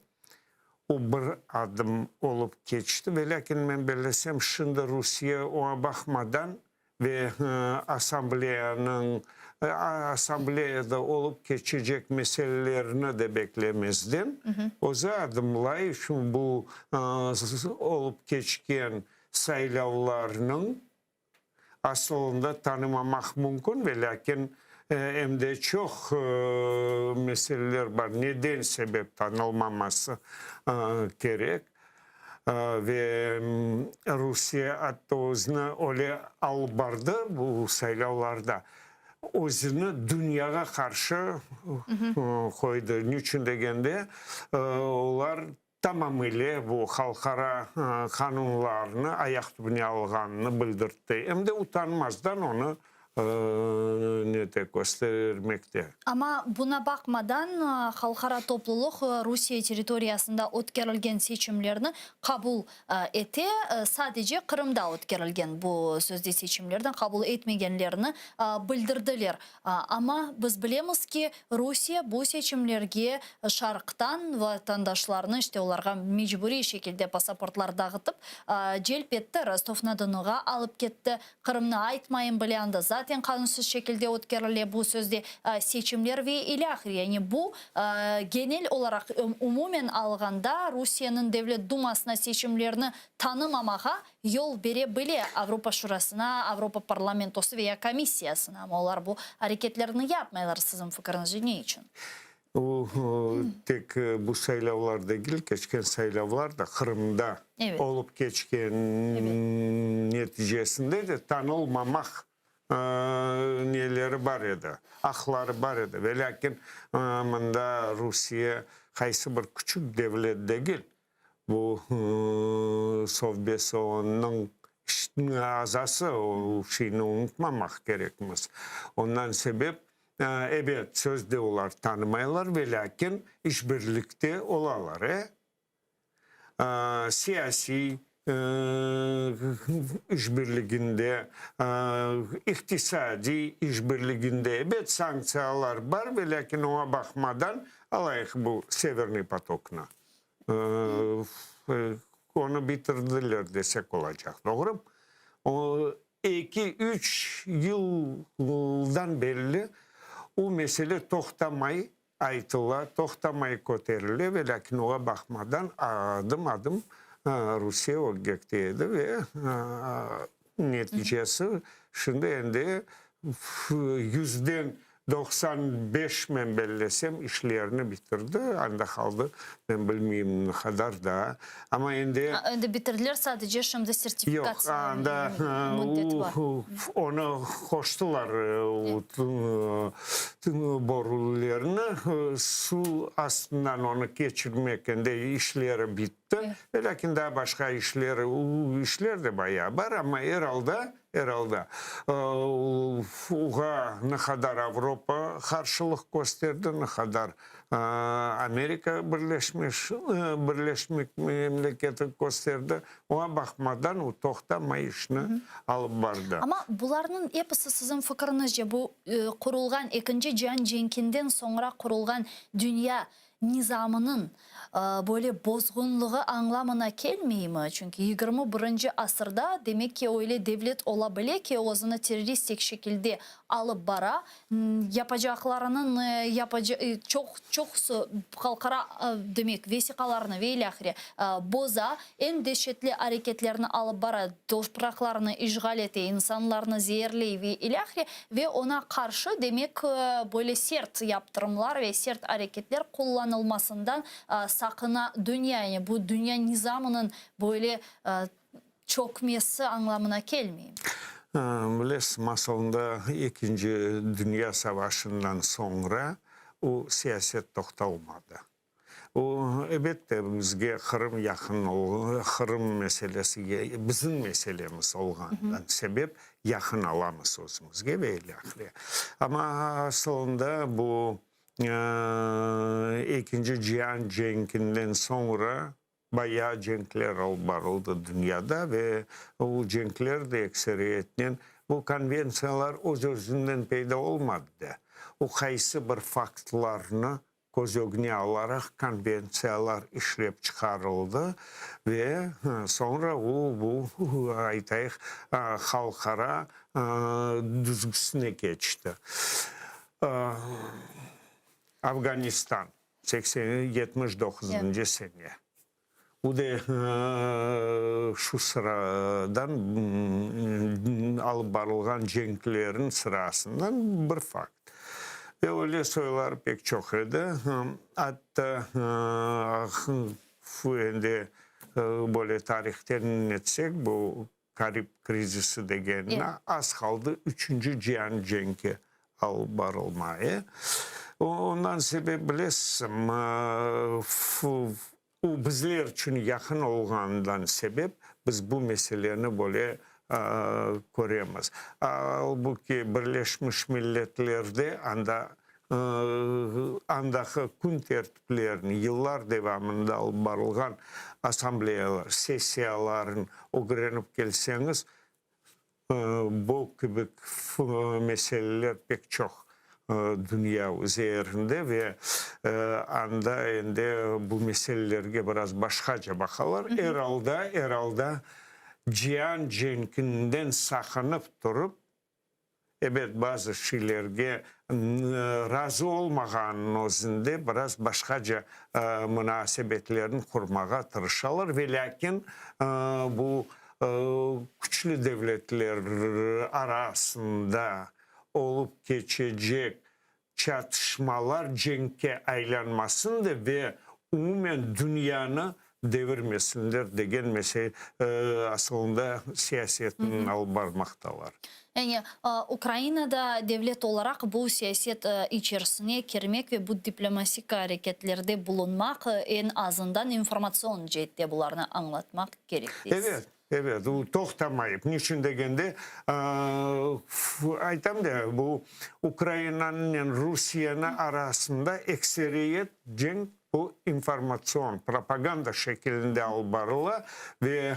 o bir adım olıp keçti. Ve lâkin men bellesem, şimdi Rusiye oña baqmadan ve Assambleyanıñ, Assambleyada olıp keçecek meselelerni de beklemezden, özü adımlay, şu bu olıp keçken saylavlarnıñ Asılında tanımamaq mümkün, velâkin em de çoq meseleler bar, neden sebep tanılmaması kerek. Ve Rusiye atta özüni öyle alıp bardı bu saylavlarda, özüni dünyağa qarşı qoydı. Niçün degende, olar tamamile bu halqara qanunlarnı ayaq tübüne alğanını bildirtti, em de utanmazdan onı nete köstermekte. Amma buna baqmadan, halqara toplulıq Rusiye territoriyasında ötkerilgen seçimlerni qabul ete, sadece Qırımda ötkerilgen bu sözde seçimlerni qabul etmegenlerini bildirdiler. Amma biz bilemiz ki, Rusiye bu seçimlerge şarqtan vatandaşlarnı, işte olarğa mecburiy şekilde pasaportlar dağıtıp, celp etti, Rostov-na-Donuğa alıp ketti. Qırımnı aytmayım bile, anda zaten qanunsız şekilde ötkerile bu sözde seçimler ve ilâhre. Yani bu, genel olaraq, umumen alğanda, Rusiyeniñ Devlet Dumasına seçimlerni tanımamağa yol bere bile Avropa Şurasına, Avropa Parlamentosı ve ya Komissiyasına, amma olar bu areketlerni yapmaylar, siziñ fikiriñizce ne içün? O, tek bu saylavlar degil, keçken saylavlar da Qırımda olıp keçken neticesinde de tanılmamaq neleri bar edi, aqları bar edi. Velâkin mında Rusiye qaysı bir küçük devlet degil, Bu Sovbesoonnıñ azası, o şeyni unutmamaq kerekmiz. Ondan sebep, ebet, sözde olar tanımaylar, velâkin işbirlikte olalar, e? Siyasiy işbirliginde, iqtisadiy işbirliginde, ebet, sanktsiyalar bar, velâkin oña baqmadan, alayıq bu Severnıy potoknı. Onı bitirdiler desek olacaq, doğru? O, eki-üç yıldan berli o mesele toqtamay aytıla, toqtamay köterile, velâkin oña baqmadan adım-adım Rusiye ögge edi ve neticesi şimdi endi yüzden 95 men bellesem işlerini bitirdi, anda qaldı, men bilmeyim ne qadar daa, amma endi. Endi bitirdiler, sadece şimdi sertifikatsiya Yoq, anda müddeti bar. Onı qoştılar, borularnı, suv astından onı keçirmek endi işleri bitti, velâkin daa başqa işleri, işler de bayağı bar, amma er alda Er alda, oğa ne qadar Avropa qarşılıq kösterdi, ne qadar Amerika Birleşmiş Birleşmek Memleketi kösterdi, oña baqmadan o toqtamay işni alıp bardı. Amma bularnıñ episi, siziñ fikiriñizce, bu qurulğan Ekinci cian cenkinden soñra qurulğan dünya nizamınıñ böyle bozğunlığı añlamına kelmeymi? Çünki 21-nci asırda, demek ki, öyle devlet ola bile ki, özüni terroristik şekilde alıp bara, yapacaqlarınıñ yapaca çoq çoqusı halqara, demek, vesiqalarnı ve ilâhre boza, eñ deşetli areketlerni alıp bara, topraqlarnı işğal ete, insanlarnı zeerley ve ilâhre, ve oña qarşı, demek, böyle sert yaptırımlar ve sert areketler qullanılmasından saqına dünya, yani bu dünya nizamınıñ böyle çökmesi añlamına kelmey. Bilesiz, asılında Ekinci dünya savaşından soñra o siyaset toqtalmadı. O, ebette, bizge Qırım yaqın, Qırım meselesi bizim meselemiz olğanından sebep yaqın alamız özümizge ve ilâhre. Amma asılında bu Ekinci cian cenkinden soñra bayağı cenkler alıp barıldı dünyada ve o cenkler de ekseriyetnen bu konventsiyalar öz-özünden peyda olmadı da, o qaysı bir faktlarnı köz ögüne alaraq konventsiyalar işlep çıqarıldı ve soñra o bu, aytayıq, halqara düzgüsine keçti. Afganistan, 79-ncı sene. Bu de şu sıradan alıp barılğan cenklerin sırasından bir fakt. Ve öyle soylar pek çoq edi. Atta endi böyle tarihten netsek, bu Karib krizisi degenine az qaldı üçünci cian cenki alıp barılmaya. Ondan sebep bilesiz, o bizler içün yaqın olğanından sebep biz bu meseleni böyle köremiz. Albuki Birleşmiş Milletlerde anda andaki kün tertiplerini yıllar devamında alıp barılğan assambleyalar, sessiyaların ögrenip kelseñiz, bu kibi meseleler pek çoq dünya üzerinde ve anda endi bu meselelerge biraz başqaca baqalar. Er alda, er alda cian cenkinden saqınıp turıp, Ebet, bazı şeylerge razı olmağanınıñ özünde biraz başqaca munasebetlerni qurmağa tırışalar, velâkin bu küçlü devletler arasında olıp keçecek çatışmalar cenkke aylanmasın da ve umumen dünyanı devirmesinler degen mesele asılında siyasetni alıp barmaqtalar. Yani Ukraina da devlet olaraq bu siyaset içerisine kirmek ve bu diplomasik areketlerde bulunmaq, eñ azından informatsion ceette bularnı añlatmaq kerek deysiz. Evet, Evet, o toqtamayıp. Niçün degende, aytam da, bu Ukrainanınen Rusiyeniñ arasında ekseriyet cenk bu informatsion, propaganda şekilinde alıp barıla ve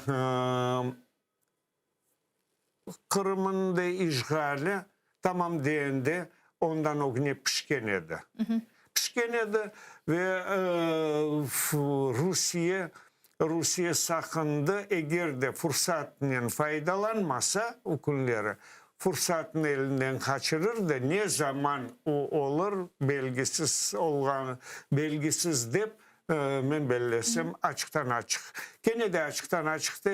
Qırımnıñ da işğali tamam deende ondan ögüne pişken edi. Pişken edi ve Rusiye Rusiye saqındı, eger de fursatnen faydalanmasa o künleri, fursatnı elinden qaçırır da, ne zaman o olur belgisiz olğan, belgisiz dep, Men bellesem, açıqtan-açıq. Kene de açıqtan-açıq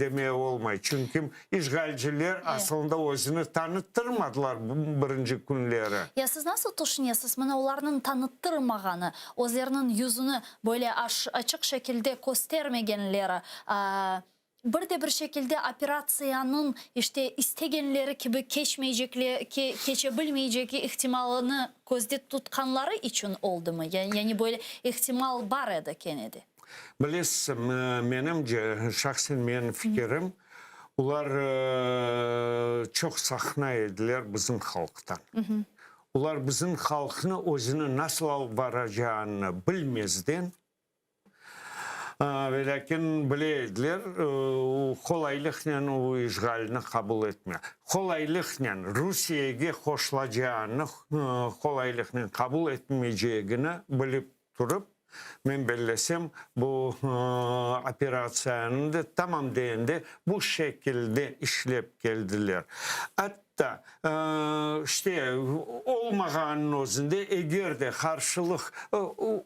demeye olmay, çünki işğalciler asılında özüni tanıttırmadılar birinci künleri. Ya siz nasıl tüşünesiz, mına olarnıñ tanıttırmağanı, özleriniñ yüzüni böyle açıq şekilde köstermegenleri, Bir de bir şekilde operatsiyanıñ, işte, istegenleri kibi keçmeycekle, keçe bilmeycegi ihtimalını közde tutqanları içün oldımı? Yani böyle ihtimal bar edi kene de. Bilesiz, menimce, şahsen menim fikirim, olar çoq saqına ediler bizim halqtan. Olar bizim halqnı özüni nasıl alıp baracağını bilmezden, Velâkin bile ediler, qolaylıqnen o işğalni qabul etme, qolaylıqnen Rusiyege qoşulacağını qolaylıqnen qabul etmeycegini bilip turıp, men bellesem, bu operatsiyanı da tamam deende bu şekilde işlep keldiler. Atta, işte, olmağanınıñ özünde, eger de qarşılıq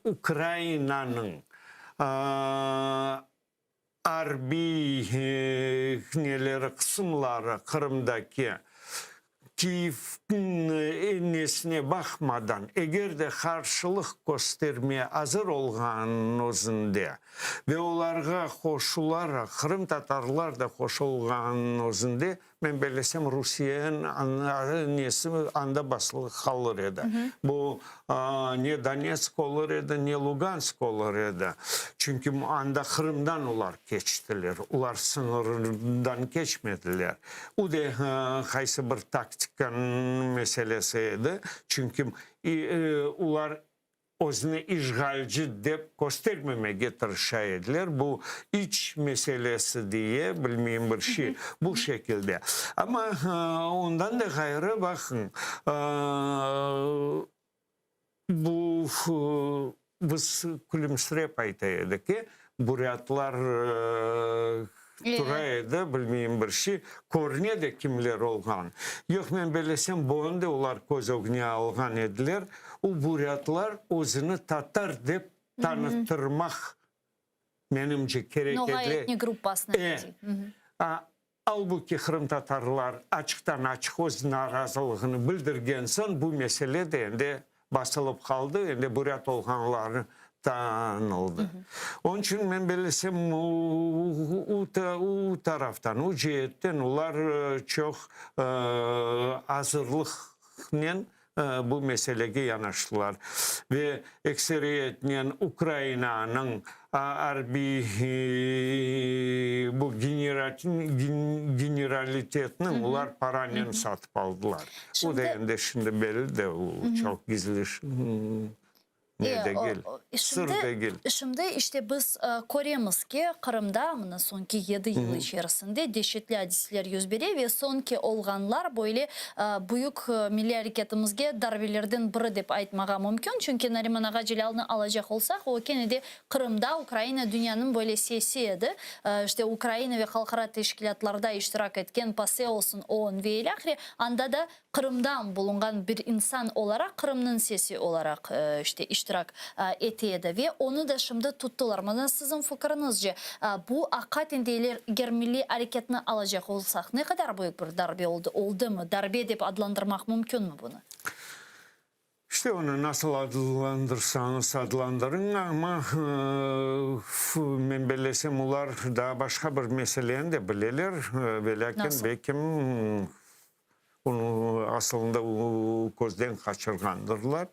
Ukrainanıñ arbiy neleri, qısımları Qırımdaki Kiyevniñ nesine baqmadan, eger de qarşılıq köstermeye azır olğanınıñ özünde ve olarğa qoşularaq qırımtatarlar da qoşulğanınıñ özünde, Men bellesem, Rusiyeniñ nesi anda basılı qalır edi. Bu ne Donetsk olur edi, ne Lugansk olur edi. Çünki anda Qırımdan olar keçtiler, olar sıñırdan keçmediler. O da qaysı bir taktikanıñ meselesi edi. Çünki olar özüni işğalci dep köstermemege tırışa ediler, bu iç meselesi diye, bilmeyim bir şey, bu şekilde. Amma ondan da ğayrı, baqıñ, bu biz külümsirep ayta edik ki, burâtlar Tura edi, bilmeyim bir şey, körüne de kimler olğan. Yoq, men bellesem, bunı da olar köz ögüne alğan ediler, o burâtlar özüni tatar dep tanıttırmaq, menimce, kerek ediler. Noğay etnik gruppasına. E, albuki qırımtatarlar açıqtan-açıq öz narazılığını bildirgen soñ, bu mesele de endi basılıp qaldı, endi burât olğanları tanıldı. Onıñ içün men bellesem, o taraftan, o ceetten olar çoq azırlıqnen bu meselege yanaştılar. Ve ekseriyetnen Ukrainanıñ arbiy bu generalitetniñ olar paranen satıp aldılar. O da endi şimdi belli de, o çoq gizli ne degil, sır degil. Şimdi işte biz köremiz ki, Qırımda mına soñki yedi yıl içerisinde deşetli adiseler yüz bere ve soñki olğanlar böyle büyük milliy areketimizge darbelerden biri dep aytmağa mümkün. Çünki Nariman ağa Celâlnı alacaq olsaq, o kene de Qırımda Ukraina dünyanıñ böyle sesi edi. İşte Ukraina ve halqara teşkilâtlarda iştirak etken PASE olsun, OON ve ilâhre, anda da Qırımdan bulunğan bir insan olaraq, Qırımnıñ sesi olaraq işte iştirak ete edi. Ve onı da şimdi tuttılar. Mına siziñ fikiriñizce, bu aqaten de eger milliy areketni alacaq olsaq, ne qadar büyük bir darbe oldı, oldımı, darbe dep adlandırmaq mümkünmi bunı? İşte onı nasıl adlandırsañız adlandırıñ, amma men bellesem olar daa başqa bir meseleni de bileler, velâkin belkim onı asılında közden qaçırğandırlar.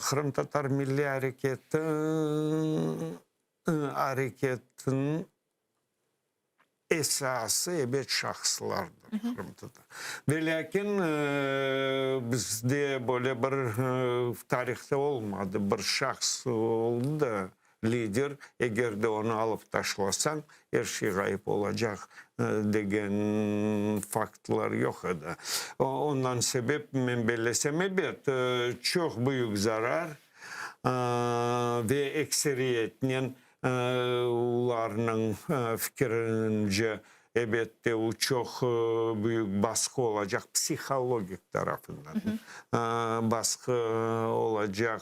Qırımtatar milliy areketi areketiniñ esası, ebet, şahıslardır, qırımtatar. Velâkin bizde böyle bir tarihte olmadı, bir şahs oldı da, lider, eger de onı alıp taşlasañ, er şey ğayıp olacaq degen faktlar yoq edi. Ondan sebep, men bellesem, ebet, çoq büyük zarar ve ekseriyetnen Olarnıñ fikirince, ebette, o çoq büyük basqı olacaq, psihologik tarafından basqı olacaq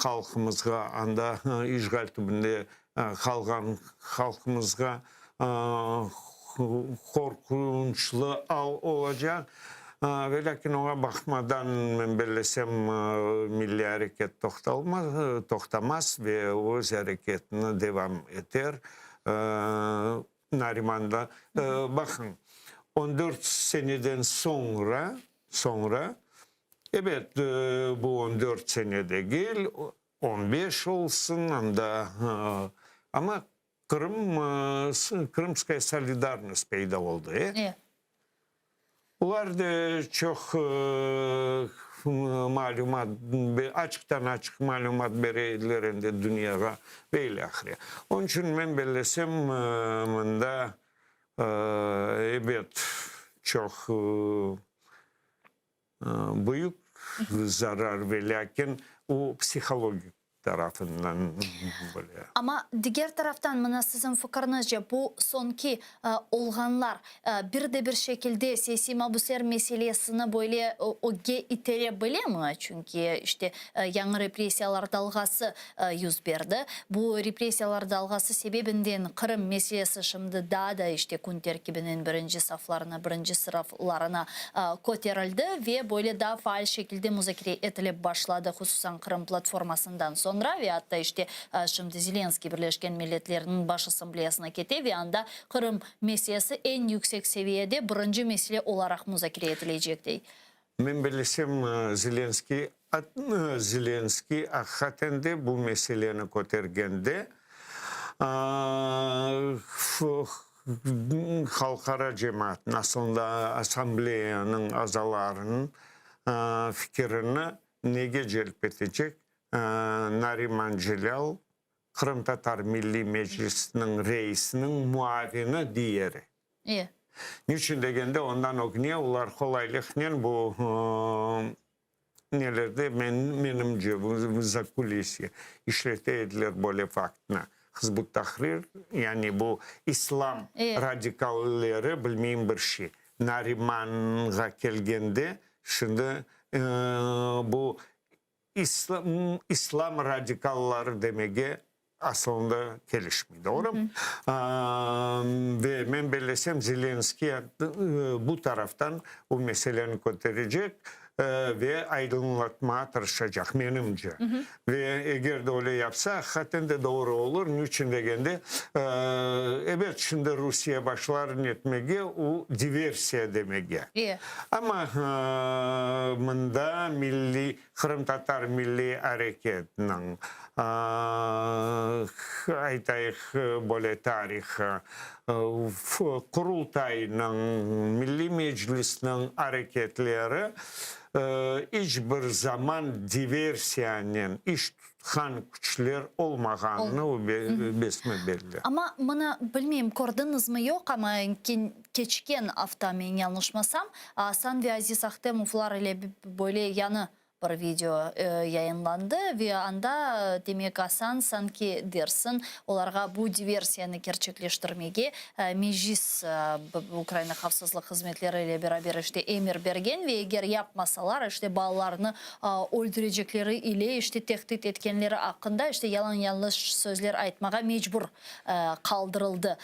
halqımızğa, anda işğal tübünde qalğan halqımızğa qorqunçlı al olacaq. Velâkin oña baqmadan, men bellesem, milliy areket toqtalmaz, toqtamaz ve öz areketini devam eter. Nariman da, baqıñ, on dört seneden soñra, soñra, ebet, bu on dört sene degil, on beş olsun, anda, amma Qırım, Krımskaya solidarnost peyda oldı, e? Olar da çoq malümat, açıqtan-açıq malümat bere ediler endi dünyağa ve ilâhre. Onıñ içün men bellesem, mında, ebet, çoq büyük zarar ve lâkin o psihologik tarafından böyle. Amma diger taraftan, mına siziñ fikiriñizce, bu soñki olğanlar bir de bir şekilde siyasiy mabüsler meselesini böyle ögge itere bilemi? Çünki işte yañı repressiyalar dalğası yüz berdi. Bu repressiyalar dalğası sebebinden Qırım meselesi şimdi daa da işte kün terkibiniñ birinci saflarına, birinci sıraflarına köterildi ve böyle daa faal şekilde muzakere etilip başladı, hususan Qırım platformasından soñ. soñra ve atta işte şimdi Zelenskiy Birleşken Milletlerniñ Baş Assambleyasına kete ve anda Qırım meselesi eñ yüksek seviyede birinci mesele olaraq muzakere etilecek, dey. Men bilesem, Zelenskiy Zelenskiy aqiqaten de bu meseleni kötergende, halqara cemaatnıñ, aslında Assambleyanıñ azalarınıñ fikirini nege celp etecek, Nariman Celâl, Qırımtatar Milliy Meclisiniñ reisiniñ muavini diyeri. Niçün degende, ondan ögüne olar qolaylıqnen bu nelerde, menimce, zakulisye, işlete ediler böyle faktnı. Hizb ut-Tahrir, yani bu islam radikalleri, bilmeyim bir şey. Narimanğa kelgende, şimdi bu İslam radikalları demege asılında kelişmey, doğru? Ve men bellesem, Zelenskiy bu taraftan bu meseleni köterecek ve aydınlatmağa tırışacaq, menimce. Ve eger de öyle yapsa, aqiqaten de doğru olur. Niçün degende, ebet, şimdi Rusiye başlar netmege, o diversiya demege. Amma mında milliy, qırımtatar milliy areketiniñ, aytayıq, böyle tarihı, Qurultaynıñ, Milliy Meclisniñ areketleri iç bir zaman diversiyanen iş tutqan küçler olmağanını besme-belli. Amma mına, bilmeyim, kördiñizmi, yoq, amma keçken afta, men yañlışmasam, Asan ve Aziz Ahtemovlar ile böyle yañı bir video yayınlandı ve anda, demek, Asan sanki dersin, olarğa bu diversiyanı kerçekleştirmege Meclis Ukraina havfsızlıq hızmetleri ile beraber işte emir bergen ve eger yapmasalar, işte balalarını öldürecekleri ile işte tehdit etkenleri aqqında işte yalan-yanlış sözler aytmağa mecbur qaldırıldı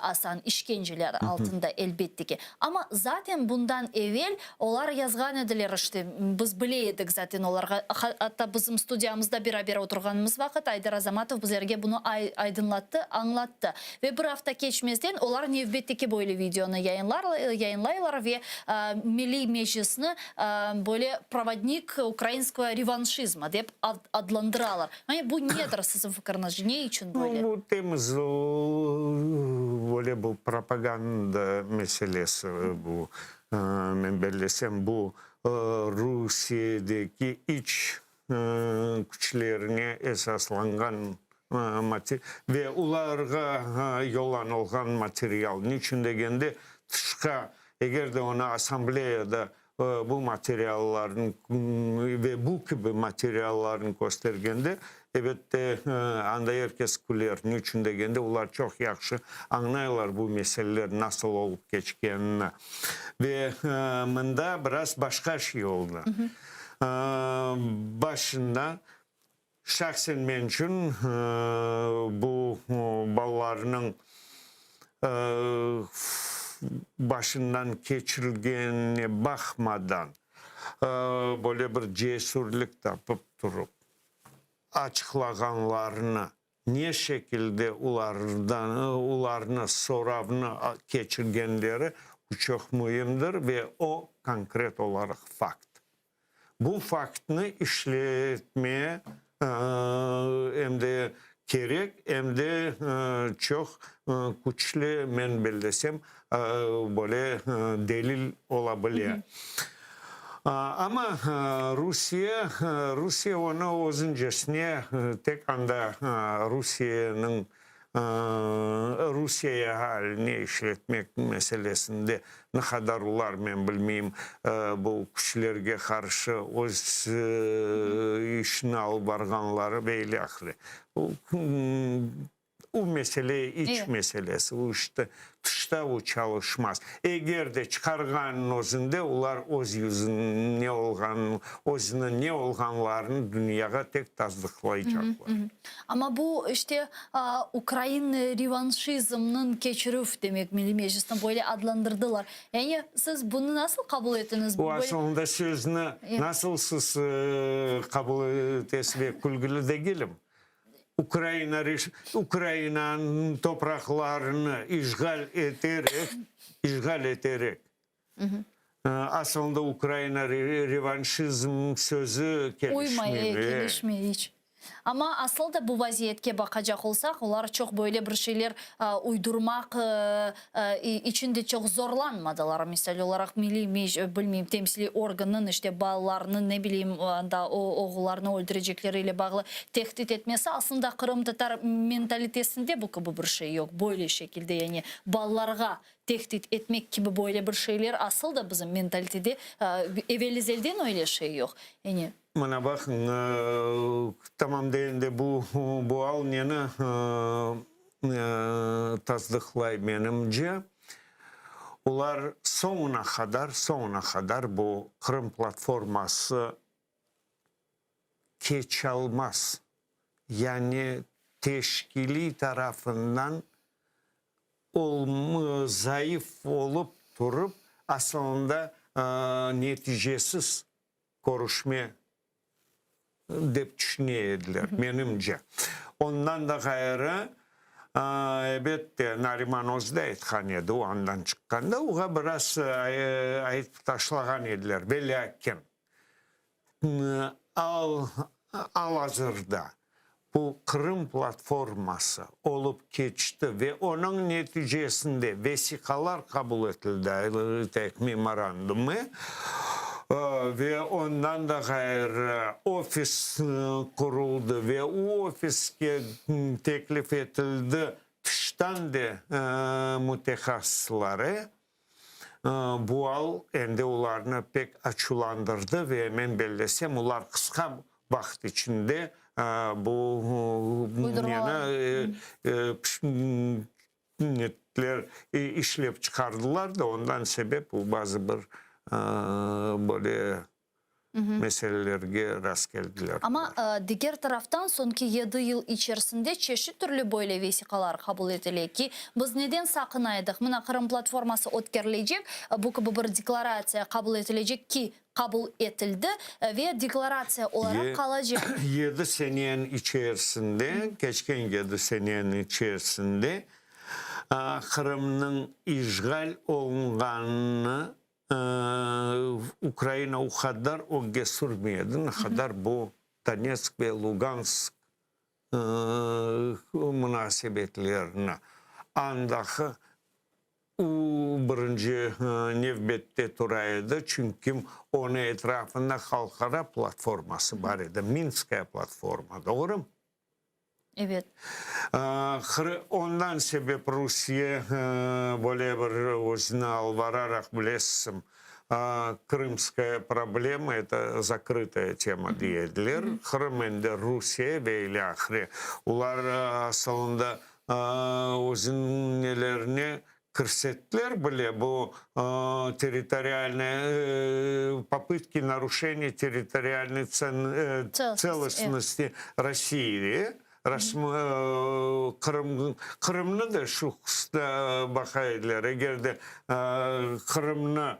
Asan, işkenceler altında, elbette ki. Amma zaten bundan evel olar yazğan ediler, işte, biz bile edik zaten olarğa, atta bizim studiyamızda beraber oturğanımız vaqıt Ayder Azamatov bizlerge bunı aydınlattı, añlattı. Ve bir afta keçmezden olar nevbetteki böyle videonı yayınlaylar ve Milliy Meclisni böyle provodnik ukrainskogo revanşizma dep adlandıralar. Yani bu nedir siziñ fikiriñizce, ne içün böyle? Bu temiz böyle bu propaganda meselesi bu. Men bellesem, bu Rusiyedeki iç küçlerine esaslanğan ve olarğa yollanılğan material. Niçün degende, tışqa, eger de onı assambleyada bu materiallarnıñ ve bu kibi materiallarnı köstergende, ebette, anda er kes küler. Niçün degende, olar çoq yahşı añlaylar bu meseleler nasıl olıp keçkenini. Ve mında biraz başqa şey oldı. Başında, şahsen men içün, bu balalarnıñ başından keçirilgenine baqmadan, böyle bir cesürlik tapıp turıp, açıqlağanlarını, ne şekilde olardan, olarnı soravnı keçirgenleri, bu çoq müimdir ve o, konkret olaraq fakt. Bu faktnı işletme em de kerek, em de çoq küçlü, men bellesem, böyle delil ola bile. Amma Rusiye, Rusiye onı özüncesine tek anda Rusiyeniñ Rusiye ealine işletmek meselesinde ne qadar olar, men bilmeyim, bu küçlerge qarşı öz işini alıp barğanları ve ilâhre. O mesele iç meselesi, o işte tışta o çalışmaz. Eger de çıqarğanıñ özünde olar öz yüzüni ne olğanını, özüni ne olğanlarını dünyağa tek tasdıqlaycaqlar. Amma bu işte ukrain revanşizmniñ keçirüv demek, Milliy Meclisni böyle adlandırdılar. Yani siz bunı nasıl qabul etiñiz? O asılında sözni nasıl siz qabul etesiz ve külgüli degilim. Ukraina Ukrainanıñ topraqlarını işğal eterek, işğal eterek, asılında Ukraina revanşizm sözü kelişmey. Uymay, kelişmey iç. Amma asıl da bu vaziyetke baqacaq olsaq, olar çoq böyle bir şeyler uydurmaq içün de çoq zorlanmadılar. Misal olaraq, milliy bilmeyim, temsiliy organnıñ işte balalarını, ne bileyim, anda oğullarını öldürecekleri ile bağlı tehdit etmesi, aslında qırımtatar mentalitesinde bu kibi bir şey yoq, böyle şekilde, yani balalarğa tehdit etmek kibi böyle bir şeyler asıl da bizim mentalitede evel-ezelden öyle şey yoq. Yani. Mına baqıñ, tamam degende bu bu al neni tasdıqlay menimce, olar soñuna qadar, soñuna qadar bu Qırım platforması keçalmaz, yani teşkiliy tarafından zayıf olıp turıp, asılında neticesiz körüşme dep tüşüne ediler, menimce. Ondan da ğayrı, elbette, Nariman özü de aytqan edi, o andan çıqqanda, oğa biraz aytıp taşlağan ediler, velâkin al-azırda bu Qırım platforması olıp keçti ve onıñ neticesinde vesiqalar qabul etildi, aytayıq, memorandumı, ve ondan da ğayrı ofis quruldı ve o ofiske teklif etildi tıştan de mütehassısları. Bu al endi olarnı pek açuvlandırdı ve men bellesem, olar qısqa vaqıt içinde bu neni işlep çıqardılar da, ondan sebep bazı bir böyle meselelerge rastkeldiler. Amma diger taraftan, soñki yedi yıl içerisinde çeşit türlü böyle vesiqalar qabul etile ki, biz neden saqına edik, mına Qırım platforması ötkerilecek, bu kibi bir deklaratsiya qabul etilecek ki, qabul etildi ve deklaratsiya olaraq qalacaq. Yedi seneniñ içerisinde, keçken yedi seneniñ içerisinde Qırımnıñ işğal olunğanını Ukraina o qadar ögge sürmey edi, ne qadar bu Donetsk ve Lugansk munasebetlerini. Andaki o birinci nevbette tura edi, çünki onıñ etrafında halqara platforması bar edi, Minskaya platforma, doğrumı? Evet. Ondan sebep Rusiye böyle bir özüni alvararaq, bilesiñ, Krımskaya problema, eto zakrıtaya tema dey ediler. Qırım endi Rusiye ve ilâhre. Olar asılında özüniñ nelerine kirsettiler bile, bu territorialnıy popıtki naruşeniya territorialnıy tselostnosti Rossii, Qırım, Qırımnı da şu hususta baqa ediler, eger de Qırımnı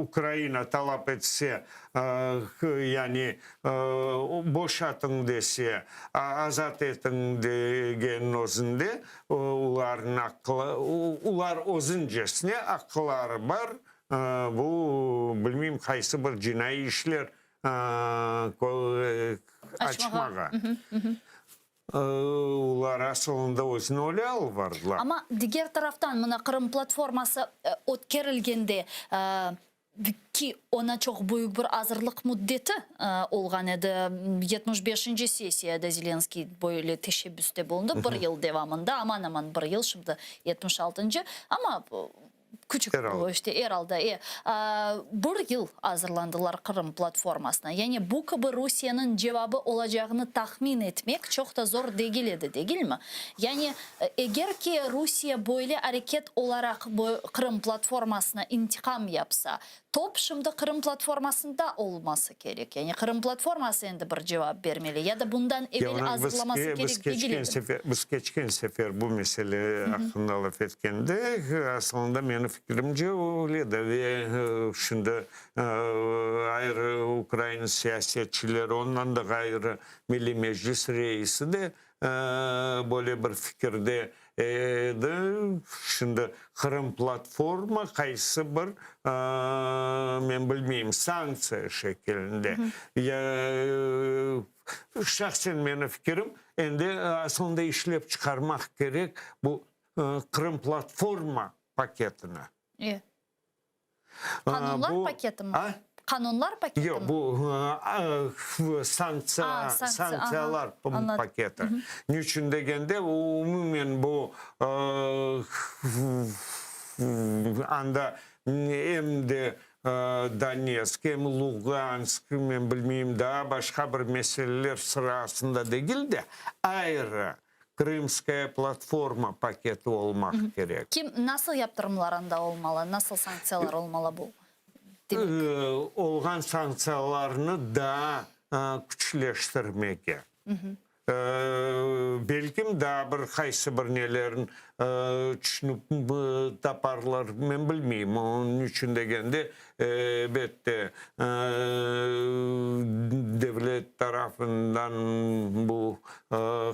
Ukraina talap etse, yani boşatıñ dese, azat etiñ degenniñ özünde olarnıñ aqqı, olar özüncesine aqqıları bar, bu bilmeyim qaysı bir cinaiy işler açmağa. Olar asılında özüni öyle alıp bardılar. Amma diger taraftan, mına Qırım platforması ötkerilgende, ki oña çoq büyük bir azırlıq müddeti olğan edi, 75-nci sessiyada Zelenskıy böyle teşebbüste bulundı, bir yıl devamında, aman-aman bir yıl, şimdi 76-ncı, amma. Küçük işte er alda, e. Bir yıl azırlandılar Qırım platformasına. Yani bu kibi Rusiyeniñ cevabı olacağını tahmin etmek çoq da zor degil edi, degilmi? Yani eger ki Rusiye böyle areket olaraq Qırım platformasına intiqam yapsa, Top şimdi Qırım platformasında olması kerek. Yani Qırım platforması endi bir cevap bermeli ya da bundan evel azırlaması kerek degil edi. Biz keçken sefer bu mesele aqqında laf etkende, aslında menim fikrimce öyle edi ve şimdi ayrı ukrain siyasetçileri, ondan da ğayrı Milliy Meclis reisi de böyle bir fikirde edi. Şimdi Qırım platforma qaysı bir, men bilmeyim, sanktsiya şekilinde. Şahsen menim fikirim, endi aslında işlep çıqarmaq kerek bu Qırım platforma paketini. Qanunlar paketimi? Qanunlar paketimi? Yoq, bu sanktsiya, sanktsiyalar paketi. Ne içün degende, umumen bu anda em de Donetsk, em Lugansk, men bilmeyim, daa başqa bir meseleler sırasında degil de, ayrı Krımskaya platforma paketi olmaq kerek. Kim, nasıl yaptırımlar anda olmalı, nasıl sanktsiyalar olmalı bu demek? Olğan sanktsiyalarnı daa küçleştirmege. Belkim daa bir qaysı bir nelerin tüşünip taparlar, men bilmeyim. Onıñ içün degende, Elbette, devlet tarafından bu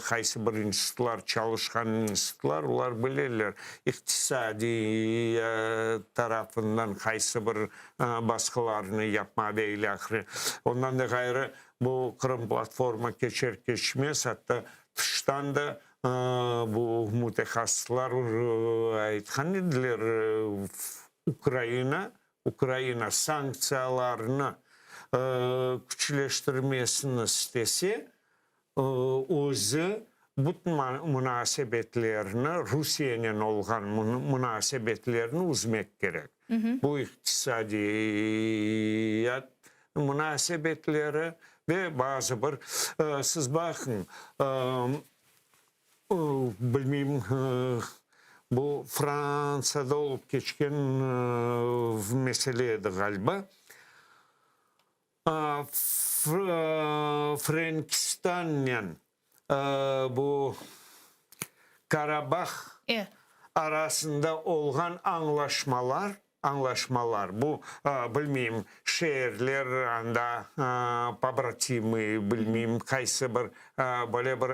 qaysı bir institutlar, çalışqan institutlar, olar bileler, iqtisadiy tarafından qaysı bir basqılarnı yapma ve ilâhre. Ondan da ğayrı, bu Qırım platforma keçer-keçmez, atta tıştan da bu mütehassıslar aytqan ediler, Ukraina Ukraina sanktsiyalarnı küçleştirmesini istese, özü bütün munasebetlerini, Rusiyenen olğan munasebetlerini üzmek kerek. Bu iqtisadiyat munasebetleri ve bazı bir, siz baqıñ, Bilmeyim, bu Fransada olıp keçken mesele edi ğaliba. Frenkistannen bu Karabah arasında olğan añlaşmalar Añlaşmalar, bu, bilmeyim, şeerler anda pobratimy, bilmeyim, qaysı bir böyle bir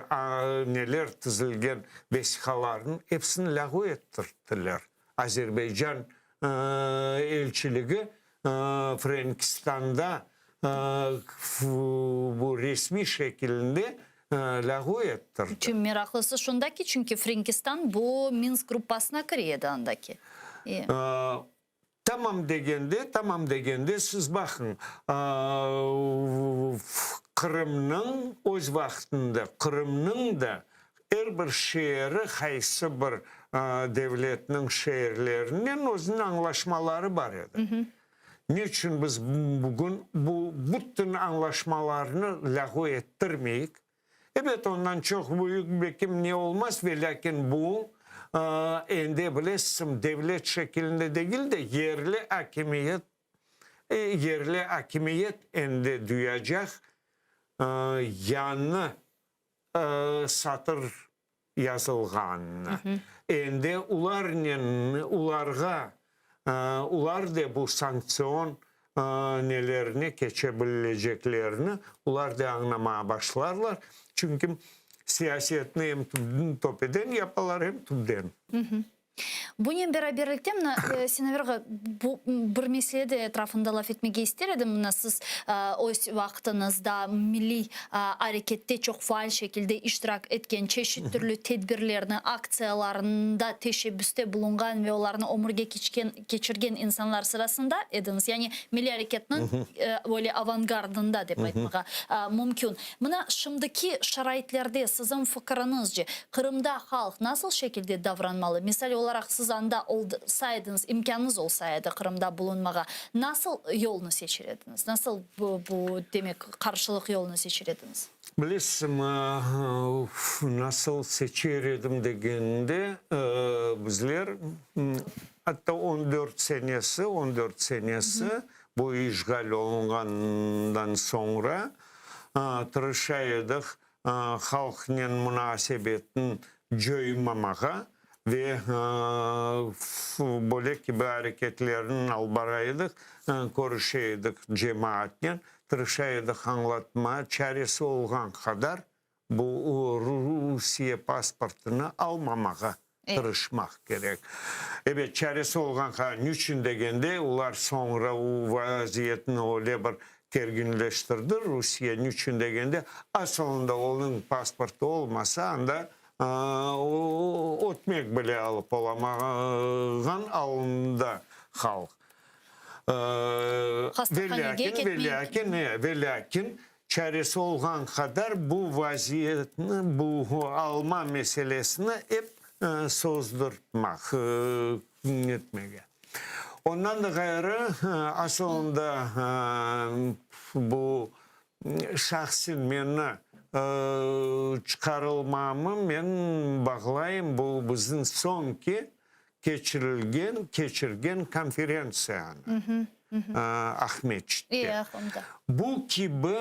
neler tizilgen vesiqalarnıñ episini lâğu ettirttiler. Azerbaycan elçiligi Frenkistanda bu resmiy şekilinde lâğu ettirdi. Çünki meraqlısı şunda ki, çünki Frenkistan bu Minsk gruppasına kire edi andaki. Tamam degende, tamam degende siz baqıñ, Qırımnıñ öz vaqtında Qırımnıñ da er bir şeeri qaysı bir devletniñ şeerlerinen özüniñ añlaşmaları bar edi. Ne içün biz bugün bu bütün añlaşmalarnı lâğu ettirmeyik? Ebet, ondan çoq büyük bekim ne olmaz, velâkin bu, endi bilesiñ, devlet şekilinde degil de, yerli akimiyet, yerli akimiyet endi duyacaq yañı satır yazılğanını, endi ularnen, ularğa, ular de bu sanktsion nelerine keçe bileceklerini ular de añlamağa başlarlar, çünki siyasetni em töpeden yapalar, em tüpten. Bunen beraberlikte, mına, Sinaver ağa, bu bir mesele de etrafında laf etmege ister edim. Mına siz öz vaqtıñızda milliy arekette çoq faal şekilde iştirak etken, çeşit türlü tedbirlerni, aktsiyalarında teşebbüste bulunğan ve olarnı ömürge keçken, keçirgen insanlar sırasında ediñiz. Yani milliy areketniñ böyle avangardında dep aytmağa mümkün. Mına şimdiki şaraitlerde siziñ fikiriñizce, Qırımda halq nasıl şekilde davranmalı? Misal olaraq. olaraq siz anda olsaydıñız, imkânıñız olsa edi Qırımda bulunmağa, nasıl yolnı seçer ediñiz? Nasıl bu, bu, demek, qarşılıq yolunı seçer ediñiz? Bilesizmi, nasıl seçer edim degende, bizler atta on dört senesi, on dört senesi bu işğal olunğandan soñra tırışa edik halqnen munasebetni coymamağa ve böyle kibi areketlerni alıp bara edik, körüşe edik cemaatnen, tırışa edik añlatma, çaresi olğan qadar bu Rusiye pasportını almamağa tırışmaq kerek. Ebet, çaresi olğan qadar, niçün degende, olar soñra o vaziyetni öyle bir kerginleştirdi, Rusiye, niçün degende, asılında onıñ pasportı olmasa, anda ötmek bile alıp olamağan alında halq. Hastahanege Velâkin, velâkin, çaresi olğan qadar bu vaziyetni, bu alma meselesini ep sozdurtmaq, etmege. Ondan da ğayrı, asılında bu şahsen meni çıqarılmamı men bağlayım bu bizim soñki keçirilgen, keçirgen konferentsiyanı Aqmescitte. Bu kibi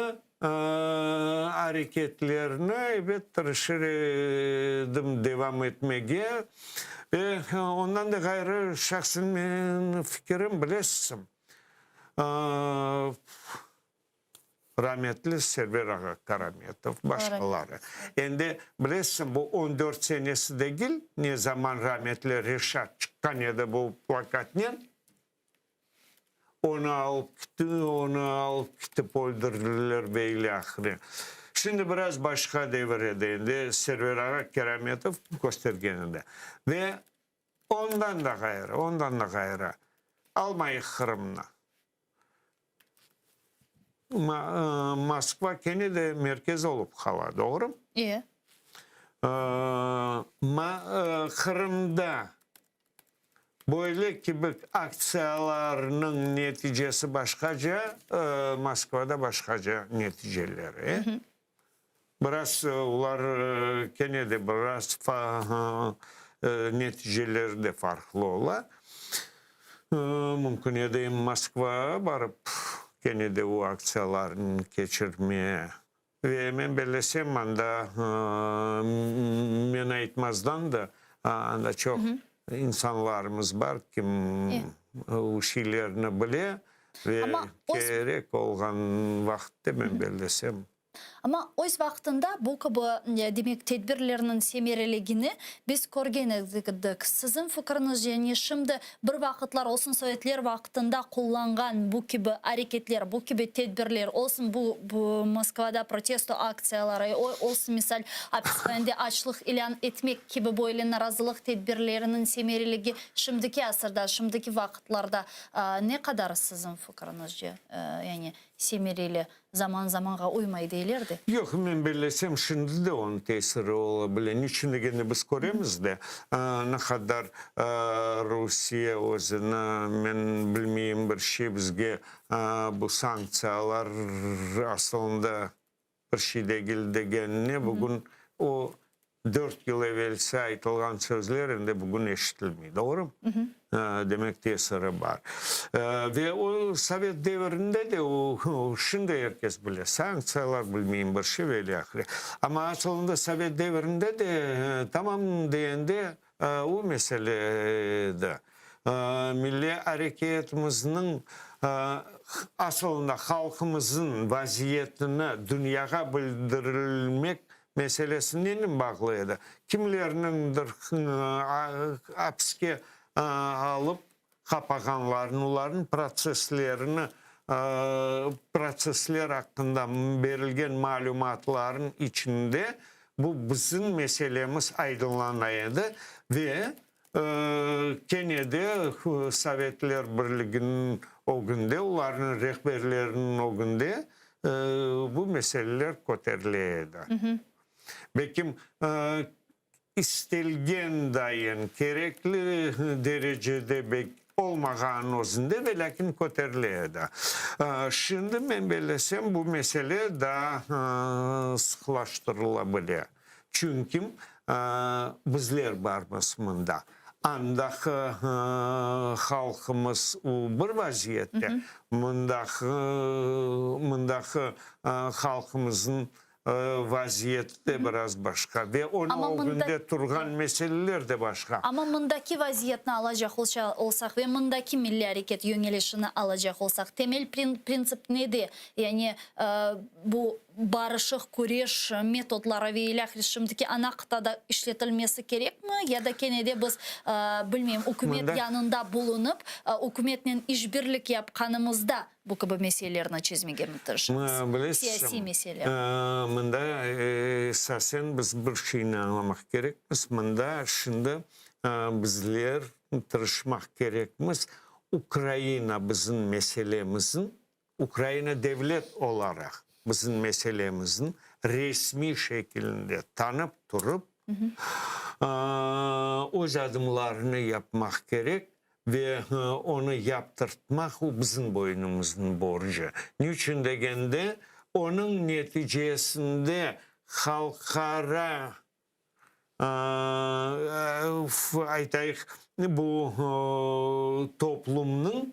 areketlerni, ebet, tırışır edim devam etmege. Ve ondan da ğayrı, şahsen menim fikirim, bilesizmi, Rametli Server ağa Karametov, başqaları. Endi, bilesiñ, bu on dört senesi degil, ne zaman rametli Reşat çıqqan edi bu plakatnen, onı alıp kitti, onı alıp kitip öldürdiler ve ilâhre. Şimdi biraz başqa devir edi, endi Server ağa Kerametov köstergen edi. Ve ondan da ğayrı, ondan da ğayrı, almayıq Qırımnı. Moskva kene de merkez olıp qala, doğru? E. Qırımda böyle kibi aktsiyalarnıñ neticesi başqaca, Moskvada başqaca neticeler. E? Biraz olar kene de biraz neticeleri de farqlı ola. Mümkün edi em Moskvağa barıp kene de o aktsiyalarnı keçirmeye. Ve men bellesem, anda men aytmazdan da anda çoq insanlarımız bar, kim o şeylerni bile ve kerek olğan vaqıtta men bellesem. Amma öz vaqtında bu kibi, demek, tedbirlerniñ semereligini biz körgen edik. Siziñ fikriñizce, ne şimdi bir vaqıtlar olsun sovetler vaqtında qullanğan bu kibi areketler, bu kibi tedbirler, olsun bu Moskvada protesto aktsiyaları, olsun, misal, apishanede açlıq ilân etmek kibi böyle narazılıq tedbirleriniñ semereligi şimdiki asırda, şimdiki vaqıtlarda ne qadar siziñ fikriñizce, yani semereli? Zaman zamanğa uymay deyler de. Yoq, men bellesem, şimdi de onıñ tesiri ola bile. Niçün degende biz köremiz de, ne qadar Rusiye özüni, men bilmeyim, bir şey bizge bu sanktsiyalar asılında bir şey degil degenine bugün o Dört yıl evelsi aytılğan sözler endi bugün eşitilmey, doğrumı? Demek, tesiri bar. Ve o sovet devirinde de o, şimdi er kes bile, sanktsiyalar, bilmeyim bir şey ve ilâhre. Amma asılında sovet devirinde de tamam degende o mesele edi. Milliy areketimizniñ, asılında halqımıznıñ vaziyetini dünyağa bildirilmek meselesi nenen bağlı edi? Kimlerniñdir apiske alıp qapağanlarını, olarnıñ protsesslerini, protsessler aqqında berilgen malümatlarnıñ içinde bu bizim meselemiz aydınlana edi ve kene de Sovetler Birliginiñ ögünde, olarnıñ rehberleriniñ ögünde bu meseleler köterile edi. Belkim. İstelgen dayın, kerekli derecede bek olmağanın özünde, velâkin köterile edi. Şimdi, men bellesem, bu mesele daa sıqlaştırıla bile. Çünki bizler barmız mında. Andaki halqımız bir vaziyette, mındaki mındaki halqımıznıñ Vaziyeti de biraz başqa ve onıñ ögünde turğan meseleler de başqa. Amma mındaki vaziyetni alacaq olsaq ve mındaki milliy areket yöñelişini alacaq olsaq, temel printsip nede? Yani bu barışıq küreş metodları ve ilâhre şimdiki ana qıtada işletilmesi kerekmi ya da kene de biz, bilmeyim, ükümet yanında bulunıp, ükümetnen işbirlik yapqanımızda Bu kibi meselelerni çezmege mi tırışamız? Siyasiy meseleler. Mında esasen biz bir şeyni añlamaq kerekmiz, mında şimdi bizler tırışmaq kerekmiz, Ukraina bizim meselemizin, Ukraina devlet olaraq bizim meselemizin resmiy şekilinde tanıp turıp, öz adımlarını yapmaq kerek Ve onı yaptırtmaq o bizim boynumıznıñ borcu. Niçün degende, onıñ neticesinde halqara, aytayıq, bu toplumnıñ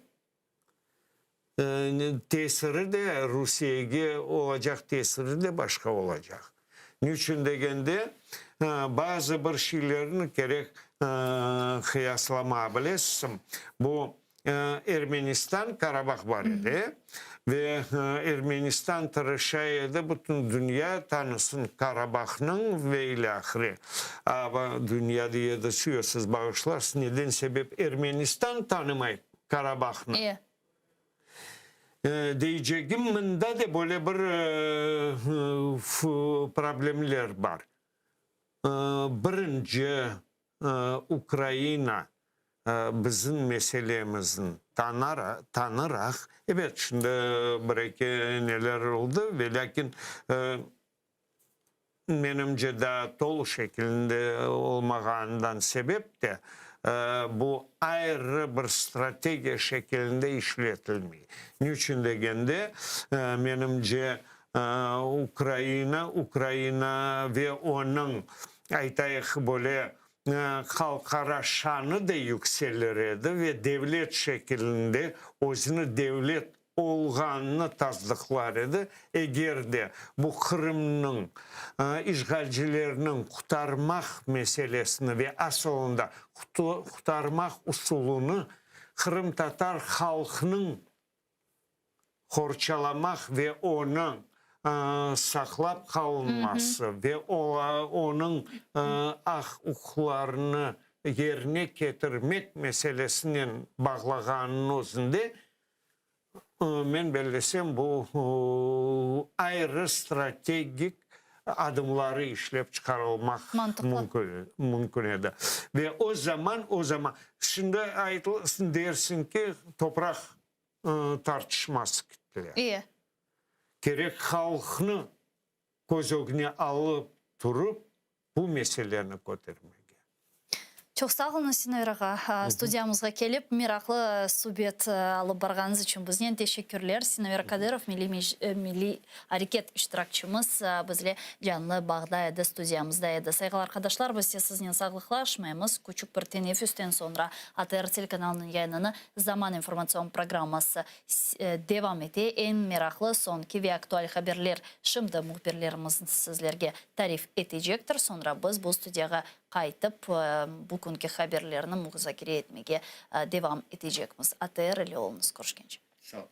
tesiri de, Rusiyege olacaq tesiri de başqa olacaq. Niçün degende, bazı bir şeylerni kerek qıyaslamağa, bilesiñ, bu Ermenistan, Karabah bar edi, ve Ermenistan tırışa edi bütün dünya tanısın Karabahnıñ ve ilâhre. Dünya diye de siz bağışlarsız, neden sebep Ermenistan tanımay Karabahnı? Deycegim, mında da böyle bir problemler bar. Birinci, Ukraina bizim meselemizni tanıraq, ebet, şimdi bir-eki neler oldı, velâkin Menimce, daa tolu şekilinde olmağanından sebep de bu ayrı bir strategiya şekilinde işletilmey. Niçün degende, menimce, Ukraina, Ukraina ve onıñ, aytayıq, böyle halqara şanı da yükselir edi ve devlet şekilinde özüni devlet olğanını tasdıqlar edi, eger de bu Qırımnıñ işğalcilerniñ qutarmaq meselesini ve asılında qutarmaq usulını qırımtatar halqnıñ qorçalamaq ve onıñ saqlap qalınması ve onıñ aq-uquqlarını yerine ketirmek meselesinen bağlağanınıñ özünde Men bellesem, bu ayrı strategik adımları işlep çıqarılmaq mümkün edi. Ve o zaman, o zaman, şimdi aytılsın, dersiñ ki, topraq tartışması kittiler. Kerek halqnı köz ögüne alıp turıp, bu meseleni kötermege. Çoq sağ oluñız, Sinaver ağa, studiyamızğa kelip, meraqlı subet alıp barğanıñız içün biznen teşekkürler. Sinaver Kadırov, Milliy areket iştirakçimiz, bizle canlı bağda edi, studiyamızda edi. Sayğılı arqadaşlar, biz ise siznen sağlıqlaşmaymız. Küçük bir teneffüsten soñra ATR telekanalınıñ yayınını Zaman informatsion programması devam ete. Eñ meraqlı, soñki ve aktual haberler şimdi mühbirlerimiz sizlerge tarif etecektir. Soñra biz bu studiyağa qaytıp, bugünki haberlerni muzakere etmege devam etecekmiz. ATR ile oluñız. Körüşkence. Sağ olun.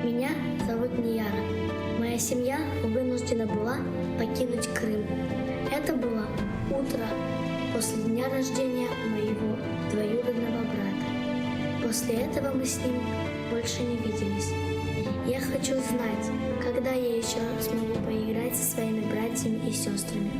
Меня зовут Нияра. Моя семья вынуждена была покинуть Крым. Это было утро. После дня рождения моего двоюродного брата. После этого мы с ним больше не виделись. Я хочу знать, когда я еще смогу поиграть со своими братьями и сестрами.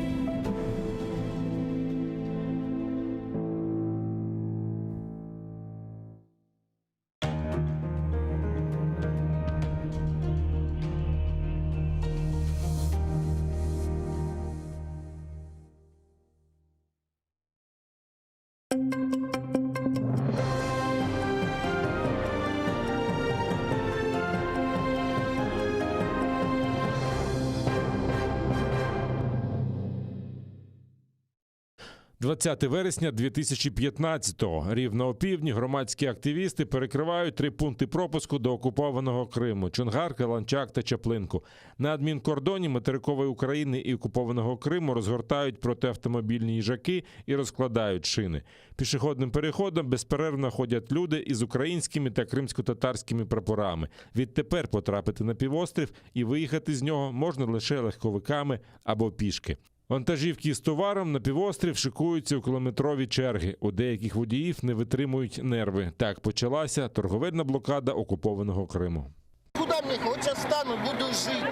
20 вересня 2015-го. Рівно опівдні громадські активісти перекривають три пункти пропуску до окупованого Криму: Чонгар, Каланчак та Чаплинку. На адмінкордоні материкової України і окупованого Криму розгортають протиавтомобільні їжаки і розкладають шини. Пішохідним переходом безперервно ходять люди із українськими та кримськотатарськими прапорами. Відтепер потрапити на півострів і виїхати з нього можна лише легковиками або пішки. Вантажівки з товаром на півострів шикуються у кілометрові черги. У деяких водіїв не витримують нерви. Так почалася торговельна блокада окупованого Криму. Куда мне? Вот сейчас стану, буду жить.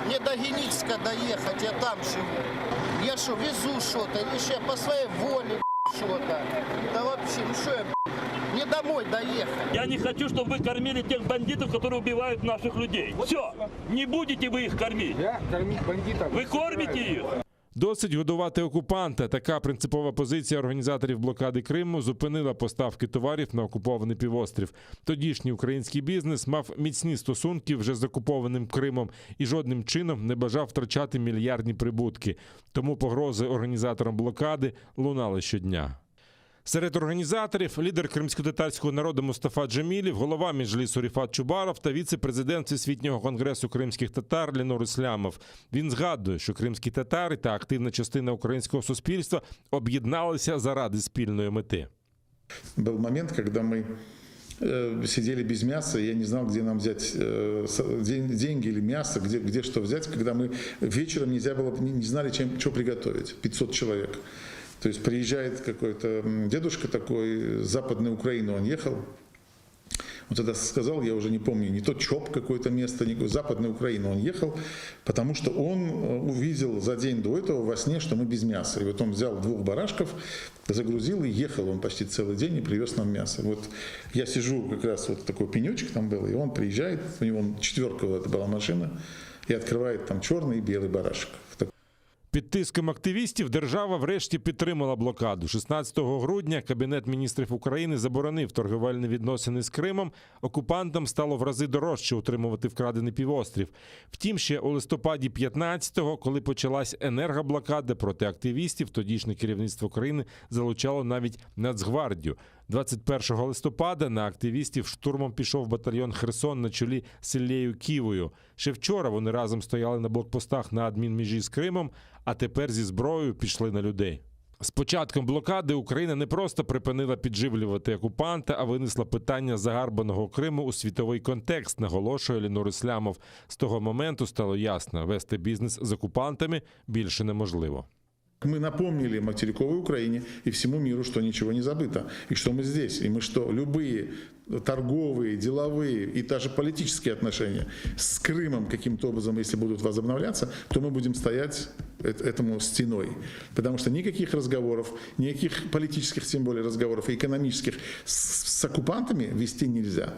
Мне до Геническа доехать, я там живу. Я что, везу что-то, или что я по своей воле что-то? Да вообще, ну что я, мне домой доехать. Я не хочу, чтобы вы кормили тех бандитов, которые убивают наших людей. Все, не будете вы их кормить. Я кормить бандитов. Вы кормите их? Досить годувати окупанта. Така принципова позиція організаторів блокади Криму зупинила поставки товарів на окупований півострів. Тодішній український бізнес мав міцні стосунки вже з окупованим Кримом і жодним чином не бажав втрачати мільярдні прибутки. Тому погрози організаторам блокади лунали щодня. Серед організаторів лідер кримськотатарського народу Мустафа Джемілєв, голова Меджлісу Ріфат Чубаров та віце-президент Всесвітнього конгресу кримських татар Ленур Іслямов. Він згадує, що кримські татари та активна частина українського суспільства об'єдналися заради спільної мети. Был момент, когда мы э, сидели без мяса, и я не знал, где нам взять э, с- ден- деньги или мясо, где, где что взять, когда мы вечером нельзя было, не, не знали, чем, что приготовить. 500 человек. То есть приезжает какой-то м, дедушка такой, с Западной Украины он ехал, он тогда сказал, я уже не помню, не то ЧОП какое-то место, не Западная Украина он ехал, потому что он э, увидел за день до этого во сне, что мы без мяса. И вот он взял двух барашков, загрузил и ехал он почти целый день и привез нам мясо. Вот я сижу, как раз вот такой пенечек там был, и он приезжает, у него четверка вот эта была машина, и открывает там черный и белый барашек. Під тиском активістів держава врешті підтримала блокаду. 16 грудня Кабінет міністрів України заборонив торговельні відносини з Кримом. Окупантам стало в рази дорожче утримувати вкрадений півострів. Втім, ще у листопаді 15-го, коли почалась енергоблокада проти активістів, тодішнє керівництво країни залучало навіть Нацгвардію. 21 листопада на активістів штурмом пішов батальйон Херсон на чолі з Іллею Ківою. Ще вчора вони разом стояли на блокпостах на адмінмежі з Кримом, а тепер зі зброєю пішли на людей. З початком блокади Україна не просто припинила підживлювати окупанта, а винесла питання загарбаного Криму у світовий контекст, наголошує Ленур Іслямов. З того моменту стало ясно, вести бізнес з окупантами більше неможливо. Мы напомнили материковой Украине и всему миру, что ничего не забыто, и что мы здесь, и мы что любые торговые, деловые и даже политические отношения с Крымом каким-то образом, если будут возобновляться, то мы будем стоять эт- этому стеной. Потому что никаких разговоров, никаких политических, тем более разговоров и экономических с, с оккупантами вести нельзя.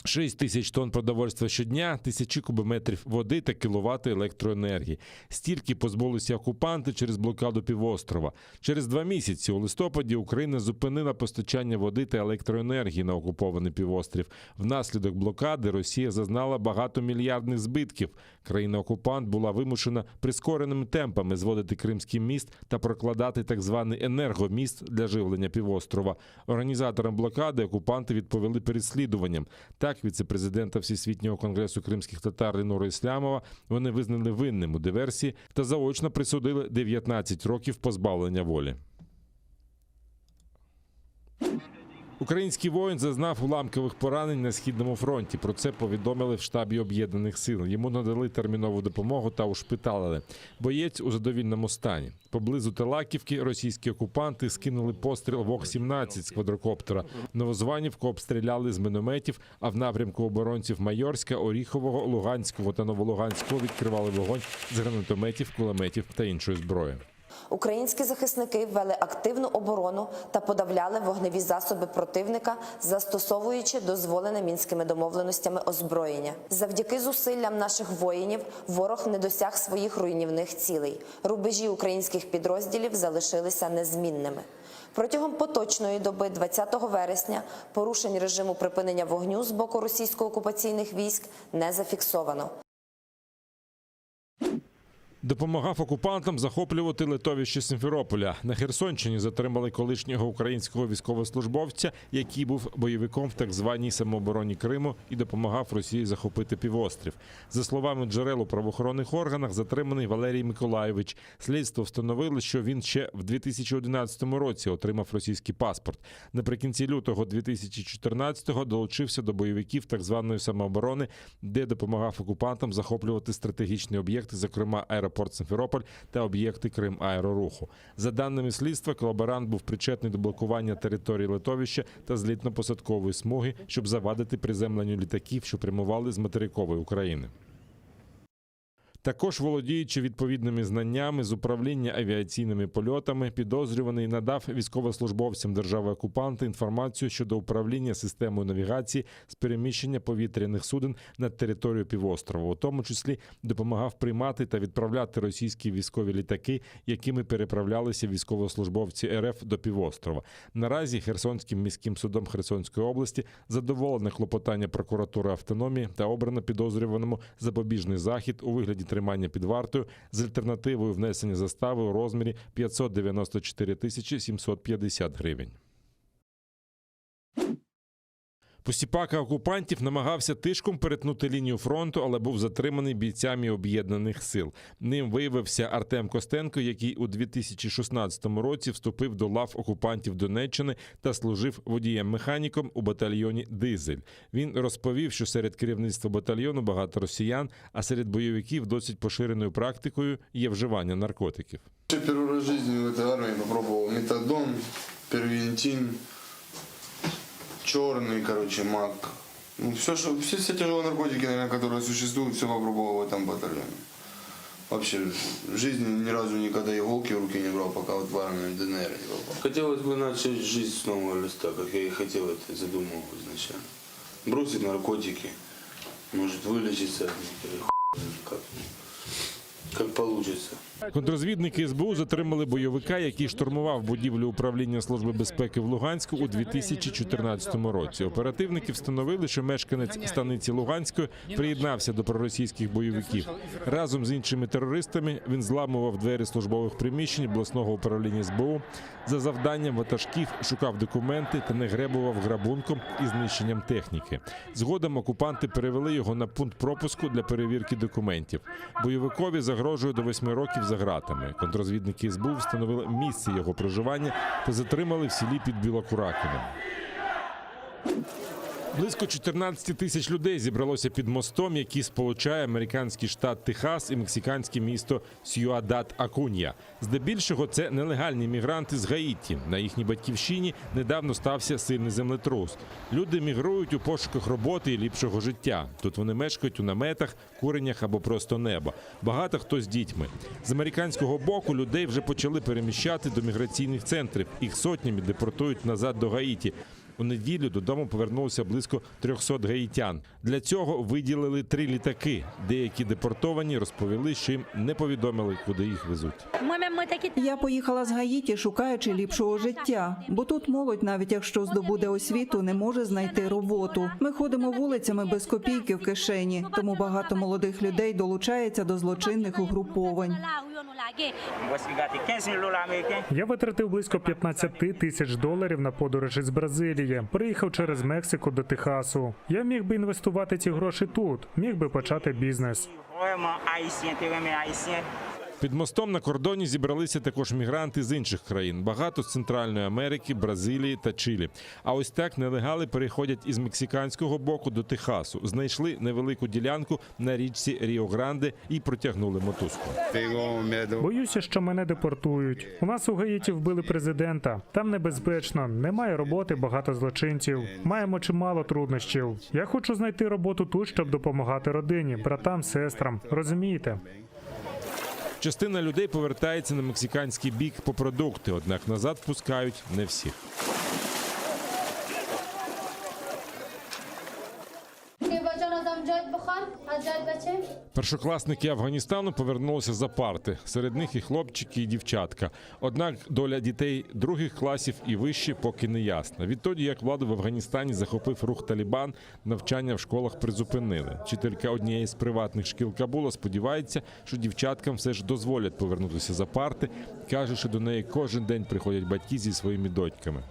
6 тисяч тонн продовольства щодня, тисячі кубометрів води та кіловати електроенергії. Стільки позбулися окупанти через блокаду півострова. Через два місяці у листопаді Україна зупинила постачання води та електроенергії на окупований півострів. Внаслідок блокади Росія зазнала багатомільярдних збитків. Країна-окупант була вимушена прискореними темпами зводити Кримський міст та прокладати так званий енергоміст для живлення півострова. Організаторам блокади окупанти відповіли переслідуванням. Так, віце-президента Всесвітнього конгресу кримських татар Ленура Іслямова вони визнали винним у диверсії та заочно присудили 19 років позбавлення волі. Український воїн зазнав уламкових поранень на східному фронті. Про це повідомили в штабі об'єднаних сил. Йому надали термінову допомогу та ушпиталили. Боєць у задовільному стані. Поблизу Талаківки російські окупанти скинули постріл ВОГ-17 з квадрокоптера. Новозванівку обстріляли з мінометів, а в напрямку оборонців Майорська, Оріхового, Луганського та Новолуганського відкривали вогонь з гранатометів, кулеметів та іншої зброї. Українські захисники вели активну оборону та подавляли вогневі засоби противника, застосовуючи дозволене мінськими домовленостями озброєння. Завдяки зусиллям наших воїнів ворог не досяг своїх руйнівних цілей. Рубежі українських підрозділів залишилися незмінними. Протягом поточної доби 20 вересня порушень режиму припинення вогню з боку російсько-окупаційних військ не зафіксовано. Допомагав окупантам захоплювати летовище Сімферополя. На Херсонщині затримали колишнього українського військовослужбовця, який був бойовиком в так званій самообороні Криму і допомагав Росії захопити півострів. За словами джерел у правоохоронних органах, затриманий Валерій Миколайович. Слідство встановило, що він ще в 2011 році отримав російський паспорт. Наприкінці лютого 2014-го долучився до бойовиків так званої самооборони, де допомагав окупантам захоплювати стратегічні об'єкти, зокрема аеропорт Симферополь та об'єкти Крим-аероруху. За даними слідства, колаборант був причетний до блокування території летовища та злітно-посадкової смуги, щоб завадити приземленню літаків, що прямували з материкової України. Також, володіючи відповідними знаннями з управління авіаційними польотами, підозрюваний надав військовослужбовцям держави-окупанта інформацію щодо управління системою навігації з переміщення повітряних суден на територію півострова, у тому числі допомагав приймати та відправляти російські військові літаки, якими переправлялися військовослужбовці РФ до півострова. Наразі Херсонським міським судом Херсонської області задоволене клопотання прокуратури автономії та обрано підозрюваному запобіжний захід у вигляді тримання під вартою з альтернативою внесення застави у розмірі 594 тисячі 750 гривень. Посіпака окупантів намагався тишком перетнути лінію фронту, але був затриманий бійцями об'єднаних сил. Ним виявився Артем Костенко, який у 2016 році вступив до лав окупантів Донеччини та служив водієм-механіком у батальйоні Дизель. Він розповів, що серед керівництва батальйону багато росіян, а серед бойовиків досить поширеною практикою є вживання наркотиків. Я первый раз в жизни в этой армии попробовал метадон, первитин, черный, короче, мак. Ну, все, что, все, все тяжелые наркотики, наверное, которые существуют, все попробовал в этом батальоне. Вообще, в жизни ни разу никогда иголки в руки не брал, пока вот в армию ДНР не попал. Хотелось бы начать жизнь с нового листа, как я и хотел это, задумывал изначально. Бросить наркотики, может вылечиться от них, или хуй знает как, как получится. Контрозвідники СБУ затримали бойовика, який штурмував будівлю управління Служби безпеки в Луганську у 2014 році. Оперативники встановили, що мешканець станиці Луганської приєднався до проросійських бойовиків. Разом з іншими терористами він зламував двері службових приміщень обласного управління СБУ. За завданням ватажків шукав документи та не гребував грабунком і знищенням техніки. Згодом окупанти перевели його на пункт пропуску для перевірки документів. Бойовикові загрожує до восьми років за ґратами. Контрозвідники СБУ встановили місце його проживання та затримали в селі під Білокуракином. Близько 14 тисяч людей зібралося під мостом, який сполучає американський штат Техас і мексиканське місто Сьюадад Акунья. Здебільшого це нелегальні мігранти з Гаїті. На їхній батьківщині недавно стався сильний землетрус. Люди мігрують у пошуках роботи і ліпшого життя. Тут вони мешкають у наметах, куренях або просто неба. Багато хто з дітьми. З американського боку людей вже почали переміщати до міграційних центрів. Їх сотнями депортують назад до Гаїті. У неділю додому повернулося близько 300 гаїтян. Для цього виділили три літаки. Деякі депортовані розповіли, що їм не повідомили, куди їх везуть. Я поїхала з Гаїті, шукаючи ліпшого життя, бо тут молодь, навіть якщо здобуде освіту, не може знайти роботу. Ми ходимо вулицями без копійки в кишені, тому багато молодих людей долучається до злочинних угруповань. Я витратив близько 15 тисяч доларів на подорож із Бразилії. Приїхав через Мексику до Техасу. Я міг би інвестувати ці гроші тут, міг би почати бізнес. Під мостом на кордоні зібралися також мігранти з інших країн. Багато з Центральної Америки, Бразилії та Чилі. А ось так нелегали переходять із мексиканського боку до Техасу. Знайшли невелику ділянку на річці Ріо-Гранде і протягнули мотузку. Боюся, що мене депортують. У нас у Гаїті вбили президента. Там небезпечно, немає роботи, багато злочинців. Маємо чимало труднощів. Я хочу знайти роботу тут, щоб допомагати родині, братам, сестрам. Розумієте? Частина людей повертається на мексиканський бік по продукти, однак назад пускають не всіх. Першокласники Афганістану повернулися за парти. Серед них і хлопчики, і дівчатка. Однак доля дітей других класів і вище поки не ясна. Відтоді, як владу в Афганістані захопив рух Талібан, навчання в школах призупинили. Вчителька однієї з приватних шкіл Кабула сподівається, що дівчаткам все ж дозволять повернутися за парти. Каже, що до неї кожен день приходять батьки зі своїми доньками.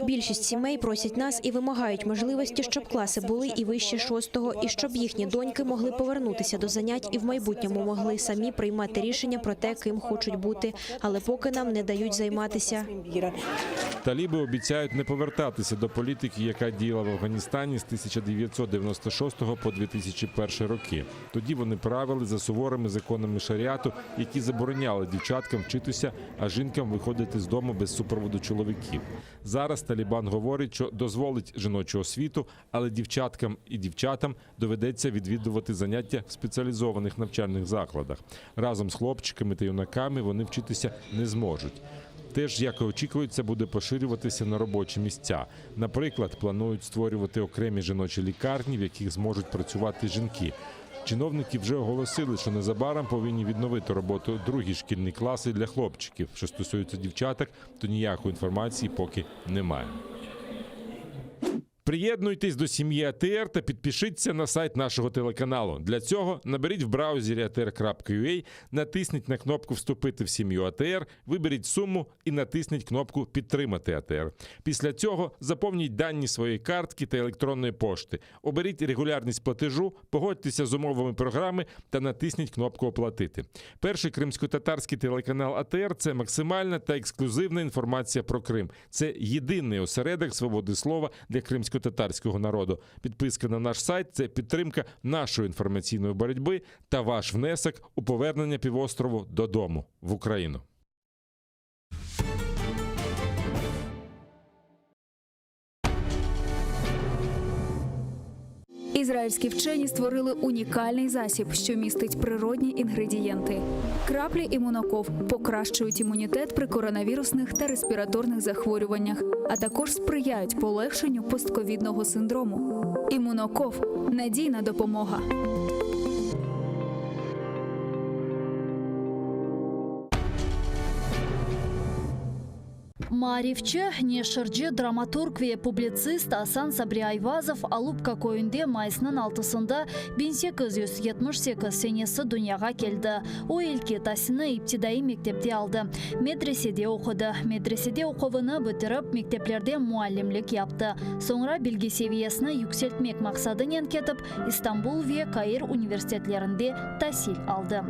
Більшість сімей просять нас і вимагають можливості, щоб класи були і вище шостого, і щоб їхні доньки могли повернутися до занять і в майбутньому могли самі приймати рішення про те, ким хочуть бути. Але поки нам не дають займатися. Таліби обіцяють не повертатися до політики, яка діяла в Афганістані з 1996 по 2001 роки. Тоді вони правили за суворими законами шаріату, які забороняли дівчаткам вчитися, а жінкам виходити з дому без супроводу чоловіків. Зараз Талібан говорить, що дозволить жіночу освіту, але дівчаткам і дівчатам доведеться відвідувати заняття в спеціалізованих навчальних закладах. Разом з хлопчиками та юнаками вони вчитися не зможуть. Теж, як і очікується, буде поширюватися на робочі місця. Наприклад, планують створювати окремі жіночі лікарні, в яких зможуть працювати жінки. Чиновники вже оголосили, що незабаром повинні відновити роботу другі шкільні класи для хлопчиків. Що стосується дівчаток, то ніякої інформації поки немає. Приєднуйтесь до сім'ї АТР та підпишіться на сайт нашого телеканалу. Для цього наберіть в браузері atr.ua, натисніть на кнопку Вступити в сім'ю АТР, виберіть суму і натисніть кнопку Підтримати АТР. Після цього заповніть дані своєї картки та електронної пошти. Оберіть регулярність платежу, погодьтеся з умовами програми та натисніть кнопку Оплатити. Перший кримсько-татарський телеканал АТР це максимальна та ексклюзивна інформація про Крим. Це єдиний осередок свободи слова для кримсько-татарського народу. Підписка на наш сайт це підтримка нашої інформаційної боротьби та ваш внесок у повернення півострову додому в Україну. Ізраїльські вчені створили унікальний засіб, що містить природні інгредієнти. Краплі імуноков покращують імунітет при коронавірусних та респіраторних захворюваннях, а також сприяють полегшенню постковідного синдрому. Імуноков надійна допомога. Maarifçi, neşirci, dramaturg ve publitsist Asan Sabri Ayvazov Alupka köyünde mayısnıñ altısında 1878 senesi dünyağa keldi. O ilki tasilni iptidaiy mektepte aldı. Medresede oqudı. Medresede oquvını bitirip, mekteplerde muallimlik yaptı. Soñra bilgi seviyesini yükseltmek maqsadınen ketip, İstanbul ve Kair universitetlerinde tasil aldı.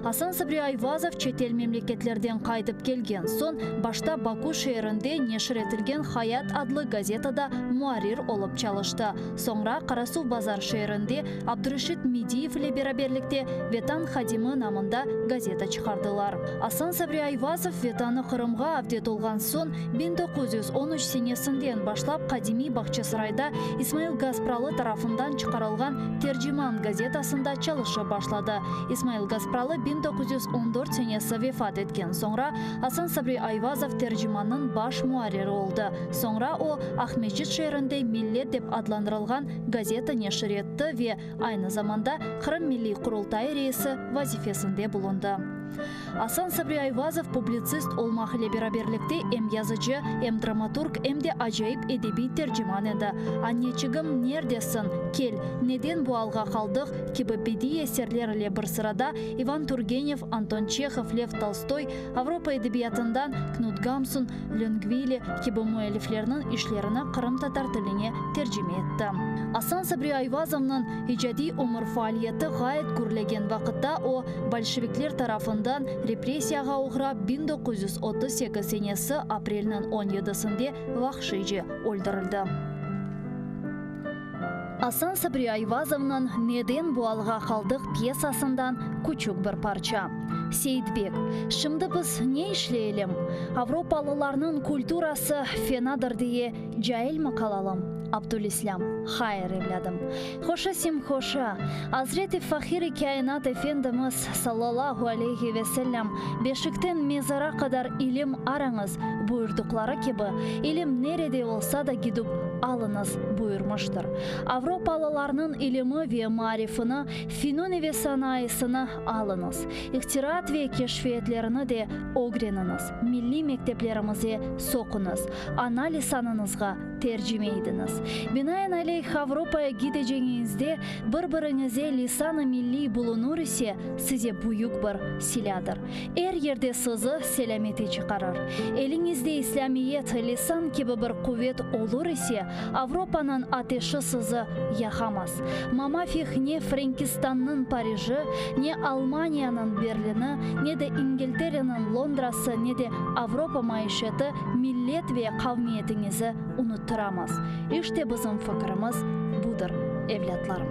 Asan Sabri Ayvazov çetel memleketlerden qaytıp kelgen soñ, başta Baku şeerinde neşir etilgen Hayat adlı gazetada muarrir olıp çalıştı. Soñra Qarasuvbazar şeerinde Abdureşit Mediyev ile beraberlikte Vetan hadimi namında gazeta çıqardılar. Asan Sabri Ayvazov Vetanı Qırımğa avdet olğan soñ, 1913 senesinden başlap qadimiy Bağçasarayda İsmail Gaspralı tarafından çıqarılğan Terciman gazetasında çalışıp başladı. İsmail Gaspralı 1914 senesi vefat etken soñra, Asan Sabri Ayvazov Tercimannıñ baş muarriri oldı. Soñra o, Aqmescit şeerinde Millet dep adlandırılğan gazeta neşir etti ve aynı zamanda Qırım Milliy Qurultayı reisi vazifesinde bulundı. Asan Sabri Ayvazov publitsist olmaq ile beraberlikte em yazıcı, em dramaturg, em de acayip edebiy terciman edi. Anneçigim, nerdesiñ? Kel, Neden bu alğa qaldıq? kibi bediiy eserler ile bir sırada İvan Turgenev, Anton Çehov, Lev Tolstoy, Avropa edebiyatından Knut Gamsun, Löngvili kibi müelliflerniñ işlerini qırımtatar tiline tercime etti. Asan Sabri Ayvazovnıñ icadiy ömür faaliyeti ğayet gürlegen vaqıtta o, bolşevikler tarafından repressiyağa oğrap 1938 senesi aprelniñ on yedisinde vahşiyce öldürildi. Asan Sabri Ayvazovnıñ Neden bu alğa qaldıq pyesasından küçük bir parça. Seyitbek, Şimdi biz ne işleyelim? Avropalılarnıñ kulturası fenadır diye cailmi qalalım? Abdülislâm, Hayır, evlâdım. Hoşa simhoşa, Azret-i Fahir-i Kâinat Efendimiz, sallallahu aleyhi ve sellem, Beşikten mezara qadar ilim arañız, buyurdıqları kibi, ilim nerede olsa da gidip alıñız, buyurmıştır. Avropalılarnıñ ilimi ve maarifini, finuni ve sanayısını alıñız. İhtiraat ve keşfiyetlerini de ögreniñiz, milliy mekteplerimize soquñız, ana lisanıñızğa tercime idiñiz. Binaenaleyh, Avropaya gideceñiñizde bir-biriñize lisan-ı milliy bulunur ise, size büyük bir silâdır. Er yerde sizi selâmete çıqarır. Eliñizde İslâmiyet, lisan kibi bir quvet olur ise, Avropanıñ ateşi sizi yaqamaz. Mamafih ne Frenkistannıñ Pariji, ne Almaniyanıñ Berlini, ne de İngiltereniñ Londrası, ne de Avropa maişeti millet ve qavmiyetiñizi unuttıramaz. İşte bizim fikirimiz budır, evlâtlarım.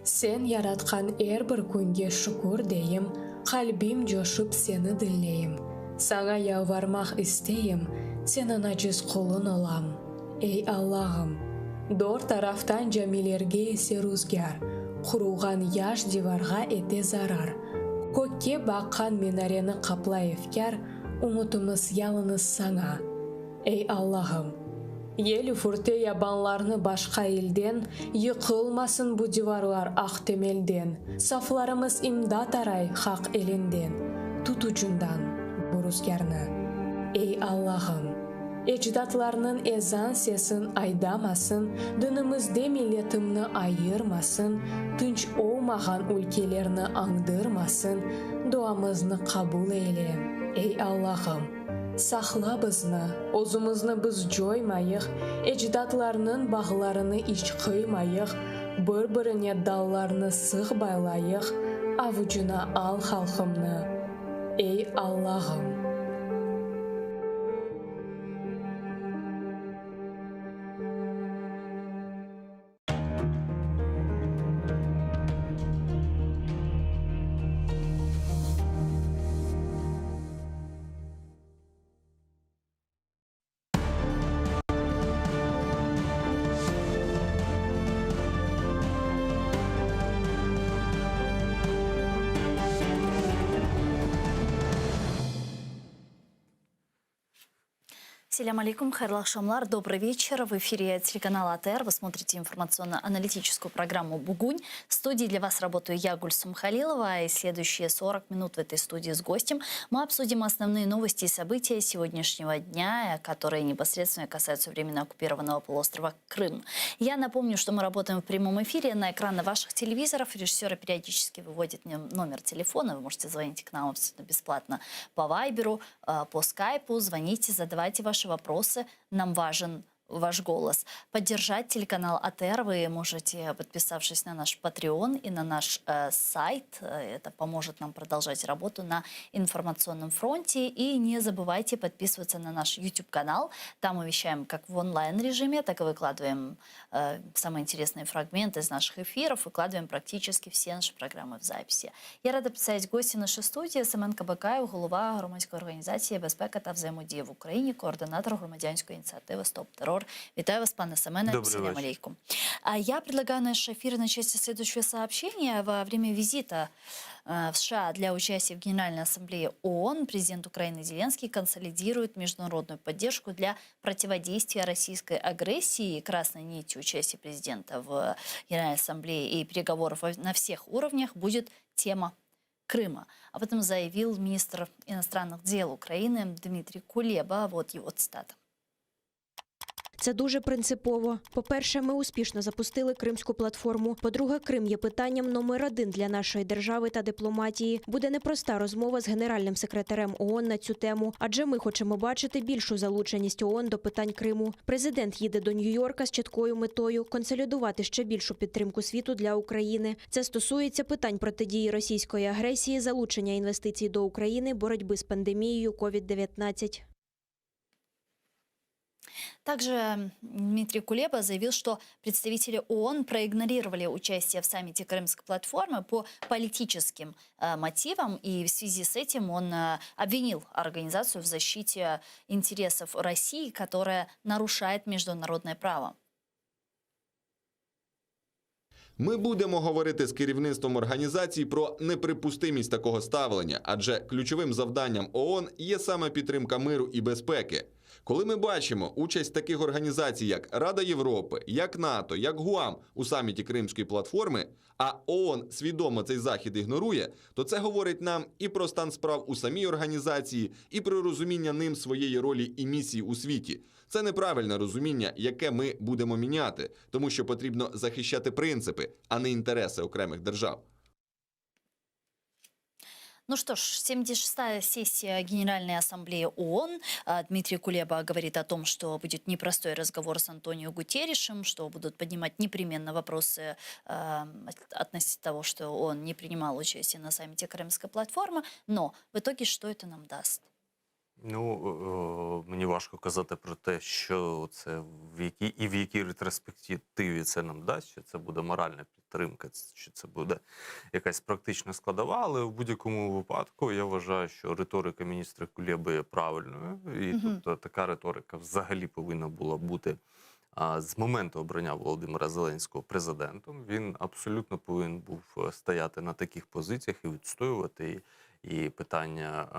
Sen yaratqan er bir künge şükür deyim, Qalbim coşıp seni diñleyim. Saña yalvarmaq isteyim, Seniñ aciz quluñ olam. Ey, Allağım! Dört taraftan camilerge ese ruzgâr, Qurulğan yaş divarğa ete zarar. Kökke baqqan minareni qaplay efkâr, Ümütimiz yalıñız saña, ey, Allağım! Yel üfürte yabanlarnı başqa ilden, Yıqılmasın bu divarlar aq temelden, Saflarımız imdat aray Haq elinden, Tut ucundan bu ruzgârnı, ey, Allağım! Ecdatlarnıñ ezan sesin aydamasın, Dinimizde milletimni ayırmasın, Tınç olmağan ülkelerni añdırmasın, Duamıznı qabul eyle, ey Allahım! Saqla bizni, özümizni biz coymayıq, Ecdatlarnıñ bağlarını iç qıymayıq, Bir-birine dallarnı sıq baylayıq, Avucına al halqımnı, ey Allahım! Selâm aleyküm, hayırlı aqşamlar, dobrıy veçer. В эфире телеканал АТР. Вы смотрите информационно-аналитическую программу «Бугунь». В студии для вас работаю я, Гульсум Халилова. И следующие 40 минут в этой студии с гостем мы обсудим основные новости и события сегодняшнего дня, которые непосредственно касаются временно оккупированного полуострова Крым. Я напомню, что мы работаем в прямом эфире на экраны ваших телевизоров. Режиссеры периодически выводят номер телефона. Вы можете звонить к нам абсолютно бесплатно по Вайберу, э, по Скайпу. Звоните, задавайте ваши вопросы. Нам важен ваш голос. Поддержать телеканал АТР вы можете, подписавшись на наш Patreon и на наш э, сайт. Это поможет нам продолжать работу на информационном фронте. И не забывайте подписываться на наш YouTube-канал. Там мы вещаем как в онлайн-режиме, так и выкладываем э, самые интересные фрагменты из наших эфиров, выкладываем практически все наши программы в записи. Я рада представить гостя нашей студии Семен Кабакаєв, голова громадської організації «Безпека та взаємодія в Україні», координатор громадянської ініціативи «Стоп терор». прокурор. Вітаю вас, пане Семене. Добрый Селям вечер. алейкум. А Я предлагаю наш эфир начать со следующего сообщения. Во время визита э, в США для участия в Генеральной Ассамблее ООН президент Украины Зеленский консолидирует международную поддержку для противодействия российской агрессии. Красной нитью участия президента в Генеральной Ассамблее и переговоров во- на всех уровнях будет тема Крыма. Об этом заявил министр иностранных дел Украины Дмитрий Кулеба. Вот его цитата. Це дуже принципово. По-перше, ми успішно запустили Кримську платформу. По-друге, Крим є питанням номер один для нашої держави та дипломатії. Буде непроста розмова з генеральним секретарем ООН на цю тему, адже ми хочемо бачити більшу залученість ООН до питань Криму. Президент їде до Нью-Йорка з чіткою метою консолідувати ще більшу підтримку світу для України. Це стосується питань протидії російської агресії, залучення інвестицій до України, боротьби з пандемією COVID-19. Также Дмитрий Кулеба заявил, что представители ООН проигнорировали участие в саммите Крымской платформы по политическим э, мотивам, и в связи с этим он э, обвинил организацию в защите интересов России, которая нарушает международное право. Ми будемо говорити з керівництвом організації про неприпустимість такого ставлення, адже ключовим завданням ООН є саме підтримка миру і безпеки. Коли ми бачимо участь таких організацій, як Рада Європи, як НАТО, як ГУАМ у саміті Кримської платформи, а ООН свідомо цей захід ігнорує, то це говорить нам і про стан справ у самій організації, і про розуміння ним своєї ролі і місії у світі. Це неправильне розуміння, яке ми будемо міняти, тому що потрібно захищати принципи, а не інтереси окремих держав. Ну что ж, 76-я сессия Генеральной Ассамблеи ООН. А, Дмитрий Кулеба говорит о том, что будет непростой разговор с Антонио Гутерришем, что будут поднимать непременно вопросы э, относительно того, что он не принимал участие на саммите Крымской платформы. Но в итоге что это нам даст? Ну, е, мені важко казати про те, що це в якій і в якій ретроспективі це нам дасть, чи це буде моральна підтримка, чи це буде якась практична складова. Але в будь-якому випадку я вважаю, що риторика міністра Кулеби є правильною, і Мгм. тобто така риторика взагалі повинна була бути. А з моменту обрання Володимира Зеленського президентом він абсолютно повинен був е, стояти на таких позиціях і відстоювати і, і питання е,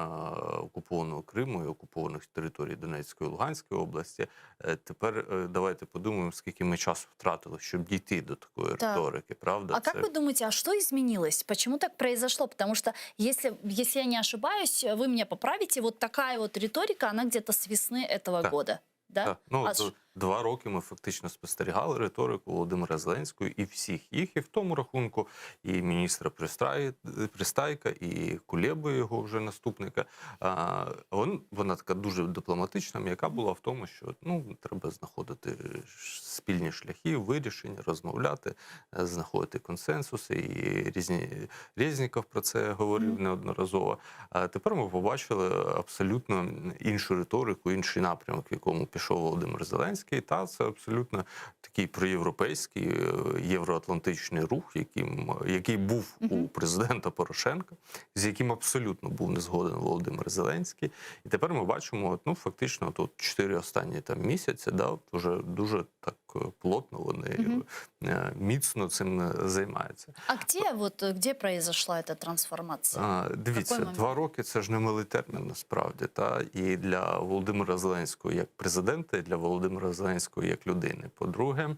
окупованого Криму і окупованих територій Донецької і Луганської області. Е, Тепер е, давайте подумаємо, скільки ми часу втратили, щоб дійти до такої Так. риторики. Правда, А как Це- вы думаете, а что изменилось? Почему так произошло? Потому что, если, если я не ошибаюсь, вы меня поправите, вот такая вот риторика, она где-то с весны этого Так. года. Да? Так, ну, А д- два роки ми фактично спостерігали риторику Володимира Зеленського і всіх їх, і в тому рахунку, і міністра Пристай- Пристайка, і Кулеби, його вже наступника. А, вон, вона така дуже дипломатична, м'яка була в тому, що ну, треба знаходити спільні шляхи, вирішення, розмовляти, е, знаходити консенсуси. І різні Резніков про це говорив неодноразово. А тепер ми побачили абсолютно іншу риторику, інший напрямок, в якому пішов Володимир Зеленський. Та це абсолютно такий проєвропейський, е, євроатлантичний рух, яким, який був у президента Порошенка, з яким абсолютно був не згоден Володимир Зеленський. І тепер ми бачимо, от, ну фактично, тут чотири останні там місяці, да, от уже дуже так е, плотно вони Мгм. е, міцно цим е, займаються. А где вот э, где произошла эта трансформация? А, Дивіться, момент? два роки це ж не малий термін насправді. Та і для Володимира Зеленського як президента, і для Володимира Зеленського як людини. По-друге,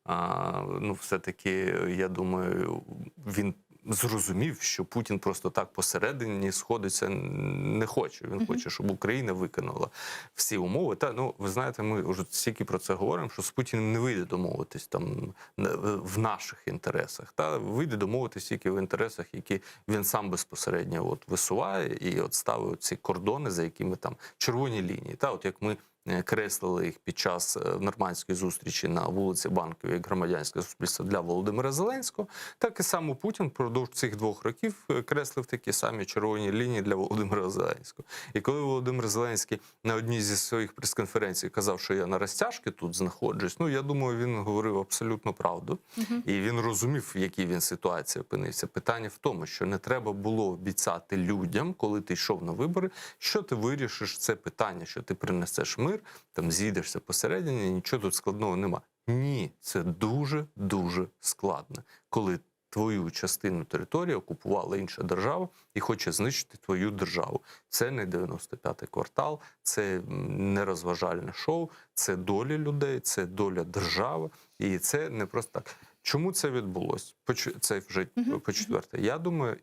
а, ну все-таки, я думаю, він зрозумів, що Путін просто так посередині сходиться не хоче. Він хоче, щоб Україна виконала всі умови. Та ну ви знаєте, ми вже стільки про це говоримо, що з Путіним не вийде домовитись там на- в наших інтересах. Та вийде домовитись тільки в інтересах, які він сам безпосередньо от висуває і от ставить ці кордони, за якими там червоні лінії. Та от як ми е, креслили їх під час е, нормандської зустрічі на вулиці Банковій як громадянське суспільство для Володимира Зеленського, так і сам Путін впродовж цих двох років е, креслив такі самі червоні лінії для Володимира Зеленського. І коли Володимир Зеленський на одній зі своїх прес-конференцій казав, що я на розтяжці тут знаходжусь, ну я думаю, він говорив абсолютно правду. І він розумів, в якій він ситуації опинився. Питання в тому, що не треба було обіцяти людям, коли ти йшов на вибори, що ти вирішиш це питання, що ти принесеш мир. мир, там зійдешся посередині, нічого тут складного нема. Ні, це дуже дуже складно, коли твою частину території окупувала інша держава і хоче знищити твою державу. Це не 95-й квартал, це м, не розважальне шоу, це долі людей, це доля держави, і це не просто так. Чому це відбулось? Поч- Це вже по четверте. Я думаю,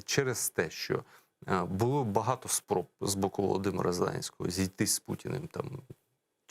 через те, що е, було багато спроб з боку Володимира Зеленського зійти з Путіним там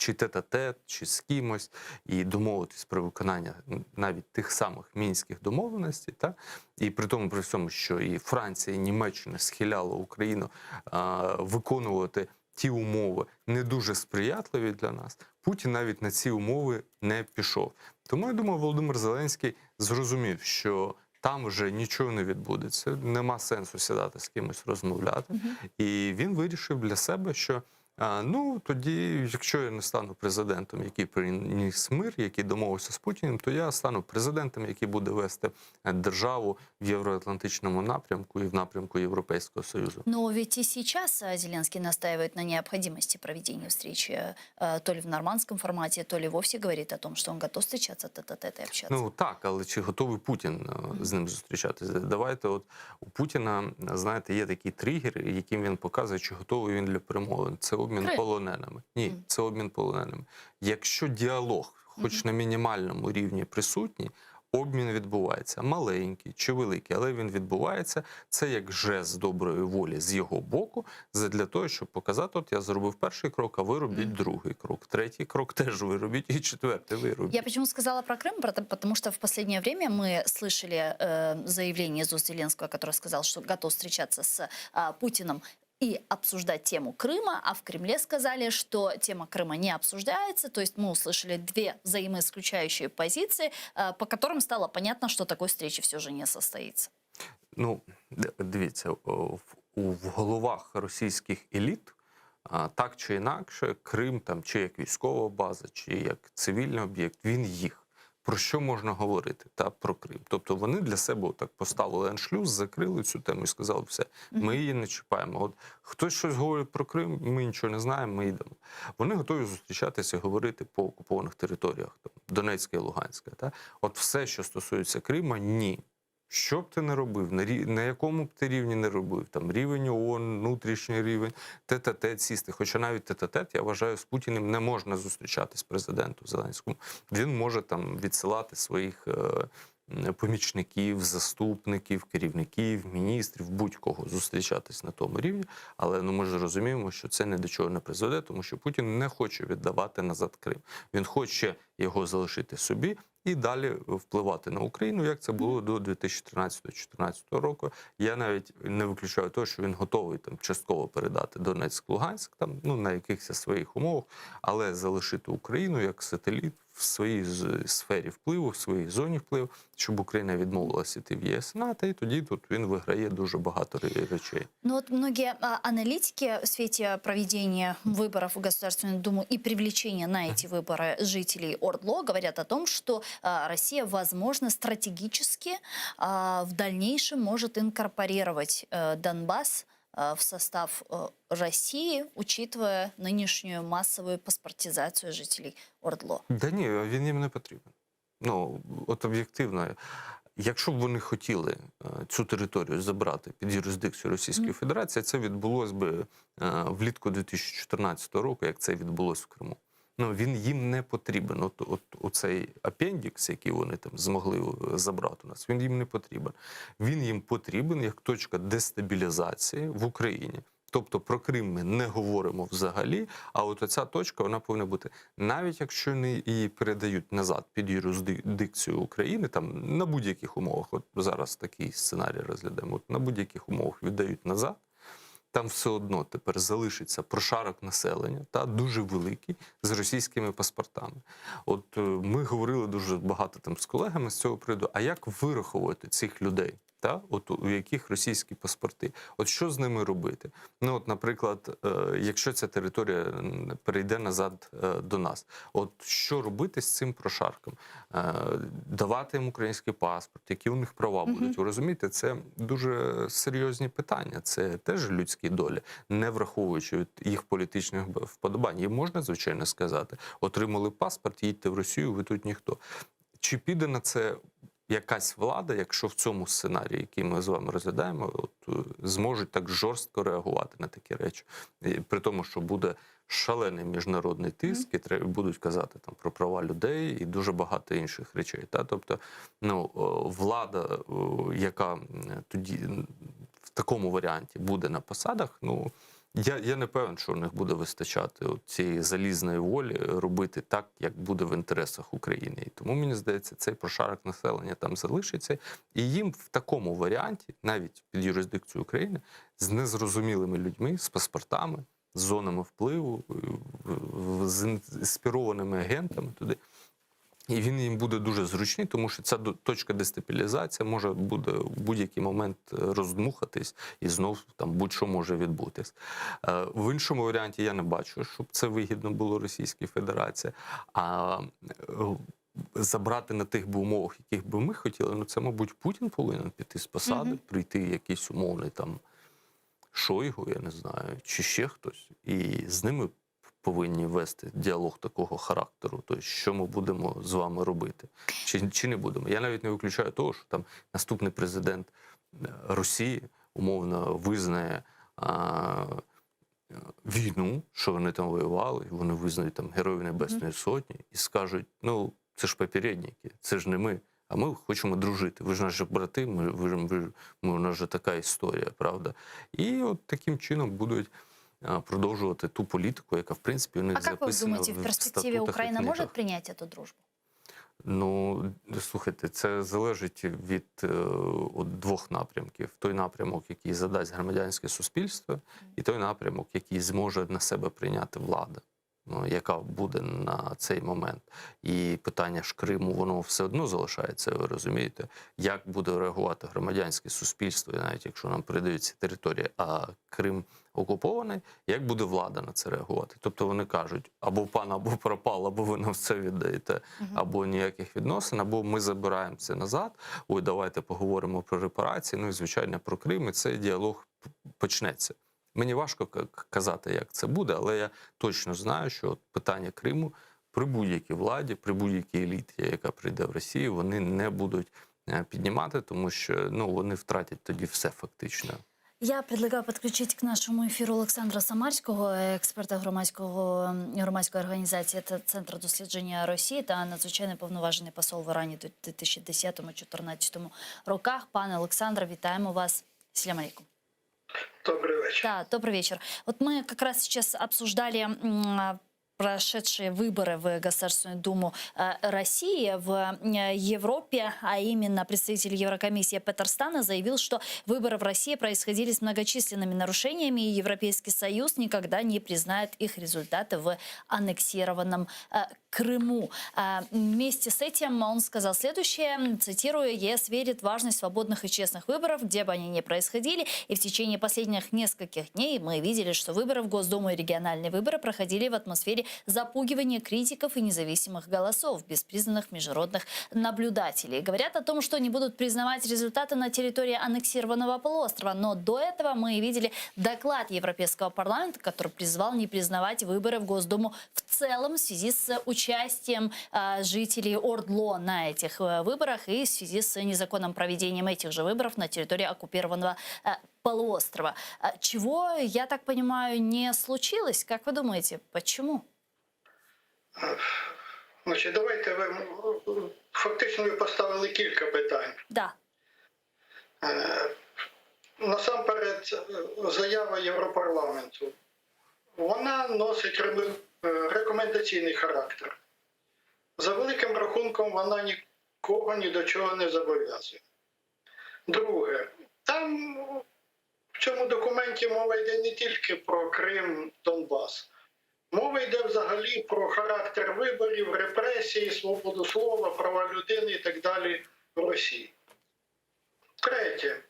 чи тет-а-тет, чи з кимось, і домовитись про виконання навіть тих самих мінських домовленостей. Та? І при тому, при всьому, що і Франція, і Німеччина схиляла Україну а, виконувати ті умови не дуже сприятливі для нас, Путін навіть на ці умови не пішов. Тому я думаю, Володимир Зеленський зрозумів, що там вже нічого не відбудеться, нема сенсу сідати з кимось розмовляти. І він вирішив для себе, що а, ну тоді, якщо я не стану президентом, який приніс мир, який домовився з Путіним, то я стану президентом, який буде вести е, державу в євроатлантичному напрямку і в напрямку Європейського Союзу. Но ведь и сейчас э, Зеленский настаивает на необходимости проведения встречи э, то ли в нормандском формате, то ли вовсе говорит о том, что он готов встречаться тет-а-тет и общаться. Ну так, але чи готовий Путін е, з ним зустрічатися? Давайте, от у Путіна, знаєте, є такий тригер, яким він показує, чи готовий він для перемовин. Це обмін Крим. полоненими. Ні, це обмін полоненими. Якщо діалог, хоч на мінімальному рівні присутній, обмін відбувається маленький чи великий, але він відбувається. Це як жест доброї волі з його боку, для того, щоб показати, от я зробив перший крок, а ви робіть другий крок, третій крок теж ви робіть, і четвертий ви робіть. Я почему сказала про Крым? Потому что в последнее время мы слышали э, заявление из уст Зеленского, который сказал, что готов встречаться с а, Путиным и обсуждать тему Крыма, а в Кремле сказали, что тема Крыма не обсуждается. То есть мы услышали две взаимоисключающие позиции, э, по которым стало понятно, что такой встречи все же не состоится. Ну, д- дивіться, о, в, у, в головах російських еліт а, так чи інакше, Крим там чи як військова база, чи як цивільний об'єкт, він їх. Про що можна говорити та про Крим? Тобто вони для себе так поставили аншлюз, закрили цю тему і сказали, все, ми її не чіпаємо. От хтось щось говорить про Крим, ми нічого не знаємо, ми йдемо. Вони готові зустрічатися і говорити по окупованих територіях, там, Донецька і Луганська. Та? От все, що стосується Крима, ні. Що б ти не робив, на, рі... на якому б ти рівні не робив, там рівень ООН, внутрішній рівень, тет-а-тет сісти. Хоча навіть тет-а-тет, я вважаю, з Путіним не можна зустрічатись президенту Зеленському. Він може там відсилати своїх е, м, помічників, заступників, керівників, міністрів, будь-кого зустрічатись на тому рівні. Але ну ми ж розуміємо, що це ні до чого не призведе, тому що Путін не хоче віддавати назад Крим. Він хоче його залишити собі і далі впливати на Україну, як це було до 2013-2014 року. Я навіть не виключаю того, що він готовий там частково передати Донецьк, Луганськ, там ну на якихось своїх умовах, але залишити Україну як сателіт в своїй з- сфері впливу, в своїй зоні впливу, щоб Україна відмовилася йти в ЄС НАТО, і тоді тут він виграє дуже багато ре- речей. Ну вот многие а, аналитики в свете проведения выборов в Государственную Думу и привлечения на эти выборы жителей ОРДЛО говорят о том, что а, Россия, возможно, стратегически а, в дальнейшем может инкорпорировать э, Донбасс э, в состав э, России, учитывая нынешнюю массовую паспортизацию жителей ОРДЛО. Да ні, він їм не потрібен. Ну, от об'єктивно, якщо б вони хотіли е, цю територію забрати під юрисдикцію Російської Федерації, це відбулось би е, влітку 2014 року, як це відбулось в Криму. Ну, він їм не потрібен. От, от оцей апендікс, який вони там змогли е, забрати у нас, він їм не потрібен. Він їм потрібен як точка дестабілізації в Україні. Тобто про Крим ми не говоримо взагалі, а от оця точка вона повинна бути, навіть якщо не її передають назад під юрисдикцію України, там на будь-яких умовах, от зараз такий сценарій розглядаємо, от на будь-яких умовах віддають назад, там все одно тепер залишиться прошарок населення, та дуже великий, з російськими паспортами. От е, ми говорили дуже багато там з колегами з цього приводу, а як вирахувати цих людей? Та, от у яких російські паспорти. От що з ними робити? Ну, от, наприклад, е, якщо ця територія м, перейде назад е, до нас, от що робити з цим прошарком? Е, Давати їм український паспорт, які у них права будуть? Ви розумієте, це дуже серйозні питання. Це теж людські долі, не враховуючи от їх політичних б- вподобань. Їм можна, звичайно, сказати, отримали паспорт, їдьте в Росію, ви тут ніхто. Чи піде на це якась влада, якщо в цьому сценарії, який ми з вами розглядаємо, от, е, зможуть так жорстко реагувати на такі речі, І при тому, що буде шалений міжнародний тиск, і тре- будуть казати там про права людей і дуже багато інших речей. Та? Тобто, ну, о, влада, о, яка м, тоді м, в такому варіанті буде на посадах, ну. Я, я не певен, що у них буде вистачати от цієї залізної волі робити так, як буде в інтересах України. І тому мені здається, цей прошарок населення там залишиться, і їм в такому варіанті, навіть під юрисдикцію України, з незрозумілими людьми, з паспортами, з зонами впливу, е, в- з інспірованими агентами туди. І він їм буде дуже зручний, тому що ця до- точка дестабілізації може буде в будь-який момент е, роздмухатись і знов там будь-що може відбутись. Е, В іншому варіанті я не бачу, щоб це вигідно було Російській Федерації. А е, забрати на тих би умовах, яких би ми хотіли, ну це, мабуть, Путін повинен піти з посади, Мгм. прийти якийсь умовний там Шойгу, я не знаю, чи ще хтось, і з ними повинні вести діалог такого характеру. Тобто, що ми будемо з вами робити, чи, чи не будемо. Я навіть не виключаю того, що там наступний президент е, Росії умовно визнає. А, е, Війну, що вони там воювали, вони визнають там Героїв Небесної Сотні і скажуть: ну, це ж попередники, це ж не ми. А ми хочемо дружити. Ви ж наші брати, ми, ви, ж- ви, ж- ми, у нас же така історія, правда? І от таким чином будуть а, продовжувати ту політику, яка в принципі у них А как вы записана думаете, в в перспективе статутах і Украина книгах. может принять эту дружбу? Ну, слухайте, це залежить від е, от двох напрямків: той напрямок, який задасть громадянське суспільство, і той напрямок, який зможе на себе прийняти влада, ну, яка буде на цей момент. І питання ж Криму, воно все одно залишається, ви розумієте, як буде реагувати громадянське суспільство, і навіть якщо нам передають ці території, а Крим окупований, як буде влада на це реагувати? Тобто вони кажуть, або пан, або пропал, або ви нам все віддаєте, або ніяких відносин, або ми забираємо це назад. Ой, давайте поговоримо про репарації. Ну і звичайно про Крим. І цей діалог п- почнеться. Мені важко к- казати, як це буде, але я точно знаю, що от питання Криму при будь-якій владі, при будь-якій еліті, яка прийде в Росію, вони не будуть е, піднімати, тому що ну вони втратять тоді все фактично. Я предлагаю подключить к нашему эфиру Олександра Самарського, експерта громадського громадської організації та Центру дослідження Росії та надзвичайно повноважений посол в Ірані у 2010-2014 роках. Пане Олександре, вітаємо вас. Селям алейкум. Добрый вечер. Да, добрый вечер. Вот мы как раз сейчас обсуждали м, прошедшие выборы в Государственную Думу э, России в э, Европе, а именно представитель Еврокомиссии Петер Стано заявил, что выборы в России происходили с многочисленными нарушениями, и Европейский Союз никогда не признает их результаты в аннексированном э, Крыму. А, Вместе с этим он сказал следующее, цитирую, «ЕС верит в важность свободных и честных выборов, где бы они ни происходили, и в течение последних нескольких дней мы видели, что выборы в Госдуму и региональные выборы проходили в атмосфере запугивания критиков и независимых голосов, без признанных международных наблюдателей. Говорят о том, что не будут признавать результаты на территории аннексированного полуострова. Но до этого мы видели доклад Европейского парламента, который призвал не признавать выборы в Госдуму в целом в связи с участием э, жителей Ордло на этих э, выборах и в связи с незаконным проведением этих же выборов на территории оккупированного э, полуострова. Э, Чего, я так понимаю, не случилось? Как вы думаете, почему? Значить, давайте ви фактично ви поставили кілька питань. Да. Е, Насамперед, е, заява Європарламенту. Вона носить ре- е, рекомендаційний характер. За великим рахунком, вона нікого ні до чого не зобов'язує. Друге, там в цьому документі мова йде не тільки про Крим, Донбас. Мова йде взагалі про характер виборів, репресії, свободу слова, права людини і так далі в Росії. Третє.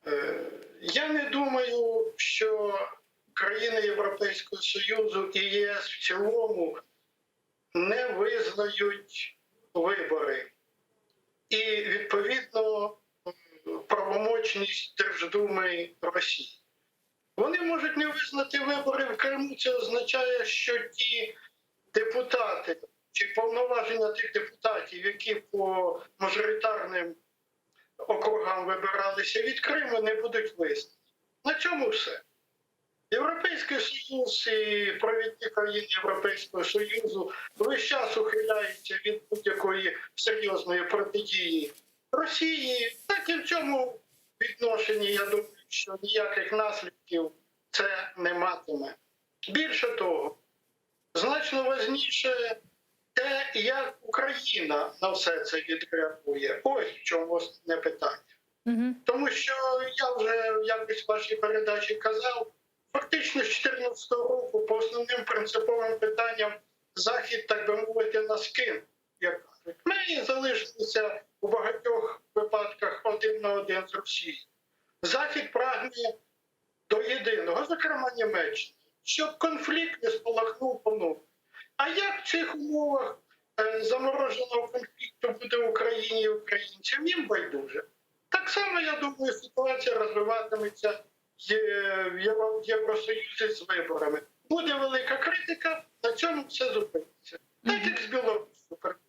Е, Я не думаю, що країни Європейського Союзу і ЄС в цілому не визнають вибори. І відповідно правомочність Держдуми Росії. Вони можуть не визнати вибори в Криму. Це означає, що ті депутати чи повноваження тих депутатів, які по мажоритарним округам вибиралися від Криму, не будуть визнані. На цьому все. Європейський Союз і провідні країни Європейського Союзу весь час ухиляються від будь-якої серйозної протидії Росії. Так і в цьому відношенні, я думаю, що ніяких наслідків це не матиме. Більше того, значно важніше те, як Україна на все це відреагує. Ось в чому основне питання. Тому що я вже якось в вашій передачі казав, фактично з 2014 року по основним принциповим питанням Захід, так би мовити, нас кинув, як кажуть. Ми залишилися у багатьох випадках один на один з Росією. Захід прагне до єдиного, зокрема Німеччини, щоб конфлікт не спалахнув по-новому. А як в цих умовах е, замороженого конфлікту буде Україні і українцям, їм байдуже. Так само, я думаю, ситуація розвиватиметься е, в Євро- в Євросоюзі з виборами. Буде велика критика, на цьому все зупиниться. Так як з Білоруссю приблизно.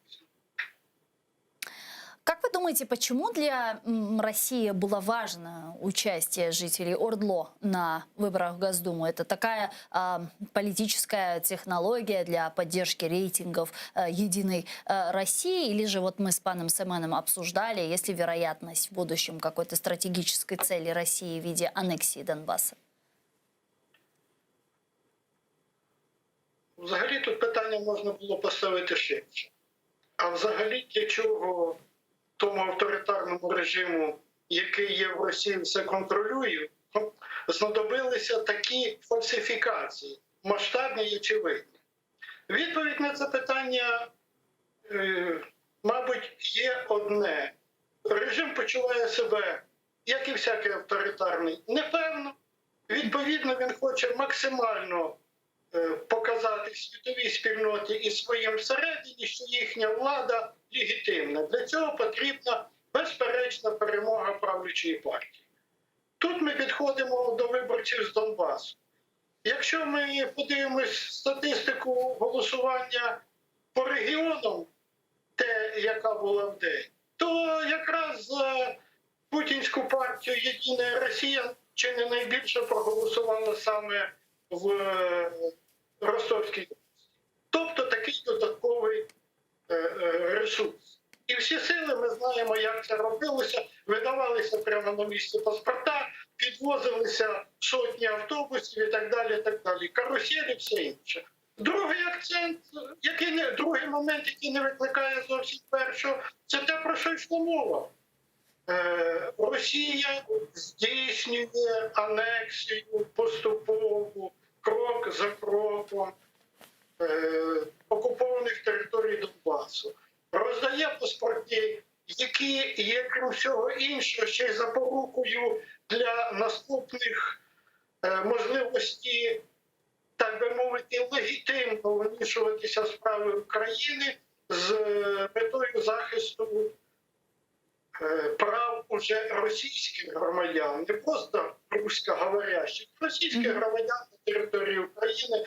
Как вы думаете, почему для м, России было важно участие жителей Ордло на выборах в Госдуму? Это такая а, политическая технология для поддержки рейтингов э, Единой э, России? Или же вот мы с паном Семеном обсуждали, есть ли вероятность в будущем какой-то стратегической цели России в виде аннексии Донбасса? Взагалі тут питання можна було поставити ширше. А взагалі для чого тому авторитарному режиму, який є в Росії, все контролює, знадобилися такі фальсифікації, масштабні і очевидні. Відповідь на це питання, е, мабуть, є одне. Режим почуває себе, як і всякий авторитарний, непевно. Відповідно, він хоче максимально е, показати світовій спільноті і своїм всередині, що їхня влада легітимна. Для цього потрібна безперечна перемога правлячої партії. Тут ми підходимо до виборців з Донбасу. Якщо ми подивимось статистику голосування по регіонам, те, яка була в день, то якраз за путінську партію Єдина Росія чи не найбільше проголосувала саме в е, Ростовській області. Тобто такий додатковий е, е, ресурс. І всі сили ми знаємо, як це робилося. Видавалися прямо на місці паспорта, підвозилися сотні автобусів і так далі. і так далі. Каруселі, все інше. Другий акцент, який не другий момент, який не викликає зовсім першого, це те, про що йшла мова. Е, Росія здійснює анексію поступову, крок за кроком е, окупованих територій Донбасу, роздає паспорти, які є, крім всього іншого, ще й запорукою для наступних е, можливості, так би мовити, легітимно вмішуватися в справи України з е, метою захисту е, прав уже російських громадян, не просто русскоговорящих, російських громадян на території України,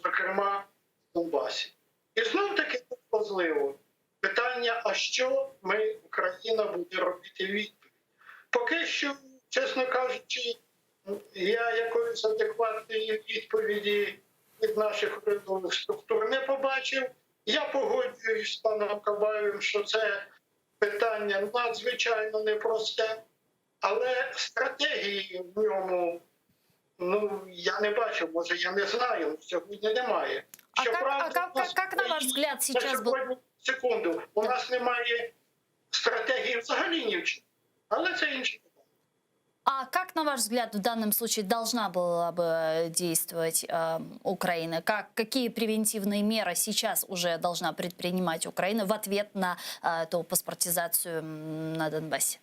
зокрема в Донбасі. І знов таки тут важливо питання: а що ми, Україна, буде робити відповідь? Поки що, чесно кажучи, я якоїсь адекватної відповіді від наших урядових структур не побачив. Я погоджуюсь з паном Кабаєвим, що це питання надзвичайно непросте, але стратегії в ньому ну я не бачу, може я не знаю, сьогодні немає. А как, а как, как, как, на ваш взгляд, сейчас был... сьогодні, секунду, у нас немає стратегії взагалі ні в чому, але це інше. А как, на ваш взгляд, в данном случае должна была бы действовать э, Украина? Как, какие превентивные меры сейчас уже должна предпринимать Украина в ответ на э, эту паспортизацию на Донбассе?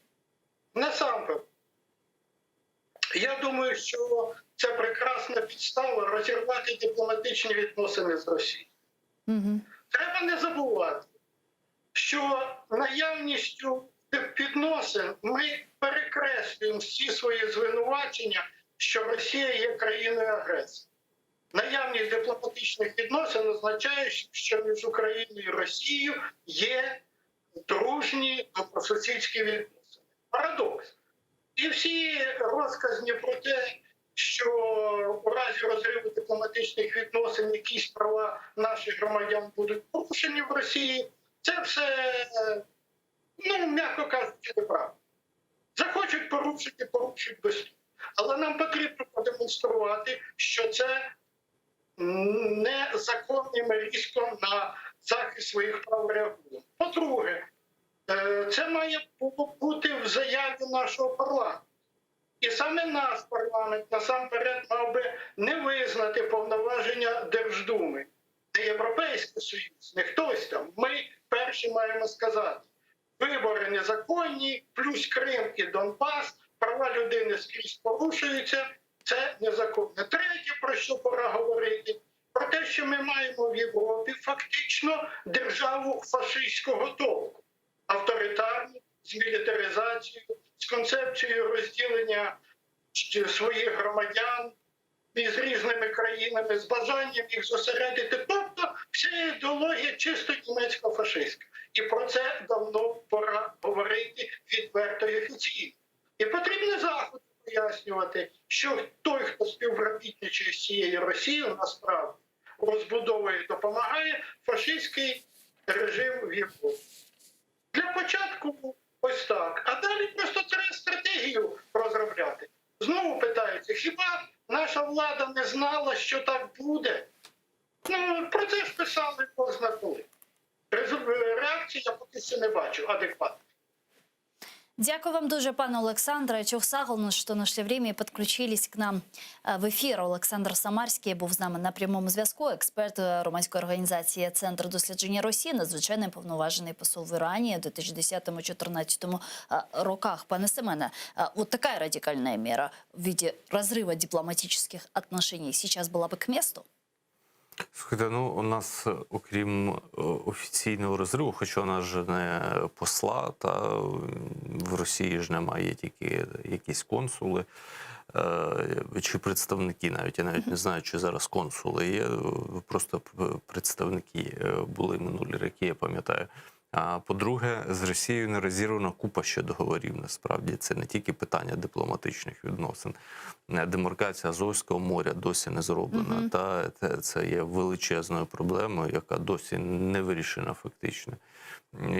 Насамперед, я думаю, що це прекрасна підстава розірвати дипломатичні відносини з Росією. Треба не забувати, що наявністю відносин ми перекреслюємо всі свої звинувачення, що Росія є країною агресором. Наявність дипломатичних відносин означає, що між Україною і Росією є дружні добросусідські відносини. Парадокс. І всі розказні про те, що у разі розриву дипломатичних відносин якісь права наших громадян будуть порушені в Росії, це все, ну, м'яко кажучи, неправда. Захочуть порушити, порушать без того. Але нам потрібно продемонструвати, що це незаконним різко на захист своїх прав реагуємо. По-друге, е, це має бути в заяві нашого парламенту. І саме наш парламент насамперед мав би не визнати повноваження Держдуми, не Європейський Союз, не хтось там. Ми перші маємо сказати: вибори незаконні, плюс Крим і Донбас, права людини скрізь порушуються. Це незаконно. Третє, про що пора говорити, про те, що ми маємо в Європі фактично державу фашистського толку, авторитарну, з мілітаризацією, з концепцією розділення своїх громадян між різними країнами, з бажанням їх зосередити. Тобто вся ідеологія чисто німецько-фашистська. І про це давно пора говорити відверто і офіційно. І потрібно Заходу пояснювати, що той, хто співробітничає з цією Росією, насправді розбудовує і допомагає фашистський режим в Європі. Для початку ось так. А далі просто треба стратегію розробляти. Знову питаються, хіба наша влада не знала, що так буде? Ну, про це ж писали кожна коли. Реакції я поки що не бачу адекватно. Дякую вам дуже, пане Олександре. Çoq sağ oluñ, что нашли время и подключились к нам е, в ефір. Олександр Самарський був з нами на прямому зв'язку. Експерт е, громадської організації Центр дослідження Росії, надзвичайний повноважений посол в Ірані у 2010-2014 е, роках. Пане Семене, вот такая радикальная мера в виде разрыва дипломатических отношений сейчас была бы к месту? Слухайте, ну у нас, е, окрім е, офіційного розриву, хоча у нас же не посла, та в Росії ж немає тільки якісь консули е, чи представники навіть. Я навіть не знаю, чи зараз консули є, просто представники були минулі роки, я пам'ятаю. А по-друге, з Росією не розірвана купа ще договорів. Насправді це не тільки питання дипломатичних відносин. Е, Демаркація Азовського моря досі не зроблена. Мгм. Та це, це є величезною проблемою, яка досі не вирішена фактично.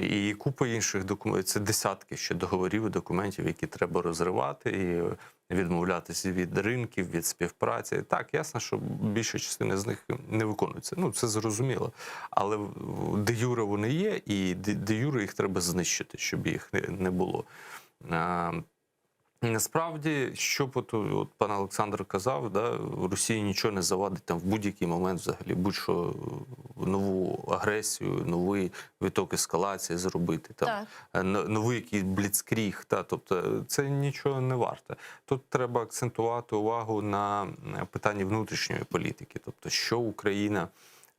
І купа інших документів. Це десятки ще договорів і документів, які треба розривати і відмовлятися від ринків, від співпраці. Так, ясно, що більша частина з них не виконується. Ну, це зрозуміло. Але де юре вони є, і де, юре їх треба знищити, щоб їх не було. Насправді, що б от, от пан Олександр казав, да, Росії нічого не завадить там в будь-який момент взагалі будь-що нову агресію, новий виток ескалації зробити, там, Так. е, новий якийсь бліцкріг. Та, тобто це нічого не варте. Тут треба акцентувати увагу на е, питанні внутрішньої політики, тобто, що Україна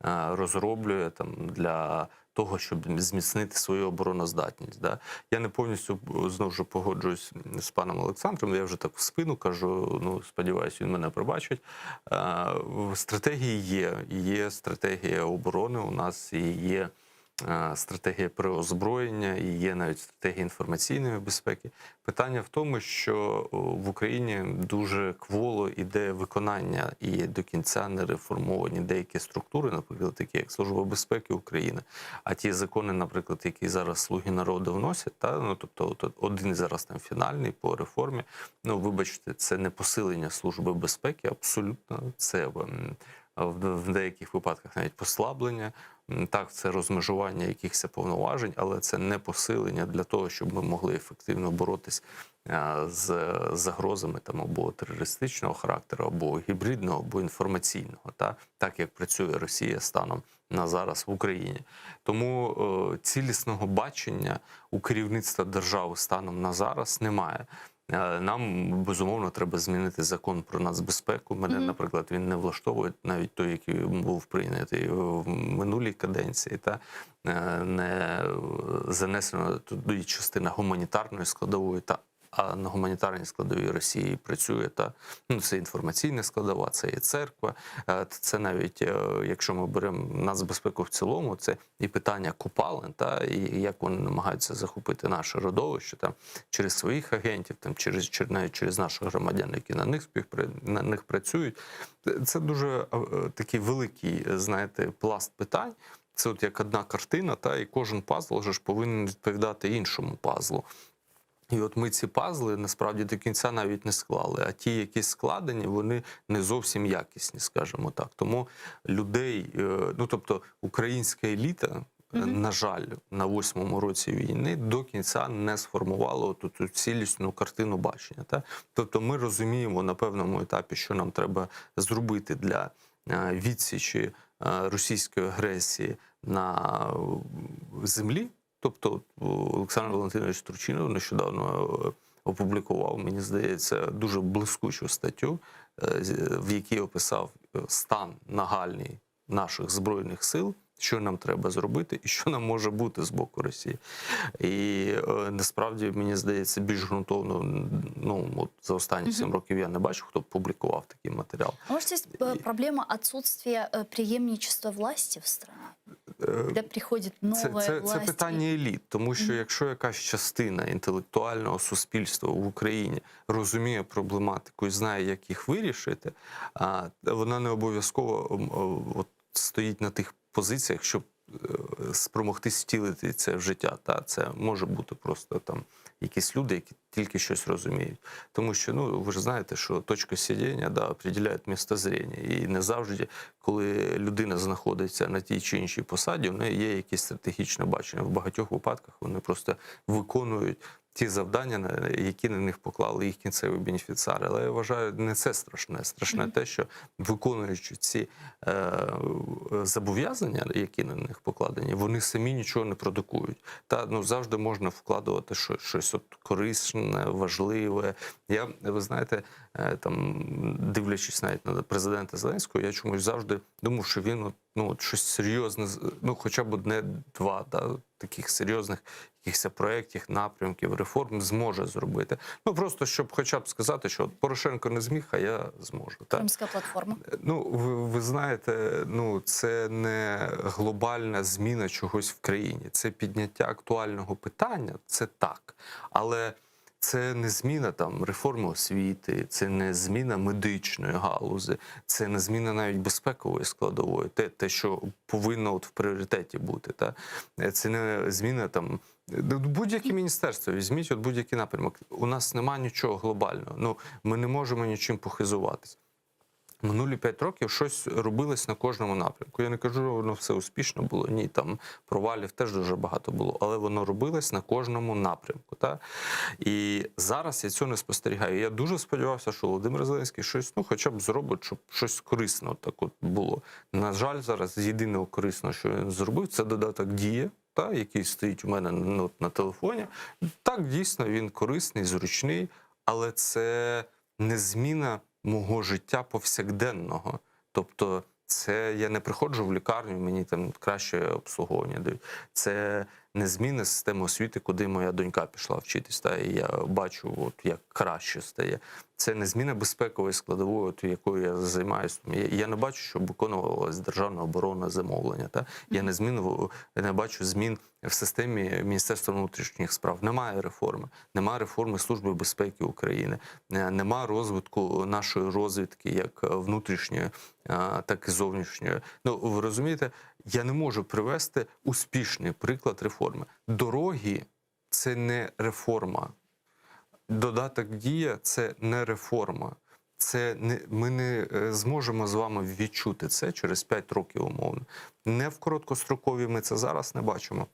е, розроблює там для того, щоб зміцнити свою обороноздатність. Да? Я не повністю е, знову ж погоджуюсь з паном Олександром. Я вже так в спину кажу. Ну сподіваюся, він мене пробачить. Е, В стратегії є. Є стратегія оборони у нас і є. Е, Стратегія переозброєння і є навіть стратегія інформаційної безпеки. Питання в тому, що в Україні дуже кволо іде виконання і до кінця не реформовані деякі структури, наприклад, такі як Служба безпеки України. А ті закони, наприклад, які зараз слуги народу вносять, та ну тобто, от один зараз там фінальний по реформі. Ну вибачте, це не посилення служби безпеки, абсолютно це в деяких випадках навіть послаблення. Так, це розмежування якихось повноважень, але це не посилення для того, щоб ми могли ефективно боротись е, з загрозами там або терористичного характеру, або гібридного, або інформаційного, та так як працює Росія станом. на зараз в Україні. Тому е, цілісного бачення у керівництва держави станом на зараз немає. Е, Нам безумовно треба змінити закон про нацбезпеку. Мене, Мгм. наприклад, він не влаштовує навіть той, який був прийнятий в минулій каденції, та е, не занесено туди частина гуманітарної складової та а на гуманітарній складовій Росії працює та ну це інформаційна складова, це є церква. Е, Це навіть е, якщо ми беремо нацбезпеку в цілому, це і питання копалин, та і як вони намагаються захопити наше родовище там через своїх агентів, там через через- навіть через наших громадян, які на них співпра- на них працюють. Це- Це дуже е, е, такий великий, е, знаєте, пласт питань. Це от як одна картина, та і кожен пазл же ж повинен відповідати іншому пазлу. І от ми ці пазли насправді до кінця навіть не склали. А ті, які складені, вони не зовсім якісні, скажімо так. Тому людей, е, ну тобто українська еліта, е, на жаль, на восьмому році війни до кінця не сформувала оту цю цілісну картину бачення. Та? Тобто ми розуміємо на певному етапі, що нам треба зробити для е, відсічі е, російської агресії на е, землі. Тобто от, Олександр Валентинович Турчинов нещодавно е, опублікував, мені здається, дуже блискучу статтю, е, з- в якій описав е, стан нагальний наших збройних сил, що нам треба зробити і що нам може бути з боку Росії. І е, насправді мені здається, більш ґрунтовно, ну от за останні сім років я не бачу, хто б публікував такий матеріал. А может, есть э, проблема отсутствия э, преемничества власти в стране? Е, Когда приходит Це, новая це, це власть. питання еліт, тому що якщо якась частина інтелектуального суспільства в Україні розуміє проблематику і знає, як їх вирішити, а, вона не обов'язково м, о, от, стоїть на тих позиціях, щоб е, спромогтись втілити це в життя. Та це може бути просто там якісь люди, які тільки щось розуміють. Тому що ну ви ж знаєте, що точка сидіння да, определяє місце зрення. І не завжди, коли людина знаходиться на тій чи іншій посаді, у неї є якесь стратегічне бачення. В багатьох випадках вони просто виконують ті завдання, на які на них поклали їх кінцеві бенефіціари. Але я вважаю, не це страшне. Страшне те, що виконуючи ці е, зобов'язання, які на них покладені, вони самі нічого не продукують. Та ну завжди можна вкладувати щось, щось от корисне, важливе. Я ви знаєте, е, там дивлячись навіть на президента Зеленського, я чомусь завжди думав, що він от, ну от щось серйозне, з- ну хоча б одне-два да, таких серйозних якихось проєктів, напрямків, реформ зможе зробити. Ну просто щоб хоча б сказати, що от Порошенко не зміг, а я зможу. Так? Крымская платформа. Ну, ви, ви знаєте, ну це не глобальна зміна чогось в країні. Це підняття актуального питання, це так. Але це не зміна там реформи освіти, це не зміна медичної галузи, це не зміна навіть безпекової складової, те, те що повинно от в пріоритеті бути. Та? Це не зміна там. Будь-яке міністерство, візьміть от будь-який напрямок. У нас немає нічого глобального. Ну, ми не можемо нічим похизуватись. Минулі 5 років щось робилось на кожному напрямку. Я не кажу, що воно все успішно було. Ні, там провалів теж дуже багато було, але воно робилось на кожному напрямку. Та? І зараз я цього не спостерігаю. Я дуже сподівався, що Володимир Зеленський щось, ну, хоча б зробить, щоб щось корисне так от було. На жаль, зараз єдиного корисного, що він зробив, це додаток Дія. Та, який стоїть у мене ну, от на телефоні. Так, дійсно, він корисний, зручний, але це не зміна мого життя повсякденного. Тобто, це я не приходжу в лікарню, мені там краще обслуговування дають. Це не зміна системи освіти, куди моя донька пішла вчитись, та і я бачу, от як краще стає. Це не зміна безпекової складової, от, якою я займаюся. Я, я не бачу, щоб виконувалась державна оборона замовлення. Та я не зміну не бачу змін в системі Міністерства внутрішніх справ. Немає реформи, немає реформи Служби безпеки України, е, немає розвитку нашої розвідки як внутрішньої, е, так і зовнішньої. Ну ви розумієте, я не можу привести успішний приклад реформи. Дороги це не реформа. Додаток дія це не реформа. Це не ми не е, зможемо з вами відчути це через 5 років умовно. Не в короткострокові ми це зараз не бачимо.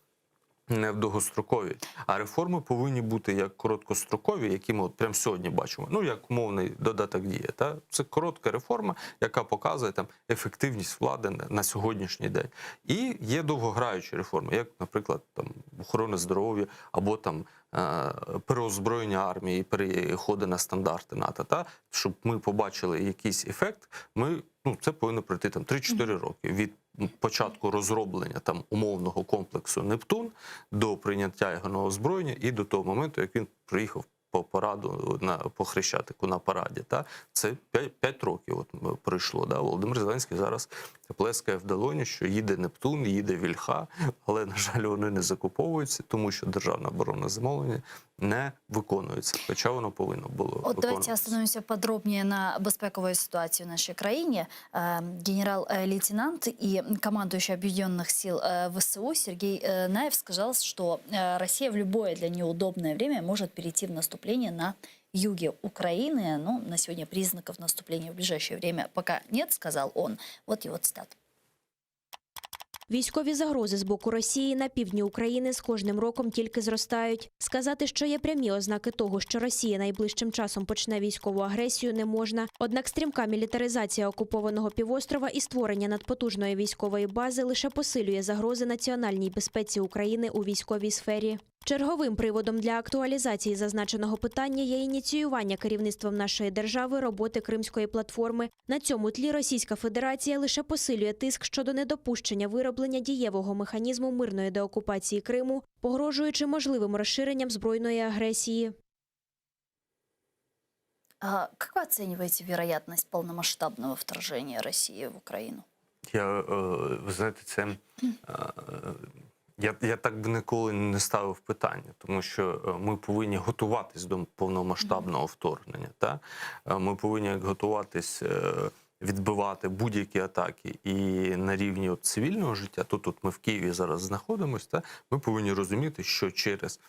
Не в довгострокові, а реформи повинні бути як короткострокові, які ми от прямо сьогодні бачимо. Ну як умовний додаток дія. Та це коротка реформа, яка показує там ефективність влади на, на сьогоднішній день. І є довгограючі реформи, як, наприклад, там охорона здоров'я або там е, переозброєння армії, переходи на стандарти НАТО. Та щоб ми побачили якийсь ефект, ми ну це повинно пройти там 3-4 роки від початку розроблення там умовного комплексу Нептун до прийняття його на озброєння і до того моменту, як він приїхав по параду на по Хрещатику на параді. Та це 5, 5 років. От м, пройшло. Да? Володимир Зеленський зараз плескає в долоні, що їде Нептун, їде Вільха, але на жаль, вони не закуповуються, тому що державне оборонне замовлення не виконується, хоча воно повинно було Вот давайте виконуватися. остановимся подробнее на безпековой ситуации в нашей країні. Э, Генерал-лейтенант и командующий Объединенных сил э, ВСУ Сергей э, Наев сказал, что э, Россия в любое для нее удобное время может перейти в наступление на юге Украины. Но на сегодня признаков наступления в ближайшее время пока нет, сказал он. Вот его цитата. Військові загрози з боку Росії на півдні України з кожним роком тільки зростають. Сказати, що є прямі ознаки того, що Росія найближчим часом почне військову агресію, не можна. Однак стрімка мілітаризація окупованого півострова і створення надпотужної військової бази лише посилює загрози національній безпеці України у військовій сфері. Черговим приводом для актуалізації зазначеного питання є ініціювання керівництвом нашої держави роботи Кримської платформи. На цьому тлі Російська Федерація лише посилює тиск щодо недопущення вироблення дієвого механізму мирної деокупації Криму, погрожуючи можливим розширенням збройної агресії. А Как вы оцениваете вероятность полномасштабного вторжения России в Украину? Я, е, ви знаєте, це е, я, я так би ніколи не ставив питання, тому що е, ми повинні готуватись до повномасштабного вторгнення. Та? Е, Ми повинні як готуватись е, відбивати будь-які атаки і на рівні от цивільного життя. Тут, тут ми в Києві зараз знаходимося, та? ми повинні розуміти, що через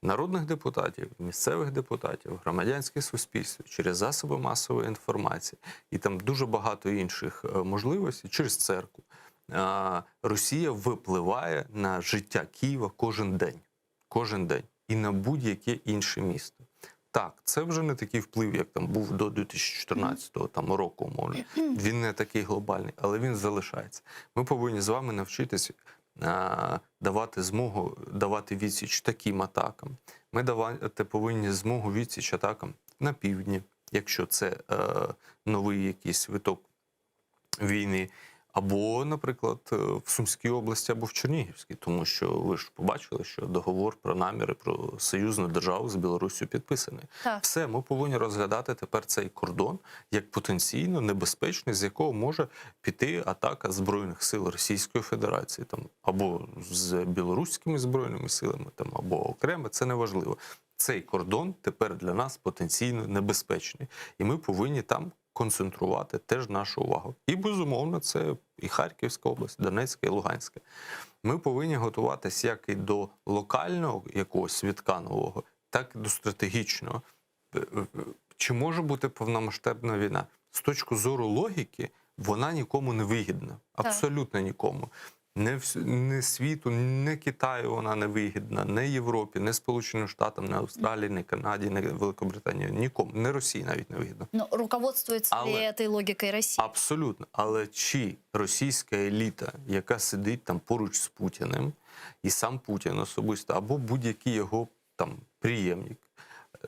народних депутатів, місцевих депутатів, громадянське суспільство, через засоби масової інформації і там дуже багато інших е, можливостей, через церкву. е, Росія випливає на життя Києва кожен день. Кожен день. І на будь-яке інше місто. Так, це вже не такий вплив, як там був до 2014 там, року, умовно. Він не такий глобальний, але він залишається. Ми повинні з вами навчитись а, давати змогу давати відсіч таким атакам. Ми давати повинні змогу відсіч атакам на півдні, якщо це е, новий якийсь виток війни. Або, наприклад, е, в Сумській області, або в Чернігівській, тому що ви ж побачили, що договор про наміри про союзну державу з Білоруссю підписаний. Так. Все, ми повинні розглядати тепер цей кордон як потенційно небезпечний, з якого може піти атака збройних сил Російської Федерації, там або з білоруськими збройними силами, там або окремо, це неважливо. Цей кордон тепер для нас потенційно небезпечний, і ми повинні там концентрувати теж нашу увагу. І безумовно, це і Харківська область, Донецька, і Луганська. Ми повинні готуватися як і до локального якогось вітка нового, так і до стратегічного. Е, е, Чи може бути повномасштабна війна? З точки зору логіки, вона нікому не вигідна. Абсолютно нікому. Не, вс- не світу, не Китаю вона не вигідна, не Європі, не Сполученим Штатам, не Австралії, не Канаді, не Великобританії, нікому, не Росії навіть не вигідно. Но руководствуется ли Але- этой логикой Россия? Абсолютно. Але чи російська еліта, яка сидить там поруч з Путіним, і сам Путін особисто, або будь-який його там приємник,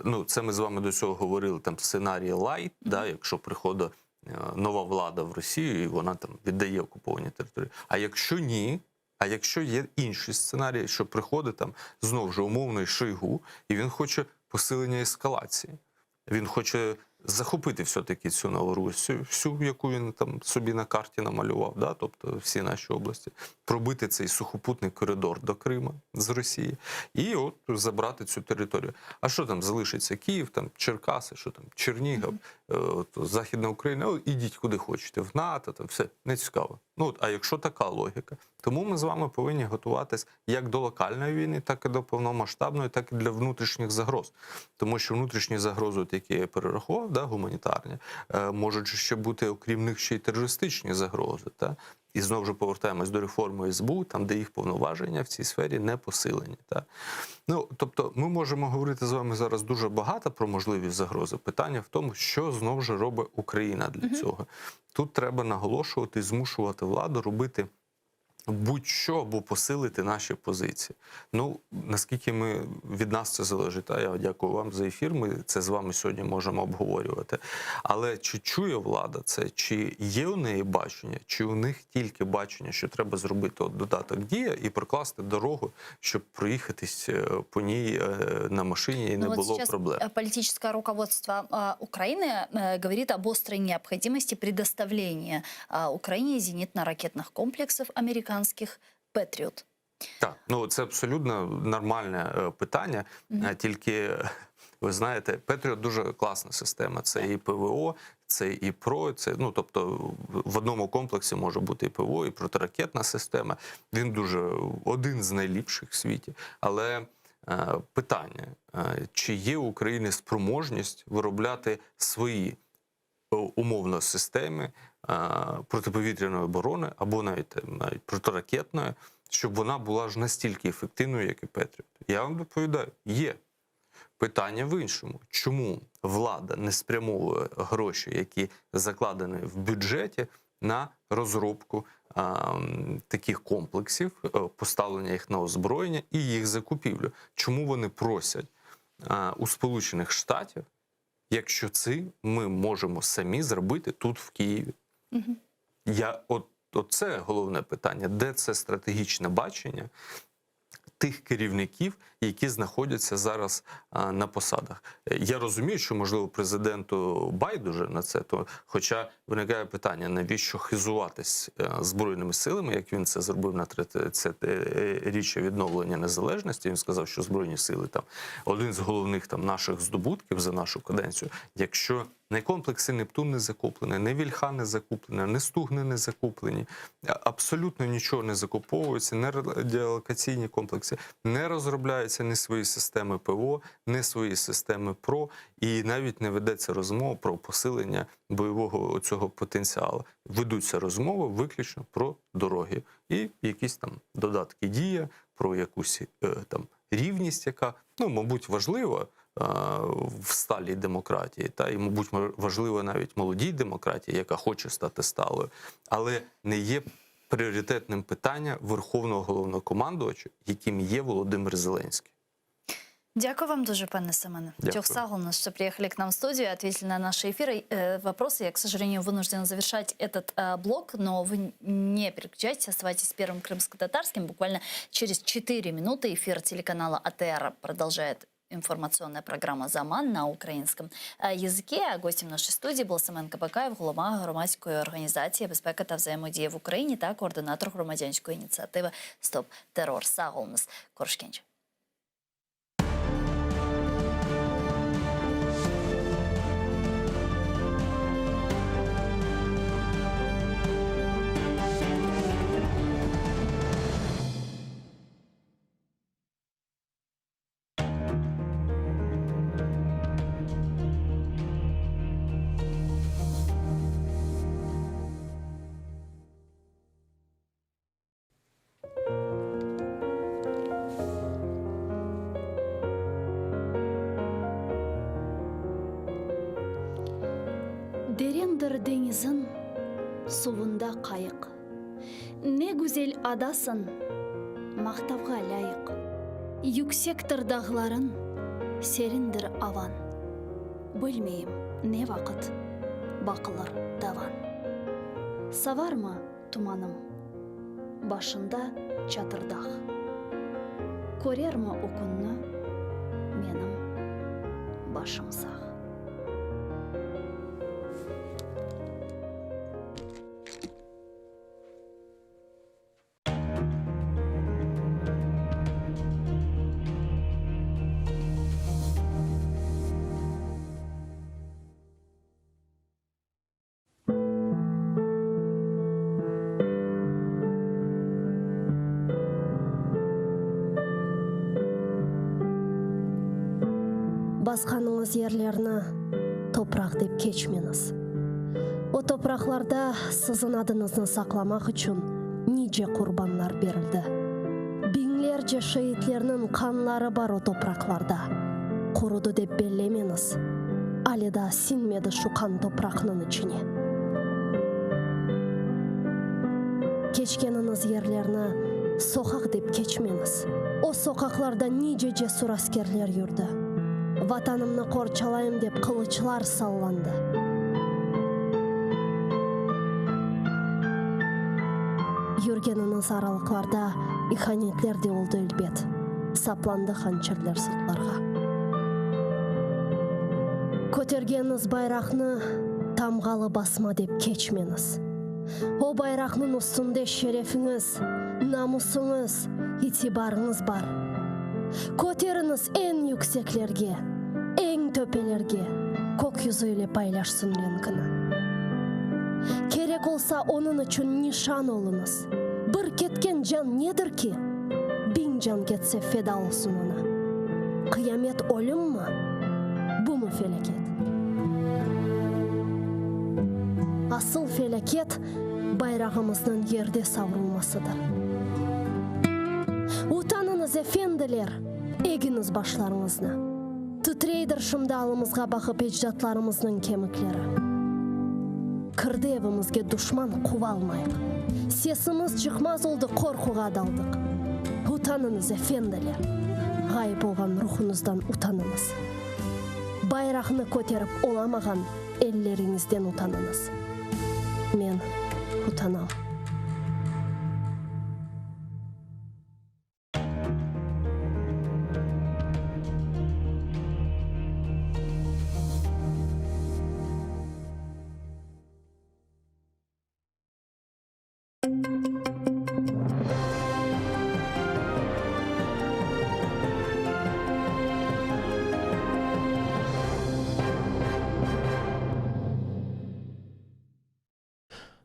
ну це ми з вами до цього говорили, там сценарій light, да, якщо приходить е, нова влада в Росію, і вона там віддає окуповані території. А якщо ні, а якщо є інший сценарій, що приходить там знову ж умовний Шойгу, і він хоче посилення ескалації. Він хоче захопити все-таки цю Новоросію, всю, яку він там собі на карті намалював, да? тобто всі наші області, пробити цей сухопутний коридор до Крима з Росії і от забрати цю територію. А що там залишиться? Київ, там Черкаси, що там Чернігів, е, от, Західна Україна, ну, ідіть куди хочете, в НАТО, там все не цікаво. Ну от, а якщо така логіка, тому ми з вами повинні готуватись як до локальної війни, так і до повномасштабної, так і для внутрішніх загроз. Тому що внутрішні загрози, от які я перерахував, да, гуманітарні, е, можуть же ще бути, окрім них, ще й терористичні загрози. Та? І знову ж повертаємось до реформи СБУ, там, де їх повноваження в цій сфері не посилені. Та? Ну, тобто, ми можемо говорити з вами зараз дуже багато про можливі загрози. Питання в тому, що знову ж робить Україна для цього. Тут треба наголошувати, змушувати владу робити будь-що або посилити наші позиції. Ну, наскільки ми від нас це залежить, а я дякую вам за ефір. Ми це з вами сьогодні можемо обговорювати. Але чи чує влада це, чи є у неї бачення, чи у них тільки бачення, що треба зробити от додаток дія і прокласти дорогу, щоб проїхатись е, по ній е, на машині і не Ну вот було сейчас проблем. э, политическое руководство э, Украины э, говорит об острой необходимости предоставления э, Украине зенитно-ракетных комплексов американских «Патриот». Так, ну це абсолютно нормальне е, питання. Мгм. Е, Тільки е, ви знаєте, Петріот дуже класна система. Це і ПВО, це і ПРО, це ну тобто в одному комплексі може бути і ПВО, і протиракетна система. Він дуже один з найліпших в світі. Але е, питання, е, чи є у України спроможність виробляти свої е, умовно системи е, протиповітряної оборони або навіть, е, навіть протиракетної, щоб вона була ж настільки ефективною, як і Петріот. Я вам доповідаю, є. Питання в іншому: чому влада не спрямовує гроші, які закладені в бюджеті, на розробку а, м, таких комплексів, е, поставлення їх на озброєння і їх закупівлю? Чому вони просять а, у Сполучених Штатів, якщо це ми можемо самі зробити тут, в Києві? Я от, от це головне питання: де це стратегічне бачення тих керівників, які знаходяться зараз а, на посадах? Е, Я розумію, що можливо президенту байдуже на це, то хоча виникає питання, навіщо хизуватись е, збройними силами, як він це зробив на 30-річчя відновлення незалежності. Він сказав, що збройні сили там один з головних там наших здобутків за нашу каденцію. Якщо не комплекси Нептун не закуплені, не Вільха не закуплена, не Стугни не закуплені, а- абсолютно нічого не закуповується, не радіолокаційні комплекси, не розробляються ні свої системи ПВО, ні свої системи ПРО, і навіть не ведеться розмова про посилення бойового цього потенціалу. Ведуться розмови виключно про дороги і якісь там додатки дія, про якусь е, там рівність, яка ну, мабуть, важлива е, в сталій демократії, та і, мабуть, важлива навіть молодій демократії, яка хоче стати сталою, але не є пріоритетним питання верховного головнокомандувача, яким є Володимир Зеленський. Дякую вам дуже, пане Семене. Дякую. Çoq sağ oluñız, что приехали к нам в студию и ответили на наши эфиры. Э, вопросы. Я, к сожалению, вынуждена завершать этот э, блок, но вы не переключайтесь, оставайтесь с Первым крымско-татарским. Буквально через 4 минуты эфир телеканала АТР продолжает информационная программа «Заман» на украинском э, языке. А гостем нашей студии был Семен Кабакаєв, голова громадської організації «Безпека та взаємодія в Україні» та координатор громадянської ініціативи «Стоп терор». Sağ oluñız. Körüşkence. Derendir deñiziñ, suvunda qayıq. Ne güzel adasıñ, maqtavğa lâyıq. Yüksektir dağlarıñ, serindir avañ. Bilmeyim, ne vaqıt baqılır davañ. Savarmı tumanım, başında Çatırdağ. Körermi o künni menim başım sağ. Basqanıñız yerlerni topraq dep keçmeñiz. O topraqlarda siziñ adıñıznı saqlamaq içün nice qurbanlar berildi. Biñlerce şeitlerniñ qanları bar o topraqlarda. Qurudı dep bellemeñiz, ale daa siñmedi şu qan topraqnıñ içine. Keçkeniñiz yerlerni soqaq dep keçmeñiz. O soqaqlarda nice cesur askerler yürdi. Vatanımnı qorçalayım dep qılıçlar sallandı. Yürgeniñiz aralıqlarda ihanetler de oldı elbet, saplandı hançerler sırtlarğa. Kötergeniñiz bayraqnı tamğalı basma dep keçmeñiz. O bayraqnıñ üstünde şerefiñiz, namusıñız, itibarıñız bar. Köteriñiz eñ yükseklerge, eñ töpelerge, kök yüzü ile paylaşsın renkini. Kerek olsa, onıñ içün nişan oluñız. Bir ketken can nedir ki? Biñ can ketse feda olsun oña. Qıyamet ölümmi? Bumı felâket? Asıl felâket bayrağımıznıñ yerde savrulmasıdır. Utanıñız, efendiler, egiñiz başlarıñıznı. Titreydir şimdi alımızğa baqıp ecdatlarımıznıñ kemikleri. Kirdi evimizge duşman quvalmayıq. Sesimiz çıqmaz oldı qorquğa daldıq. Utanıñız, efendiler, ğayıp olğan ruhuñızdan utanıñız. Bayraqnı köterip olamağan elleriñizden utanıñız. Men utanam.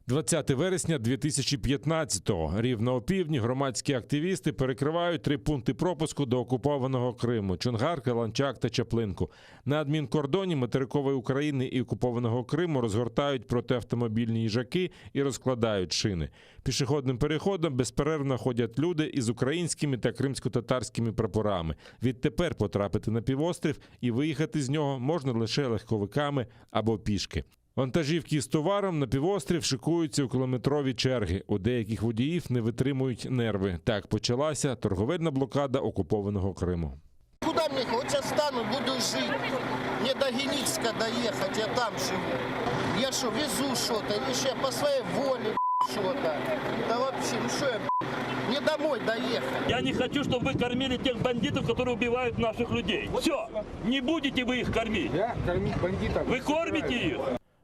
20 вересня 2015-го. Рівно опівдні громадські активісти перекривають три пункти пропуску до окупованого Криму: Чонгар, Каланчак та Чаплинку. На адмінкордоні материкової України і окупованого Криму розгортають протиавтомобільні їжаки і розкладають шини. Пішохідним переходом безперервно ходять люди із українськими та кримськотатарськими прапорами. Відтепер потрапити на півострів і виїхати з нього можна лише легковиками або пішки. Вантажівки з товаром на півострів шикуються у кілометрові черги. У деяких водіїв не витримують нерви. Так почалася торговельна блокада окупованого Криму. Куда мне? Вот сейчас стану, буду жить. Мне до Геническа доехать, я там живу. Я что, везу что-то или еще я по своей воле что-то? Да вообще, ну что я, мне домой доехать. Я не хочу, чтобы вы кормили тех бандитов, которые убивают наших людей. Все, не будете вы их кормить. Я кормить бандитов. Вы кормите их?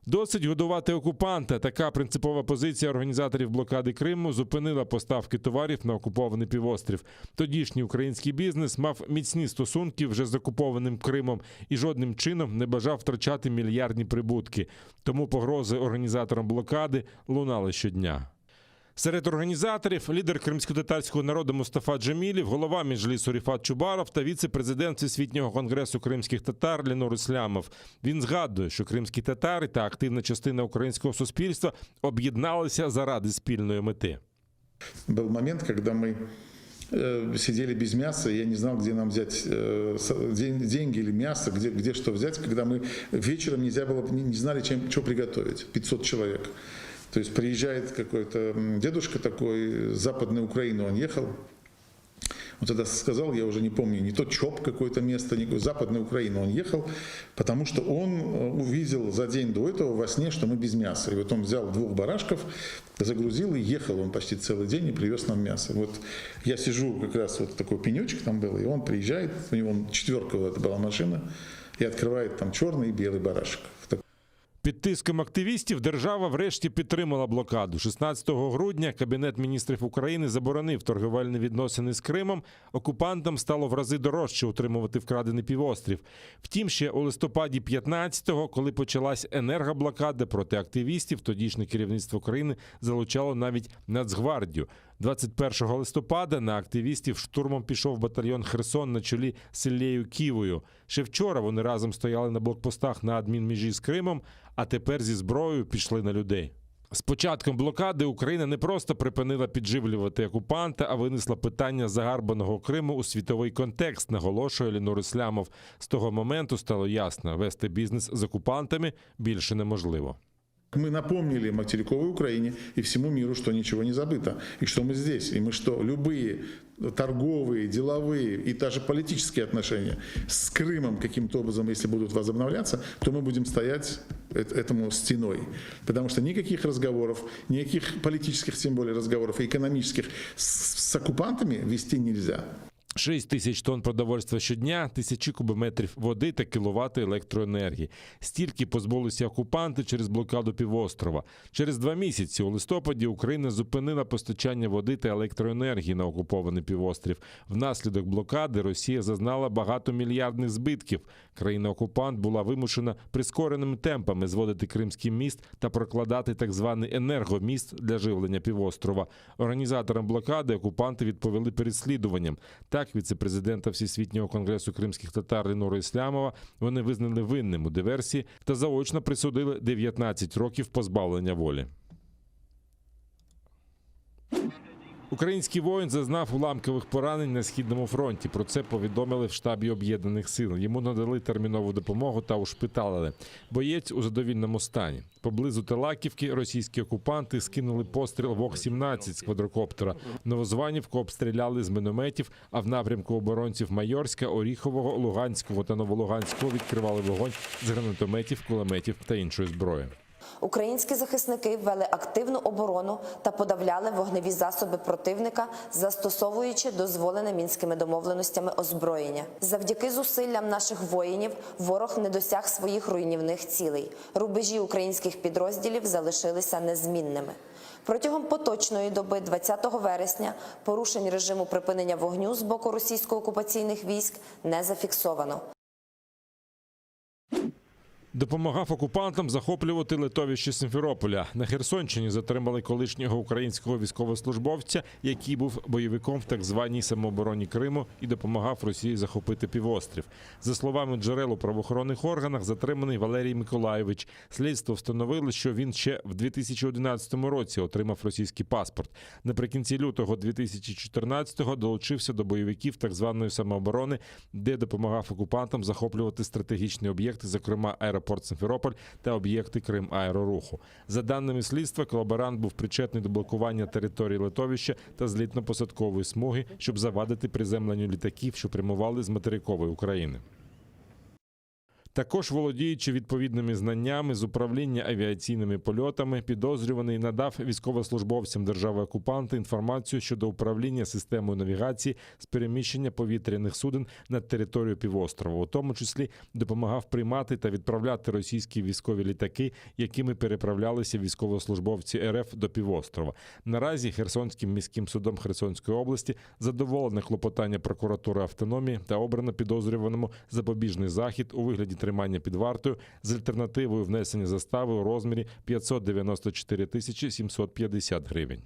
Досить годувати окупанта. Така принципова позиція організаторів блокади Криму зупинила поставки товарів на окупований півострів. Тодішній український бізнес мав міцні стосунки вже з окупованим Кримом і жодним чином не бажав втрачати мільярдні прибутки. Тому погрози організаторам блокади лунали щодня. Серед організаторів лідер кримськотатарського народу Мустафа Джемілєв, голова Меджлісу Ріфат Чубаров та віце-президент Всесвітнього конгресу кримських татар Ленур Іслямов. Він згадує, що кримські татари та активна частина українського суспільства об'єдналися заради спільної мети. Был момент, когда мы э, сидели без мяса, и я не знал, где нам взять э, с- ден- деньги или мясо, где, где что взять, когда мы вечером нельзя было, не, не знали, чем, что приготовить. 500 человек. То есть приезжает какой-то м, дедушка такой, с Западной Украины он ехал, он тогда сказал, я уже не помню, не то ЧОП какое-то место, не Западная Украина он ехал, потому что он э, увидел за день до этого во сне, что мы без мяса. И вот он взял двух барашков, загрузил и ехал он почти целый день и привез нам мясо. Вот я сижу, как раз вот такой пенечек там был, и он приезжает, у него четверка вот эта была машина, и открывает там черный и белый барашек. Під тиском активістів держава врешті підтримала блокаду. 16 грудня Кабінет міністрів України заборонив торговельні відносини з Кримом. Окупантам стало в рази дорожче утримувати вкрадений півострів. Втім, ще у листопаді 15-го, коли почалась енергоблокада проти активістів, тодішнє керівництво країни залучало навіть Нацгвардію. 21 листопада на активістів штурмом пішов батальйон Херсон на чолі з Іллею Ківою. Ще вчора вони разом стояли на блокпостах на адмінмежі з Кримом, а тепер зі зброєю пішли на людей. З початком блокади Україна не просто припинила підживлювати окупанта, а винесла питання загарбаного Криму у світовий контекст, наголошує Ленур Іслямов. З того моменту стало ясно, вести бізнес з окупантами більше неможливо. Мы напомнили материковой Украине и всему миру, что ничего не забыто, и что мы здесь, и мы что, любые торговые, деловые и даже политические отношения с Крымом каким-то образом, если будут возобновляться, то мы будем стоять этому стеной. Потому что никаких разговоров, никаких политических, тем более разговоров и экономических с, с оккупантами вести нельзя. 6 тисяч тонн продовольства щодня, тисячі кубометрів води та кіловати електроенергії. Стільки позбулися окупанти через блокаду півострова. Через два місяці у листопаді Україна зупинила постачання води та електроенергії на окупований півострів. Внаслідок блокади Росія зазнала багатомільярдних збитків. Країна-окупант була вимушена прискореними темпами зводити Кримський міст та прокладати так званий енергоміст для живлення півострова. Організаторам блокади окупанти відповіли переслідуванням. Так, віце-президента Всесвітнього конгресу кримських татар Ленура Іслямова вони визнали винним у диверсії та заочно присудили 19 років позбавлення волі. Український воїн зазнав уламкових поранень на східному фронті. Про це повідомили в штабі об'єднаних сил. Йому надали термінову допомогу та ушпиталили. Боєць у задовільному стані. Поблизу Талаківки російські окупанти скинули постріл ВОГ-17 з квадрокоптера. Новозванівку обстріляли з мінометів, а в напрямку оборонців Майорська, Оріхового, Луганського та Новолуганського відкривали вогонь з гранатометів, кулеметів та іншої зброї. Українські захисники вели активну оборону та подавляли вогневі засоби противника, застосовуючи дозволене мінськими домовленостями озброєння. Завдяки зусиллям наших воїнів ворог не досяг своїх руйнівних цілей. Рубежі українських підрозділів залишилися незмінними. Протягом поточної доби, 20 вересня, порушень режиму припинення вогню з боку російсько-окупаційних військ не зафіксовано. Допомагав окупантам захоплювати летовище Сімферополя. На Херсонщині затримали колишнього українського військовослужбовця, який був бойовиком в так званій самообороні Криму і допомагав Росії захопити півострів. За словами джерел у правоохоронних органах, затриманий Валерій Миколайович. Слідство встановило, що він ще в 2011 році отримав російський паспорт. Наприкінці лютого 2014-го долучився до бойовиків так званої самооборони, де допомагав окупантам захоплювати стратегічні об'єкти, зокрема аеропорт Симферополь та об'єкти Крим-аероруху. За даними слідства, колаборант був причетний до блокування території летовища та злітно-посадкової смуги, щоб завадити приземленню літаків, що прямували з материкової України. Також, володіючи відповідними знаннями з управління авіаційними польотами, підозрюваний надав військовослужбовцям держави-окупанта інформацію щодо управління системою навігації з переміщення повітряних суден на територію півострова, у тому числі допомагав приймати та відправляти російські військові літаки, якими переправлялися військовослужбовці РФ до півострова. Наразі Херсонським міським судом Херсонської області задоволене клопотання прокуратури автономії та обрано підозрюваному запобіжний захід у вигляді тримання під вартою з альтернативою внесення застави у розмірі 594 тисячі 750 гривень.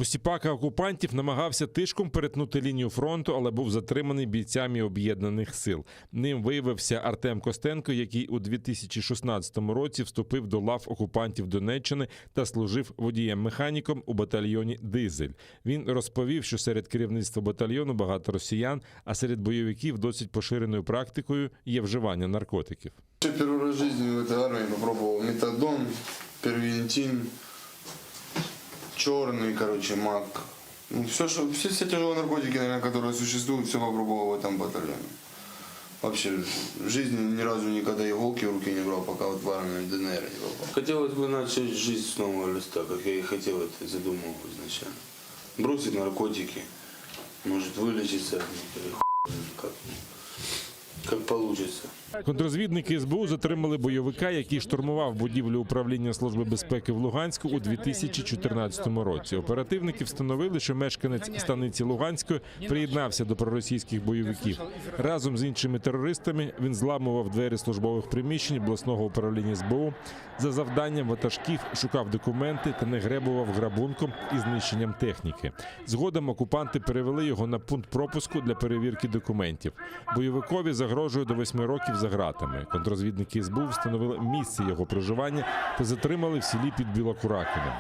Посіпака окупантів намагався тишком перетнути лінію фронту, але був затриманий бійцями об'єднаних сил. Ним виявився Артем Костенко, який у 2016 році вступив до лав окупантів Донеччини та служив водієм-механіком у батальйоні Дизель. Він розповів, що серед керівництва батальйону багато росіян, а серед бойовиків досить поширеною практикою є вживання наркотиків. Я первый раз в жизни в этой армии попробовал метадон, первитин, черный, короче, мак. Ну, все, что, все, все тяжелые наркотики, наверное, которые существуют, все попробовал в этом батальоне. Вообще, в жизни ни разу никогда иголки в руки не брал, пока вот в армию ДНР не попал. Хотелось бы начать жизнь с нового листа, как я и хотел это, задумывал изначально. Бросить наркотики, может вылечиться от них, или хуй знает как. Как получится. Контрозвідники СБУ затримали бойовика, який штурмував будівлю управління Служби безпеки в Луганську у 2014 році. Оперативники встановили, що мешканець станиці Луганської приєднався до проросійських бойовиків. Разом з іншими терористами він зламував двері службових приміщень обласного управління СБУ. За завданням ватажків шукав документи та не гребував грабунком і знищенням техніки. Згодом окупанти перевели його на пункт пропуску для перевірки документів. Бойовикові загрожує до восьми років за ґратами. Контрозвідники СБУ встановили місце його проживання та затримали в селі під Білокуракином.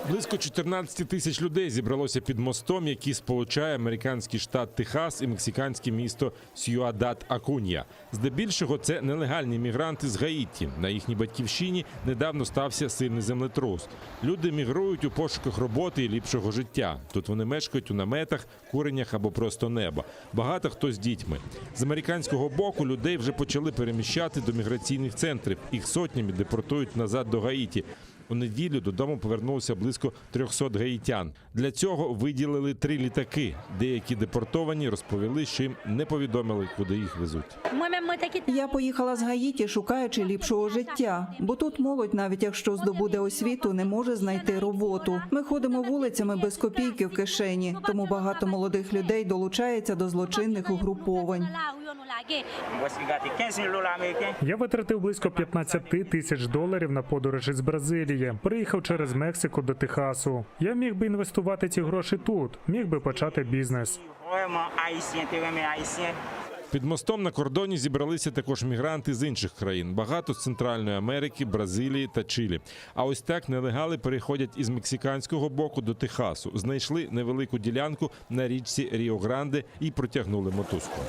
Близько 14 тисяч людей зібралося під мостом, який сполучає американський штат Техас і мексиканське місто Сьюадад Акунья. Здебільшого це нелегальні мігранти з Гаїті. На їхній батьківщині недавно стався сильний землетрус. Люди мігрують у пошуках роботи і ліпшого життя. Тут вони мешкають у наметах, куренях або просто неба. Багато хто з дітьми. З американського боку людей вже почали переміщати до міграційних центрів. Їх сотнями депортують назад до Гаїті. У неділю додому повернулося близько 300 гаїтян. Для цього виділили три літаки. Деякі депортовані розповіли, що їм не повідомили, куди їх везуть. Я поїхала з Гаїті, шукаючи ліпшого життя, бо тут молодь, навіть якщо здобуде освіту, не може знайти роботу. Ми ходимо вулицями без копійки в кишені, тому багато молодих людей долучається до злочинних угруповань. Я витратив близько 15 тисяч доларів на подорож із Бразилії. Приїхав через Мексику до Техасу. Я міг би інвестувати ці гроші тут, міг би почати бізнес. Під мостом на кордоні зібралися також мігранти з інших країн. Багато з Центральної Америки, Бразилії та Чилі. А ось так нелегали переходять із мексиканського боку до Техасу. Знайшли невелику ділянку на річці Ріо-Гранде і протягнули мотузку.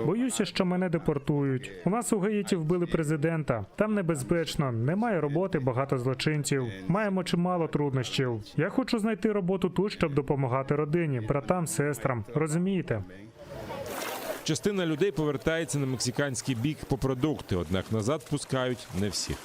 Боюся, що мене депортують. У нас у Гаїті вбили президента. Там небезпечно, немає роботи, багато злочинців. Маємо чимало труднощів. Я хочу знайти роботу тут, щоб допомагати родині, братам, сестрам. Розумієте? Частина людей повертається на мексиканський бік по продукти, однак назад пускають не всіх.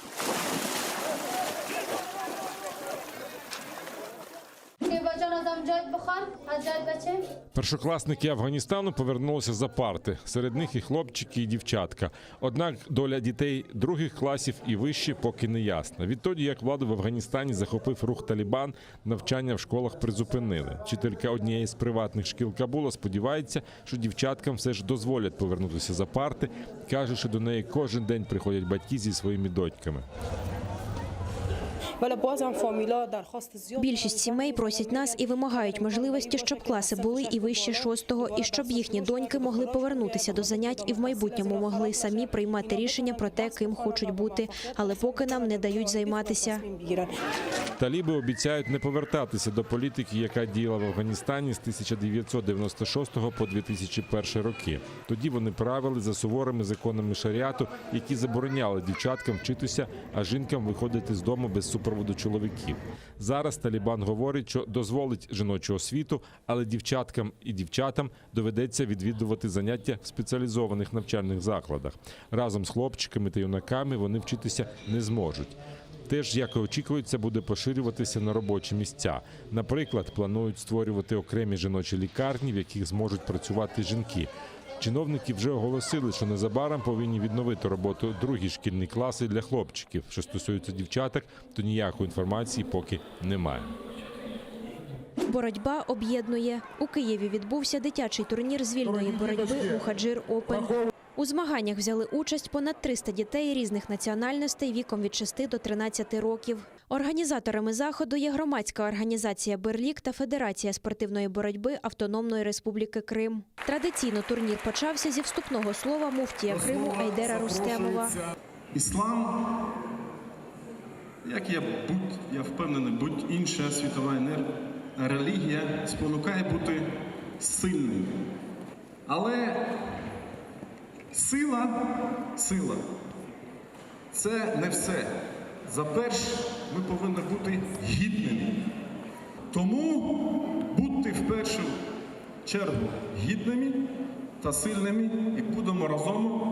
Першокласники Афганістану повернулися за парти. Серед них і хлопчики, і дівчатка. Однак доля дітей других класів і вище поки не ясна. Відтоді, як владу в Афганістані захопив рух Талібан, навчання в школах призупинили. Вчителька однієї з приватних шкіл Кабула сподівається, що дівчаткам все ж дозволять повернутися за парти. Каже, що до неї кожен день приходять батьки зі своїми доньками. Більшість сімей просять нас і вимагають можливості, щоб класи були і вище шостого, і щоб їхні доньки могли повернутися до занять і в майбутньому могли самі приймати рішення про те, ким хочуть бути. Але поки нам не дають займатися. Таліби обіцяють не повертатися до політики, яка діяла в Афганістані з 1996 по 2001 роки. Тоді вони правили за суворими законами шаріату, які забороняли дівчаткам вчитися, а жінкам виходити з дому без супроводу чоловіків. Зараз Талібан говорить, що дозволить жіночу освіту, але дівчаткам і дівчатам доведеться відвідувати заняття в спеціалізованих навчальних закладах. Разом з хлопчиками та юнаками вони вчитися не зможуть. Теж, як і очікується, буде поширюватися на робочі місця. Наприклад, планують створювати окремі жіночі лікарні, в яких зможуть працювати жінки. Чиновники вже оголосили, що незабаром повинні відновити роботу другі шкільні класи для хлопчиків. Що стосується дівчаток, то ніякої інформації поки немає. Боротьба об'єднує. У Києві відбувся дитячий турнір з вільної боротьби «Мухаджир Опен». У змаганнях взяли участь понад 300 дітей різних національностей віком від 6 до 13 років. Організаторами заходу є громадська організація «Берлік» та Федерація спортивної боротьби Автономної Республіки Крим. Традиційно турнір почався зі вступного слова муфтія Криму Айдера Рустемова. Іслам, як я, будь, я впевнений, будь-інша світова енер- релігія спонукає бути сильним. Але сила, сила це не все. За перш ми повинні бути гідними. Тому будьте в першу чергу гідними та сильними і будемо разом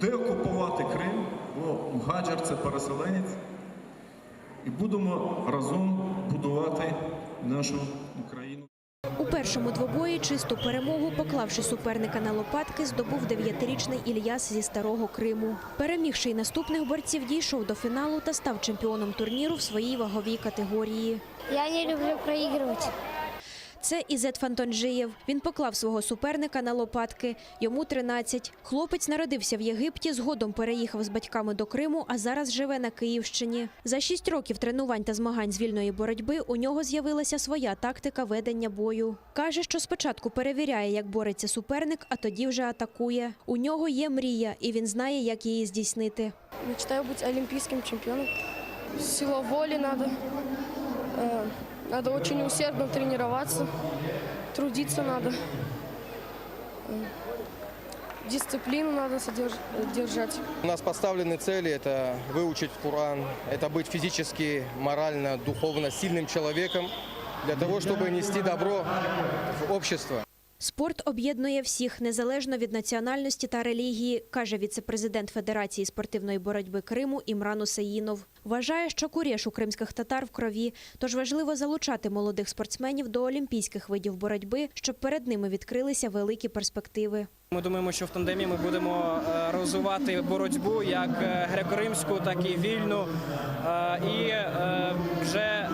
деокупувати Крим, бо Мухаджир – це переселенець, і будемо разом будувати нашу Україну. У. першому двобої чисту перемогу, поклавши суперника на лопатки, здобув дев'ятирічний Ільяс зі Старого Криму. Перемігши й наступних борців, дійшов до фіналу та став чемпіоном турніру в своїй ваговій категорії. Я не люблю проигрывать. Це Ізет Фантонжиєв. Він поклав свого суперника на лопатки. Йому 13. Хлопець народився в Єгипті, згодом переїхав з батьками до Криму, а зараз живе на Київщині. За шість років тренувань та змагань з вільної боротьби у нього з'явилася своя тактика ведення бою. Каже, що спочатку перевіряє, як бореться суперник, а тоді вже атакує. У нього є мрія, і він знає, як її здійснити. Мечтаю быть олимпийским чемпионом. Сила воли надо. Э, Надо очень усердно тренироваться, трудиться надо. Э, Дисциплину надо содерж- держать. У нас поставлены цели – это выучить Коран, это быть физически, морально, духовно сильным человеком для того, чтобы нести добро в общество. Спорт об'єднує всіх, незалежно від національності та релігії, каже віцепрезидент Федерації спортивної боротьби Криму Імран Усеїнов. Вважає, що куреш у кримських татар в крові, тож важливо залучати молодих спортсменів до олімпійських видів боротьби, щоб перед ними відкрилися великі перспективи. Ми думаємо, що в тандемі ми будемо е, розвивати боротьбу як е, греко-римську, так і вільну. Е, І е, вже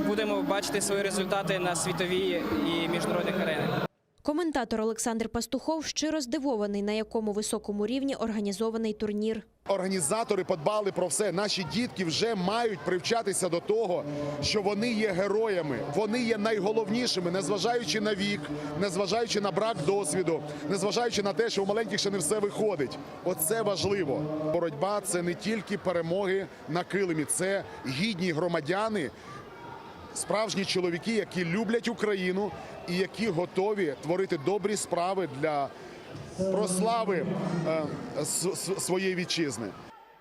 будемо бачити свої результати на світовій і міжнародних аренах. Коментатор Олександр Пастухов щиро здивований, на якому високому рівні організований турнір. Організатори подбали про все. Наші дітки вже мають привчатися до того, що вони є героями, вони є найголовнішими, незважаючи на вік, незважаючи на брак досвіду, незважаючи на те, що у маленьких ще не все виходить. Оце важливо. Боротьба це не тільки перемоги на килимі, це гідні громадяни, справжні чоловіки, які люблять Україну і які готові творити добрі справи для прослави е, с- с- своєї вітчизни.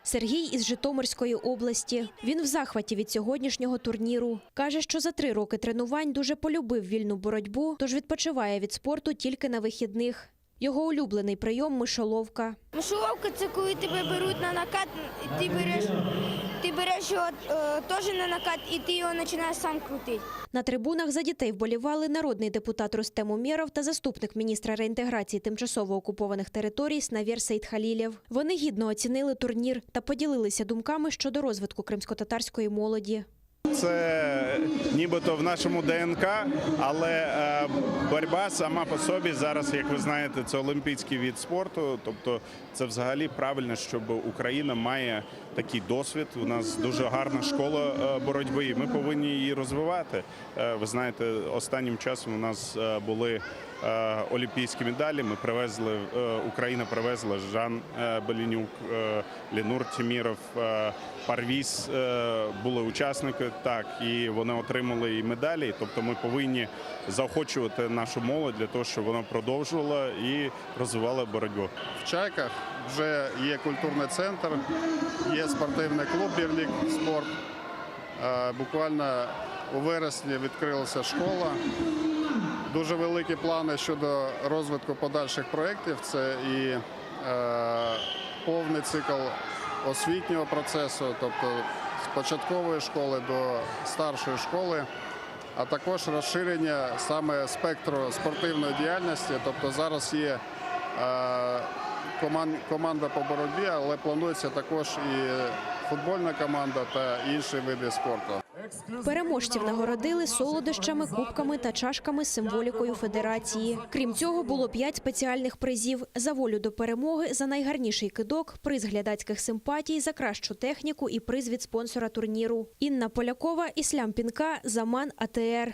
Сергій із Житомирської області. Він в захваті від сьогоднішнього турніру. Каже, що за три роки тренувань дуже полюбив вільну боротьбу, тож відпочиває від спорту тільки на вихідних. Його улюблений прийом – мишоловка. Мишоловка – це коли тебе беруть на накат, і ти береш, ти береш його е, теж на накат, і ти його починаєш сам крутити. На трибунах за дітей вболівали народний депутат Рустем Умєров та заступник міністра реінтеграції тимчасово окупованих територій Снавєр Сейдхалілєв. Вони гідно оцінили турнір та поділилися думками щодо розвитку кримськотатарської молоді. Це нібито в нашому ДНК, але е, боротьба сама по собі зараз, як ви знаєте, це олімпійський від спорту. Тобто, це взагалі правильно, щоб Україна має такий досвід. У нас дуже гарна школа е, боротьби, і ми повинні її розвивати. Е, Ви знаєте, останнім часом у нас е, були е, олімпійські медалі. Ми привезли е, Україна привезла Жан е, Беленюк, е, Ленур Тіміров, е, Парвіз е, були учасники. Так, і вони отримали і медалі. Тобто, ми повинні заохочувати нашу молодь для того, щоб вона продовжувала і розвивала боротьбу. В Чайках вже є культурний центр, є спортивний клуб Бірлік Спорт. Е, Буквально у вересні відкрилася школа. Дуже великі плани щодо розвитку подальших проєктів. Це і е, повний цикл освітнього процесу, тобто з початкової школи до старшої школи, а також розширення саме спектру спортивної діяльності. Тобто зараз є е, коман- команда по боротьбі, але планується також і футбольна команда та інші види спорту. Переможців нагородили солодощами, кубками та чашками з символікою федерації. Крім цього, було п'ять спеціальних призів: за волю до перемоги, за найгарніший кидок, приз глядацьких симпатій, за кращу техніку і приз від спонсора турніру. Інна Полякова, Іслям Пінка, Заман АТР.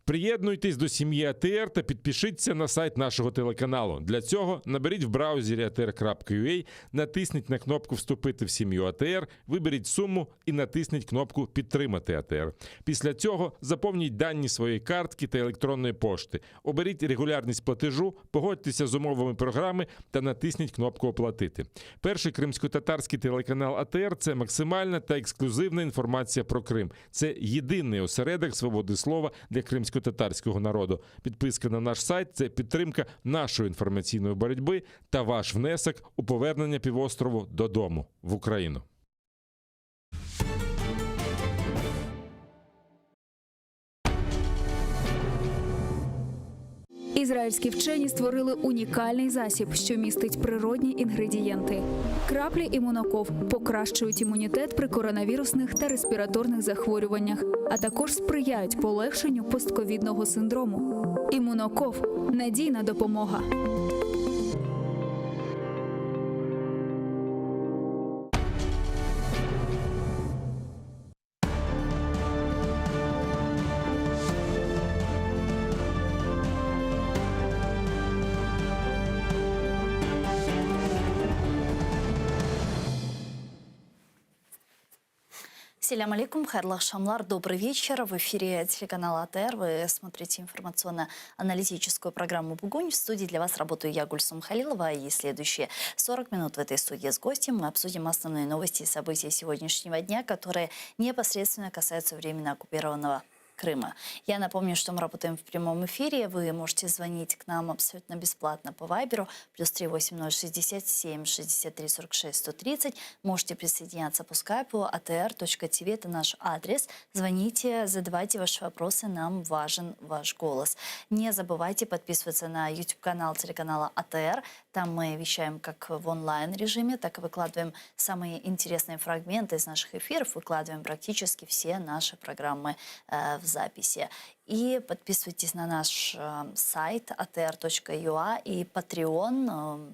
Приєднуйтесь до сім'ї АТР та підпишіться на сайт нашого телеканалу. Для цього наберіть в браузері atr.ua, натисніть на кнопку Вступити в сім'ю АТР, виберіть суму і натисніть кнопку Підтримати АТР. Після цього заповніть дані своєї картки та електронної пошти. Оберіть регулярність платежу, погодьтеся з умовами програми та натисніть кнопку Оплатити. Перший кримськотатарський телеканал АТР це максимальна та ексклюзивна інформація про Крим. Це єдиний осередок свободи слова для кримськотатарського народу. Підписка на наш сайт це підтримка нашої інформаційної боротьби та ваш внесок у повернення півострову додому в Україну. Ізраїльські вчені створили унікальний засіб, що містить природні інгредієнти. Краплі імуноков покращують імунітет при коронавірусних та респіраторних захворюваннях, а також сприяють полегшенню постковідного синдрому. Імуноков надійна допомога. Селям алейкум, Хайырлы aqşamlar, добрый вечер. В эфире телеканала АТР вы смотрите информационно-аналитическую программу «Бугунь». В студии для вас работаю я, Гульсум Халилова. И следующие 40 минут в этой студии с гостем мы обсудим основные новости и события сегодняшнего дня, которые непосредственно касаются временно оккупированного Крыма. Я напомню, что мы работаем в прямом эфире. Вы можете звонить к нам абсолютно бесплатно по Вайберу. Плюс 380 67 63 46 130. Можете присоединяться по скайпу atr.tv. Это наш адрес. Звоните, задавайте ваши вопросы. Нам важен ваш голос. Не забывайте подписываться на YouTube-канал телеканала АТР. Там мы вещаем как в онлайн-режиме, так и выкладываем самые интересные фрагменты из наших эфиров. Выкладываем практически все наши программы э, в записи. И подписывайтесь на наш э, сайт atr.ua и Patreon. Э,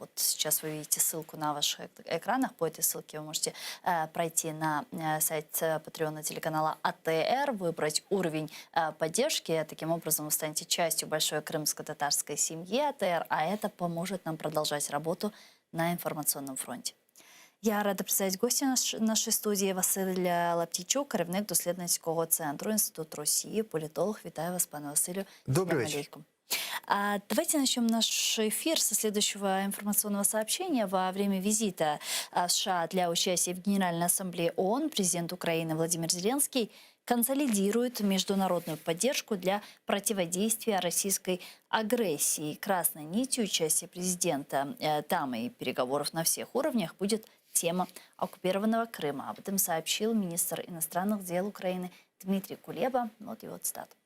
Вот сейчас вы видите ссылку на ваших эк- экранах. По этой ссылке вы можете э, пройти на э, сайт э, Патреона телеканала АТР, выбрать уровень э, поддержки. Таким образом, вы станете частью большой крымско-татарской семьи АТР, а это поможет нам продолжать работу на информационном фронте. Я рада представить гостя наш, нашей студии Василь Лаптійчук, керівник дослідницького центру Інститут Росії, політолог. Вітаю вас, пане Василю. Добрый Салям вечер. алейкум. А, давайте начнем наш эфир со следующего информационного сообщения. Во время визита а, в США для участия в Генеральной Ассамблее ООН президент Украины Владимир Зеленский консолидирует международную поддержку для противодействия российской агрессии. Красной нитью участия президента э, там и переговоров на всех уровнях будет тема оккупированного Крыма. Об этом сообщил министр иностранных дел Украины Дмитрий Кулеба. Вот его цитата.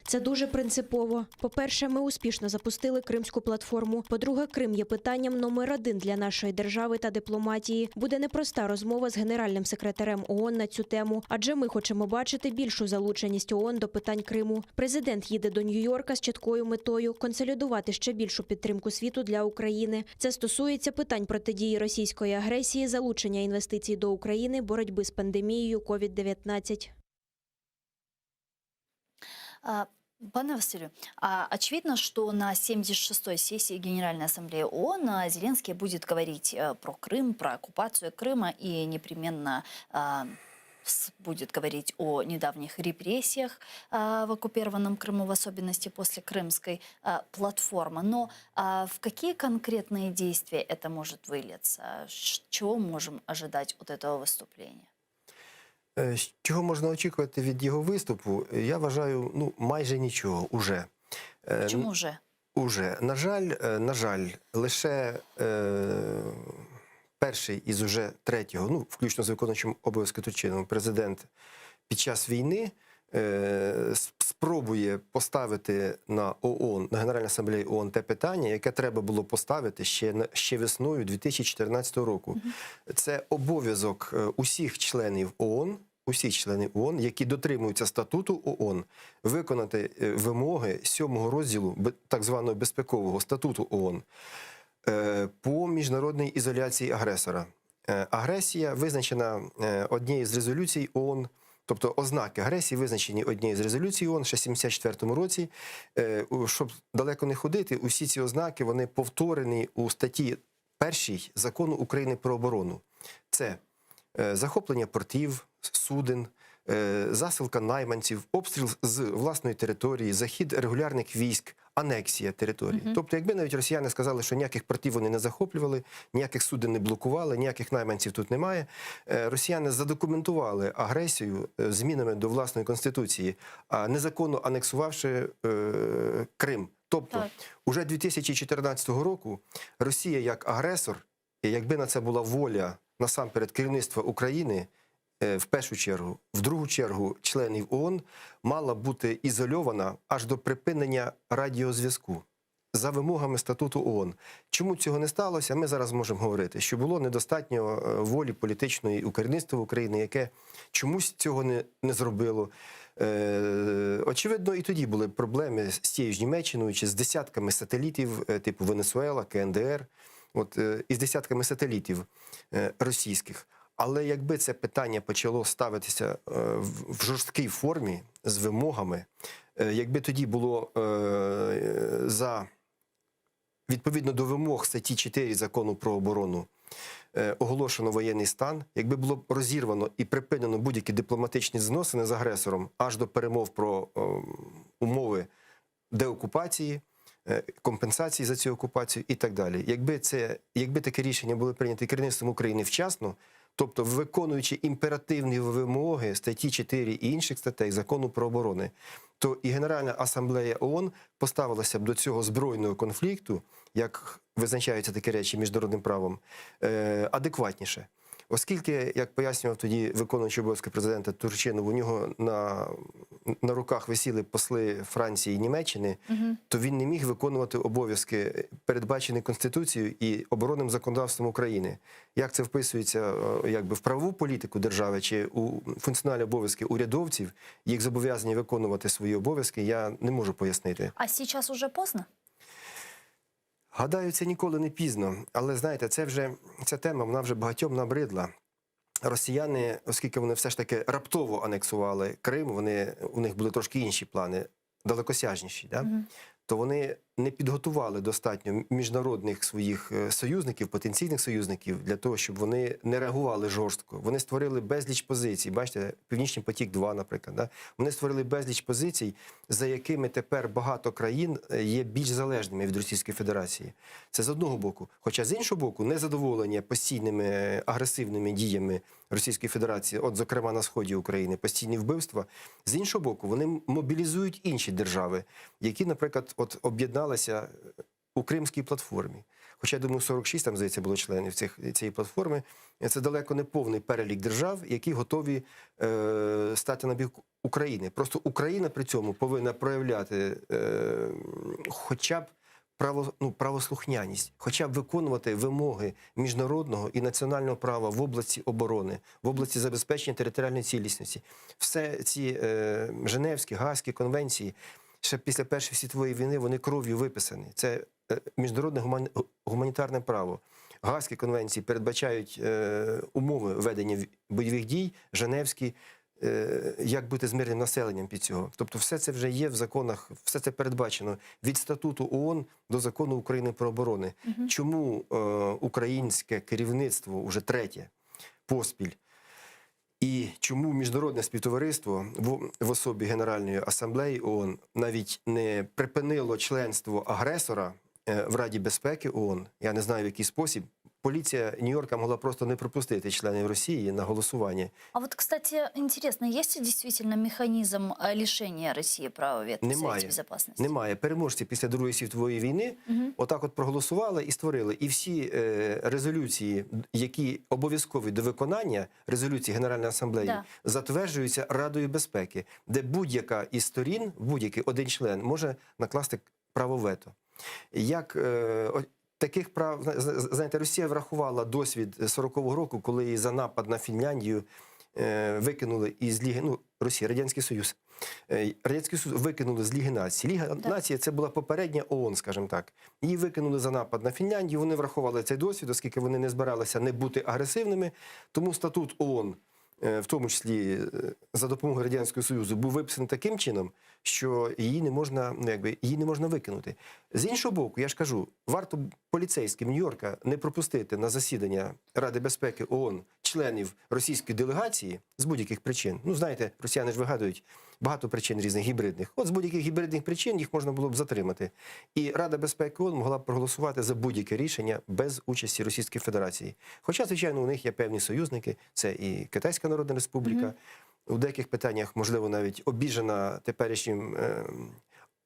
Це дуже принципово. По-перше, ми успішно запустили кримську платформу. По-друге, Крим є питанням номер один для нашої держави та дипломатії. Буде непроста розмова з генеральним секретарем ООН на цю тему, адже ми хочемо бачити більшу залученість ООН до питань Криму. Президент їде до Нью-Йорка з чіткою метою консолідувати ще більшу підтримку світу для України. Це стосується питань протидії російської агресії, залучення інвестицій до України, боротьби з пандемією COVID-19. А, Пане Василию, а, очевидно, что на 76-й сессии Генеральной Ассамблеи ООН а, Зеленский будет говорить э, про Крым, про оккупацию Крыма и непременно а, с- будет говорить о недавних репрессиях а, в оккупированном Крыму, в особенности после крымской а, платформы. Но а, в какие конкретные действия это может вылиться? Ш- Чего можем ожидать от этого выступления? Е, Чого можна очікувати від його виступу? Я вважаю, ну майже нічого уже. Е, Почему уже? Уже. На жаль, е, на жаль, лише е, перший із уже третього, ну, включно з виконуючим обов'язки Турчиновим, президент під час війни е, с- спробує поставити на ООН, на Генеральній асамблеї ООН те питання, яке треба було поставити ще, на- ще весною 2014 року. Це обов'язок е, усіх членів ООН, усіх членів ООН, які дотримуються статуту ООН, виконати е, вимоги сьомого розділу бе- так званого безпекового статуту ООН е, по міжнародній ізоляції агресора. Е, Агресія визначена е, однією з резолюцій ООН, тобто ознаки агресії визначені однією з резолюцій ООН ще в 1974 році. Е, у- Щоб далеко не ходити, усі ці ознаки вони повторені у статті першій закону України про оборону. Це е, захоплення портів, суден, е, засилка найманців, обстріл з власної території, захід регулярних військ, анексія території. Мгм. Тобто, якби навіть росіяни сказали, що ніяких портів вони не захоплювали, ніяких суден не блокували, ніяких найманців тут немає. е, Росіяни задокументували агресію е, змінами до власної конституції, а незаконно анексувавши е, Крим. Тобто, Так. уже 2014 року Росія як агресор, і якби на це була воля насамперед керівництва України. В першу чергу, в другу чергу, членів ООН мала бути ізольована аж до припинення радіозв'язку за вимогами статуту ООН. Чому цього не сталося? Ми зараз можемо говорити, що було недостатньо е, волі політичної у керівництва України, яке чомусь цього не, не зробило. Е, очевидно, і тоді були проблеми з тією ж Німеччиною чи з десятками сателітів, е, типу Венесуела, КНДР, от, е, і з десятками сателітів е, російських. Але якби це питання почало ставитися е, в в жорсткій формі з вимогами, е, якби тоді було е, е, за відповідно до вимог статті 4 закону про оборону е, оголошено воєнний стан, якби було розірвано і припинено будь-які дипломатичні зносини з агресором аж до перемов про е, умови деокупації, е, компенсації за цю окупацію і так далі. Якби це, якби таке рішення було прийнято керівництвом України вчасно, тобто виконуючи імперативні вимоги статті 4 і інших статей закону про оборони, то і Генеральна асамблея ООН поставилася б до цього збройного конфлікту, як визначаються такі речі міжнародним правом, е, адекватніше. Оскільки, як пояснював тоді виконуючий обов'язки президента Турчинов, у нього на, на руках висіли посли Франції і Німеччини, Мгм. то він не міг виконувати обов'язки, передбачені Конституцією і оборонним законодавством України. Як це вписується е, якби, в правову політику держави чи у функціональні обов'язки урядовців, їх зобов'язані виконувати свої обов'язки, я не можу пояснити. А сейчас уже поздно? Гадаю, це ніколи не пізно, але знаєте, це вже ця тема вона вже багатьом набридла. Росіяни, оскільки вони все ж таки раптово анексували Крим, вони у них були трошки інші плани, далекосяжніші, да? Мгм. то вони не підготували достатньо міжнародних своїх е, союзників, потенційних союзників для того, щоб вони не реагували жорстко. Вони створили безліч позицій. Бачите, Північний потік 2 наприклад. Да? Вони створили безліч позицій, за якими тепер багато країн е, є більш залежними від Російської Федерації. Це з одного боку. Хоча з іншого боку, незадоволення постійними е, агресивними діями Російської Федерації, от зокрема на сході України, постійні вбивства. З іншого боку, вони мобілізують інші держави, які, наприклад, от об'єдналися у Кримській платформі. Хоча, я думаю, 46 там, здається, було членів цих, цієї платформи. Це далеко не повний перелік держав, які готові е, стати на бік України. Просто Україна при цьому повинна проявляти е, хоча б право, ну, правослухняність, хоча б виконувати вимоги міжнародного і національного права в області оборони, в області забезпечення територіальної цілісності. Все ці е, Женевські, Гаазькі конвенції ще після Першої світової війни вони кров'ю виписані. Це е, міжнародне гуман- гуманітарне право. Гаазькі конвенції передбачають е, умови ведення в- бойових дій, Женевські, е, як бути з мирним населенням під цього. Тобто, все це вже є в законах, все це передбачено від статуту ООН до закону України про оборони. Мгм. Чому е, українське керівництво уже третє поспіль? І чому міжнародне співтовариство в, в особі Генеральної асамблеї ООН навіть не припинило членство агресора е, в Раді безпеки ООН, я не знаю в який спосіб. Поліція Нью-Йорка могла просто не пропустити членів Росії на голосування. А вот, кстати, интересно, есть ли действительно механизм э, лишения России права вето в Совете Немає. Безопасности? Немає. Переможці після Другої світової війни Мгм. отак от проголосували і створили. І всі е, резолюції, які обов'язкові до виконання резолюції Генеральної асамблеї, Да. затверджуються Радою безпеки, де будь-яка із сторін, будь-який один член може накласти право вето. Як е, о- таких прав, зна- зна- знаєте, Росія врахувала досвід 40-го року, коли її за напад на Фінляндію е, викинули із Ліги, ну, Росія, Радянський Союз. Е, Радянський Союз викинули з Ліги Націй. Ліга Націй це була попередня ООН, скажімо так. Її викинули за напад на Фінляндію. Вони врахували цей досвід, оскільки вони не збиралися не бути агресивними. Тому статут ООН, е, в тому числі е, за допомогою Радянського Союзу, був виписаний таким чином, що її не можна, ну, якби, її не можна викинути. З іншого боку, я ж кажу, варто поліцейським Нью-Йорка не пропустити на засідання Ради безпеки ООН членів російської делегації з будь-яких причин. Ну, знаєте, росіяни ж вигадують багато причин різних гібридних. От з будь-яких гібридних причин їх можна було б затримати. І Рада безпеки ООН могла б проголосувати за будь-яке рішення без участі Російської Федерації. Хоча, звичайно, у них є певні союзники, це і Китайська Народна Республіка. У деяких питаннях, можливо, навіть обіжена теперішнім е,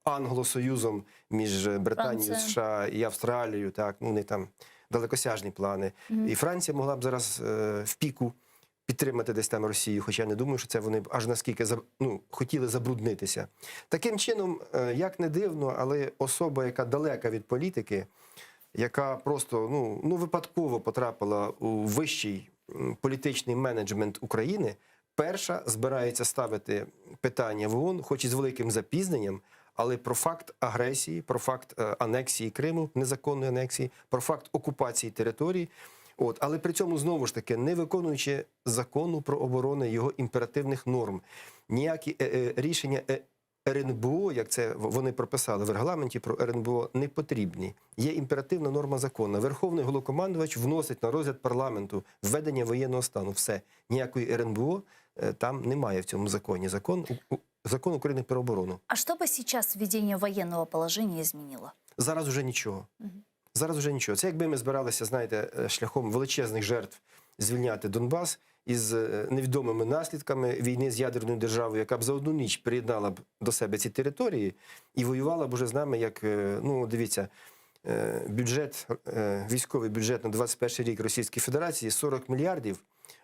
англосоюзом між Британією, Франція. США і Австралією. Так, ну, вони там далекосяжні плани. Мгм. І Франція могла б зараз е, в піку. Підтримати десь там Росію, хоча я не думаю, що це вони б аж наскільки ну, хотіли забруднитися. Таким чином, е, як не дивно, але особа, яка далека від політики, яка просто ну, ну, випадково потрапила у вищий політичний менеджмент України, перша збирається ставити питання в ООН, хоч і з великим запізненням, але про факт агресії, про факт е, анексії Криму, незаконної анексії, про факт окупації території. От, але при цьому знову ж таки не виконуючи закону про оборону його імперативних норм, ніякі е, е, рішення е, РНБО, як це вони прописали в регламенті про РНБО, не потрібні. Є імперативна норма закону. Верховний головнокомандувач вносить на розгляд парламенту введення воєнного стану. Все ніякої РНБО е, там немає в цьому законі. Закон закон України про оборону. А что бы сейчас введение военного положения изменило? Зараз уже нічого. Зараз уже нічого. Це якби ми збиралися, знаєте, е, шляхом величезних жертв звільняти Донбас із е, невідомими наслідками війни з ядерною державою, яка б за одну ніч приєднала б до себе ці території і воювала б уже з нами, як, е, ну, дивіться, бюджет, військовий бюджет на 21 рік Російської Федерації 40 мільярдів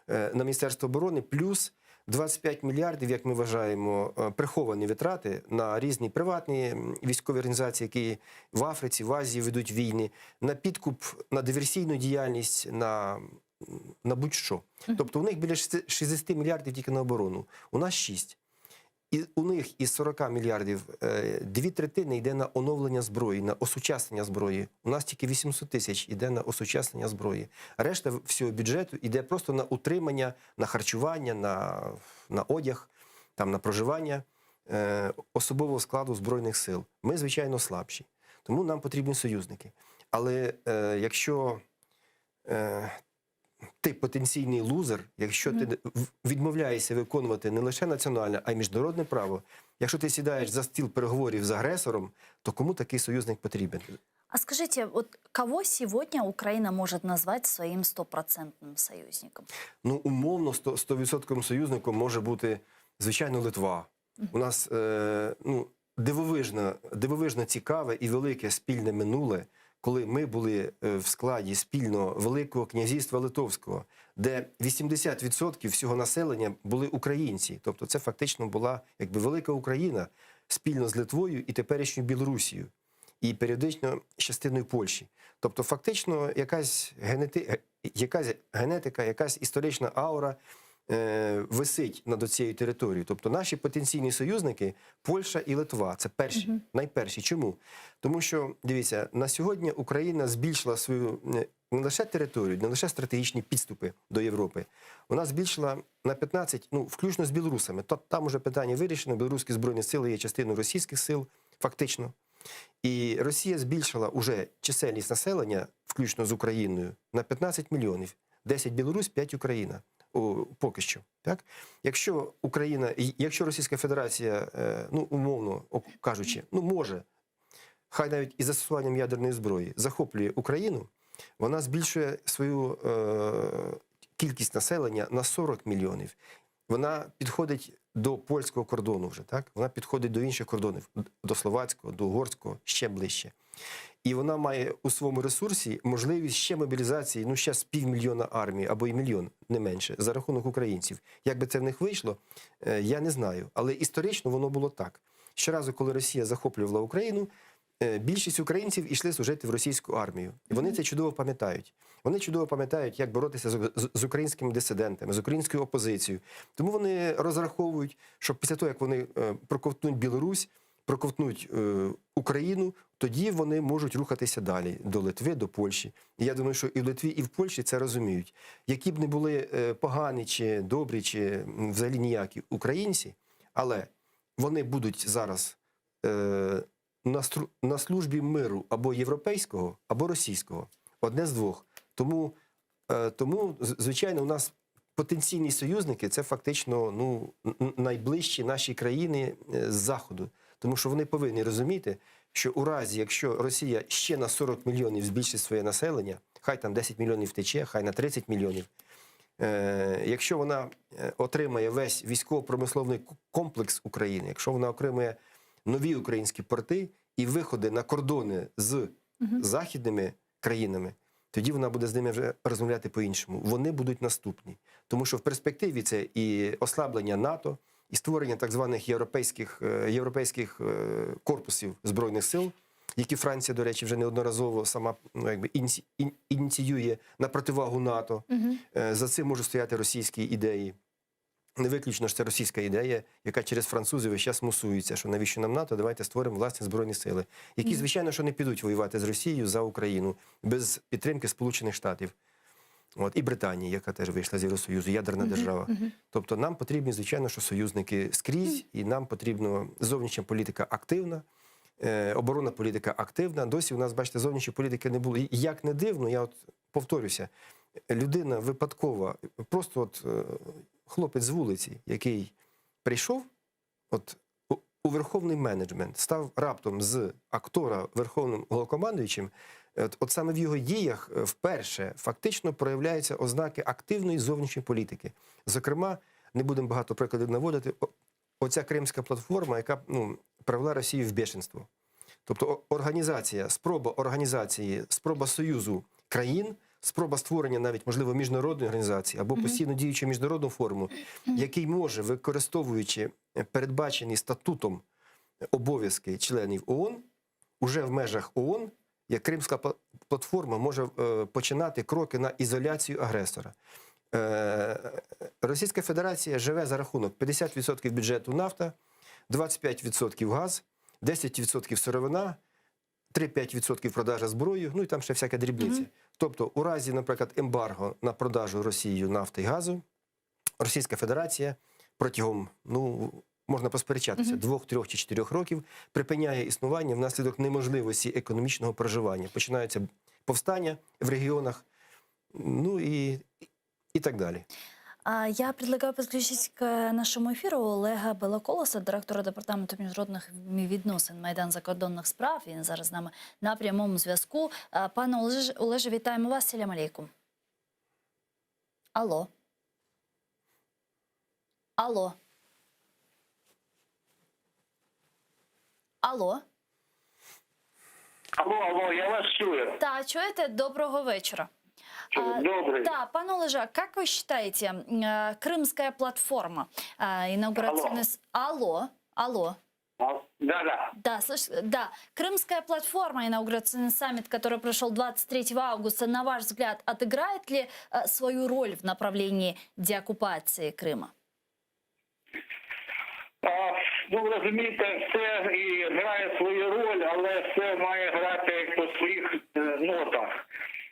на Міністерство оборони, плюс 25 мільярдів, як ми вважаємо, е, приховані витрати на різні приватні військові організації, які в Африці, в Азії ведуть війни, на підкуп, на диверсійну діяльність, на, на будь-що. Тобто у них біля 60 мільярдів тільки на оборону, у нас 6. І у них із 40 мільярдів е, дві третини йде на оновлення зброї, на осучаснення зброї. У нас тільки 800 тисяч йде на осучаснення зброї. Решта всього бюджету йде просто на утримання, на харчування, на, на одяг, там, на проживання е, особового складу Збройних сил. Ми, звичайно, слабші, тому нам потрібні союзники. Але е, якщо е, ти потенційний лузер, якщо ти відмовляєшся виконувати не лише національне, а й міжнародне право, якщо ти сідаєш за стіл переговорів з агресором, то кому такий союзник потрібен? А скажите, вот кого сегодня Украина может назвать своим стопроцентным союзником? Ну, умовно, 100% союзником може бути, звичайно, Литва. У нас е, ну, дивовижно, дивовижно цікаве і велике спільне минуле, коли ми були е, в складі спільного Великого князівства Литовського, де 80% всього населення були українці. Тобто це фактично була якби велика Україна спільно з Литвою і теперішньою Білорусією, і періодично з частиною Польщі. Тобто, фактично, якась, генети... якась генетика, якась історична аура висить над цією територією. Тобто наші потенційні союзники Польща і Литва. Це перші, найперші. Чому? Тому що, дивіться, на сьогодні Україна збільшила свою е, не лише територію, не лише стратегічні підступи до Європи. Вона збільшила на 15, ну, включно з білорусами. Тобто там уже питання вирішено, білоруські збройні сили є частиною російських сил, фактично. І Росія збільшила уже чисельність населення, включно з Україною, на 15 мільйонів. 10 Білорусь, 5 Україна. О, поки що. Так? Якщо Україна, якщо Російська Федерація, е, ну, умовно кажучи, ну, може, хай навіть із застосуванням ядерної зброї, захоплює Україну, вона збільшує свою е, кількість населення на 40 мільйонів. Вона підходить до польського кордону вже, так? Вона підходить до інших кордонів, до словацького, до угорського, ще ближче. І вона має у своєму ресурсі можливість ще мобілізації, ну ще з півмільйона армії або й мільйон, не менше, за рахунок українців. Як би це в них вийшло, е, я не знаю. Але історично воно було так. Щоразу, коли Росія захоплювала Україну, е, більшість українців ішли служити в російську армію. І вони це чудово пам'ятають. Вони чудово пам'ятають, як боротися з, з, з українськими дисидентами, з українською опозицією. Тому вони розраховують, що після того, як вони е, проковтнуть Білорусь, проковтнуть е, Україну, тоді вони можуть рухатися далі до Литви, до Польщі. І я думаю, що і в Литві, і в Польщі це розуміють. Які б не були е, погані чи добрі, чи взагалі ніякі українці, але вони будуть зараз е, на, на службі миру або європейського, або російського. Одне з двох. Тому, е, тому звичайно, у нас потенційні союзники це фактично ну, найближчі наші країни з Заходу. Тому що вони повинні розуміти, що у разі, якщо Росія ще на 40 мільйонів збільшить своє населення, хай там 10 мільйонів втече, хай на 30 мільйонів, Е, якщо вона е, отримає весь військово-промисловий комплекс України, якщо вона отримає нові українські порти і виходи на кордони з західними країнами, Тоді вона буде з ними вже розмовляти по-іншому. Вони будуть наступні, тому що в перспективі це і ослаблення НАТО, і створення так званих європейських, е, європейських е, корпусів збройних сил, які Франція, до речі, вже неодноразово сама ну, якби ініці- ін- ініціює на противагу НАТО. Е, За цим можуть стояти російські ідеї. Не виключно ж це російська ідея, яка через французів весь час мусується, що навіщо нам НАТО, давайте створимо власні збройні сили, які, звичайно, що не підуть воювати з Росією за Україну без підтримки Сполучених Штатів. От, і Британії, яка теж вийшла з Євросоюзу, ядерна держава. Тобто нам потрібні, звичайно, що союзники скрізь, і нам потрібна зовнішня політика активна, е, оборонна політика активна. Досі у нас, бачите, зовнішньої політики не було. І як не дивно, я от повторюся, людина випадкова, просто от е, хлопець з вулиці, який прийшов, от у, у верховний менеджмент, став раптом з актора верховним головнокомандуючим. От, от саме в його діях е, вперше фактично проявляються ознаки активної зовнішньої політики. Зокрема, не будемо багато прикладів наводити. о- Оця кримська платформа, яка ну, привела Росію в бешенство. Тобто о- організація, спроба організації, спроба союзу країн, спроба створення навіть, можливо, міжнародної організації або постійно діючу міжнародну форму, який може, використовуючи е, передбачені статутом обов'язки членів ООН, уже в межах ООН, як Кримська пла- платформа може е, починати кроки на ізоляцію агресора. Е, Російська Федерація живе за рахунок 50% бюджету нафта, 25% газ, 10% сировина, 3-5% продажа зброї, ну і там ще всяка дрібниця. Тобто, у разі, наприклад, ембарго на продажу Росією нафти і газу, Російська Федерація протягом, ну можна посперечатися, двох, трьох чи чотирьох років припиняє існування внаслідок неможливості економічного проживання. Починаються повстання в регіонах, ну і, і так далі. А Я предлагаю подключить к нашому ефіру Олега Белоколоса, директора департаменту міжнародних відносин Майдан закордонних справ. Він зараз з нами на прямому зв'язку. А, Пане Олеже, Олеже, вітаємо вас. Селям алейкум. Алло. Алло. Алло. Алло, алло, я вас чую. Та, чуєте? Доброго вечора. А, Добрый. Да, пане Олеже, а как вы считаете, э, Крымская платформа, э, инаугурационный... с- Алло, алло. Да, да. Да, слышь, да, Крымская платформа, инаугурационный саммит, который прошел 23 августа, на ваш взгляд, отыграет ли э, свою роль в направлении деоккупации Крыма? А, ну, ви розумієте, все і грає свою роль, але все має грати по своїх е, нотах.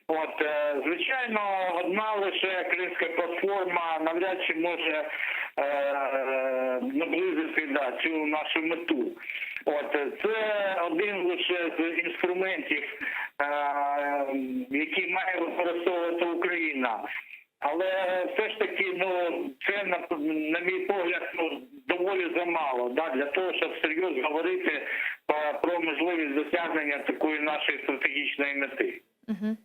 От, е, звичайно, одна лише кримська платформа навряд чи може е, наблизити да, цю нашу мету. От, е, це один лише з інструментів, е, який має використовувати Україна. Але все ж таки, ну це на, на мій погляд, ну доволі замало, да, для того, щоб серйозно говорити про, про можливість досягнення такої нашої стратегічної мети. Мгм.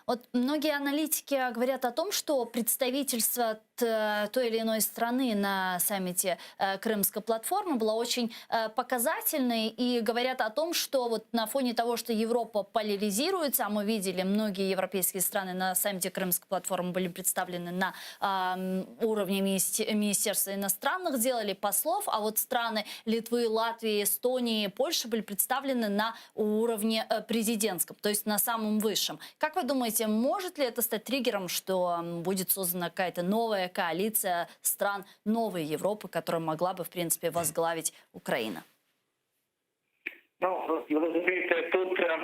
Вот многие аналитики говорят о том, что представительство т- той или иной страны на саммите э, Крымской платформы было очень э, показательной и говорят о том, что вот на фоне того, что Европа поляризируется, а мы видели, многие европейские страны на саммите Крымской платформы были представлены на а, м, уровне министи- Министерства иностранных дел или послов, а вот страны Литвы, Латвии, Эстонии, Польши были представлены на уровне э, президентском, то есть на самом высшем. Как вы думаете, может ли это стать триггером, что м, будет создана какая-то новая коалиция стран новой Европы, которая могла бы, в принципе, возглавить Украина? Ну, ви розумієте, тут е,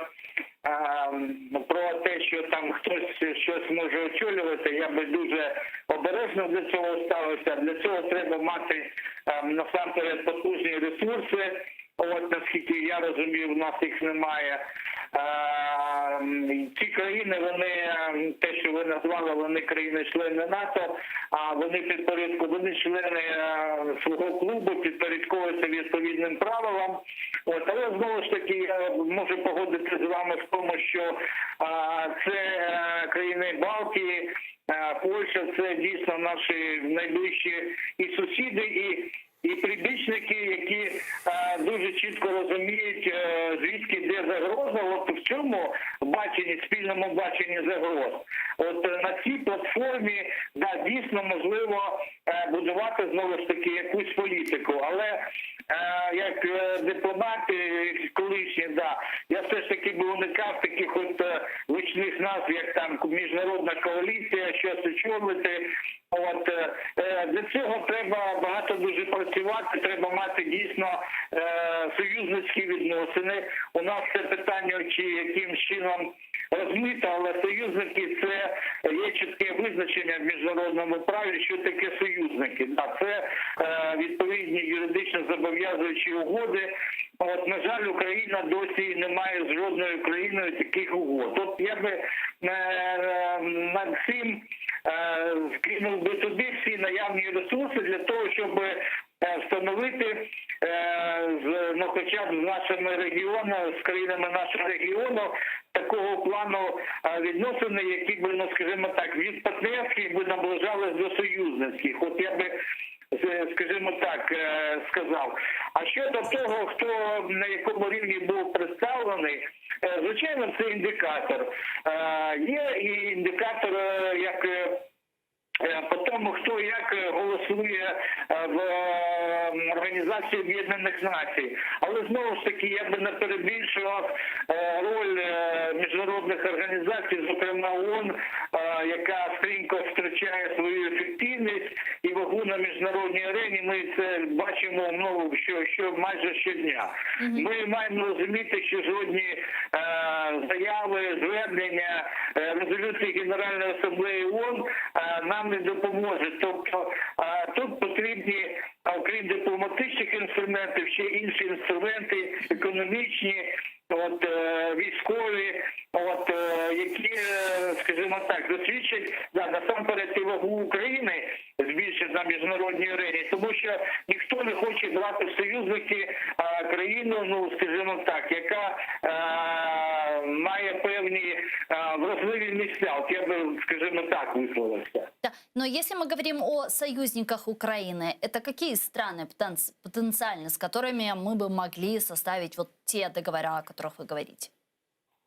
е, про те, що там хтось щось може очолювати, я би дуже обережно до цього ставився. Для цього треба мати е, насамперед потужні ресурси. От наскільки я розумію, в нас їх немає. Е, ці країни, вони е, те, що ви назвали, вони країни-члени НАТО, а вони підпорядку, вони члени е, свого клубу, підпорядковуються відповідним правилам. От, але знову ж таки я можу погодитися з вами в тому, що е, це е, країни Балтії, е, Польща це дійсно наші найближчі і сусіди, і і прибічники, які е, дуже чітко розуміють, е, звідки йде загроза. От в цьому баченні. баченні, спільному баченні загроз. От е, на цій платформі да, дійсно можливо е, будувати знову ж таки якусь політику. Але е, як е, дипломат е, колишній, да, я все ж таки би уникав таких от е, гучних назв, як там міжнародна коаліція, щось очолити. От е, е, для цього треба багато дуже працювати. Треба мати дійсно е, союзницькі відносини. У нас це питання, чи яким чином розмито, але союзники це є чітке визначення в міжнародному праві, що таке союзники. Да, це е, відповідні юридично зобов'язуючі угоди. От, на жаль, Україна досі не має з жодною країною таких угод. От я би е, е, над цим е, скинув би туди всі наявні ресурси для того, щоб е, встановити е, з ну, хоча б з нашими регіонами, з країнами нашого регіону такого плану е, відносини, які би, ну скажімо так, від партнерських би наближались до союзницьких. От я би е, скажімо так, е, сказав. А щодо того, хто на якому рівні був представлений, е, звичайно, це індикатор. Е, Є і індикатор, е, як е, Е, По тому, хто як е, голосує е, в е, Організації Об'єднаних Націй. Але знову ж таки я би не перебільшував е, роль е, міжнародних організацій, зокрема ООН, е, яка стрімко втрачає свою ефективність і вагу на міжнародній арені. Ми це бачимо ну, що, що майже щодня. Ми маємо розуміти, що жодні е, заяви, звернення, е, резолюції Генеральної асамблеї ООН е, нам не допоможуть. Тобто е, тут потрібні, окрім дипломатичних інструментів, ще інші інструменти економічні, от е, військові, от е, які, е, скажімо так, засвідчать да, насамперед і вагу України збільшать на міжнародній арені, тому що ніхто не хоче брати в союзники е, країну, ну скажімо так, яка е, має певні е, вразливі місця. От я би, скажімо так, висловився. Да. Но если мы говорим о союзниках Украины, это какие страны потенци- потенциально, с которыми мы бы могли составить вот те договора, о которых вы говорите?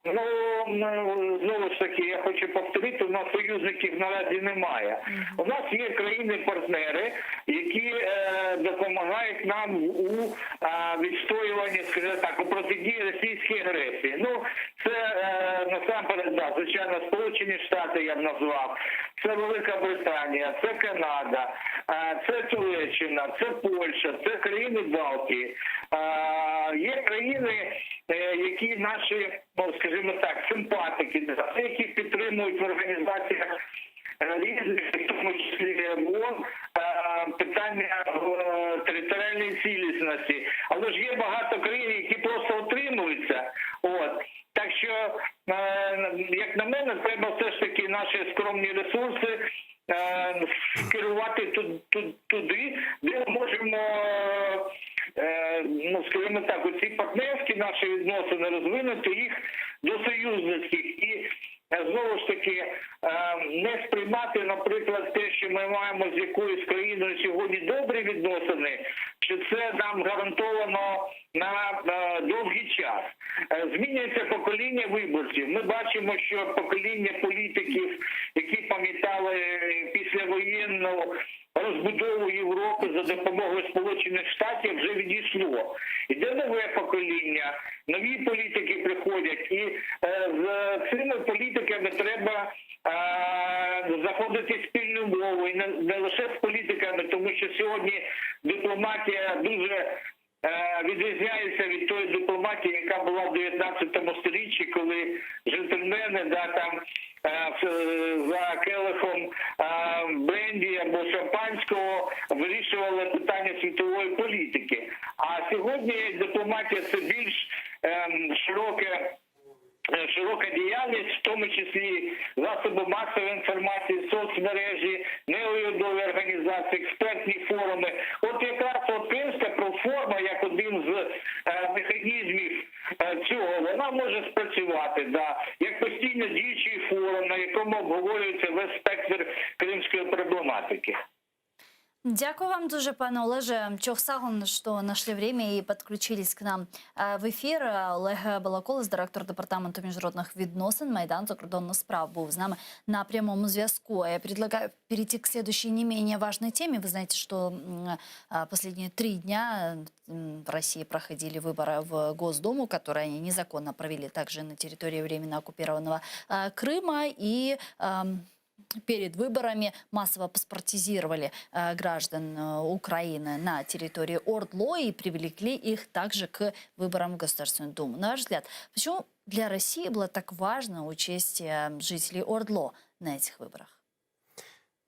Ну, ну, знову ж таки, я хочу повторити, у нас союзників наразі немає. У нас є країни-партнери, які е, допомагають нам у е, відстоюванні, скажімо так, у протидії російській агресії. Ну, це е, насамперед, да, звичайно, Сполучені Штати я б назвав, це Велика Британія, це Канада, е, це Туреччина, це Польща, це країни Балтії. Е, Є країни, е, які наші, ну скажімо так, симпатики, да, які підтримують в організаціях е, різних, в тому числі ООН, е, питання е, територіальної цілісності. Але ж є багато країн, які просто утримуються. От. Так що, е, як на мене, треба все ж таки наші скромні ресурси е, скерувати ту- ту- туди, де ми можемо, е, ну скажімо так, оці партнерські наші відносини розвинути їх до союзницьких і. е, Знову ж таки, е, не сприймати, наприклад, те, що ми маємо з якоюсь країною сьогодні добрі відносини, що це нам гарантовано на е, довгий час. Е, Змінюється покоління виборців. Ми бачимо, що покоління політиків, які пам'ятали післявоєнну розбудову Європи за допомогою Сполучених Штатів, вже відійшло. Іде нове покоління, нові політики приходять, і е, з цими політиками треба е, знаходити спільну мову, і не, не лише з політиками, тому що сьогодні дипломатія дуже е, відрізняється від тої дипломатії, яка була в 19 сторіччі, коли джентльмени да, там, е, в- за келихом е, бренді або шампанського вирішували питання світової політики. А сьогодні дипломатія це більш ем, широке. е, Широка діяльність, в тому числі засоби масової інформації, соцмережі, неурядові організації, експертні форуми. От якраз от Кримська платформа, як один з е, механізмів е, цього, вона може спрацювати, да, як постійно діючий форум, на якому обговорюється весь спектр кримської проблематики. Дякую вам дуже, пане Олеже. Çoq sağ oluñ, что нашли время и подключились к нам в эфир. Олег Балаколес, директор департаменту міжнародних відносин Майдан закордонних справ, був з нами на прямому зв'язку. А Я предлагаю перейти к следующей не менее важной теме. Вы знаете, что последние три дня в России проходили выборы в Госдуму, которые они незаконно провели также на территории временно оккупированного Крыма. И перед выборами массово паспортизировали граждан Украины на территории ОРДЛО и привлекли их также к выборам в Государственную Думу. На ваш взгляд, почему для России было так важно участие жителей ОРДЛО на этих выборах?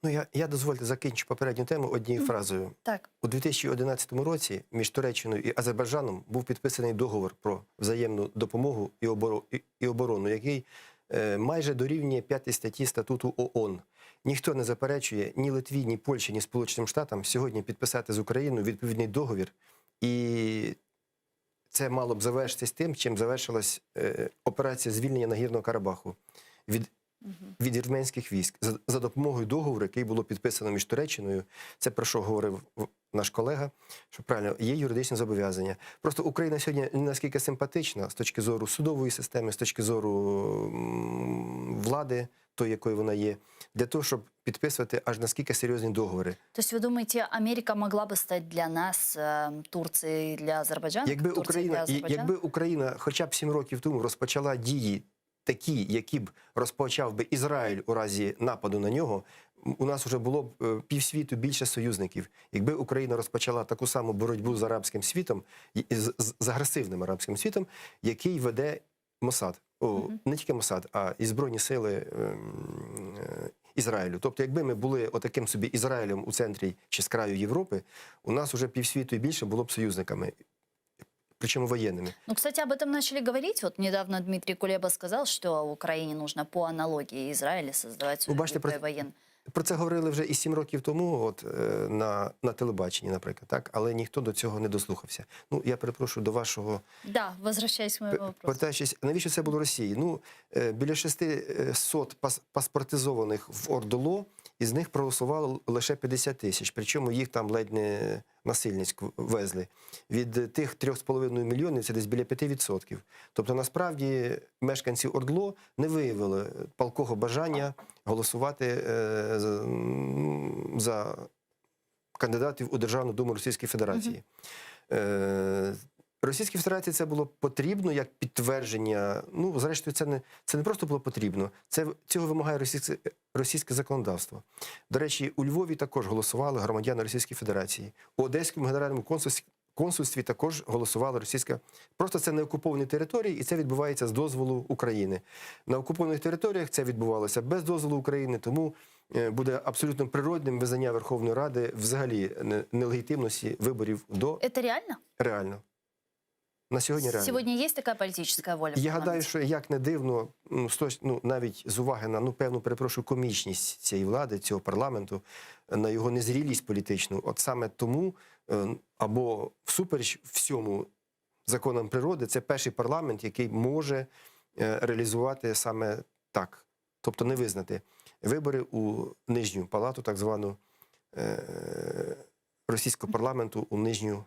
Ну, я дозвольте закінчу попередню тему однією фразою. Так. У 2011 році між Туреччиною і Азербайджаном був підписаний договор про взаємну допомогу і оборону, який майже дорівнює п'ятій статті статуту ООН. Ніхто не заперечує ні Литві, ні Польщі, ні Сполученим Штатам сьогодні підписати з Україною відповідний договір, і це мало б завершитись тим, чим завершилась операція звільнення Нагірного Карабаху від вірменських військ за допомогою договору, який було підписано між Туреччиною. Це про що говорив наш колега, що правильно є юридичне зобов'язання. Просто Україна сьогодні не наскільки симпатична з точки зору судової системи, з точки зору влади, тої, якою вона є, для того, щоб підписувати аж наскільки серйозні договори. То есть вы думаете, Америка могла бы стать для нас, Турцией для Азербайджана? Якби Турцией Україна, для Азербайджана? якби Україна хоча б 7 років тому розпочала дії такі, які б розпочав би Ізраїль у разі нападу на нього, у нас вже було б півсвіту більше союзників. Якби Україна розпочала таку саму боротьбу з арабським світом, з агресивним арабським світом, який веде Мосад. О, не тільки Мосад, а і Збройні сили ем, Ізраїлю. Тобто, якби ми були отаким собі Ізраїлем у центрі чи з краю Європи, у нас уже півсвіту і більше було б союзниками, причому воєнними. Ну, кстати, об этом начали говорить. Вот недавно Дмитрий Кулеба сказал, что Украине нужно по аналогии Израиля создавать Ну, бачите, про, военный. про це говорили вже і 7 років тому, от, на телебаченні, наприклад, так? Але ніхто до цього не дослухався. Ну, я перепрошую до вашого Да, возвращаясь к моему вопросу. Повертаючись, навіщо це було Росії? Ну, біля 600 паспортизованих в ОРДЛО, із них проголосувало лише 50 тисяч, причому їх там ледь не насильницько везли. Від тих 3,5 мільйонів це десь біля 5%. Тобто, насправді, мешканці ОРДЛО не виявили палкого бажання голосувати за кандидатів у Державну Думу Російської Федерації. Російській Федерації це було потрібно як підтвердження. Ну, зрештою, це не просто було потрібно, цього вимагає російське законодавство. До речі, у Львові також голосували громадяни Російської Федерації. У Одеському генеральному консульстві також голосувала російська. Просто це не окуповані території, і це відбувається з дозволу України. На окупованих територіях це відбувалося без дозволу України, тому буде абсолютно природним визнання Верховної Ради взагалі нелегітимності виборів до Это реально? Реально. На сьогодні реально. Сегодня есть такая политическая воля в Я гадаю, що як не дивно, ну, ну, навіть з уваги на, ну, певну, перепрошую, комічність цієї влади, цього парламенту, на його незрілість політичну, от саме тому, або всупереч всьому законам природи, це перший парламент, який може реалізувати саме так, тобто не визнати вибори у нижню палату, так звану російського парламенту, у нижню,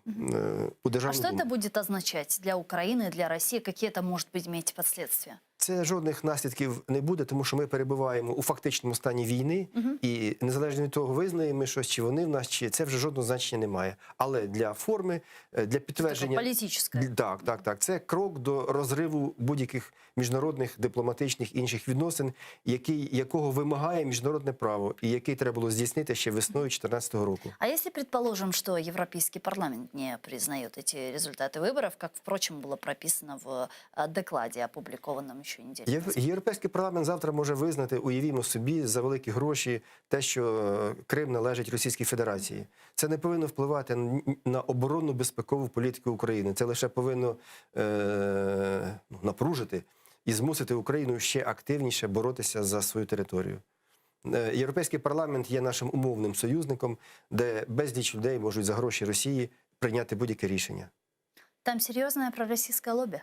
у А Державну что Думу. это будет означать для Украины, для России? Какие это может быть иметь последствия? Це жодних наслідків не буде, тому що ми перебуваємо у фактичному стані війни, і незалежно від того, визнаємо ми щось, чи вони в нас, чи це вже жодного значення не має. Але для форми, для підтвердження... Политическое. Так, так, так. Це крок до розриву будь-яких міжнародних, дипломатичних інших відносин, який, якого вимагає міжнародне право, і який треба було здійснити ще весною 2014 року. А если предположим, что Европейский парламент не признает эти результаты выборов, как, впрочем, было прописано в докладе, опубликованном еще неделю назад? Європейський парламент завтра може визнати, уявімо собі, за великі гроші те, що Крим належить Російській Федерації. Це не повинно впливати на оборонну безпекову політику України. Це лише повинно ну, напружити і змусити Україну ще активніше боротися за свою територію. Європейський парламент є нашим умовним союзником, де безліч людей можуть за гроші Росії прийняти будь-яке рішення. Там серьезное пророссийское лобби?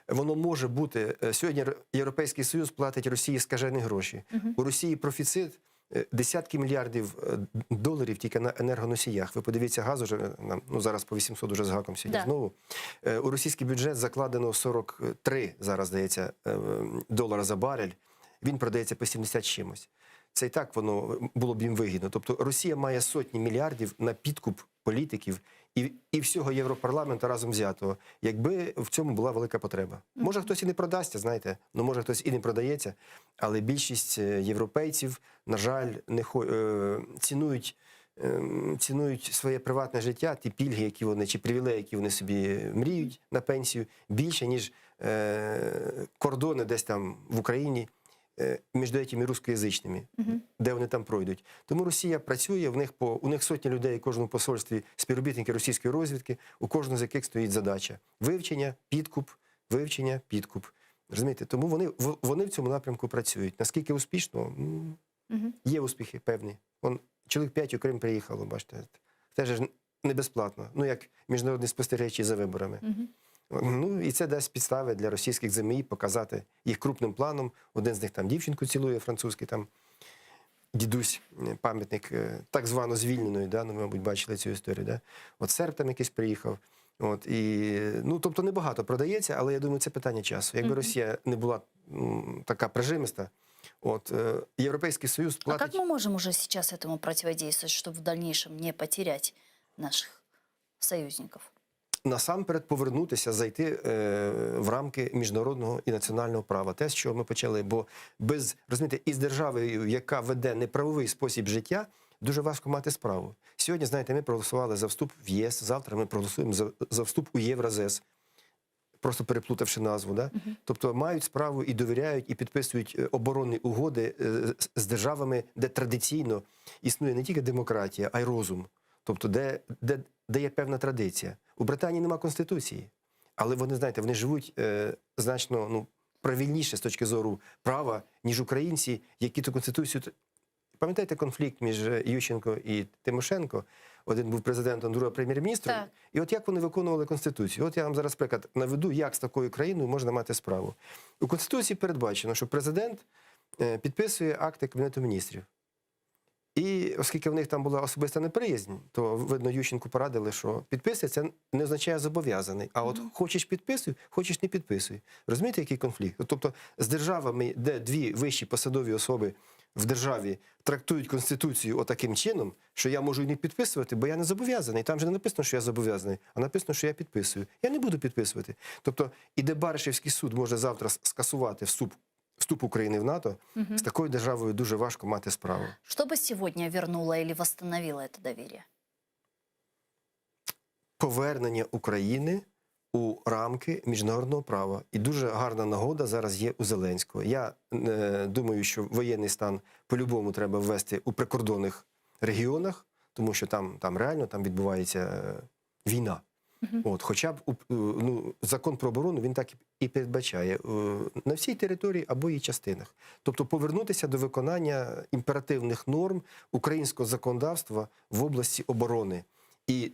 Воно може бути. Сьогодні Європейський Союз платить Росії скажені гроші. У Росії профіцит. Десятки мільярдів доларів тільки на енергоносіях. Ви подивіться, газ уже нам ну зараз по 800 уже з гаком сьогодні Да. знову. У російський бюджет закладено 43, зараз здається, долара за барель. Він продається по 70 чимось. Це і так воно було б їм вигідно. Тобто Росія має сотні мільярдів на підкуп політиків і, і всього Європарламенту разом взятого, якби в цьому була велика потреба. Може, хтось і не продасться, знаєте, ну може хтось і не продається, але більшість європейців, на жаль, не хо, е, цінують. Цінують своє приватне життя, ті пільги, які вони чи привілеї, які вони собі мріють на пенсію, більше ніж е, кордони десь там в Україні між деякими русскоязичними, де вони там пройдуть. Тому Росія працює, в них по у них сотні людей у кожному посольстві, співробітники російської розвідки, у кожного з яких стоїть задача вивчення, підкуп, вивчення, підкуп. Розумієте, тому вони вони в цьому напрямку працюють. Наскільки успішно, є успіхи певні. Он чоловік п'ять у Крим приїхало, бачите, теж ж не безплатно. Ну як міжнародні спостерігачі за виборами. Ну і це дасть підстави для російських ЗМІ показати їх крупним планом. Один з них там дівчинку цілує, французький там дідусь, пам'ятник так звано звільненої, да? ну, ви, мабуть, бачили цю історію. Да? От серб там якийсь приїхав. От, і, ну, тобто небагато продається, але я думаю, це питання часу. Якби Росія не була м, така прижимиста, от, Європейський Союз А как платить. мы можем уже сейчас этому противодействовать, чтобы в дальнейшем не потерять наших союзников? Насамперед повернутися, зайти е, в рамки міжнародного і національного права. Те, з чого ми почали. Бо без розумієте, із державою, яка веде неправовий спосіб життя, дуже важко мати справу. Сьогодні, знаєте, ми проголосували за вступ в ЄС, завтра ми проголосуємо за, за вступ у ЄврАзЕС. Просто переплутавши назву, да? Тобто мають справу і довіряють, і підписують оборонні угоди з державами, де традиційно існує не тільки демократія, а й розум. Тобто, де, де, де є певна традиція. У Британії нема конституції, але вони, знаєте, вони живуть е, значно ну, правильніше з точки зору права, ніж українці, які ту конституцію. Пам'ятаєте конфлікт між Ющенко і Тимошенко? Один був президентом, другий прем'єр-міністром. І от як вони виконували конституцію? От я вам зараз приклад наведу, як з такою країною можна мати справу. У конституції передбачено, що президент підписує акти Кабінету міністрів. І оскільки в них там була особиста неприязнь, то, видно, Ющенку порадили, що підписує, це не означає зобов'язаний. А от хочеш підписуй, хочеш не підписуй. Розумієте, який конфлікт? Тобто з державами, де дві вищі посадові особи в державі трактують Конституцію отаким чином, що я можу і не підписувати, бо я не зобов'язаний. Там же не написано, що я зобов'язаний, а написано, що я підписую. Я не буду підписувати. Тобто, і де Баришевський суд може завтра скасувати вступ, вступ України в НАТО, з такою державою дуже важко мати справу. Что бы сегодня вернуло или восстановило это доверие? Повернення України у рамки міжнародного права. І дуже гарна нагода зараз є у Зеленського. Я е, думаю, що воєнний стан по-любому треба ввести у прикордонних регіонах, тому що там, там реально там відбувається е, війна. От, хоча б ну, закон про оборону він так і передбачає е, на всій території або її частинах. Тобто повернутися до виконання імперативних норм українського законодавства в області оборони і,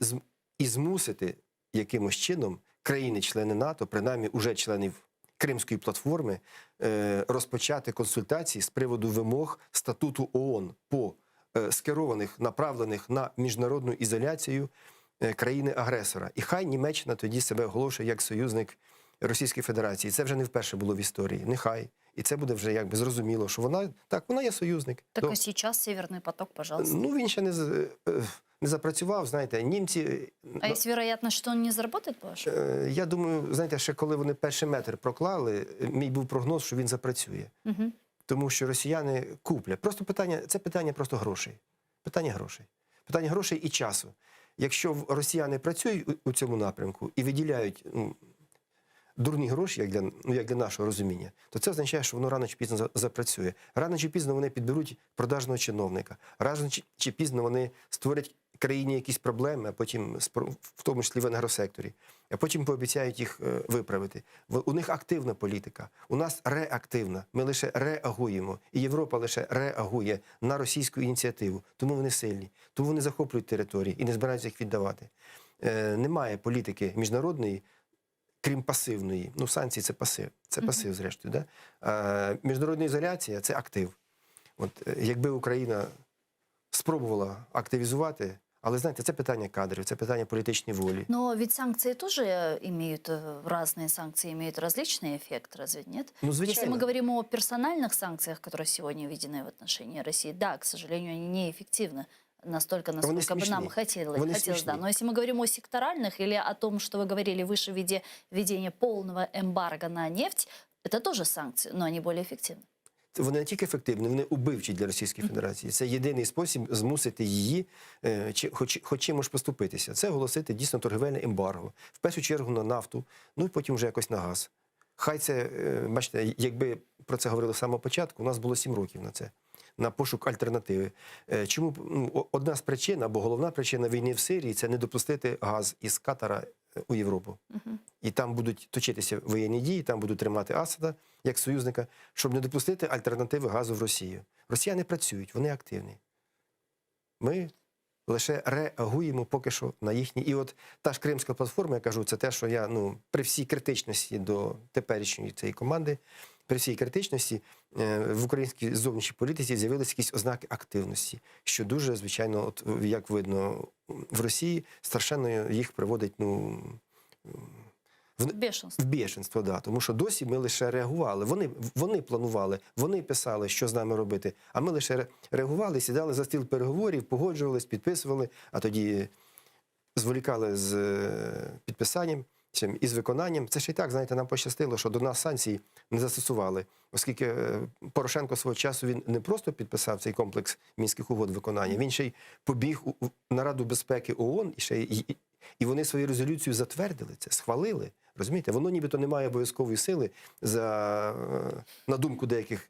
і змусити якимось чином країни-члени НАТО, принаймні уже членів Кримської платформи, е, розпочати консультації з приводу вимог статуту ООН по е, скерованих, направлених на міжнародну ізоляцію країни-агресора. І хай Німеччина тоді себе оголошує як союзник Російської Федерації. Це вже не вперше було в історії. Нехай. І це буде вже якби зрозуміло, що вона так, вона є союзник. Так До- и сейчас Северный поток, пожалуйста. Ну він ще не, е, не запрацював. Знаєте, німці. А есть вероятность, что он не заработает, по-вашему? Е, Я думаю, знаєте, ще коли вони перший метр проклали, е, мій був прогноз, що він запрацює. Угу. Тому що росіяни куплять. Просто питання, це питання просто грошей. Питання грошей. Питання грошей і часу. Якщо росіяни працюють у, у цьому напрямку і виділяють ну, дурні гроші, як для, ну, як для нашого розуміння, то це означає, що воно рано чи пізно запрацює. Рано чи пізно вони підберуть продажного чиновника. Рано чи, чи пізно вони створять країні якісь проблеми, а потім, в тому числі в енергосекторі, а потім пообіцяють їх е, виправити. У них активна політика, у нас реактивна. Ми лише реагуємо. І Європа лише реагує на російську ініціативу. Тому вони сильні, тому вони захоплюють території і не збираються їх віддавати. Е, немає політики міжнародної, крім пасивної. Ну, санкції це пасив, це пасив, зрештою. Да? Е, міжнародна ізоляція це актив. От якби Україна спробувала активізувати, але знаєте, це питання кадрів, це питання політичної волі. Но ведь санкции тоже имеют разные санкции, имеют различный эффект, разве нет? Ну, Если звичайно. мы говорим о персональных санкциях, которые сегодня введены в отношении России, да, к сожалению, они неэффективны настолько, Вони насколько бы нам смішні. хотелось, Вони хотелось, да. смішні. Но если мы говорим о секторальных или о том, что вы говорили выше в виде введения полного эмбарго на нефть, это тоже санкции, но они более эффективны. Вони не тільки ефективні, вони убивчі для Російської Федерації. Це єдиний спосіб змусити її чи хоч, хоч чимось поступитися. Це оголосити дійсно торгівельне ембарго. В першу чергу на нафту, ну і потім вже якось на газ. Хай це, бачите, якби про це говорили з самого початку, у нас було 7 років на це, на пошук альтернативи. Чому ну, одна з причин або головна причина війни в Сирії це не допустити газ із Катара у Європу. І там будуть точитися воєнні дії, там будуть тримати Асада як союзника, щоб не допустити альтернативи газу в Росію. Росіяни працюють, вони активні. Ми лише реагуємо поки що на їхні. І от та ж Кримська платформа, я кажу, це те, що я ну, при всій критичності до теперішньої цієї команди, при всій критичності в українській зовнішній політиці з'явилися якісь ознаки активності, що дуже, звичайно, от як видно, в Росії страшенно їх приводить, ну, в, бешенство. В бешенство, да. Тому що досі ми лише реагували. Вони, вони планували, вони писали, що з нами робити, а ми лише реагували, сідали за стіл переговорів, погоджувались, підписували, а тоді зволікали з підписанням цим і з виконанням. Це ще й так, знаєте, нам пощастило, що до нас санкції не застосували, оскільки Порошенко свого часу він не просто підписав цей комплекс Мінських угод виконання, він ще й побіг у на Раду безпеки ООН, і ще й, і вони свою резолюцію затвердили це, схвалили. Розумієте, воно нібито не має обов'язкової сили, за, на думку деяких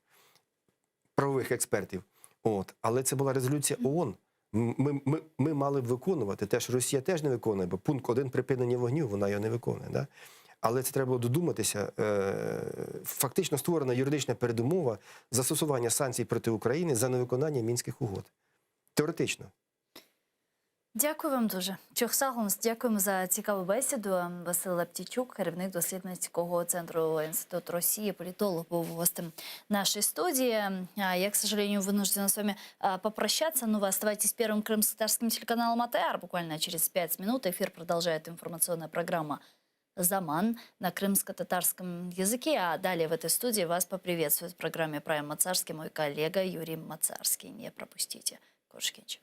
правових експертів. От. Але це була резолюція ООН. Ми, ми, ми мали б виконувати те, що Росія теж не виконує, бо пункт 1 припинення вогню, вона його не виконує. Да? Але це треба було додуматися. Фактично створена юридична передумова застосування санкцій проти України за невиконання Мінських угод. Теоретично. Дякую вам дуже. Çoq sağ oluñız, дякуємо за цікаву бесіду. Василь Лаптійчук, керівник дослідницького центру Інститут Росії, політолог, був гостем нашей студии. Я, к сожалению, вынуждена с вами попрощаться, но вы оставайтесь первым крымско-татарским телеканалом АТР. Буквально через 5 минут эфир продолжает информационная программа «Заман» на крымско-татарском языке. А далее в этой студии вас поприветствует в программе «Прайм Мацарский» мой коллега Юрий Мацарский. Не пропустите. Körüşkence.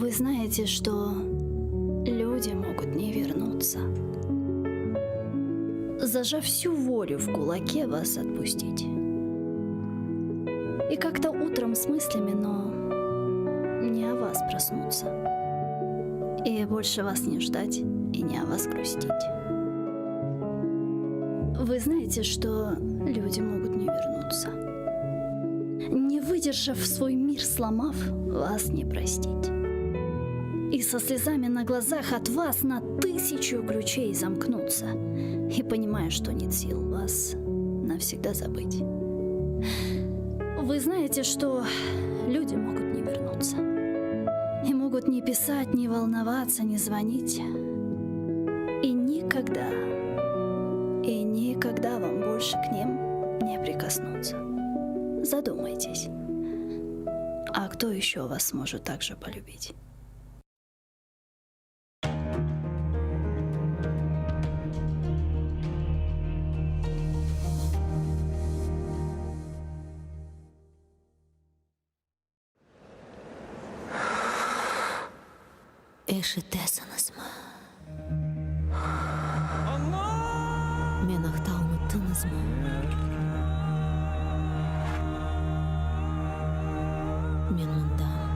Вы знаете, что люди могут не вернуться. Зажав всю волю в кулаке, вас отпустить. И как-то утром с мыслями, но не о вас проснуться. И больше вас не ждать, и не о вас грустить. Вы знаете, что люди могут не вернуться. Не выдержав свой мир, сломав, вас не простить. И со слезами на глазах от вас на тысячу ключей замкнуться. И понимая, что нет сил вас навсегда забыть. Вы знаете, что люди могут не вернуться. И могут не писать, не волноваться, не звонить. И никогда, и никогда вам больше к ним не прикоснуться. Задумайтесь, а кто еще вас сможет так же полюбить? Eşitesiñizmi? Men aqta unuttıñızmı? Men mındam.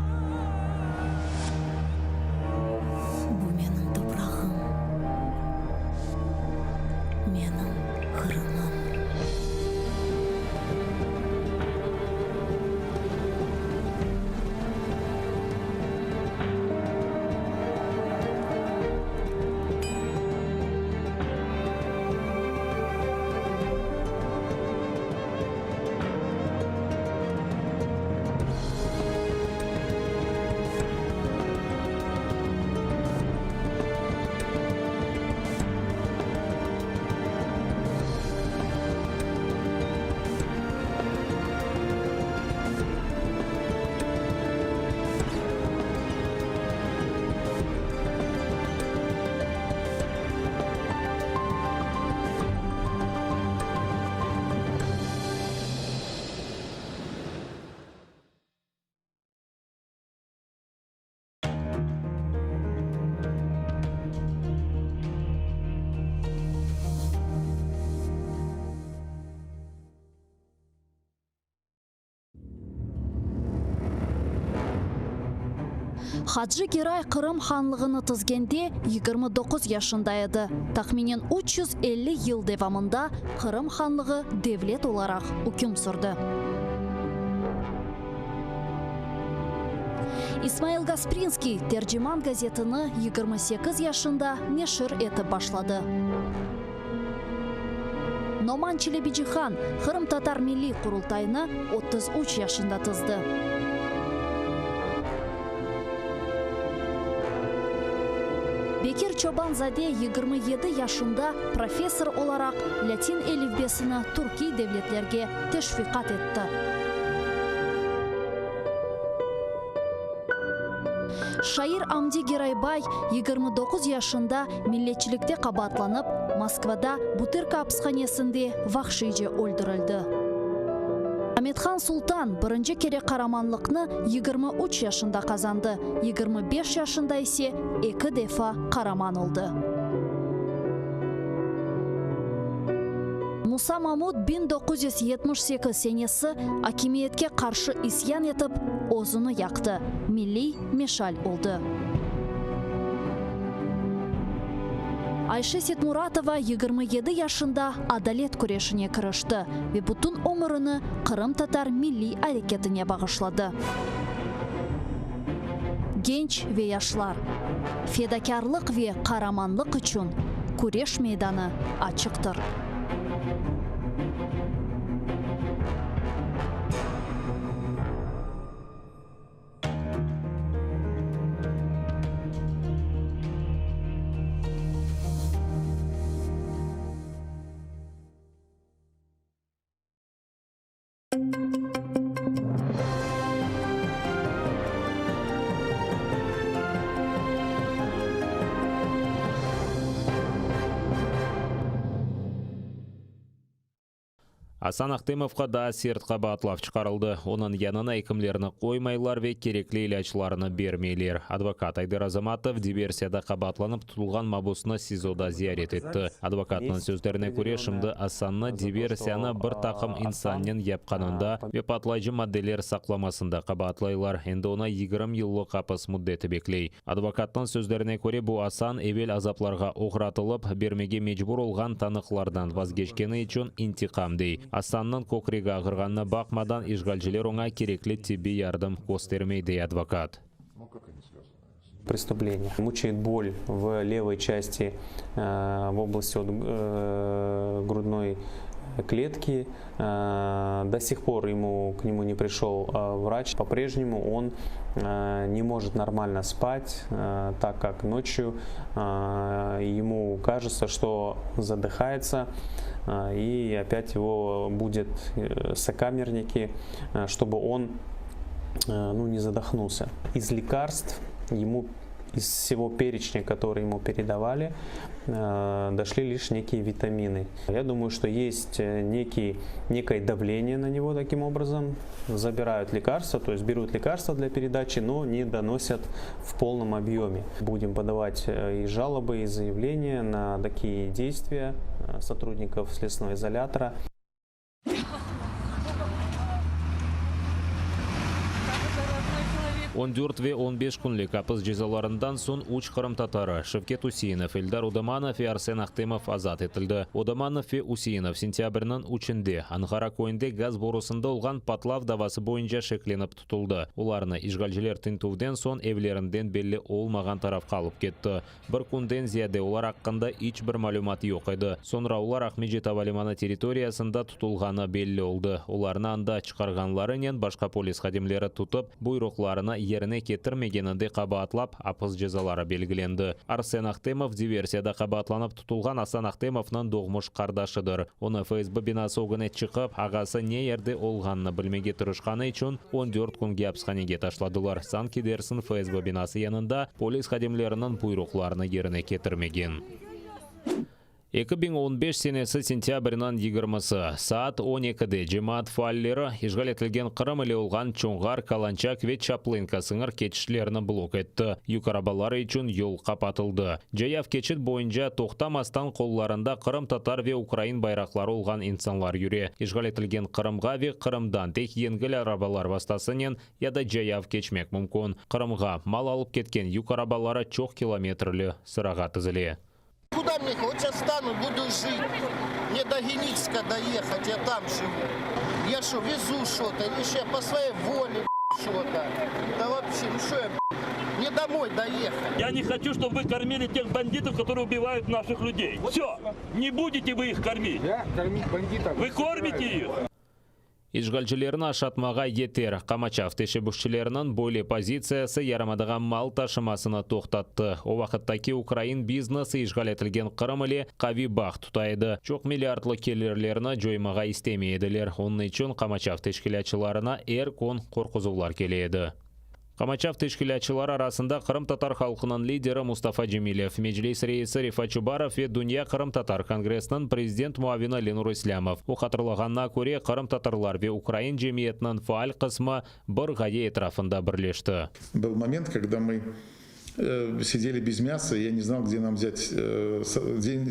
Bu menim toprağım. Menim. Hacı Geray Qırım hanlığını tizgende 29 yaşında edi. Tahminen 350 yıl devamında Qırım hanlığı devlet olaraq üküm sürdi. İsmail Gasprinskiy Terciman gazetini 28 yaşında neşir etip başladı. Noman Çelebicihan Qırımtatar Milliy Qurultayını 33 yaşında tizdi. Bekir Çoban-zade 27 yaşında professor olaraq lâtin elifbesini türkiy devletlerge teşviqat etti. Şair Amdi Geraybay 29 yaşında milletçilikte qabaatlanıp, Moskvada Butırka apishanesinde vahşiyce öldürildi. Amethan Sultan birinci kere qaramanlıqnı 23 yaşında qazandı, 25 yaşında ise eki defa qaraman oldı. Musa Mamut 1978 senesi akimiyetke qarşı isyan etip, özüni yaqtı, milliy meşal oldı. Ayşe Setmuratova 27 yaşında adalet küreşine kirişti ve bütün ömürini qırımtatar milliy areketine bağışladı. Genç ve yaşlar, fedakârlıq ve qaramanlıq içün küreş meydanı açıqtır. Asan Ahtemovqa daa sert qabaatlav çıqarıldı, onıñ yanına ekimlerni qoymaylar ve kerekli ilâclarnı bermeyler. Advokat Ayder Azamatov diversiyada qabaatlanıp tutulğan mabusnı SİZOda ziyaret etti. Advokatnıñ sözlerine köre, şimdi Asannı diversiyanı bir taqım insannen yapqanında ve patlayıcı maddeler saqlamasında qabaatlaylar. Endi oña 20 yıllıq apis müddeti bekley. Advokatnıñ sözlerine köre, bu Asan evel azaplarğa oğratılıp, bermege mecbur olğan tanıqlardan vazgeçkeni içün intiqam dey. Asannıñ kökregi ağırğanına baqmadan, işğalciler oña kerekli tibbiy yardım köstermey, dey advokat. Prestупление. Мучает боль в левой части, в области от грудной клетки. До сих пор ему, к нему не пришел врач. По-прежнему он не может нормально спать, так как ночью ему кажется, что задыхается, и опять его будят сокамерники, чтобы он ну, не задохнулся. Из лекарств ему из всего перечня, который ему передавали, дошли лишь некие витамины. Я думаю, что есть некий, некое давление на него таким образом. Забирают лекарства, то есть берут лекарства для передачи, но не доносят в полном объеме. Будем подавать и жалобы, и заявления на такие действия сотрудников следственного изолятора. 14 ve 15 künlik apis cezalarından soñ üç qırımtatarı, Şevket Useinov, Eldar Odamanov ve Arsen Ahtemov azat etildi. Odamanov ve Useinov sentâbrniñ üçünde Anğara köyünde gaz borusında olğan patlav davası boyunca şeklenip tutuldı. Olarnı işğalciler tintüvden soñ evlerinden belli olmağan tarafqa alıp ketti. Bir künden ziyade olar aqqında iç bir malümat yoq edi. Soñra olar Aqmescit avalimanı territoriyasında tutulğanı belli oldı. Olarnı anda çıqarğanlarınen başqa polis hadimleri tutıp, buyruqlarını yerine ketirmegeninde qabaatlap, apis cezaları belgilendi. Arsen Ahtemov diversiyada qabaatlanıp tutulğan Asan Ahtemovnıñ doğmuş qardaşıdır. Onı FSB binası ögüne çıqıp, ağası ne yerde olğanını bilmege tırışqanı içün 14 künge apishanege taşladılar, sanki dersiñ FSB binası yanında polis hadimleriniñ buyruqlarını yerine ketirmegen. 2015 senesi sentâbrniñ yigirmisi, saat on ekide cemaat faalleri işğal etilgen Qırım ile olğan Çonğar, Kalançak ve Çaplınka sıñır keçişlerini blok etti, yük arabaları içün yol qapatıldı. Cayav keçit boyunca toqtamastan qollarında qırımtatar ve ukrain bayraqları olğan insanlar yüre. İşğal etilgen Qırımğa ve Qırımdan tek yengil arabalar vastasınen ya da cayav keçmek mümkün. Qırımğa mal alıp ketken yük arabaları çoq kilometrli sırağa tizile. Kuda mne ехать? Вот сейчас стану, буду жить. Мне до Геническа доехать, я там живу. Я что, везу что-то или что, я по своей воле что-то? Да вообще, ну что я, мне домой доехать. Я не хочу, чтобы вы кормили тех бандитов, которые убивают наших людей. Все, не будете вы их кормить. Я кормить бандитов. Вы кормите их? İşğalcilerni aşatmağa yeter, qamaçav teşebbüsçileriniñ böyle pozitsiyası yarımadağa mal taşımasını toqtattı. O vaqıttaki ukrain biznesi işğal etilgen Qırım ile qaviy bağ tuta edi, çoq milliardlı kelirlerni coymağa istemey ediler, onıñ içün qamaçav teşkilâtçılarına er kün qorquzuvlar kele edi. Qamaçav teşkilâtçıları arasında qırımtatar halqınıñ lideri Mustafa Cemilev, Meclis reisi Refat Çubarov ve Dünya qırımtatar kongressiniñ prezident muavini Lenur İslâmov. O hatırlağanına köre, qırımtatarlar ve ukrain cemiyetiniñ faal qısmı bir ğaye etrafında birleşti. Был момент, когда мы сидели без мяса, я не знал, где нам взять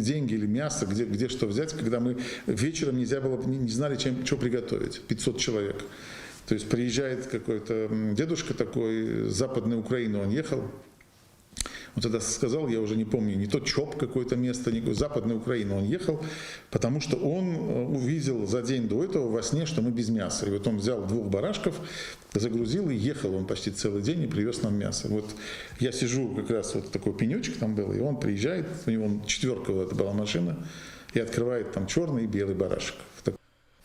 деньги или мясо, где, где что взять, когда мы вечером нельзя было, не знали, чем, что приготовить, 500 человек. То есть приезжает какой-то дедушка такой, с Западной Украины он ехал, он тогда сказал, я уже не помню, не то ЧОП какое-то место, не Западная Украина он ехал, потому что он увидел за день до этого во сне, что мы без мяса. И вот он взял двух барашков, загрузил и ехал он почти целый день и привез нам мясо. Вот я сижу, как раз вот такой пенечек там был, и он приезжает, у него четверка вот была машина, и открывает там черный и белый барашек.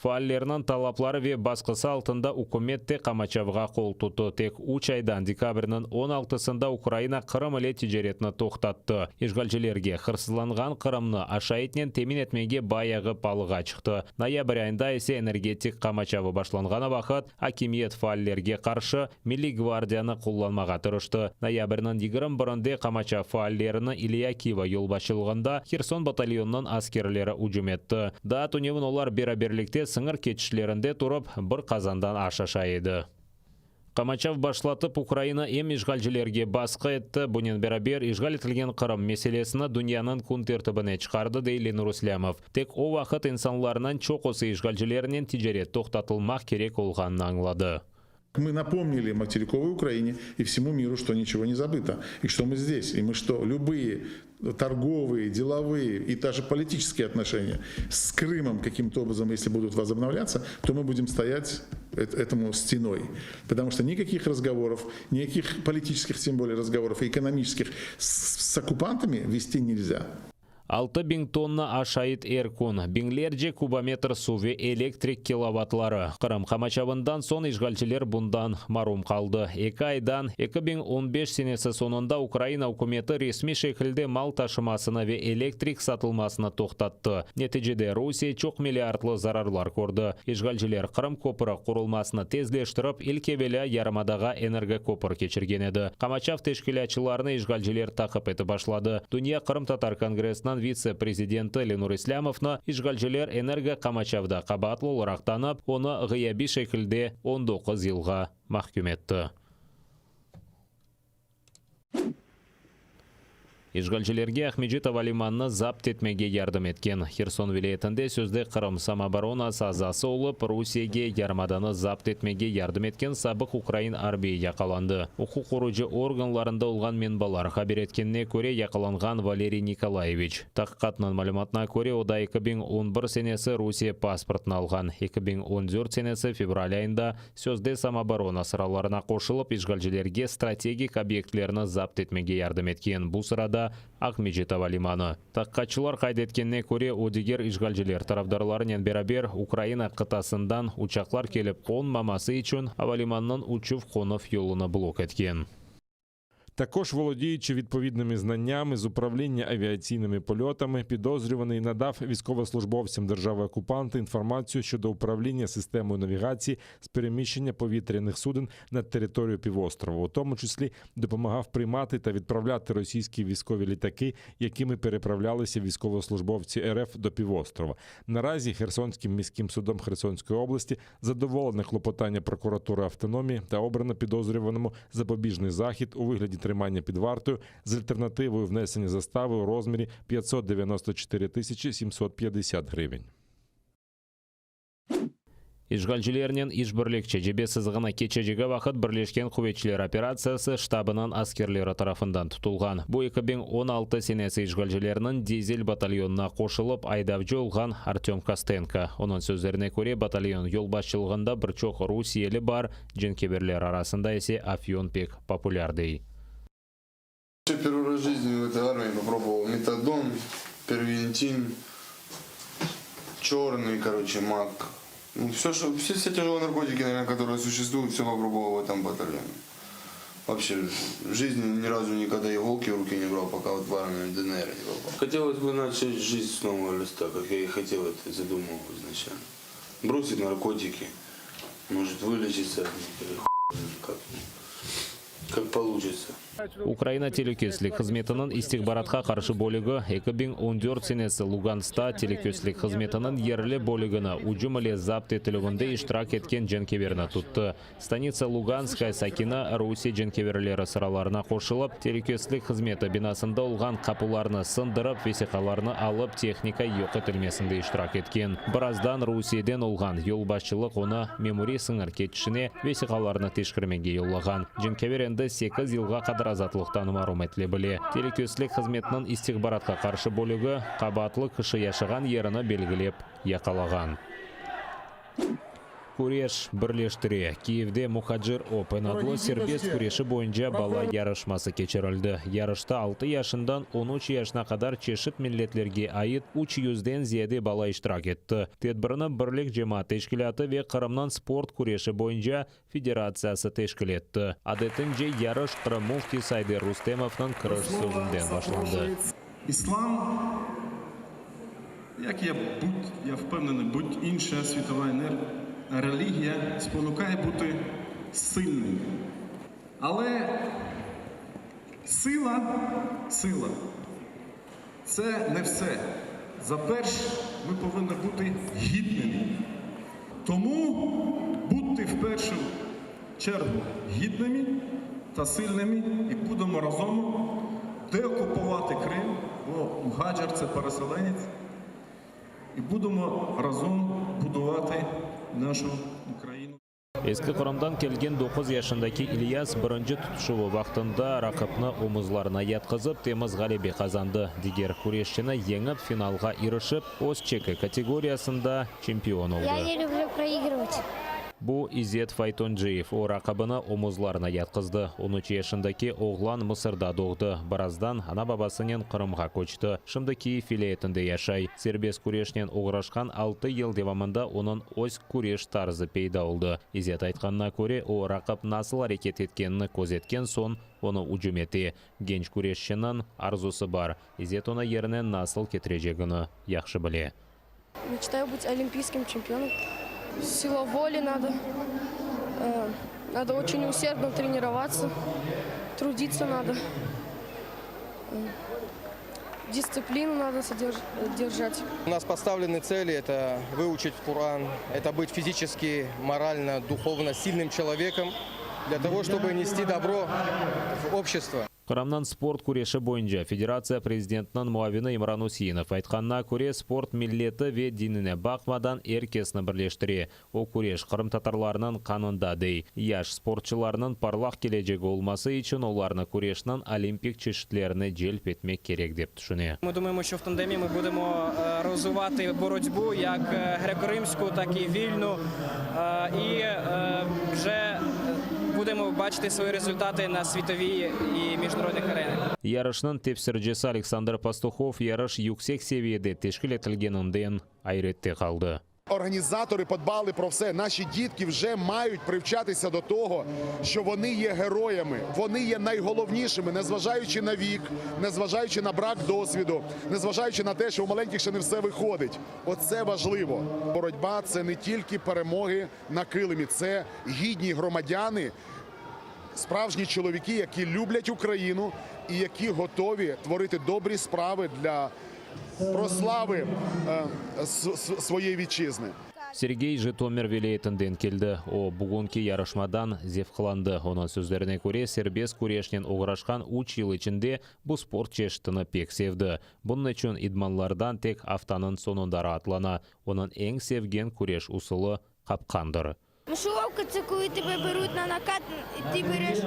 Faallerniñ talapları ve basqısı altında ükümet de qamaçavğa qol tuttı. Tek üç aydan, dekabrniñ on altısında Ukraina Qırım ile ticaretni toqtattı. İşğalcilerge hırsızlanğan Qırımnı aşaytnen temin etmege bayağı palığa çıqtı. Noyabr ayında ise energetik qamaçavı başlanğanı vaqıt akimiyet faallerge qarşı Milliy gvardiyanı qullanmağa tırıştı. Noyabrniñ 21-inde qamaçav faallerini İlya Kiva yolbaşçılığında Herson batalyonınıñ askerleri ücüm etti. Daa tünevin olar beraberlikte sıñır keçişlerinde turıp, bir qazandan aş aşay edi. Qamaçav başlatıp, Ukraina em işğalcilerge basqı etti, bunen beraber, işğal etilgen Qırım meselesini dünyanıñ kün tertibine çıqardı, dey Lenur İslâmov. Tek o vaqıt insanlarnıñ çoqusı işğalcilernen ticaret toqtatılmaq kerek olğanını añladı. Мы напомнили материковой Украине и всему миру, что ничего не забыто, и что мы здесь, и мы что любые торговые, деловые и даже политические отношения с Крымом каким-то образом, если будут возобновляться, то мы будем стоять этому стеной. Потому что никаких разговоров, никаких политических, тем более разговоров и экономических с, с оккупантами вести нельзя. 6000 tonna aşayt er kün, biñlerce kubometr suv ve elektrik kilovatları. Qırım qamaçavından soñ işğalciler bundan marum qaldı. Eki aydan, 2015 senesi soñunda Ukraina ükümeti resmiy şekilde mal taşımasını ve elektrik satılmasını toqtattı. Neticede Rusiye çoq milliardlı zararlar kördi. İşğalciler Qırım köpüri qurulmasını tezleştirip, ilk evelâ yarımadağa energokopür keçirgen edi. Qamaçav teşkilâtçılarını işğalciler taqip etip başladı. Dünya qırımtatar kongressiniñ vitse-prezidenti Lenur İslâmovnı işğalciler energoqamaçavda qabaatlı olaraq tanıp, onı ğıyabiy şekilde 19 yılğa mahküm etti. İşğalcilerge Aqmescit avalimanını zapt etmege yardım etken Herson vilâyetinde sözde Qırım samooboronası azası olıp, Rusiyege yarımadanı zapt etmege yardım etken sabıq ukrain arbiyi yaqalandı. Uquq qorucı organlarında olğan menbalar haber etkenine köre, yaqalanğan Valeriy Nikolayeviç. Taqiqatnıñ malümatına köre, o da 2011 senesi Rusiye pasportını alğan, 2014 senesi fevral ayında Sözde samooborona sıralarına qoşulıp, işğalcilerge strategik obyektlerni zapt etmege yardım etken, bu sırada Aqmescit ava limanı. Taqiqatçılar qayd etkenine köre, o diger işğalciler tarafdarlarınen beraber Ukraina qıtasından uçaqlar kelip qonmaması içün avalimanınıñ uçuv-qonuv yolunı blok etken. Також, володіючи відповідними знаннями з управління авіаційними польотами, підозрюваний надав військовослужбовцям держави-окупанта інформацію щодо управління системою навігації з переміщення повітряних суден на територію півострова, у тому числі допомагав приймати та відправляти російські військові літаки, якими переправлялися військовослужбовці РФ до півострова. Наразі Херсонським міським судом Херсонської області задоволене клопотання прокуратури автономії та обрано підозрюваному запобіжний захід у вигляді тримання під вартою з альтернативою внесення застави у розмірі 594 тисячі 750 гривень. İşğalcilernen işbirlikçi cebe sızığını keçecegi vaqıt Birleşken quvetçiler operatsiyası ştabınıñ askerleri tarafından tutulğan. Bu 2016 senesi işğalcilerniñ dizel batalyonına qoşulıp aydavcı olğan Artöm Kostenko. Onıñ sözlerine köre, batalyon yolbaşçılığında bir çoq rusiyeli bar, cenkâverler arasında ise afyon pek populâr, dey. Первый раз в жизни в этой армии попробовал метадон, первитин, черный, короче, мак. Ну, все, что, все, все тяжелые наркотики, наверное, которые существуют, все попробовал в этом батальоне. Вообще, в жизни ни разу никогда иголки в руки не брал, пока вот в армию ДНР не попал. Хотелось бы начать жизнь с нового листа, как я и хотел это задумывал изначально. Бросить наркотики, может вылечиться от них или хуй знает как, как получится. Ukraina telükesizlik hızmetiniñ istihbaratqa qarşı bölügi 2014 senesi Luganskta telükesizlik hızmetiniñ yerli bölügini ücüm ile zapt etilüvinde iştirak etken cenkâverni tuttı. Stanitsa Luganskaya sakini Rusiye cenkâverleri sıralarına qoşulıp, telükesizlik hızmeti binasında olğan qapularnı sındırıp, vesiqalarnı alıp, tehnika yoq etilmesinde iştirak etken. Birazdan Rusiyeden olğan yolbaşçılıq onı memuriy sıñır keçişine vesiqalarnı teşkermege yollağan. Cenkâver endi sekiz yılğa qadar azatlıqtan marum etile bile. Telükesizlik hızmetiniñ istihbaratqa qarşı bölügi qabaatlı kişi yaşağan yerini belgilep yaqalağan. Küreş birleştire. Kiyevde Muhacir Open adlı serbest küreşi boyunca bala yarışması keçirildi. Yarışta altı yaşından on üç yaşına qadar çeşit milletlerge ait üç yüzden ziyade bala iştirak etti. Tedbirni Birlik cemaat teşkilâtı ve Qırımnıñ sport küreşi boyunca federatsiyası teşkil etti. Adetince, yarış Qırım müftisi Ayder Rustemovnıñ kiriş sözünden başlandı. İslam, як я будь, я впевнений, будь-інша світова енер- релігія спонукає бути сильним. Але сила, сила це не все. За перш ми повинні бути гідними. Тому будьте в першу чергу гідними та сильними і будемо разом деокупувати Крим, бо Мухаджир це переселенець, і будемо разом будувати нашу Україну. Eski Qırımdan kelgen 9 yaşındaki İlyas birinci tutuşuvı vaqtında raqipni omuzlarına yatqızıp temiz ğalebe qazandı. Diger küreşçini yeñip finalğa irişip, öz çeki kategoriyasında çempion oldı. Я не люблю проигрывать. Bu İzet Faytonciyev. O raqibini omuzlarına yatqızdı. 13 yaşındaki oğlan Mısırda doğdı. Birazdan ana-babasınen Qırımğa köçti. Şimdi Kiyev vilâyetinde yaşay. Serbest küreşnen oğraşqan 6 yıl devamında onıñ öz küreş tarzı peyda oldı. İzet aytqanına köre, o raqip nasıl areket etkenini közetken soñ onı ücüm ete. Genç küreşçiniñ arzusı bar. İzet onı yerine nasıl ketirecegini yahşı bile. Мечтаю быть олимпийским чемпионом. Сила воли надо. Э, Надо очень усердно тренироваться. Трудиться надо. Э, Дисциплину надо содерж- держать. У нас поставлены цели – это выучить Коран, это быть физически, морально, духовно сильным человеком для того, чтобы нести добро в общество. Qırımnıñ sport küreşi boyunca Federatsiya prezidentiniñ muavini İmran Useinov aytqanına köre sport milleti ve dinine baqmadan er kesni birleştire. O küreş qırımtatarlarnıñ qanında dey. Yaş sportçılarnıñ parlaq kelecegi olması içün olarnı küreşniñ olimpik çeşitlerine celp etmek kerek dep tüşüne. Ми думаємо, що в тандемі ми будемо е, розвивати боротьбу як е, греко-римську, так і вільну. Е, І е, вже будемо бачити свої результати на світовій і міжнародних аренах. Yarışnıñ tefsircisi Aleksandr Pastuhov yarış yüksek seviyede teşkil etilgeninden ayrette qaldı. Організатори подбали про все. Наші дітки вже мають привчатися до того, що вони є героями, вони є найголовнішими, незважаючи на вік, незважаючи на брак досвіду, незважаючи на те, що у маленьких ще не все виходить. Оце важливо. Боротьба це не тільки перемоги на килимі, це гідні громадяни, справжні чоловіки, які люблять Україну і які готові творити добрі справи для прослави е, с- с- своєї вітчизни. Sergey Jıtomir vilâyetinden keldi. O, bugünki yarışmadan zevqlandı. Onıñ sözlerine köre, serbest küreşnen oğraşqan üç yıl içinde bu sport çeşitini pek sevdi. Bunıñ içün idmanlardan tek aftanıñ soñunda raatlana. Onıñ eñ sevgen küreş usulı, qapqandır. Мышеловка це коли тебе беруть на накат, і ти береш,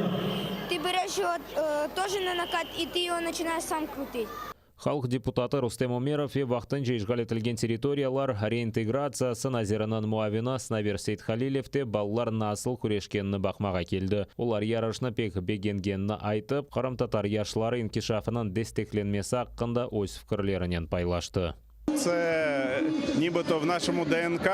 ти береш його е, теж на накат, і ти його починаєш сам крутити. Halq deputatı Rustem Umerov ve vaqtınca işğal etilgen territoriyalar reintegratsiyası naziriniñ muavini Snaver Seythalilev de balalar nasıl küreşkenini baqmağa keldi. Olar yarışnı pek begengenini aytıp, qırımtatar yaşları inkişafınıñ desteklenmesi aqqında öz fikirlerinen paylaştı. Це нібито в нашому ДНК,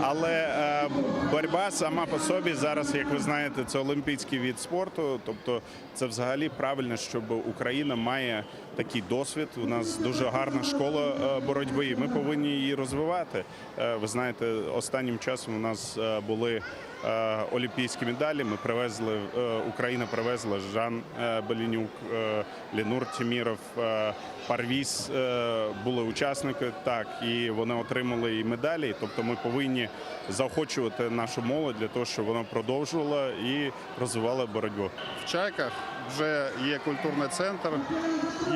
але е, боротьба сама по собі зараз, як ви знаєте, це олімпійський від спорту. Тобто, це взагалі правильно, щоб Україна має такий досвід. У нас дуже гарна школа е, боротьби, і ми повинні її розвивати. Е, Ви знаєте, останнім часом у нас е, були е, олімпійські медалі. Ми привезли е, Україна привезла Жан е, Беленюк, е, Ленур Теміров, е, Парвіз е, були учасники. Так, і вони отримали і медалі. Тобто, ми повинні заохочувати нашу молодь для того, щоб вона продовжувала і розвивала боротьбу. В Чайках вже є культурний центр,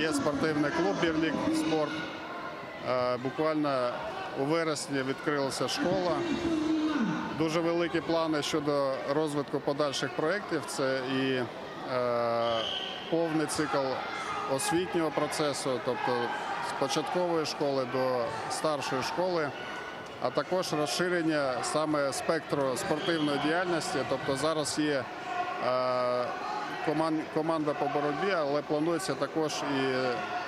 є спортивний клуб Бірлік Спорт. Е, Буквально у вересні відкрилася школа. Дуже великі плани щодо розвитку подальших проєктів. Це і е, повний цикл освітнього процесу, тобто з початкової школи до старшої школи, а також розширення саме спектру спортивної діяльності. Тобто зараз є е, коман- команда по боротьбі, але планується також і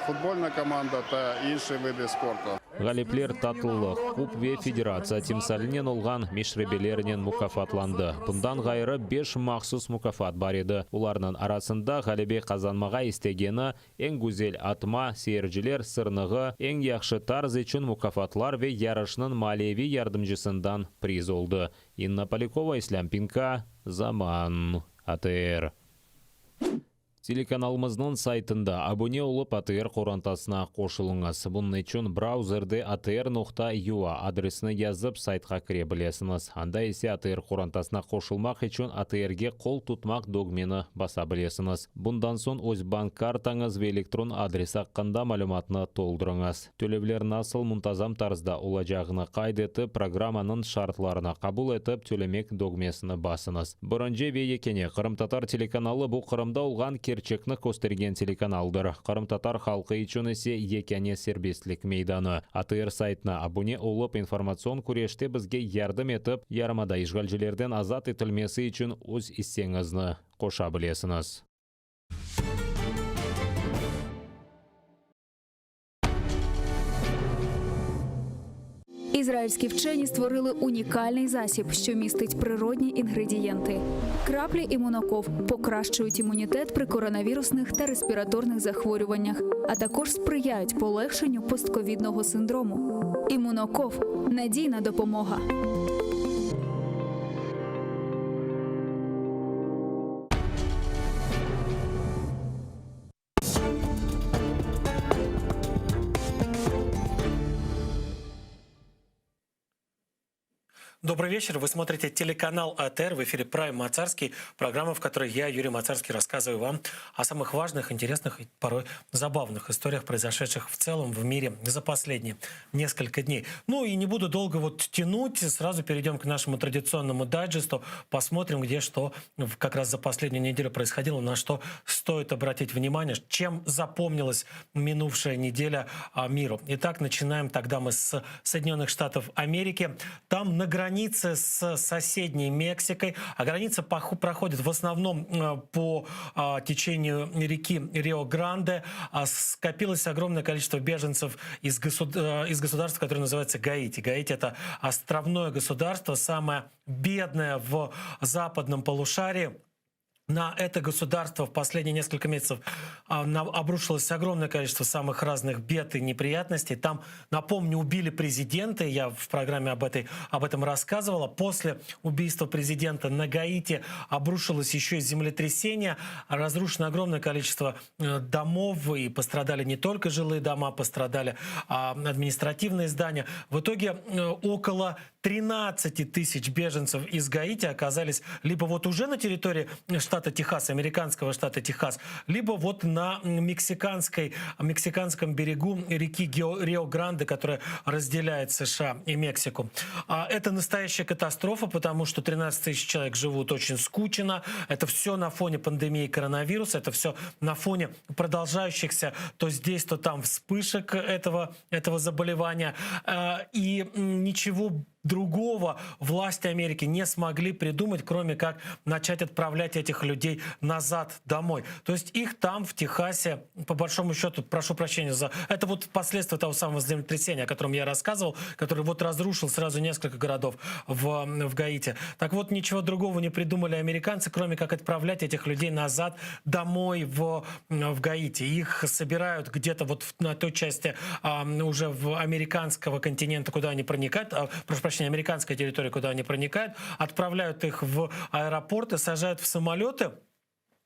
футбольна команда та інші види спорту. Ğalipler tatlılıq, kup ve federatsiya timsalinen olğan meşrebelernen mukâfatlandı. Bundan ğayrı, beş mahsus mukâfat bar edi. Olarnıñ arasında ğalebe qazanmağa istegeni, eñ güzel atma, seyirciler sırnığı, eñ yahşı tarz içün mukâfatlar ve yarışnıñ maliyeviy yardımcısından priz oldı. İnna Polâkova, İslâm Pinka, Zaman, ATR. Telekanalımıznıñ saytında abune olıp ATR qorantasına qoşulıñız. Bunıñ içün brauzerde atr noqta ua adresini yazıp saytqa kire bilesiñiz. Anda ise ATR qorantasına qoşulmaq içün ATRge qol tutmaq dögmeni basa bilesiñiz. Bundan soñ öz bank kartañız ve elektron adresi aqqında malümatnı toldurıñız. Tölevler nasıl muntazam tarzda olacağını qayd etip, programmanıñ şartlarını qabul etip, Tölemek dögmesini basıñız. Birinci ve yekâne qırımtatar telekanalı bu Qırımda olğan kerçekni köstergen telekanaldır. Qırımtatar halqı içün ise yekâne serbestlik meydanı. ATR saytına abune olıp, informatsion küreşte bizge yardım etip, yarımada işğalcilerden azat etilmesi içün öz isseñizni qoşa bilesiñiz. Ізраїльські вчені створили унікальний засіб, що містить природні інгредієнти. Краплі імуноков покращують імунітет при коронавірусних та респіраторних захворюваннях, а також сприяють полегшенню постковідного синдрому. Імуноков надійна допомога. Добрый вечер. Вы смотрите телеканал АТР. В эфире Прайм Мацарский. Программа, в которой я, Юрий Мацарский, рассказываю вам о самых важных, интересных и порой забавных историях, произошедших в целом в мире за последние несколько дней. Ну и не буду долго вот тянуть. Сразу перейдем к нашему традиционному дайджесту. Посмотрим, где что как раз за последнюю неделю происходило, на что стоит обратить внимание, чем запомнилась минувшая неделя а, миру. Итак, начинаем тогда мы с Соединенных Штатов Америки. Там на границе. границе с соседней Мексикой. А граница проходит в основном э, по а, течению реки Рио-Гранде. А, скопилось огромное количество беженцев из, госуд... Э, из государства, которое называется Гаити. Гаити – это островное государство, самое бедное в западном полушарии. На это государство в последние несколько месяцев а, обрушилось огромное количество самых разных бед и неприятностей. Там, напомню, убили президента, я в программе об, этой, об этом рассказывала. После убийства президента на Гаити обрушилось еще и землетрясение, разрушено огромное количество э, домов, и пострадали не только жилые дома, пострадали а, административные здания. В итоге э, около 13 тысяч беженцев из Гаити оказались либо вот уже на территории штата Техас, американского штата Техас, либо вот на мексиканской, мексиканском берегу реки Рио-Гранде, которая разделяет США и Мексику. А это настоящая катастрофа, потому что 13 тысяч человек живут очень скучно. Это все на фоне пандемии коронавируса, это все на фоне продолжающихся то здесь, то там вспышек этого, этого заболевания. А, и ничего другого власти Америки не смогли придумать, кроме как начать отправлять этих людей назад домой. То есть их там, в Техасе, по большому счету, прошу прощения за... Это вот последствия того самого землетрясения, о котором я рассказывал, который вот разрушил сразу несколько городов в, в Гаити. Так вот, ничего другого не придумали американцы, кроме как отправлять этих людей назад домой в, в Гаити. Их собирают где-то вот на той части а, уже в американского континента, куда они проникают, а, прошу прощения, американской территории, куда они проникают, отправляют их в аэропорты, сажают в самолеты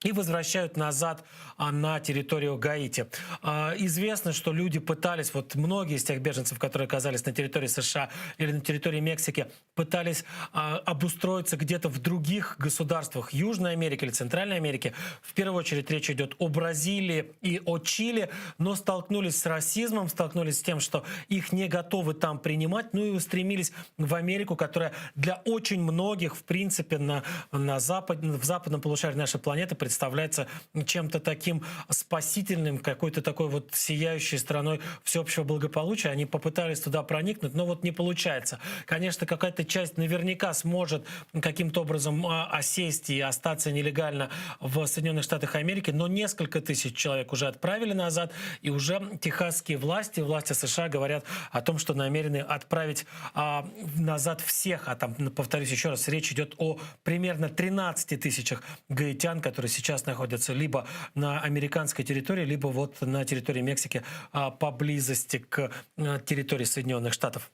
и возвращают назад а, на территорию Гаити. А, известно, что люди пытались, вот многие из тех беженцев, которые оказались на территории США или на территории Мексики, пытались а, обустроиться где-то в других государствах Южной Америки или Центральной Америки. В первую очередь речь идет о Бразилии и о Чили, но столкнулись с расизмом, столкнулись с тем, что их не готовы там принимать, ну и устремились в Америку, которая для очень многих, в принципе, на, на запад, в западном полушарии нашей планеты представляется чем-то таким спасительным, какой-то такой вот сияющей страной всеобщего благополучия. Они попытались туда проникнуть, но вот не получается. Конечно, какая-то часть наверняка сможет каким-то образом а, осесть и остаться нелегально в Соединенных Штатах Америки, но несколько тысяч человек уже отправили назад, и уже техасские власти, власти США говорят о том, что намерены отправить а, назад всех, а там, повторюсь еще раз, речь идет о примерно 13 тысячах гаитян, которые сейчас находятся либо на американской территории, либо вот на территории Мексики а, поблизости к э, территории Соединенных Штатов.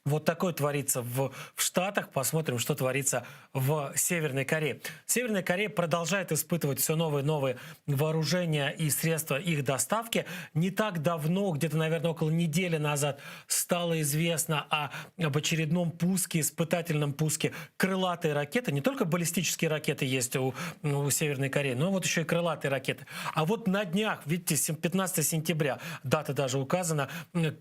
Вот такое творится в, в Штатах. Посмотрим, что творится в Северной Корее. Северная Корея продолжает испытывать все новые и новые вооружения и средства их доставки. Не так давно, где-то, наверное, около недели назад, стало известно о, об очередном пуске, испытательном пуске крылатой ракеты. Не только баллистические ракеты есть у, у Северной Кореи, но вот еще и крылатые ракеты. А вот на днях, видите, 15 сентября, дата даже указана,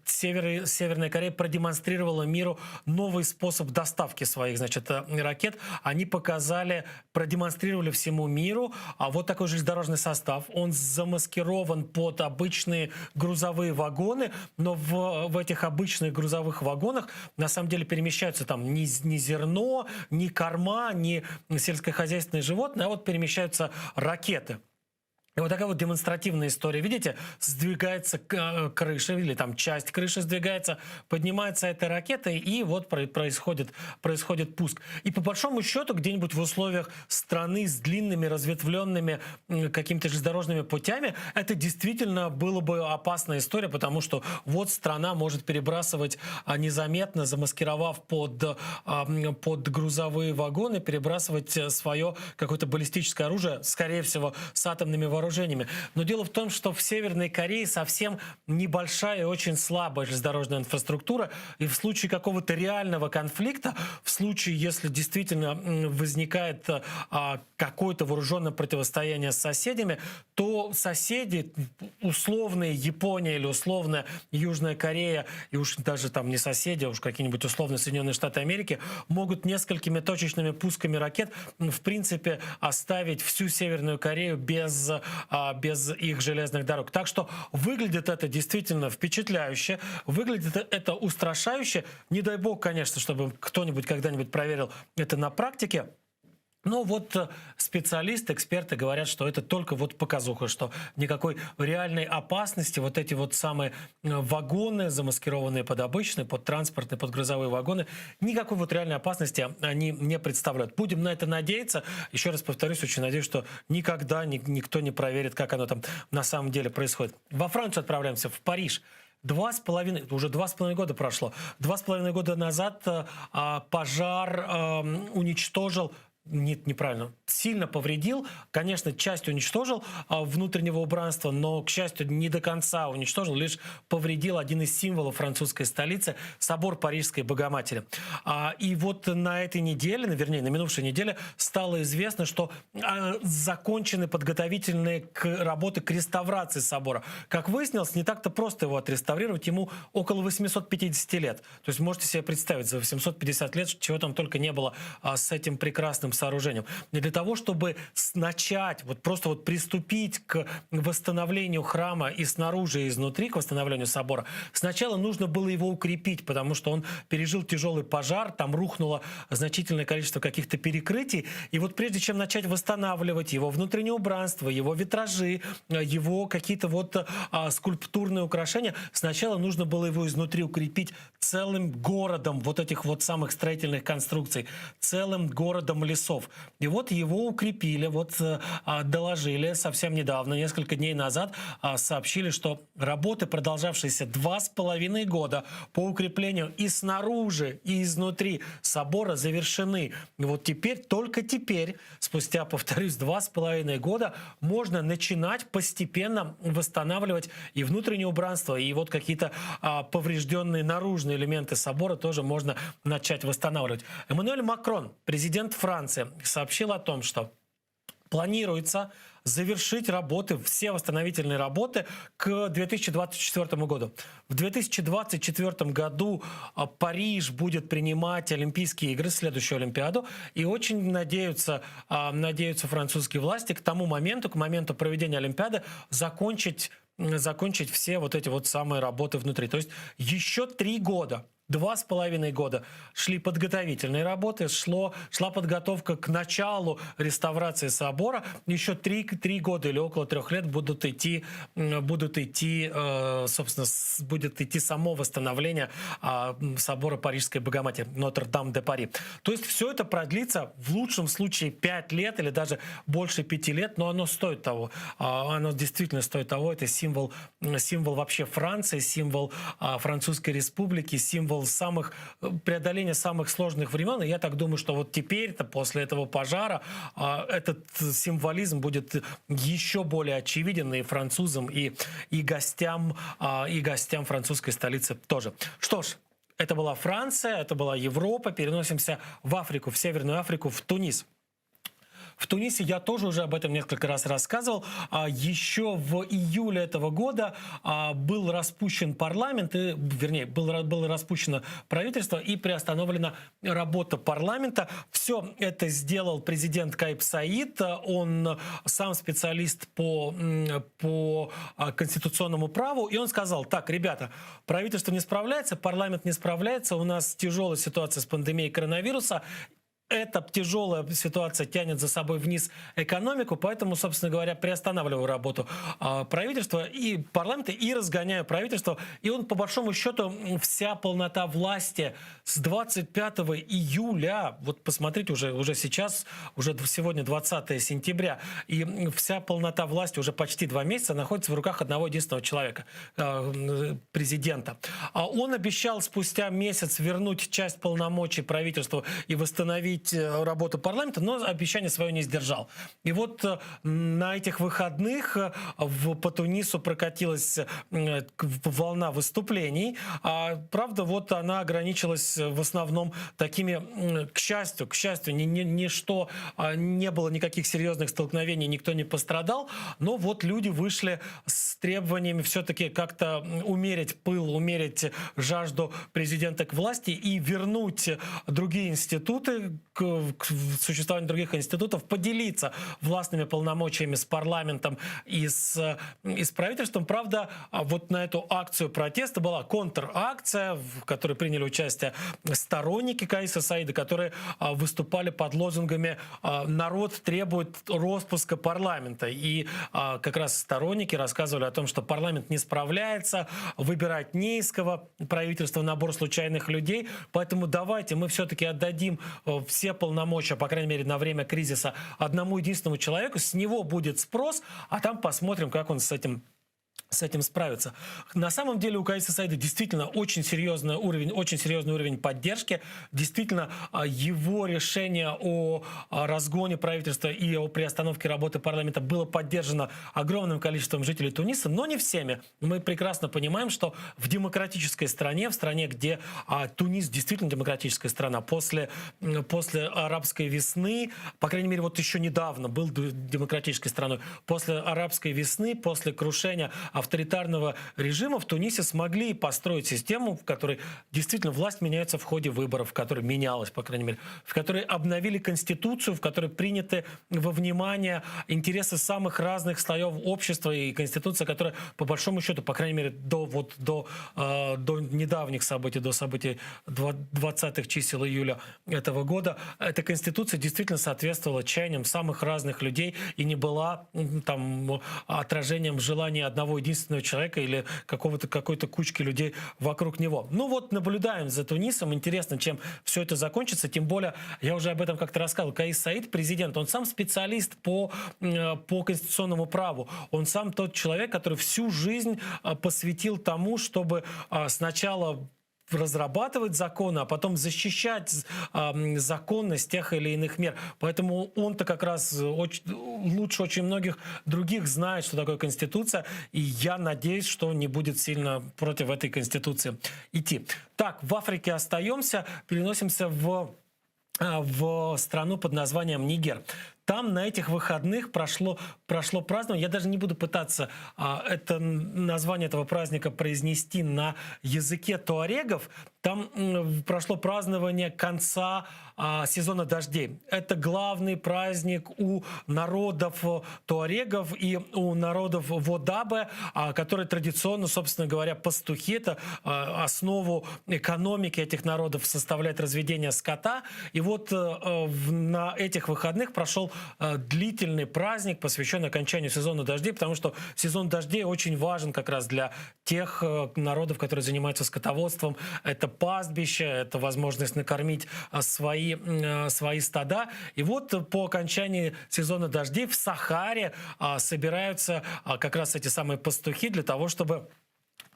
Север, Северная Корея продемонстрировала миру новый способ доставки своих, значит, э, ракет. Они показали, продемонстрировали всему миру а вот такой железнодорожный состав. Он замаскирован под обычные грузовые вагоны, но в, в этих обычных грузовых вагонах на самом деле перемещаются там ни, ни зерно, ни корма, ни сельскохозяйственные животные, а вот перемещаются ракеты. И вот такая вот демонстративная история. Видите, сдвигается э, крыша, или там часть крыши сдвигается, поднимается эта ракета, и вот происходит, происходит пуск. И по большому счету, где-нибудь в условиях страны с длинными, разветвленными какими-то железнодорожными путями, это действительно было бы опасная история, потому что вот страна может перебрасывать а, незаметно, замаскировав под, а, под грузовые вагоны, перебрасывать э, свое какое-то баллистическое оружие, скорее всего, с атомными вооружениями вооружениями. Но дело в том, что в Северной Корее совсем небольшая и очень слабая железнодорожная инфраструктура. И в случае какого-то реального конфликта, в случае, если действительно возникает а, какое-то вооруженное противостояние с соседями, то соседи, условные Япония или условная Южная Корея, и уж даже там не соседи, а уж какие-нибудь условные Соединенные Штаты Америки, могут несколькими точечными пусками ракет, в принципе, оставить всю Северную Корею без а, без их железных дорог. Так что выглядит это действительно впечатляюще, выглядит это устрашающе. Не дай бог, конечно, чтобы кто-нибудь когда-нибудь проверил это на практике. Но вот э, специалисты, эксперты говорят, что это только вот показуха, что никакой реальной опасности вот эти вот самые э, вагоны, замаскированные под обычные, под транспортные, под грузовые вагоны, никакой вот реальной опасности они не представляют. Будем на это надеяться. Еще раз повторюсь, очень надеюсь, что никогда никто не проверит, как оно там на самом деле происходит. Во Францию отправляемся, в Париж. Два с половиной, уже два с половиной года прошло. Два с половиной года назад э, а, пожар эм, уничтожил нет, неправильно, сильно повредил, конечно, часть уничтожил а, внутреннего убранства, но, к счастью, не до конца уничтожил, лишь повредил один из символов французской столицы, собор Парижской Богоматери. А, и вот на этой неделе, вернее, на минувшей неделе стало известно, что а, закончены подготовительные к работы к реставрации собора. Как выяснилось, не так-то просто его отреставрировать, ему около 850 лет. То есть можете себе представить, за 850 лет чего там только не было а, с этим прекрасным сооружением. И для того, чтобы начать, вот просто вот приступить к восстановлению храма и снаружи, и изнутри, к восстановлению собора, сначала нужно было его укрепить, потому что он пережил тяжелый пожар, там рухнуло значительное количество каких-то перекрытий. И вот прежде чем начать восстанавливать его внутреннее убранство, его витражи, э, его какие-то вот а, скульптурные украшения, сначала нужно было его изнутри укрепить целым городом вот этих вот самых строительных конструкций, целым городом лесов. И вот его укрепили, вот э, а, доложили совсем недавно, несколько дней назад, а, сообщили, что работы, продолжавшиеся два с половиной года по укреплению и снаружи, и изнутри собора завершены. И вот теперь, только теперь, спустя, повторюсь, два с половиной года, можно начинать постепенно восстанавливать и внутреннее убранство, и вот какие-то а, поврежденные наружные элементы собора тоже можно начать восстанавливать. Эммануэль Макрон, президент Франции, сообщил о том, что планируется завершить работы, все восстановительные работы к 2024 году. В 2024 году а, Париж будет принимать Олимпийские игры, следующую Олимпиаду, и очень надеются, а, надеются французские власти к тому моменту, к моменту проведения Олимпиады, закончить закончить все вот эти вот самые работы внутри. То есть еще три года два с половиной года шли подготовительные работы, шло, шла подготовка к началу реставрации собора. Еще три, три года или около трех лет будут идти, будут идти, э, собственно, будет идти само восстановление а, собора Парижской Богоматери, Нотр-Дам-де-Пари. То есть все это продлится в лучшем случае пять лет или даже больше пяти лет, но оно стоит того. А, оно действительно стоит того. Это символ, символ вообще Франции, символ а, Французской Республики, символ самых, э, преодоления самых сложных времен. И я так думаю, что вот теперь-то, после этого пожара, а, этот символизм будет еще более очевиден и французам, и, и, гостям, а, и гостям французской столицы тоже. Что ж, это была Франция, это была Европа. Переносимся в Африку, в Северную Африку, в Тунис. В Тунисе я тоже уже об этом несколько раз рассказывал. А, еще в июле этого года а, был распущен парламент, и, вернее, было, было распущено правительство и приостановлена работа парламента. Все это сделал президент Каип Саид. Он сам специалист по, по а, конституционному праву. И он сказал, так, ребята, правительство не справляется, парламент не справляется, у нас тяжелая ситуация с пандемией коронавируса, эта тяжелая ситуация тянет за собой вниз экономику, поэтому, собственно говоря, приостанавливаю работу а, правительства и парламента и разгоняю правительство. И он, по большому счету, вся полнота власти с 25 июля, вот посмотрите, уже, уже сейчас, уже сегодня 20 сентября, и вся полнота власти уже почти два месяца находится в руках одного единственного человека, э, президента. А он обещал спустя месяц вернуть часть полномочий правительству и восстановить э, работу парламента, но обещание свое не сдержал. И вот э, на этих выходных э, в, по Тунису прокатилась волна выступлений. А, правда, вот она ограничилась в основном такими, к счастью, к счастью, ни, ни, ничто, а, не было никаких серьезных столкновений, никто не пострадал, но вот люди вышли с. с требованиями все-таки как-то умерить пыл, умерить жажду президента к власти и вернуть другие институты, к, к существованию других институтов, поделиться властными полномочиями с парламентом и с, и с правительством. Правда, вот на эту акцию протеста была контракция, в которой приняли участие сторонники Каиса Саида, которые выступали под лозунгами «Народ требует роспуска парламента». И как раз сторонники рассказывали о том, что парламент не справляется, выбирать не из кого, правительство набор случайных людей, поэтому давайте мы все-таки отдадим все полномочия, по крайней мере, на время кризиса одному единственному человеку, с него будет спрос, а там посмотрим, как он с этим с этим справиться. На самом деле у Каиса Саида действительно очень серьезный уровень, очень серьезный уровень поддержки. Действительно, его решение о разгоне правительства и о приостановке работы парламента было поддержано огромным количеством жителей Туниса, но не всеми. Мы прекрасно понимаем, что в демократической стране, в стране, где а, Тунис действительно демократическая страна, после, после арабской весны, по крайней мере, вот еще недавно был демократической страной, после арабской весны, после крушения авторитарного режима в Тунисе смогли построить систему, в которой действительно власть меняется в ходе выборов, в которой менялась, по крайней мере, в которой обновили конституцию, в которой приняты во внимание интересы самых разных слоев общества и конституция, которая, по большому счету, по крайней мере, до, вот, до, э, до недавних событий, до событий 20-х чисел июля этого года, эта конституция действительно соответствовала чаяниям самых разных людей и не была там отражением желания одного единственного человека или какого-то какой-то кучки людей вокруг него. Ну вот, наблюдаем за Тунисом. Интересно, чем все это закончится. Тем более, я уже об этом как-то рассказывал. Каис Саид, президент, он сам специалист по, по конституционному праву. Он сам тот человек, который всю жизнь посвятил тому, чтобы сначала разрабатывать законы, а потом защищать э, законность тех или иных мер. Поэтому он-то как раз очень, лучше очень многих других знает, что такое Конституция, и я надеюсь, что он не будет сильно против этой Конституции идти. Так, в Африке остаемся, переносимся в в страну под названием Нигер. Там на этих выходных прошло, прошло празднование. Я даже не буду пытаться а, это название этого праздника произнести на языке туарегов. Там м, прошло празднование конца а, сезона дождей. Это главный праздник у народов туарегов и у народов Водабе, а, которые традиционно, собственно говоря, пастухи. Это а, основу экономики этих народов составляет разведение скота. И вот а, в, на этих выходных прошел длительный праздник, посвященный окончанию сезона дождей, потому что сезон дождей очень важен как раз для тех народов, которые занимаются скотоводством. Это пастбище, это возможность накормить свои, свои стада. И вот по окончании сезона дождей в Сахаре собираются как раз эти самые пастухи для того, чтобы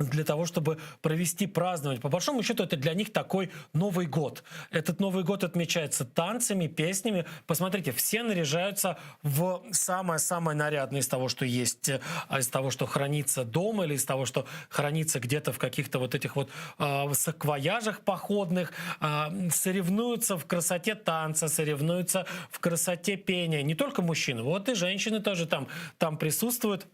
для того, чтобы провести празднование. По большому счету, это для них такой Новый год. Этот Новый год отмечается танцами, песнями. Посмотрите, все наряжаются в самое-самое нарядное из того, что есть, из того, что хранится дома или из того, что хранится где-то в каких-то вот этих вот э, саквояжах походных. Э, соревнуются в красоте танца, соревнуются в красоте пения. Не только мужчины, вот и женщины тоже там, там присутствуют.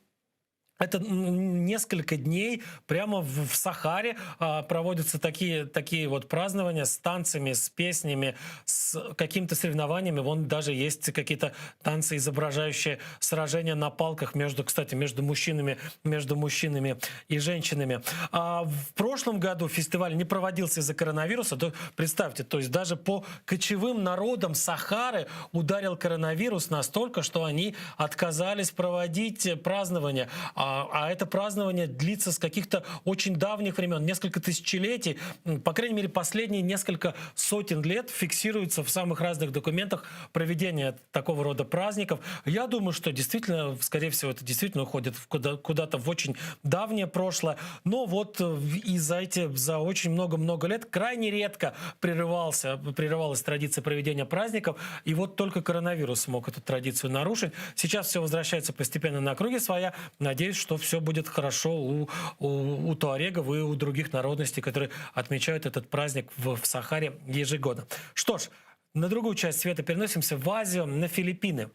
Это несколько дней прямо в, в Сахаре а, проводятся такие, такие вот празднования с танцами, с песнями, с какими-то соревнованиями. Вон даже есть какие-то танцы, изображающие сражения на палках между, кстати, между мужчинами, между мужчинами и женщинами. А в прошлом году фестиваль не проводился из-за коронавируса. То, представьте, то есть даже по кочевым народам Сахары ударил коронавирус настолько, что они отказались проводить празднования. А это празднование длится с каких-то очень давних времен, несколько тысячелетий, по крайней мере, последние несколько сотен лет фиксируется в самых разных документах проведение такого рода праздников. Я думаю, что действительно, скорее всего, это действительно уходит куда- куда-то в очень давнее прошлое. Но вот и за эти, за очень много-много лет крайне редко прерывался, прерывалась традиция проведения праздников. И вот только коронавирус смог эту традицию нарушить. Сейчас все возвращается постепенно на круги своя. Надеюсь, что все будет хорошо у, у, у туарегов и у других народностей, которые отмечают этот праздник в, в Сахаре ежегодно. Что ж, на другую часть света переносимся в Азию, на Филиппины.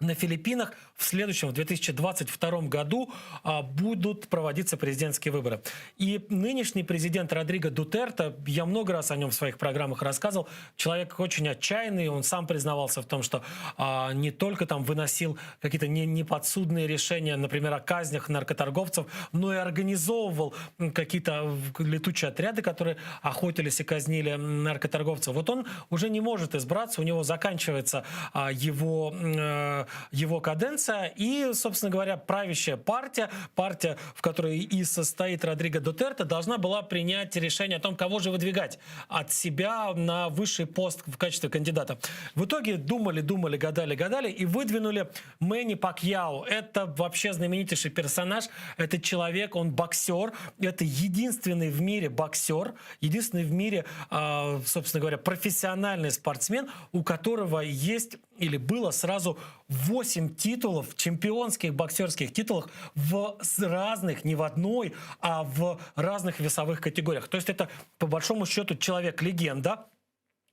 На Филиппинах в следующем, в 2022 году, а, будут проводиться президентские выборы. И нынешний президент Родриго Дутерте, я много раз о нем в своих программах рассказывал, человек очень отчаянный, он сам признавался в том, что а, не только там выносил какие-то не, неподсудные решения, например, о казнях наркоторговцев, но и организовывал какие-то летучие отряды, которые охотились и казнили наркоторговцев. Вот он уже не может избраться, у него заканчивается а, его, э, его каденция, и, собственно говоря, правящая партия, партия, в которой и состоит Родриго Дутерте, должна была принять решение о том, кого же выдвигать от себя на высший пост в качестве кандидата. В итоге думали, думали, гадали, гадали и выдвинули Мэнни Пакьяо. Это вообще знаменитейший персонаж. Это человек, он боксер. Это единственный в мире боксер, единственный в мире, а, собственно говоря, профессиональный спортсмен, у которого есть или было сразу 8 титулов, чемпионских боксерских титулов в разных, не в одной, а в разных весовых категориях. То есть это, по большому счету, человек-легенда.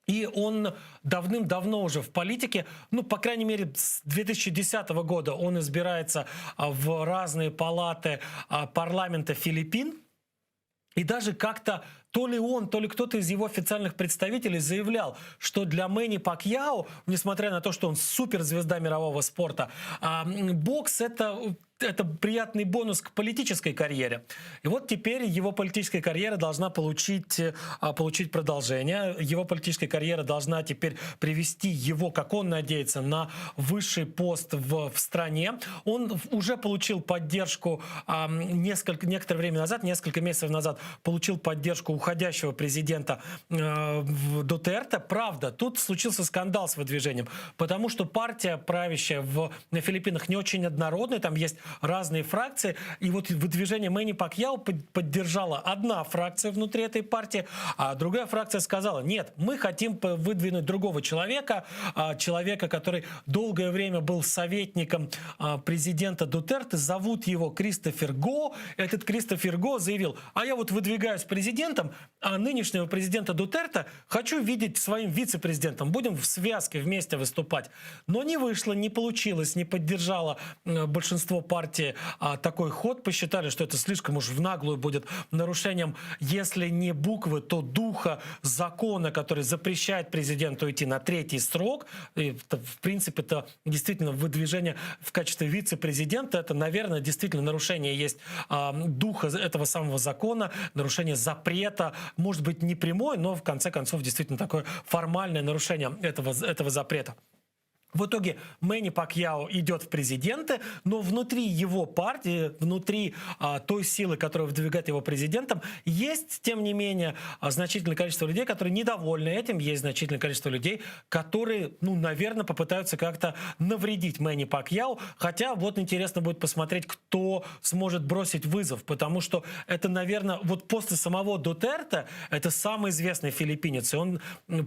И он давным-давно уже в политике, ну, по крайней мере, с 2010 года он избирается а, в разные палаты а, парламента Филиппин. И даже как-то то ли он, то ли кто-то из его официальных представителей заявлял, что для Мэнни Пакьяо, несмотря на то, что он суперзвезда мирового спорта, а, бокс это это приятный бонус к политической карьере. И вот теперь его политическая карьера должна получить, а, получить продолжение. Его политическая карьера должна теперь привести его, как он надеется, на высший пост в, в стране. Он уже получил поддержку а, несколько, некоторое время назад, несколько месяцев назад, получил поддержку уходящего президента э, Дутерте. Правда, тут случился скандал с выдвижением, потому что партия правящая в, на Филиппинах не очень однородная, там есть разные фракции. И вот выдвижение Мэнни Пакьяо поддержала одна фракция внутри этой партии, а другая фракция сказала, нет, мы хотим выдвинуть другого человека, а, человека, который долгое время был советником а, президента Дутерте, зовут его Кристофер Го. Этот Кристофер Го заявил, а я вот выдвигаюсь президентом, а нынешнего президента Дутерте хочу видеть своим вице-президентом. Будем в связке вместе выступать. Но не вышло, не получилось, не поддержало большинство партии а, такой ход. Посчитали, что это слишком уж в наглую будет нарушением, если не буквы, то духа закона, который запрещает президенту идти на третий срок. И, в принципе, это действительно выдвижение в качестве вице-президента. Это, наверное, действительно нарушение есть а, духа этого самого закона, нарушение запрета, может быть, не прямое, но в конце концов действительно такое формальное нарушение этого, этого запрета. В итоге Мэнни Пакьяо идет в президенты, но внутри его партии, внутри а, той силы, которая выдвигает его президентом, есть, тем не менее, а, значительное количество людей, которые недовольны этим, есть значительное количество людей, которые, ну, наверное, попытаются как-то навредить Мэнни Пакьяо. Хотя вот интересно будет посмотреть, кто сможет бросить вызов, потому что это, наверное, вот после самого Дутерте, это самый известный филиппинец, и он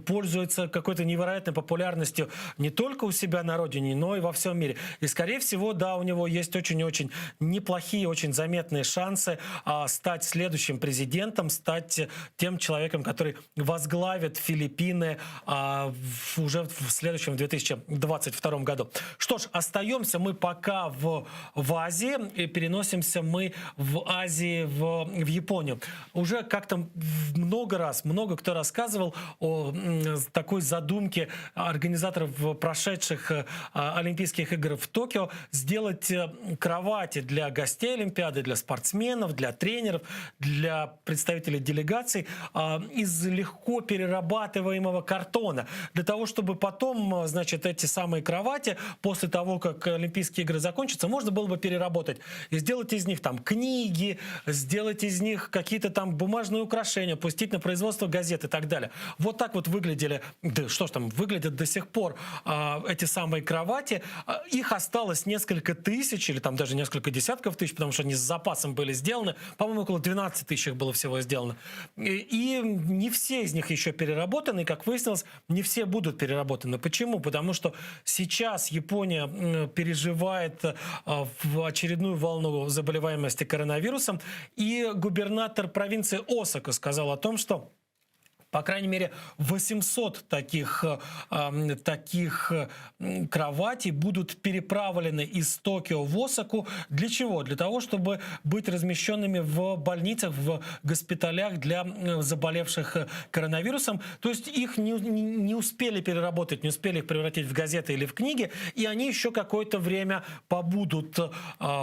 пользуется какой-то невероятной популярностью не только у себя на родине, но и во всем мире. И, скорее всего, да, у него есть очень-очень неплохие, очень заметные шансы а, стать следующим президентом, стать тем человеком, который возглавит Филиппины а, в, уже в следующем 2022 году. Что ж, остаемся мы пока в, в Азии и переносимся мы в Азии, в, в Японию. Уже как-то много раз, много кто рассказывал о такой задумке организаторов прошедших э, Олимпийских игр в Токио сделать э, кровати для гостей Олимпиады, для спортсменов, для тренеров, для представителей делегаций а, из легко перерабатываемого картона. Для того, чтобы потом, э, значит, эти самые кровати, после того, как Олимпийские игры закончатся, можно было бы переработать и сделать из них там книги, сделать из них какие-то там бумажные украшения, пустить на производство газет и так далее. Вот так вот выглядели, да что ж там, выглядят до сих пор а, эти самые кровати. А, Их осталось несколько тысяч или там даже несколько десятков тысяч, потому что они с запасом были сделаны. По-моему, около 12 тысяч их было всего сделано. И, и не все из них еще переработаны. И, как выяснилось, не все будут переработаны. Почему? Потому что сейчас Япония переживает а, в очередную волну заболеваемости коронавирусом. И губернатор провинции Осака сказал о том, что По крайней мере, 800 таких, э, таких кроватей будут переправлены из Токио в Осаку. Для чего? Для того, чтобы быть размещенными в больницах, в госпиталях для заболевших э, коронавирусом. То есть их не, не успели переработать, не успели их превратить в газеты или в книги, и они еще какое-то время побудут, э,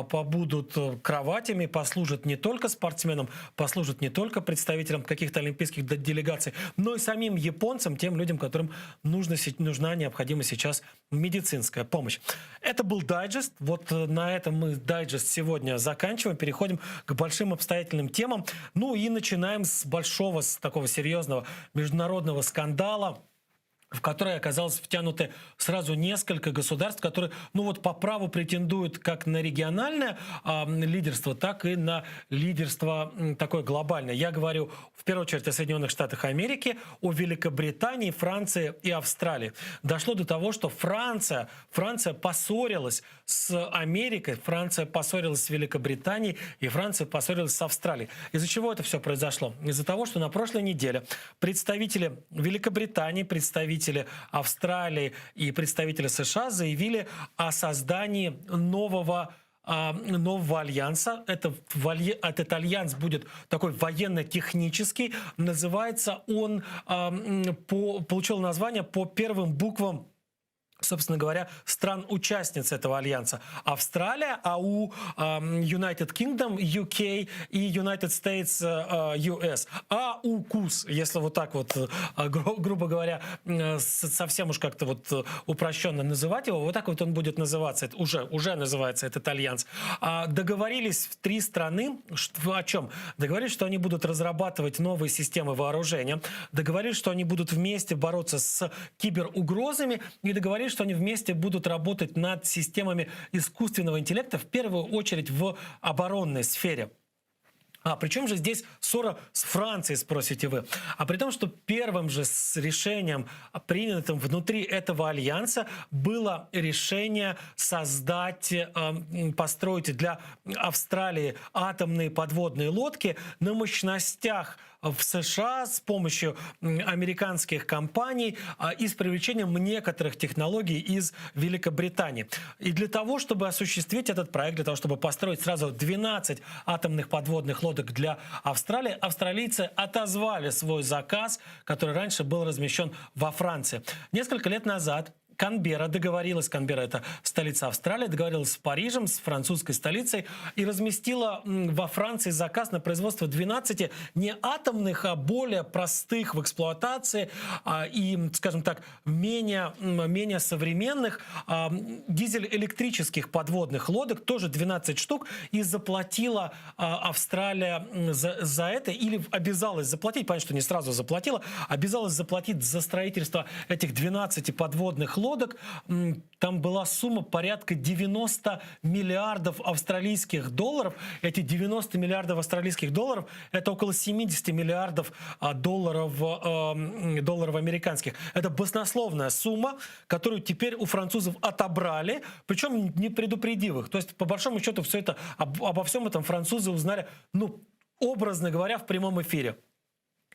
побудут кроватями, послужат не только спортсменам, послужат не только представителям каких-то олимпийских делегаций, но и самим японцам, тем людям, которым нужно, нужна необходима сейчас медицинская помощь. Это был дайджест. Вот э, на этом мы дайджест сегодня заканчиваем. Переходим к большим обстоятельным темам. Ну и начинаем с большого, с такого серьезного международного скандала в который оказалось втянуты сразу несколько государств, которые, ну вот, по праву претендуют как на региональное э, лидерство, так и на лидерство такое глобальное. Я говорю в первую очередь о Соединенных Штатах Америки, о Великобритании, Франции и Австралии. Дошло до того, что Франция, Франция поссорилась с Америкой, Франция поссорилась с Великобританией и Франция поссорилась с Австралией. Из-за чего это все произошло? Из-за того, что на прошлой неделе представители Великобритании, представители представители Австралии и представители США заявили о создании нового а, нового альянса. Это, этот альянс будет такой военно-технический. Называется он, а, по, получил название по первым буквам собственно говоря, стран-участниц этого альянса. Австралия, АУ, United Kingdom, UK и United States, US. АУКУС, если вот так вот, э, гру грубо говоря, совсем уж как-то вот э, упрощенно называть его, вот так вот он будет называться, это уже, уже называется этот альянс. А, договорились в три страны, о чем? Договорились, что они будут разрабатывать новые системы вооружения, договорились, что они будут вместе бороться с киберугрозами и договорились, что они вместе будут работать над системами искусственного интеллекта, в первую очередь в оборонной сфере. А при чем же здесь ссора с Францией, спросите вы? А при том, что первым же с решением, принятым внутри этого альянса, было решение создать, э, построить для Австралии атомные подводные лодки на мощностях в США с помощью американских компаний а, и с привлечением некоторых технологий из Великобритании. И для того, чтобы осуществить этот проект, для того, чтобы построить сразу 12 атомных подводных лодок для Австралии, австралийцы отозвали свой заказ, который раньше был размещен во Франции. Несколько лет назад Канберра договорилась, Канберра это столица Австралии, договорилась с Парижем, с французской столицей и разместила во Франции заказ на производство 12 не атомных, а более простых в эксплуатации а, и, скажем так, менее, менее современных а, дизель-электрических подводных лодок, тоже 12 штук, и заплатила а, Австралия за, за это или обязалась заплатить, понятно, что не сразу заплатила, обязалась заплатить за строительство этих 12 подводных лодок лодок. Там была сумма порядка 90 миллиардов австралийских долларов. Эти 90 миллиардов австралийских долларов – это около 70 миллиардов а, долларов, эм, долларов американских. Это баснословная сумма, которую теперь у французов отобрали, причем не предупредив их. То есть, по большому счету, все это, об, обо всем этом французы узнали, ну, образно говоря, в прямом эфире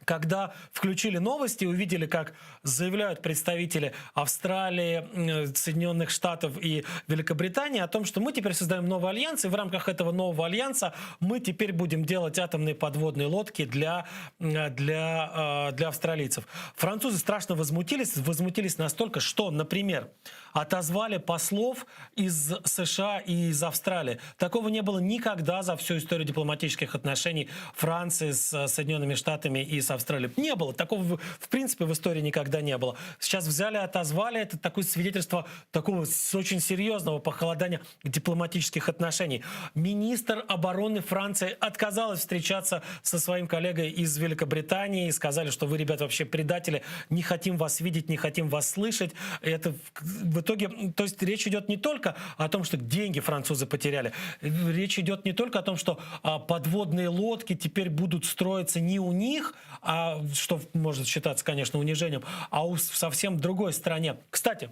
когда включили новости, увидели, как заявляют представители Австралии, Соединенных Штатов и Великобритании о том, что мы теперь создаем новый альянс, и в рамках этого нового альянса мы теперь будем делать атомные подводные лодки для, для, э, для австралийцев. Французы страшно возмутились, возмутились настолько, что, например, отозвали послов из США и из Австралии. Такого не было никогда за всю историю дипломатических отношений Франции с Соединенными Штатами и с Австралией. Не было. Такого, в принципе, в истории никогда не было. Сейчас взяли, отозвали. Это такое свидетельство такого очень серьезного похолодания дипломатических отношений. Министр обороны Франции отказалась встречаться со своим коллегой из Великобритании. Сказали, что вы, ребята, вообще предатели, не хотим вас видеть, не хотим вас слышать. Это в итоге, то есть речь идет не только о том, что деньги французы потеряли. Речь идет не только о том, что а, подводные лодки теперь будут строиться не у них, а, что может считаться, конечно, унижением, а у совсем другой стране. Кстати,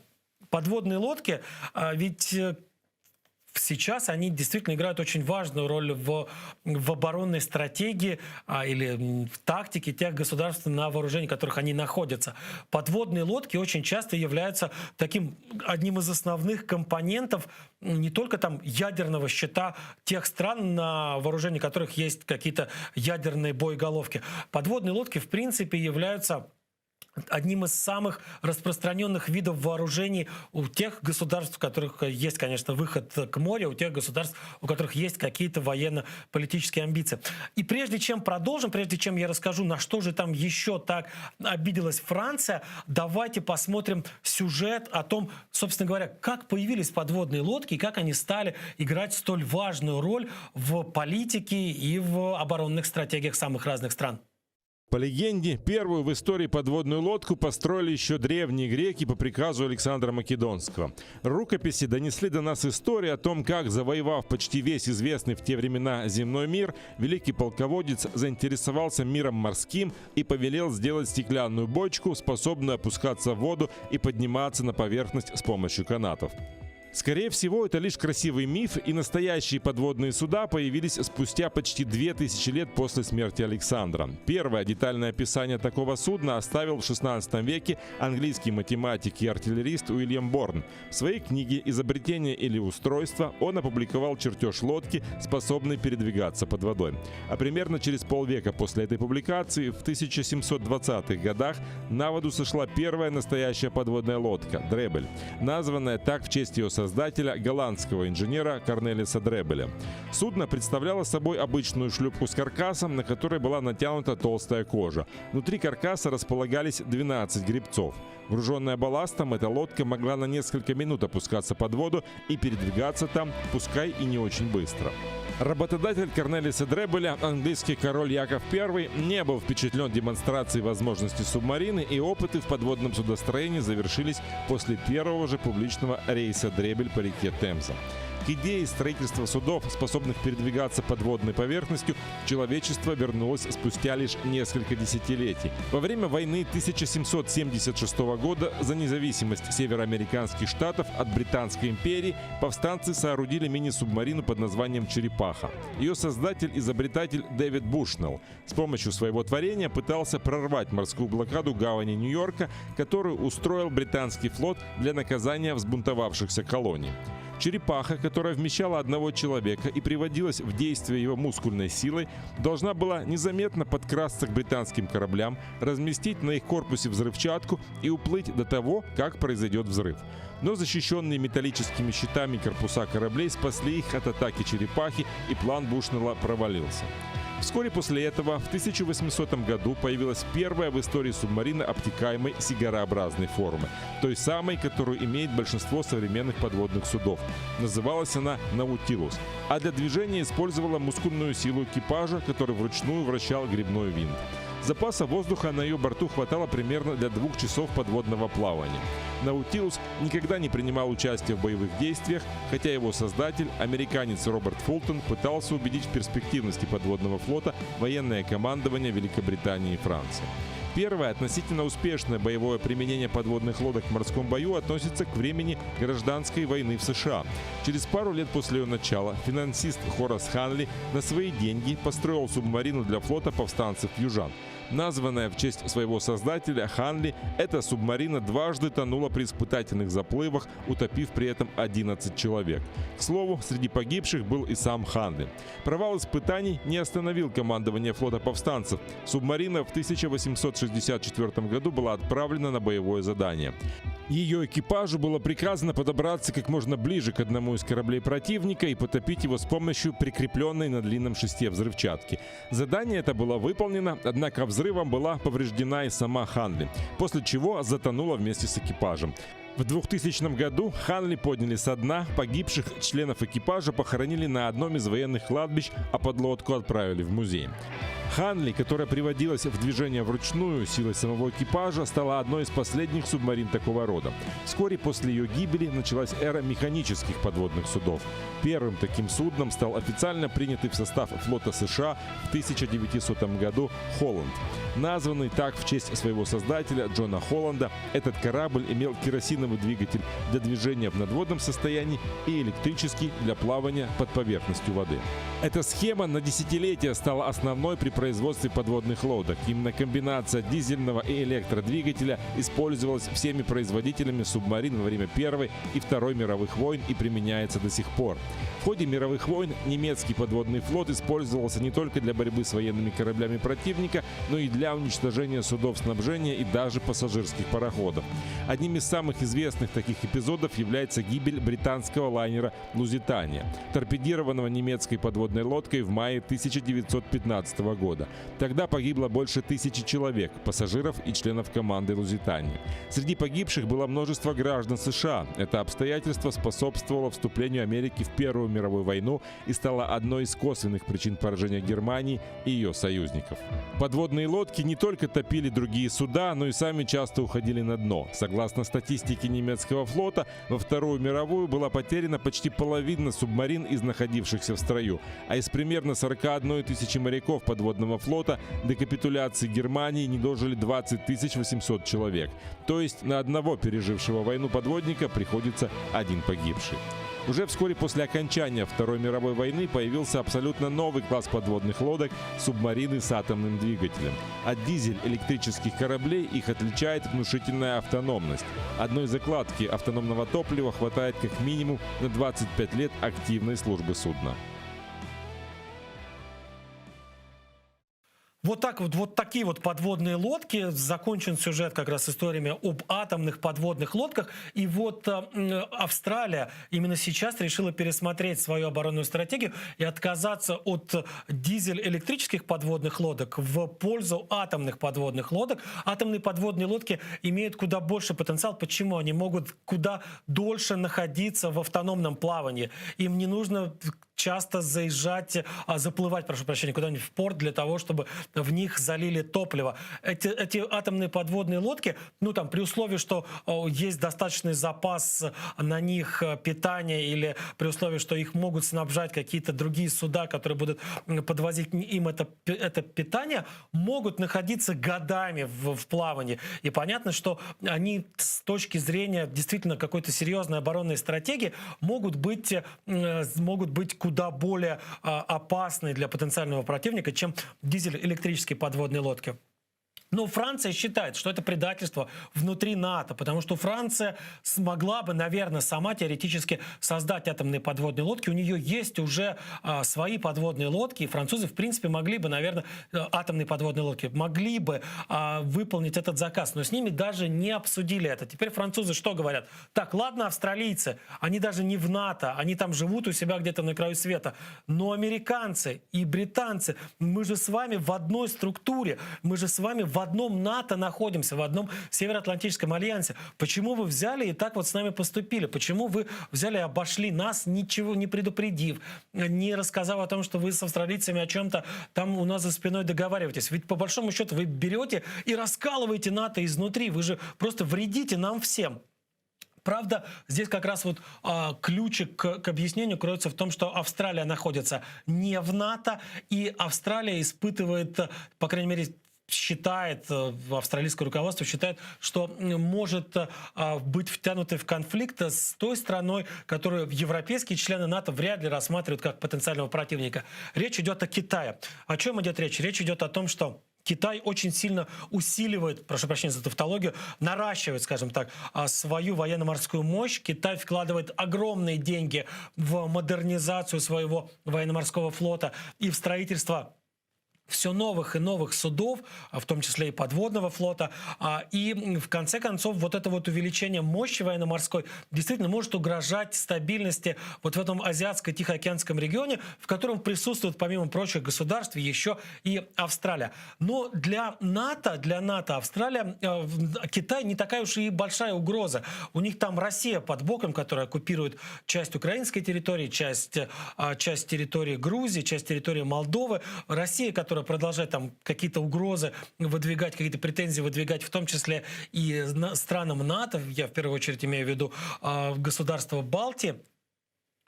подводные лодки, а, ведь э, Сейчас они действительно играют очень важную роль в, в оборонной стратегии а, или в тактике тех государств, на вооружении которых они находятся. Подводные лодки очень часто являются таким одним из основных компонентов не только там ядерного щита тех стран, на вооружении которых есть какие-то ядерные боеголовки. Подводные лодки, в принципе, являются одним из самых распространенных видов вооружений у тех государств, у которых есть, конечно, выход к морю, у тех государств, у которых есть какие-то военно-политические амбиции. И прежде чем продолжим, прежде чем я расскажу, на что же там еще так обиделась Франция, давайте посмотрим сюжет о том, собственно говоря, как появились подводные лодки и как они стали играть столь важную роль в политике и в оборонных стратегиях самых разных стран. По легенде, первую в истории подводную лодку построили еще древние греки по приказу Александра Македонского. Рукописи донесли до нас историю о том, как, завоевав почти весь известный в те времена земной мир, великий полководец заинтересовался миром морским и повелел сделать стеклянную бочку, способную опускаться в воду и подниматься на поверхность с помощью канатов. Скорее всего, это лишь красивый миф, и настоящие подводные суда появились спустя почти 2000 лет после смерти Александра. Первое детальное описание такого судна оставил в 16 веке английский математик и артиллерист Уильям Борн. В своей книге «Изобретение или устройство» он опубликовал чертеж лодки, способной передвигаться под водой. А примерно через полвека после этой публикации, в 1720-х годах, на воду сошла первая настоящая подводная лодка – Дребель, названная так в честь ее создателя, голландского инженера Корнелиса Дребеля. Судно представляло собой обычную шлюпку с каркасом, на которой была натянута толстая кожа. Внутри каркаса располагались 12 гребцов. Груженная балластом, эта лодка могла на несколько минут опускаться под воду и передвигаться там, пускай и не очень быстро. Работодатель Корнелиса Дребеля, английский король Яков I, не был впечатлен демонстрацией возможностей субмарины, и опыты в подводном судостроении завершились после первого же публичного рейса Дребель по реке Темза. К идее строительства судов, способных передвигаться под водной поверхностью, человечество вернулось спустя лишь несколько десятилетий. Во время войны 1776 года за независимость североамериканских штатов от Британской империи повстанцы соорудили мини-субмарину под названием «Черепаха». Ее создатель-изобретатель Дэвид Бушнелл с помощью своего творения пытался прорвать морскую блокаду гавани Нью-Йорка, которую устроил британский флот для наказания взбунтовавшихся колоний. Черепаха, которая вмещала одного человека и приводилась в действие его мускульной силой, должна была незаметно подкрасться к британским кораблям, разместить на их корпусе взрывчатку и уплыть до того, как произойдет взрыв. Но защищенные металлическими щитами корпуса кораблей спасли их от атаки черепахи, и план Бушнелла провалился. Вскоре после этого, в 1800 году, появилась первая в истории субмарина обтекаемой сигарообразной формы, той самой, которую имеет большинство современных подводных судов. Называлась она «Наутилус», а для движения использовала мускульную силу экипажа, который вручную вращал гребной винт. Запаса воздуха на ее борту хватало примерно для двух часов подводного плавания. Наутилус никогда не принимал участия в боевых действиях, хотя его создатель, американец Роберт Фултон, пытался убедить в перспективности подводного флота военное командование Великобритании и Франции. Первое относительно успешное боевое применение подводных лодок в морском бою относится к времени гражданской войны в США. Через пару лет после ее начала финансист Хорас Ханли на свои деньги построил субмарину для флота повстанцев-южан. Названная в честь своего создателя Ханли, эта субмарина дважды тонула при испытательных заплывах, утопив при этом 11 человек. К слову, среди погибших был и сам Ханли. Провал испытаний не остановил командование флота повстанцев. Субмарина в 1864 году была отправлена на боевое задание. Ее экипажу было приказано подобраться как можно ближе к одному из кораблей противника и потопить его с помощью прикрепленной на длинном шесте взрывчатки. Задание это было выполнено, однако взрывом была повреждена и сама Ханли, после чего затонула вместе с экипажем. В 2000 году Ханли подняли со дна, погибших членов экипажа похоронили на одном из военных кладбищ, а подлодку отправили в музей. Ханли, которая приводилась в движение вручную силой самого экипажа, стала одной из последних субмарин такого рода. года. Вскоре после ее гибели началась эра механических подводных судов. Первым таким судном стал официально принятый в состав флота США в 1900 году «Холланд». Названный так в честь своего создателя Джона Холланда, этот корабль имел керосиновый двигатель для движения в надводном состоянии и электрический для плавания под поверхностью воды. Эта схема на десятилетия стала основной при производстве подводных лодок. Именно комбинация дизельного и электродвигателя использовалась всеми производителями субмарин во время Первой и Второй мировых войн и применяется до сих пор. В ходе мировых войн немецкий подводный флот использовался не только для борьбы с военными кораблями противника, но и для уничтожения судов снабжения и даже пассажирских пароходов. Одним из самых известных таких эпизодов является гибель британского лайнера «Лузитания», торпедированного немецкой подводной лодкой в мае 1915 года. Тогда погибло больше тысячи человек, пассажиров и членов команды «Лузитании». Среди погибших было множество граждан США. Это обстоятельство способствовало вступлению Америки в Первую мировую войну и стало одной из косвенных причин поражения Германии и ее союзников. Подводные лодки не только топили другие суда, но и сами часто уходили на дно. Согласно статистике немецкого флота, во Вторую мировую была потеряна почти половина субмарин из находившихся в строю, а из примерно 41 тысячи моряков подводного флота до капитуляции Германии не дожили 20 800 человек. То есть на одного пережившего войну подводника приходится один погибший. Уже вскоре после окончания Второй мировой войны появился абсолютно новый класс подводных лодок – субмарины с атомным двигателем. От дизель-электрических кораблей их отличает внушительная автономность. Одной закладки автономного топлива хватает как минимум на 25 лет активной службы судна. Вот так вот, вот такие вот подводные лодки. Закончен сюжет как раз историями об атомных подводных лодках. И вот э, Австралия именно сейчас решила пересмотреть свою оборонную стратегию и отказаться от дизель-электрических подводных лодок в пользу атомных подводных лодок. Атомные подводные лодки имеют куда больше потенциал. Почему? Они могут куда дольше находиться в автономном плавании. Им не нужно часто заезжать, а, заплывать, прошу прощения, куда-нибудь в порт для того, чтобы в них залили топливо. Эти, эти атомные подводные лодки, ну там при условии, что есть достаточный запас на них э, питания или при условии, что их могут снабжать какие-то другие суда, которые будут подвозить им это, это питание, могут находиться годами в, в плавании. И понятно, что они с точки зрения действительно какой-то серьезной оборонной стратегии могут быть, э, могут быть куда более а, опасны для потенциального противника, чем дизель-электрические подводные лодки. Но Франция считает, что это предательство внутри НАТО, потому что Франция смогла бы, наверное, сама теоретически создать атомные подводные лодки. У нее есть уже а, свои подводные лодки, и французы, в принципе, могли бы, наверное, э, атомные подводные лодки, могли бы а, выполнить этот заказ, но с ними даже не обсудили это. Теперь французы что говорят? Так, ладно, австралийцы, они даже не в НАТО, они там живут у себя где-то на краю света, но американцы и британцы, мы же с вами в одной структуре, мы же с вами в одном НАТО находимся, в одном Североатлантическом альянсе. Почему вы взяли и так вот с нами поступили? Почему вы взяли и обошли нас, ничего не предупредив, не рассказав о том, что вы с австралийцами о чем-то там у нас за спиной договариваетесь? Ведь по большому счету вы берете и раскалываете НАТО изнутри. Вы же просто вредите нам всем. Правда, здесь как раз вот а, ключик к, к объяснению кроется в том, что Австралия находится не в НАТО, и Австралия испытывает, по крайней мере, считает, э, австралийское руководство считает, что может э, а, быть втянутой в конфликт с той страной, которую европейские члены НАТО вряд ли рассматривают как потенциального противника. Речь идет о Китае. О чем идет речь? Речь идет о том, что Китай очень сильно усиливает, прошу прощения за тавтологию, наращивает, скажем так, а, свою военно-морскую мощь. Китай вкладывает огромные деньги в модернизацию своего военно-морского флота и в строительство все новых и новых судов, а в том числе и подводного флота. А, и в конце концов вот это вот увеличение мощи военно-морской действительно может угрожать стабильности вот в этом азиатско-тихоокеанском регионе, в котором присутствует помимо прочих государств еще и Австралия. Но для НАТО, для НАТО Австралия, э, Китай не такая уж и большая угроза. У них там Россия под боком, которая оккупирует часть украинской территории, часть, а, часть территории Грузии, часть территории Молдовы. Россия, которая. которая продолжает там какие-то угрозы выдвигать, какие-то претензии выдвигать, в том числе и странам НАТО, я в первую очередь имею в виду а, государства Балтии,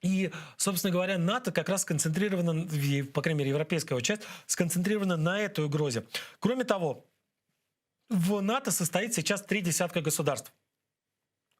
и, собственно говоря, НАТО как раз сконцентрировано, по крайней мере, европейская часть, сконцентрирована на этой угрозе. Кроме того, в НАТО состоит сейчас три десятка государств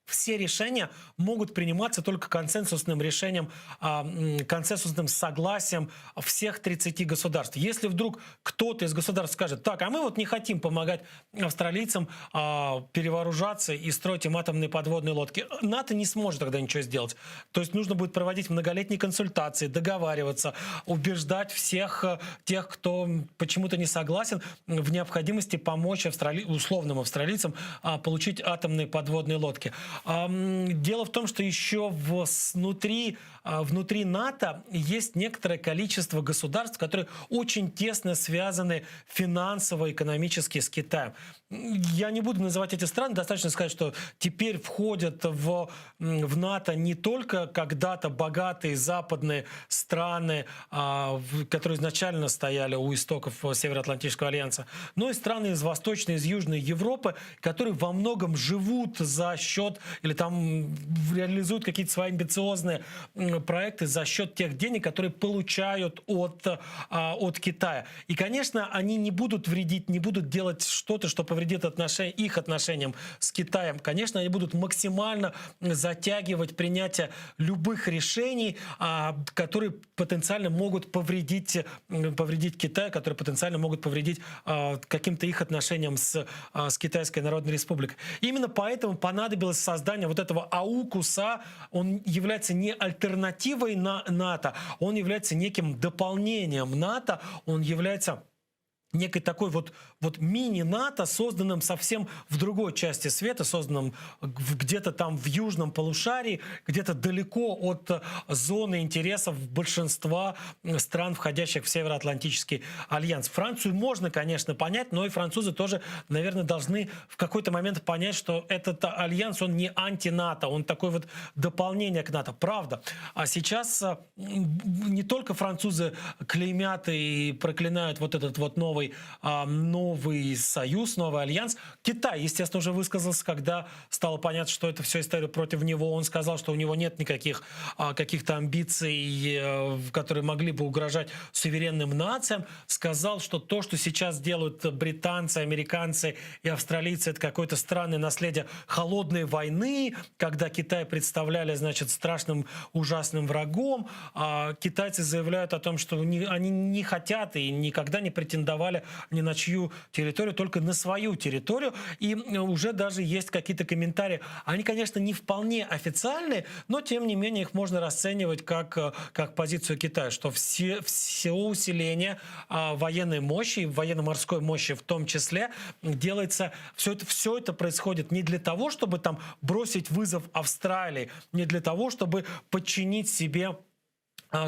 все решения могут приниматься только консенсусным решением, а, консенсусным согласием всех 30 государств. Если вдруг кто-то из государств скажет, так, а мы вот не хотим помогать австралийцам а, перевооружаться и строить им атомные подводные лодки, НАТО не сможет тогда ничего сделать. То есть нужно будет проводить многолетние консультации, договариваться, убеждать всех э, тех, кто почему-то не согласен в необходимости помочь австрали... условным австралийцам а, получить атомные подводные лодки. Дело в том, что еще внутри, а, внутри НАТО есть некоторое количество государств, которые очень тесно связаны финансово, экономически с Китаем. Я не буду называть эти страны, достаточно сказать, что теперь входят в, в НАТО не только когда-то богатые западные страны, а, которые изначально стояли у истоков Североатлантического альянса, но и страны из Восточной, из Южной Европы, которые во многом живут за счет или там реализуют какие-то свои амбициозные проекты за счет тех денег, которые получают от, а, от Китая. И, конечно, они не будут вредить, не будут делать что-то, что повредит отношения, их отношениям с Китаем. Конечно, они будут максимально затягивать принятие любых решений, а, которые потенциально могут повредить, повредить Китай, которые потенциально могут повредить а, каким-то их отношениям с, с Китайской Народной Республикой. Именно поэтому понадобилось создание вот этого АУКУСа. Он является не альтернативой на НАТО, он является неким дополнением НАТО, он является некой такой вот, вот мини-НАТО, созданным совсем в другой части света, созданным где-то там в южном полушарии, где-то далеко от э, зоны интересов большинства стран, входящих в Североатлантический альянс. Францию можно, конечно, понять, но и французы тоже, наверное, должны в какой-то момент понять, что этот альянс, он не анти-НАТО, он такой вот дополнение к НАТО. Правда. А сейчас э, не только французы клеймят и проклинают вот этот вот новый новый, а, новый союз, новый альянс. Китай, естественно, уже высказался, когда стало понятно, что это все история против него. Он сказал, что у него нет никаких а, каких-то амбиций, э, которые могли бы угрожать суверенным нациям. Сказал, что то, что сейчас делают британцы, американцы и австралийцы, это какое-то странное наследие холодной войны, когда Китай представляли, значит, страшным, ужасным врагом. А китайцы заявляют о том, что они не хотят и никогда не претендовали ни на чью территорию, только на свою территорию. И уже даже есть какие-то комментарии. Они, конечно, не вполне официальные, но тем не менее их можно расценивать как, э, как позицию Китая, что все, все усиление а, военной мощи, военно-морской мощи в том числе, делается, все это, все это происходит не для того, чтобы там бросить вызов Австралии, не для того, чтобы подчинить себе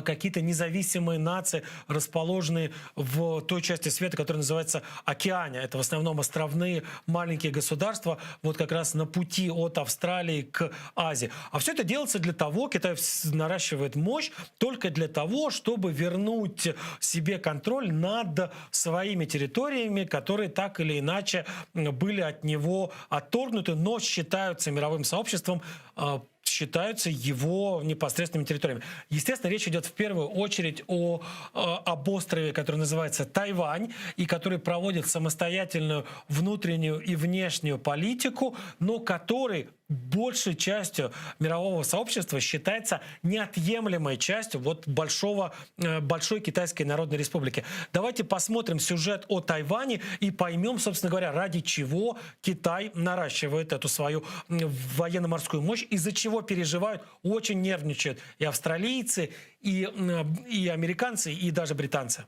какие-то независимые нации, расположенные в той части света, которая называется Океания. Это в основном островные маленькие государства, вот как раз на пути от Австралии к Азии. А все это делается для того, Китай наращивает мощь только для того, чтобы вернуть себе контроль над своими территориями, которые так или иначе были от него отторгнуты, но считаются мировым сообществом а, считаются его непосредственными территориями. Естественно, речь идет в первую очередь о, э, об острове, который называется Тайвань, и который проводит самостоятельную внутреннюю и внешнюю политику, но который большей частью мирового сообщества считается неотъемлемой частью вот большого, э, большой Китайской Народной Республики. Давайте посмотрим сюжет о Тайване и поймем, собственно говоря, ради чего Китай наращивает эту свою военно-морскую мощь, из-за чего переживают, очень нервничают и австралийцы, и, и американцы, и даже британцы.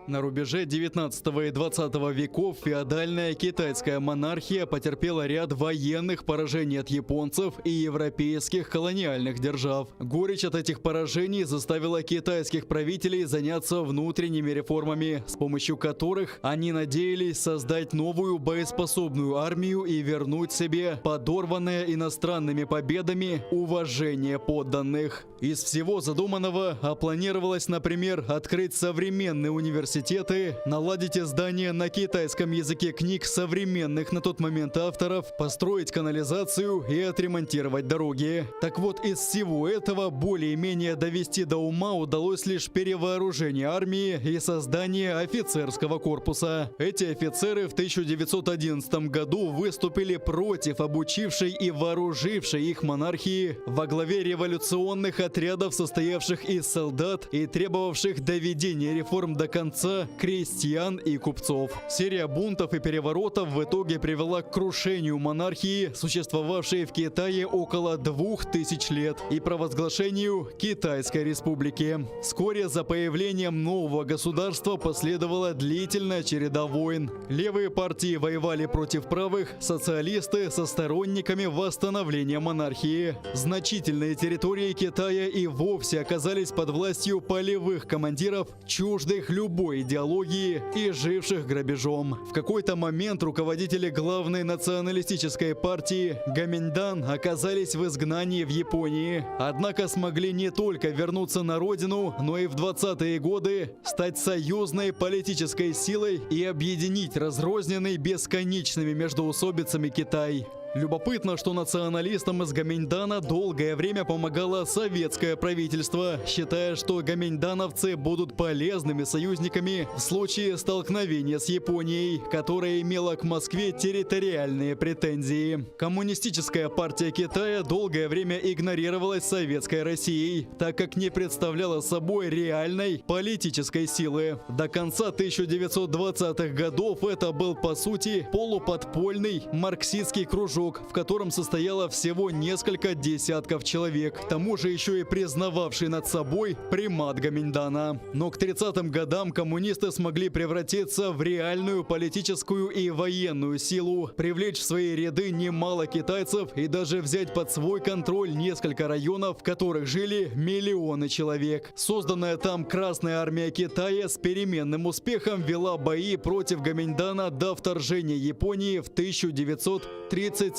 На рубеже 19 и 20 веков феодальная китайская монархия потерпела ряд военных поражений от японцев и европейских колониальных держав. Горечь от этих поражений заставила китайских правителей заняться внутренними реформами, с помощью которых они надеялись создать новую боеспособную армию и вернуть себе подорванное иностранными победами уважение подданных. Из всего задуманного планировалось, например, открыть современный университет. университеты, наладить издание на китайском языке книг современных на тот момент авторов, построить канализацию и отремонтировать дороги. Так вот, из всего этого более-менее довести до ума удалось лишь перевооружение армии и создание офицерского корпуса. Эти офицеры в 1911 году выступили против обучившей и вооружившей их монархии во главе революционных отрядов, состоявших из солдат и требовавших доведения реформ до конца крестьян и купцов. Серия бунтов и переворотов в итоге привела к крушению монархии, существовавшей в Китае около 2000 лет, и провозглашению Китайской республики. Вскоре за появлением нового государства последовала длительная череда войн. Левые партии воевали против правых, социалисты со сторонниками восстановления монархии. Значительные территории Китая и вовсе оказались под властью полевых командиров, чуждых любой идеологии и живших грабежом. В какой-то момент руководители главной националистической партии Гоминьдан оказались в изгнании в Японии. Однако смогли не только вернуться на родину, но и в 20-е годы стать союзной политической силой и объединить разрозненный бесконечными междоусобицами Китай. Любопытно, что националистам из Гоминьдана долгое время помогало советское правительство, считая, что гоминьдановцы будут полезными союзниками в случае столкновения с Японией, которая имела к Москве территориальные претензии. Коммунистическая партия Китая долгое время игнорировалась советской Россией, так как не представляла собой реальной политической силы. До конца 1920-х годов это был, по сути, полуподпольный марксистский кружок, в котором состояло всего несколько десятков человек, к тому же еще и признававший над собой примат Гоминьдана. Но к 30-м годам коммунисты смогли превратиться в реальную политическую и военную силу, привлечь в свои ряды немало китайцев и даже взять под свой контроль несколько районов, в которых жили миллионы человек. Созданная там Красная армия Китая с переменным успехом вела бои против Гоминьдана до вторжения Японии в 1937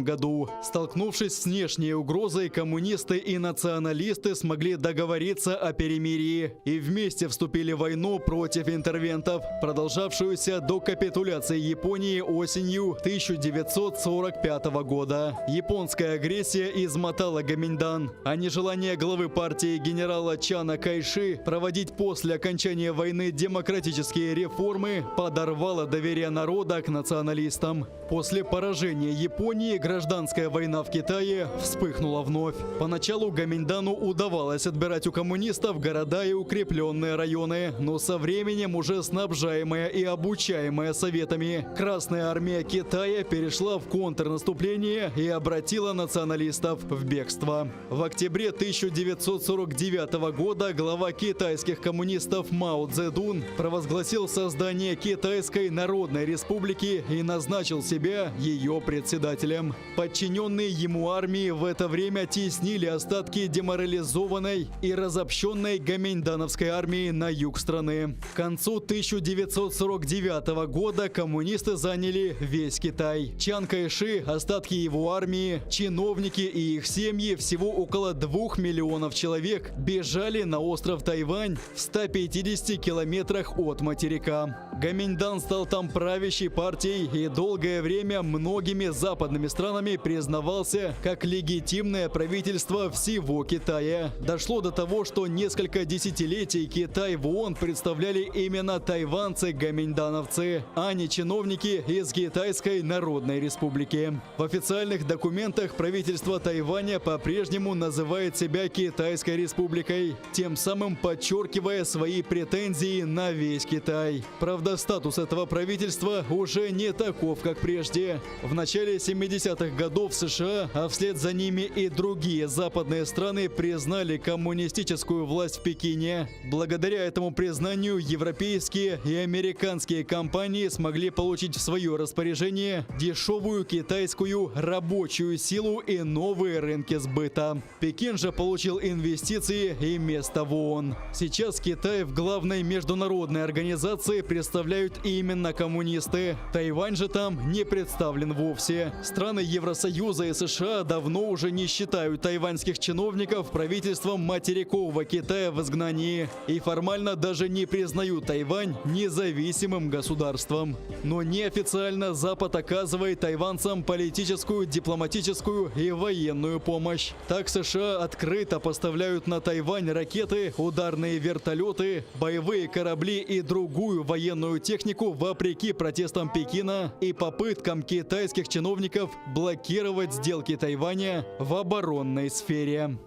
году. Столкнувшись с внешней угрозой, коммунисты и националисты смогли договориться о перемирии и вместе вступили в войну против интервентов, продолжавшуюся до капитуляции Японии осенью 1945 года. Японская агрессия измотала Гоминьдан, а нежелание главы партии генерала Чана Кайши проводить после окончания войны демократические реформы подорвало доверие народа к националистам. После поражения Японии гражданская война в Китае вспыхнула вновь. Поначалу Гоминьдану удавалось отбирать у коммунистов города и укрепленные районы, но со временем уже снабжаемая и обучаемая советами, Красная армия Китая перешла в контрнаступление и обратила националистов в бегство. В октябре 1949 года глава китайских коммунистов Мао Цзэдун провозгласил создание Китайской Народной Республики и назначил себя ее председателем. Подчиненные ему армии в это время теснили остатки деморализованной и разобщенной гоминьдановской армии на юг страны. К концу 1949 года коммунисты заняли весь Китай. Чан Кайши, остатки его армии, чиновники и их семьи, всего около 2 миллионов человек, бежали на остров Тайвань в 150 километрах от материка. Гоминьдан стал там правящей партией и долгое время многими западными странами признавался как легитимное правительство всего Китая. Дошло до того, что несколько десятилетий Китай в ООН представляли именно тайванцы-гоминьдановцы, а не чиновники из Китайской Народной Республики. В официальных документах правительство Тайваня по-прежнему называет себя Китайской Республикой, тем самым подчеркивая свои претензии на весь Китай. Правда, статус этого правительства уже не таков, как прежде. В начале 70-х годов США, а вслед за ними и другие западные страны признали коммунистическую власть в Пекине. Благодаря этому признанию европейские и американские компании смогли получить в свое распоряжение дешевую китайскую рабочую силу и новые рынки сбыта. Пекин же получил инвестиции и место в ООН. Сейчас Китай в главной международной организации представляют именно коммунисты. Тайвань же там не представлен вовсе. Страны Евросоюза и США давно уже не считают тайваньских чиновников правительством материкового Китая в изгнании и формально даже не признают Тайвань независимым государством. Но неофициально Запад оказывает тайванцам политическую, дипломатическую и военную помощь. Так США открыто поставляют на Тайвань ракеты, ударные вертолеты, боевые корабли и другую военную технику вопреки протестам Пекина и попыткам китайских чиновников блокировать сделки Тайваня в оборонной сфере.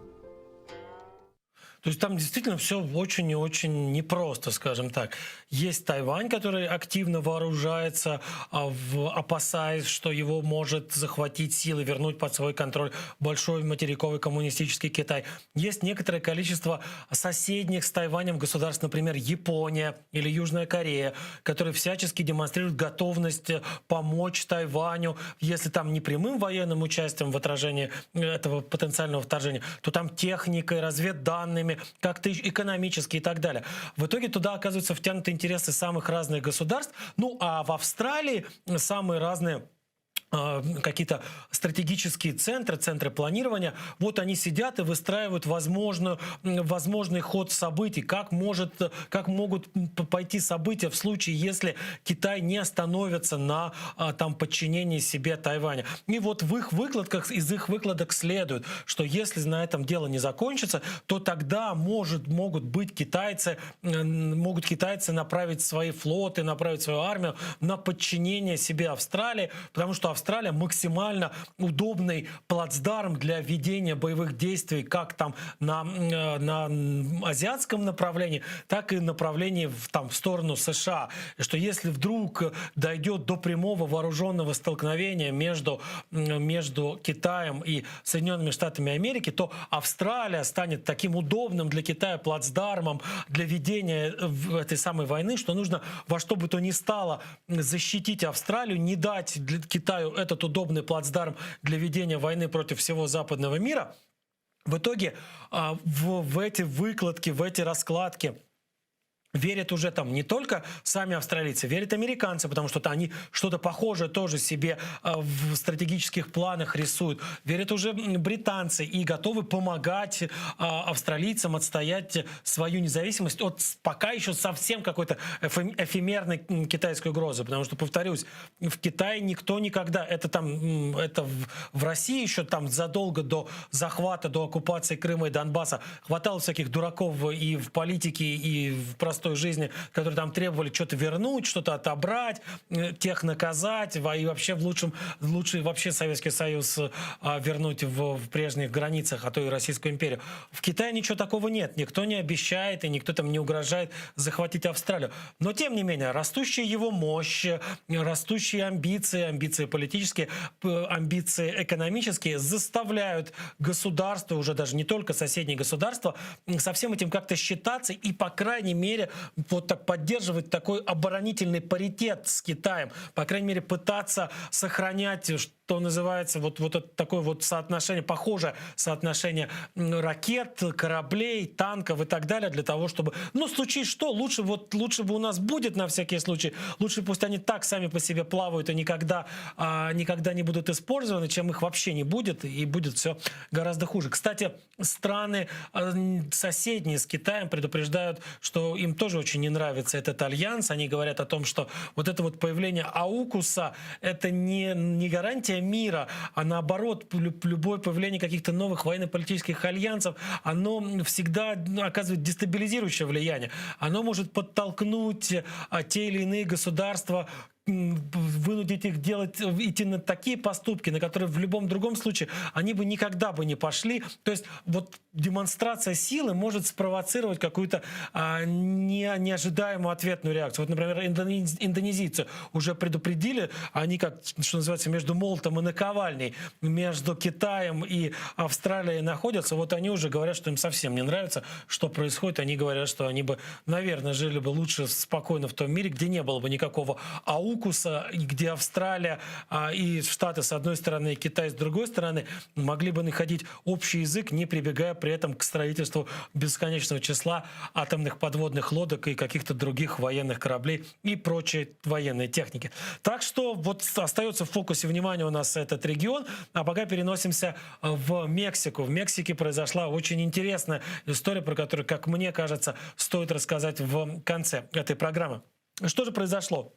То есть там действительно все очень и очень непросто, скажем так. Есть Тайвань, который активно вооружается, а, опасаясь, что его может захватить силы, вернуть под свой контроль большой материковый коммунистический Китай. Есть некоторое количество соседних с Тайванем государств, например, Япония или Южная Корея, которые всячески демонстрируют готовность помочь Тайваню, если там не прямым военным участием в отражении этого потенциального вторжения, то там техникой, разведданными, как-то экономически и так далее. В итоге туда оказываются втянуты интересы самых разных государств. Ну а в Австралии самые разные а, какие-то стратегические центры, центры планирования, вот они сидят и выстраивают возможную, возможный ход событий, как, может, как могут пойти события в случае, если Китай не остановится на а, там, подчинении себе Тайваня. И вот в их выкладках, из их выкладок следует, что если на этом дело не закончится, то тогда может, могут быть китайцы, могут китайцы направить свои флоты, направить свою армию на подчинение себе Австралии, потому что Австралия максимально удобный плацдарм для ведения боевых действий как там на, э, на азиатском направлении, так и направлении в, там, в сторону США. Что если вдруг дойдет до прямого вооруженного столкновения между, между Китаем и Соединенными Штатами Америки, то Австралия станет таким удобным для Китая плацдармом для ведения этой самой войны, что нужно во что бы то ни стало защитить Австралию, не дать Китаю этот удобный плацдарм для ведения войны против всего западного мира. В итоге а, в, в эти выкладки, в эти раскладки верят уже там не только сами австралийцы, верят американцы, потому что они что-то похожее тоже себе а, в стратегических планах рисуют. Верят уже британцы и готовы помогать а, австралийцам отстоять свою независимость от пока еще совсем какой-то эфемерной китайской угрозы. Потому что, повторюсь, в Китае никто никогда, это там, это в, в России еще там задолго до захвата, до оккупации Крыма и Донбасса хватало всяких дураков и в политике, и в простой жизни, которые там требовали что-то вернуть, что-то отобрать, э, тех наказать, и вообще в лучшем, лучше вообще Советский Союз а, вернуть в, в прежних границах, а то и Российскую империю. В Китае ничего такого нет. Никто не обещает и никто там не угрожает захватить Австралию. Но тем не менее, растущая его мощь, растущие амбиции, амбиции политические, амбиции экономические заставляют государства, уже даже не только соседние государства, со всем этим как-то считаться и, по крайней мере, вот так поддерживать такой оборонительный паритет с Китаем, по крайней мере, пытаться сохранять, что называется, вот, вот это такое вот соотношение, похожее соотношение ракет, кораблей, танков и так далее, для того, чтобы, ну, случись что, лучше вот, лучше бы у нас будет на всякий случай, лучше пусть они так сами по себе плавают и никогда, а, никогда не будут использованы, чем их вообще не будет, и будет все гораздо хуже. Кстати, страны а, соседние с Китаем предупреждают, что им тоже очень не нравится этот альянс. Они говорят о том, что вот это вот появление Аукуса это не, не гарантия мира, а наоборот, любое появление каких-то новых военно-политических альянсов, оно всегда оказывает дестабилизирующее влияние. Оно может подтолкнуть а, те или иные государства вынудить их делать, идти на такие поступки, на которые в любом другом случае они бы никогда бы не пошли. То есть вот демонстрация силы может спровоцировать какую-то а, не, неожидаемую ответную реакцию. Вот, например, индонез, индонезийцы уже предупредили, они как, что называется, между молотом и наковальней, между Китаем и Австралией находятся. Вот они уже говорят, что им совсем не нравится, что происходит. Они говорят, что они бы, наверное, жили бы лучше спокойно в том мире, где не было бы никакого АУК. Аукуса, где Австралия а, и Штаты с одной стороны, и Китай с другой стороны могли бы находить общий язык, не прибегая при этом к строительству бесконечного числа атомных подводных лодок и каких-то других военных кораблей и прочей военной техники. Так что вот остается в фокусе внимания у нас этот регион. А пока переносимся в Мексику. В Мексике произошла очень интересная история, про которую, как мне кажется, стоит рассказать в конце этой программы. Что же произошло?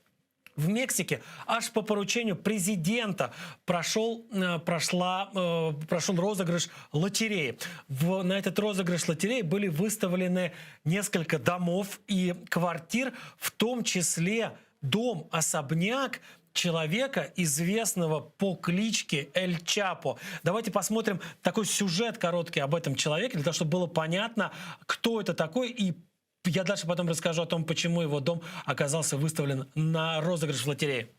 В Мексике аж по поручению президента прошел, э, прошла, э, прошел розыгрыш лотереи. В, на этот розыгрыш лотереи были выставлены несколько домов и квартир, в том числе дом-особняк человека, известного по кличке Эль Чапо. Давайте посмотрим такой сюжет короткий об этом человеке, для того, чтобы было понятно, кто это такой и я дальше потом расскажу о том, почему его дом оказался выставлен на розыгрыш в лотерее.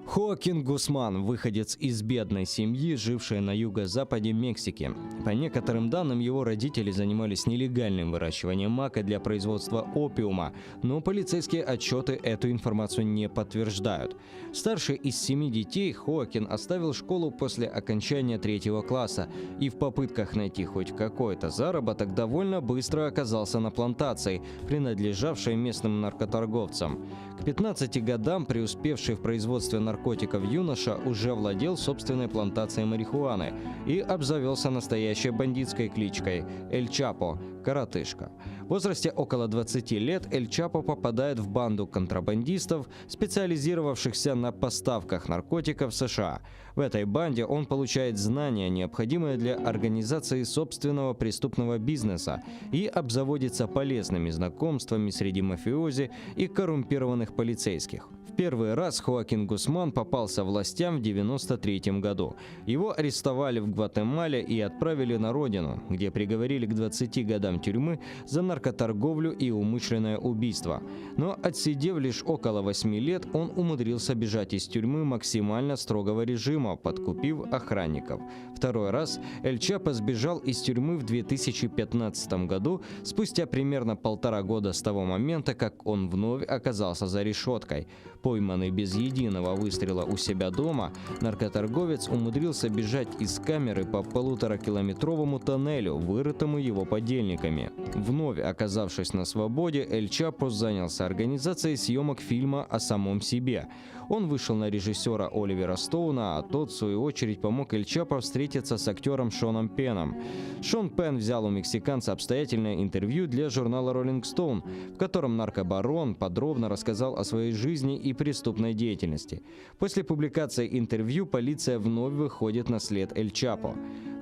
Хоакин Гусман – выходец из бедной семьи, жившей на юго-западе Мексики. По некоторым данным, его родители занимались нелегальным выращиванием мака для производства опиума, но полицейские отчеты эту информацию не подтверждают. Старший из семи детей Хоакин оставил школу после окончания третьего класса и в попытках найти хоть какой-то заработок довольно быстро оказался на плантации, принадлежавшей местным наркоторговцам. К 15 годам преуспевший в производстве наркотиков юноша уже владел собственной плантацией марихуаны и обзавелся настоящей бандитской кличкой Эль Чапо – коротышка. В возрасте около 20 лет Эль Чапо попадает в банду контрабандистов, специализировавшихся на поставках наркотиков в США. В этой банде он получает знания, необходимые для организации собственного преступного бизнеса и обзаводится полезными знакомствами среди мафиози и коррумпированных полицейских. В первый раз Хоакин Гусман попался властям в 1993 году. Его арестовали в Гватемале и отправили на родину, где приговорили к 20 годам тюрьмы за наркоторговлю и умышленное убийство. Но отсидев лишь около 8 лет, он умудрился бежать из тюрьмы максимально строгого режима, подкупив охранников. Второй раз Эль Чапо сбежал из тюрьмы в 2015 году, спустя примерно полтора года с того момента, как он вновь оказался за решеткой. Пойманный без единого выстрела у себя дома, наркоторговец умудрился бежать из камеры по полуторакилометровому тоннелю, вырытому его подельниками. Вновь оказавшись на свободе, Эль Чапо занялся организацией съемок фильма о самом себе. Он вышел на режиссера Оливера Стоуна, а тот, в свою очередь, помог Эль Чапо встретиться с актером Шоном Пеном. Шон Пен взял у мексиканца обстоятельное интервью для журнала Rolling Stone, в котором наркобарон подробно рассказал о своей жизни и преступной деятельности. После публикации интервью полиция вновь выходит на след Эль Чапо.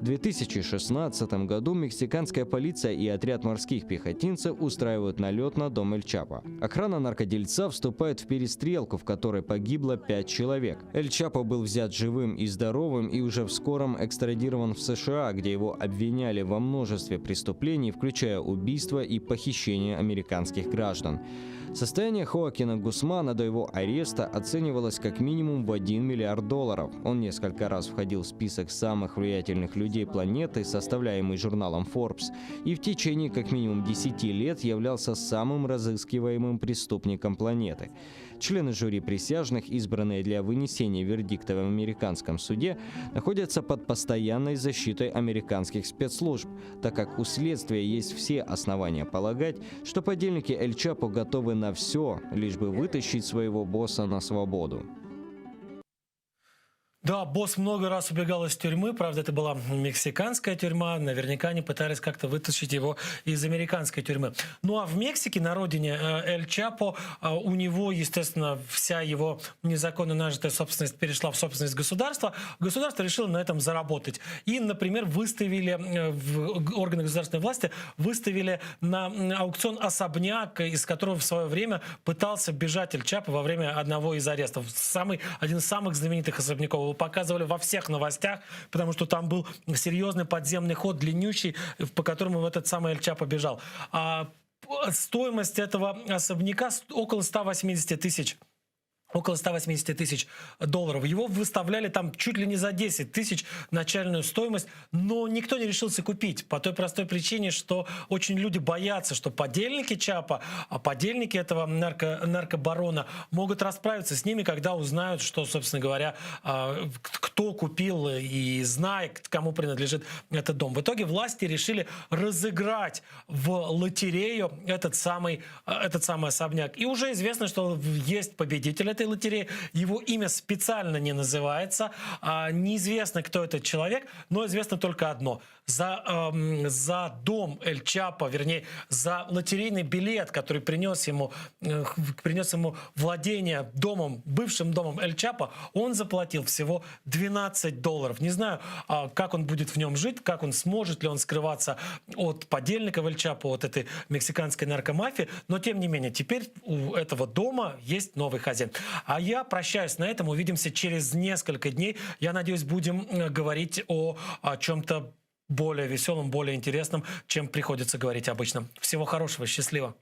В 2016 году мексиканская полиция и отряд морских пехотинцев устраивают налет на дом Эль Чапо. Охрана наркодельца вступает в перестрелку, в которой погибло 5 человек. Эль Чапо был взят живым и здоровым и уже в скором экстрадирован в США, где его обвиняли во множестве преступлений, включая убийство и похищение американских граждан. Состояние Хоакина Гусмана до его ареста оценивалось как минимум в 1 миллиард долларов. Он несколько раз входил в список самых влиятельных людей планеты, составляемый журналом Forbes, и в течение как минимум 10 лет являлся самым разыскиваемым преступником планеты. Члены жюри присяжных, избранные для вынесения вердикта в американском суде, находятся под постоянной защитой американских спецслужб, так как у следствия есть все основания полагать, что подельники Эль Чапо готовы на все, лишь бы вытащить своего босса на свободу. Да, босс много раз убегал из тюрьмы. Правда, это была мексиканская тюрьма. Наверняка они пытались как-то вытащить его из американской тюрьмы. Ну а в Мексике, на родине э, Эль Чапо, э, у него, естественно, вся его незаконно нажитая собственность перешла в собственность государства. Государство решило на этом заработать. И, например, выставили э, в органы государственной власти выставили на аукцион особняк, из которого в свое время пытался бежать Эль Чапо во время одного из арестов. Самый, один из самых знаменитых особняков его показывали во всех новостях, потому что там был серьезный подземный ход, длиннющий, по которому в этот самый Эль Чапо бежал. А стоимость этого особняка около 180 тысяч. Около 180 тысяч долларов. Его выставляли там чуть ли не за 10 тысяч начальную стоимость, но никто не решился купить по той простой причине, что очень люди боятся, что подельники Чапо, а подельники этого нарко, наркобарона могут расправиться с ними, когда узнают, что, собственно говоря, а, кто купил и знает, кому принадлежит этот дом. В итоге власти решили разыграть в лотерею этот самый, этот самый особняк. И уже известно, что есть победитель этой лотереи. Его имя специально не называется. А, неизвестно, кто этот человек, но известно только одно. За, эм, за дом Эль Чапо, вернее, за лотерейный билет, который принес ему, э, принес ему владение домом, бывшим домом Эль Чапо, он заплатил всего 12 долларов. Не знаю, а, как он будет в нем жить, как он сможет ли он скрываться от подельников Эль Чапо, от этой мексиканской наркомафии, но тем не менее, теперь у этого дома есть новый хозяин. А я прощаюсь на этом, увидимся через несколько дней. Я надеюсь, будем э, говорить о, о чем-то более веселом, более интересном, чем приходится говорить обычно. Всего хорошего, счастливо.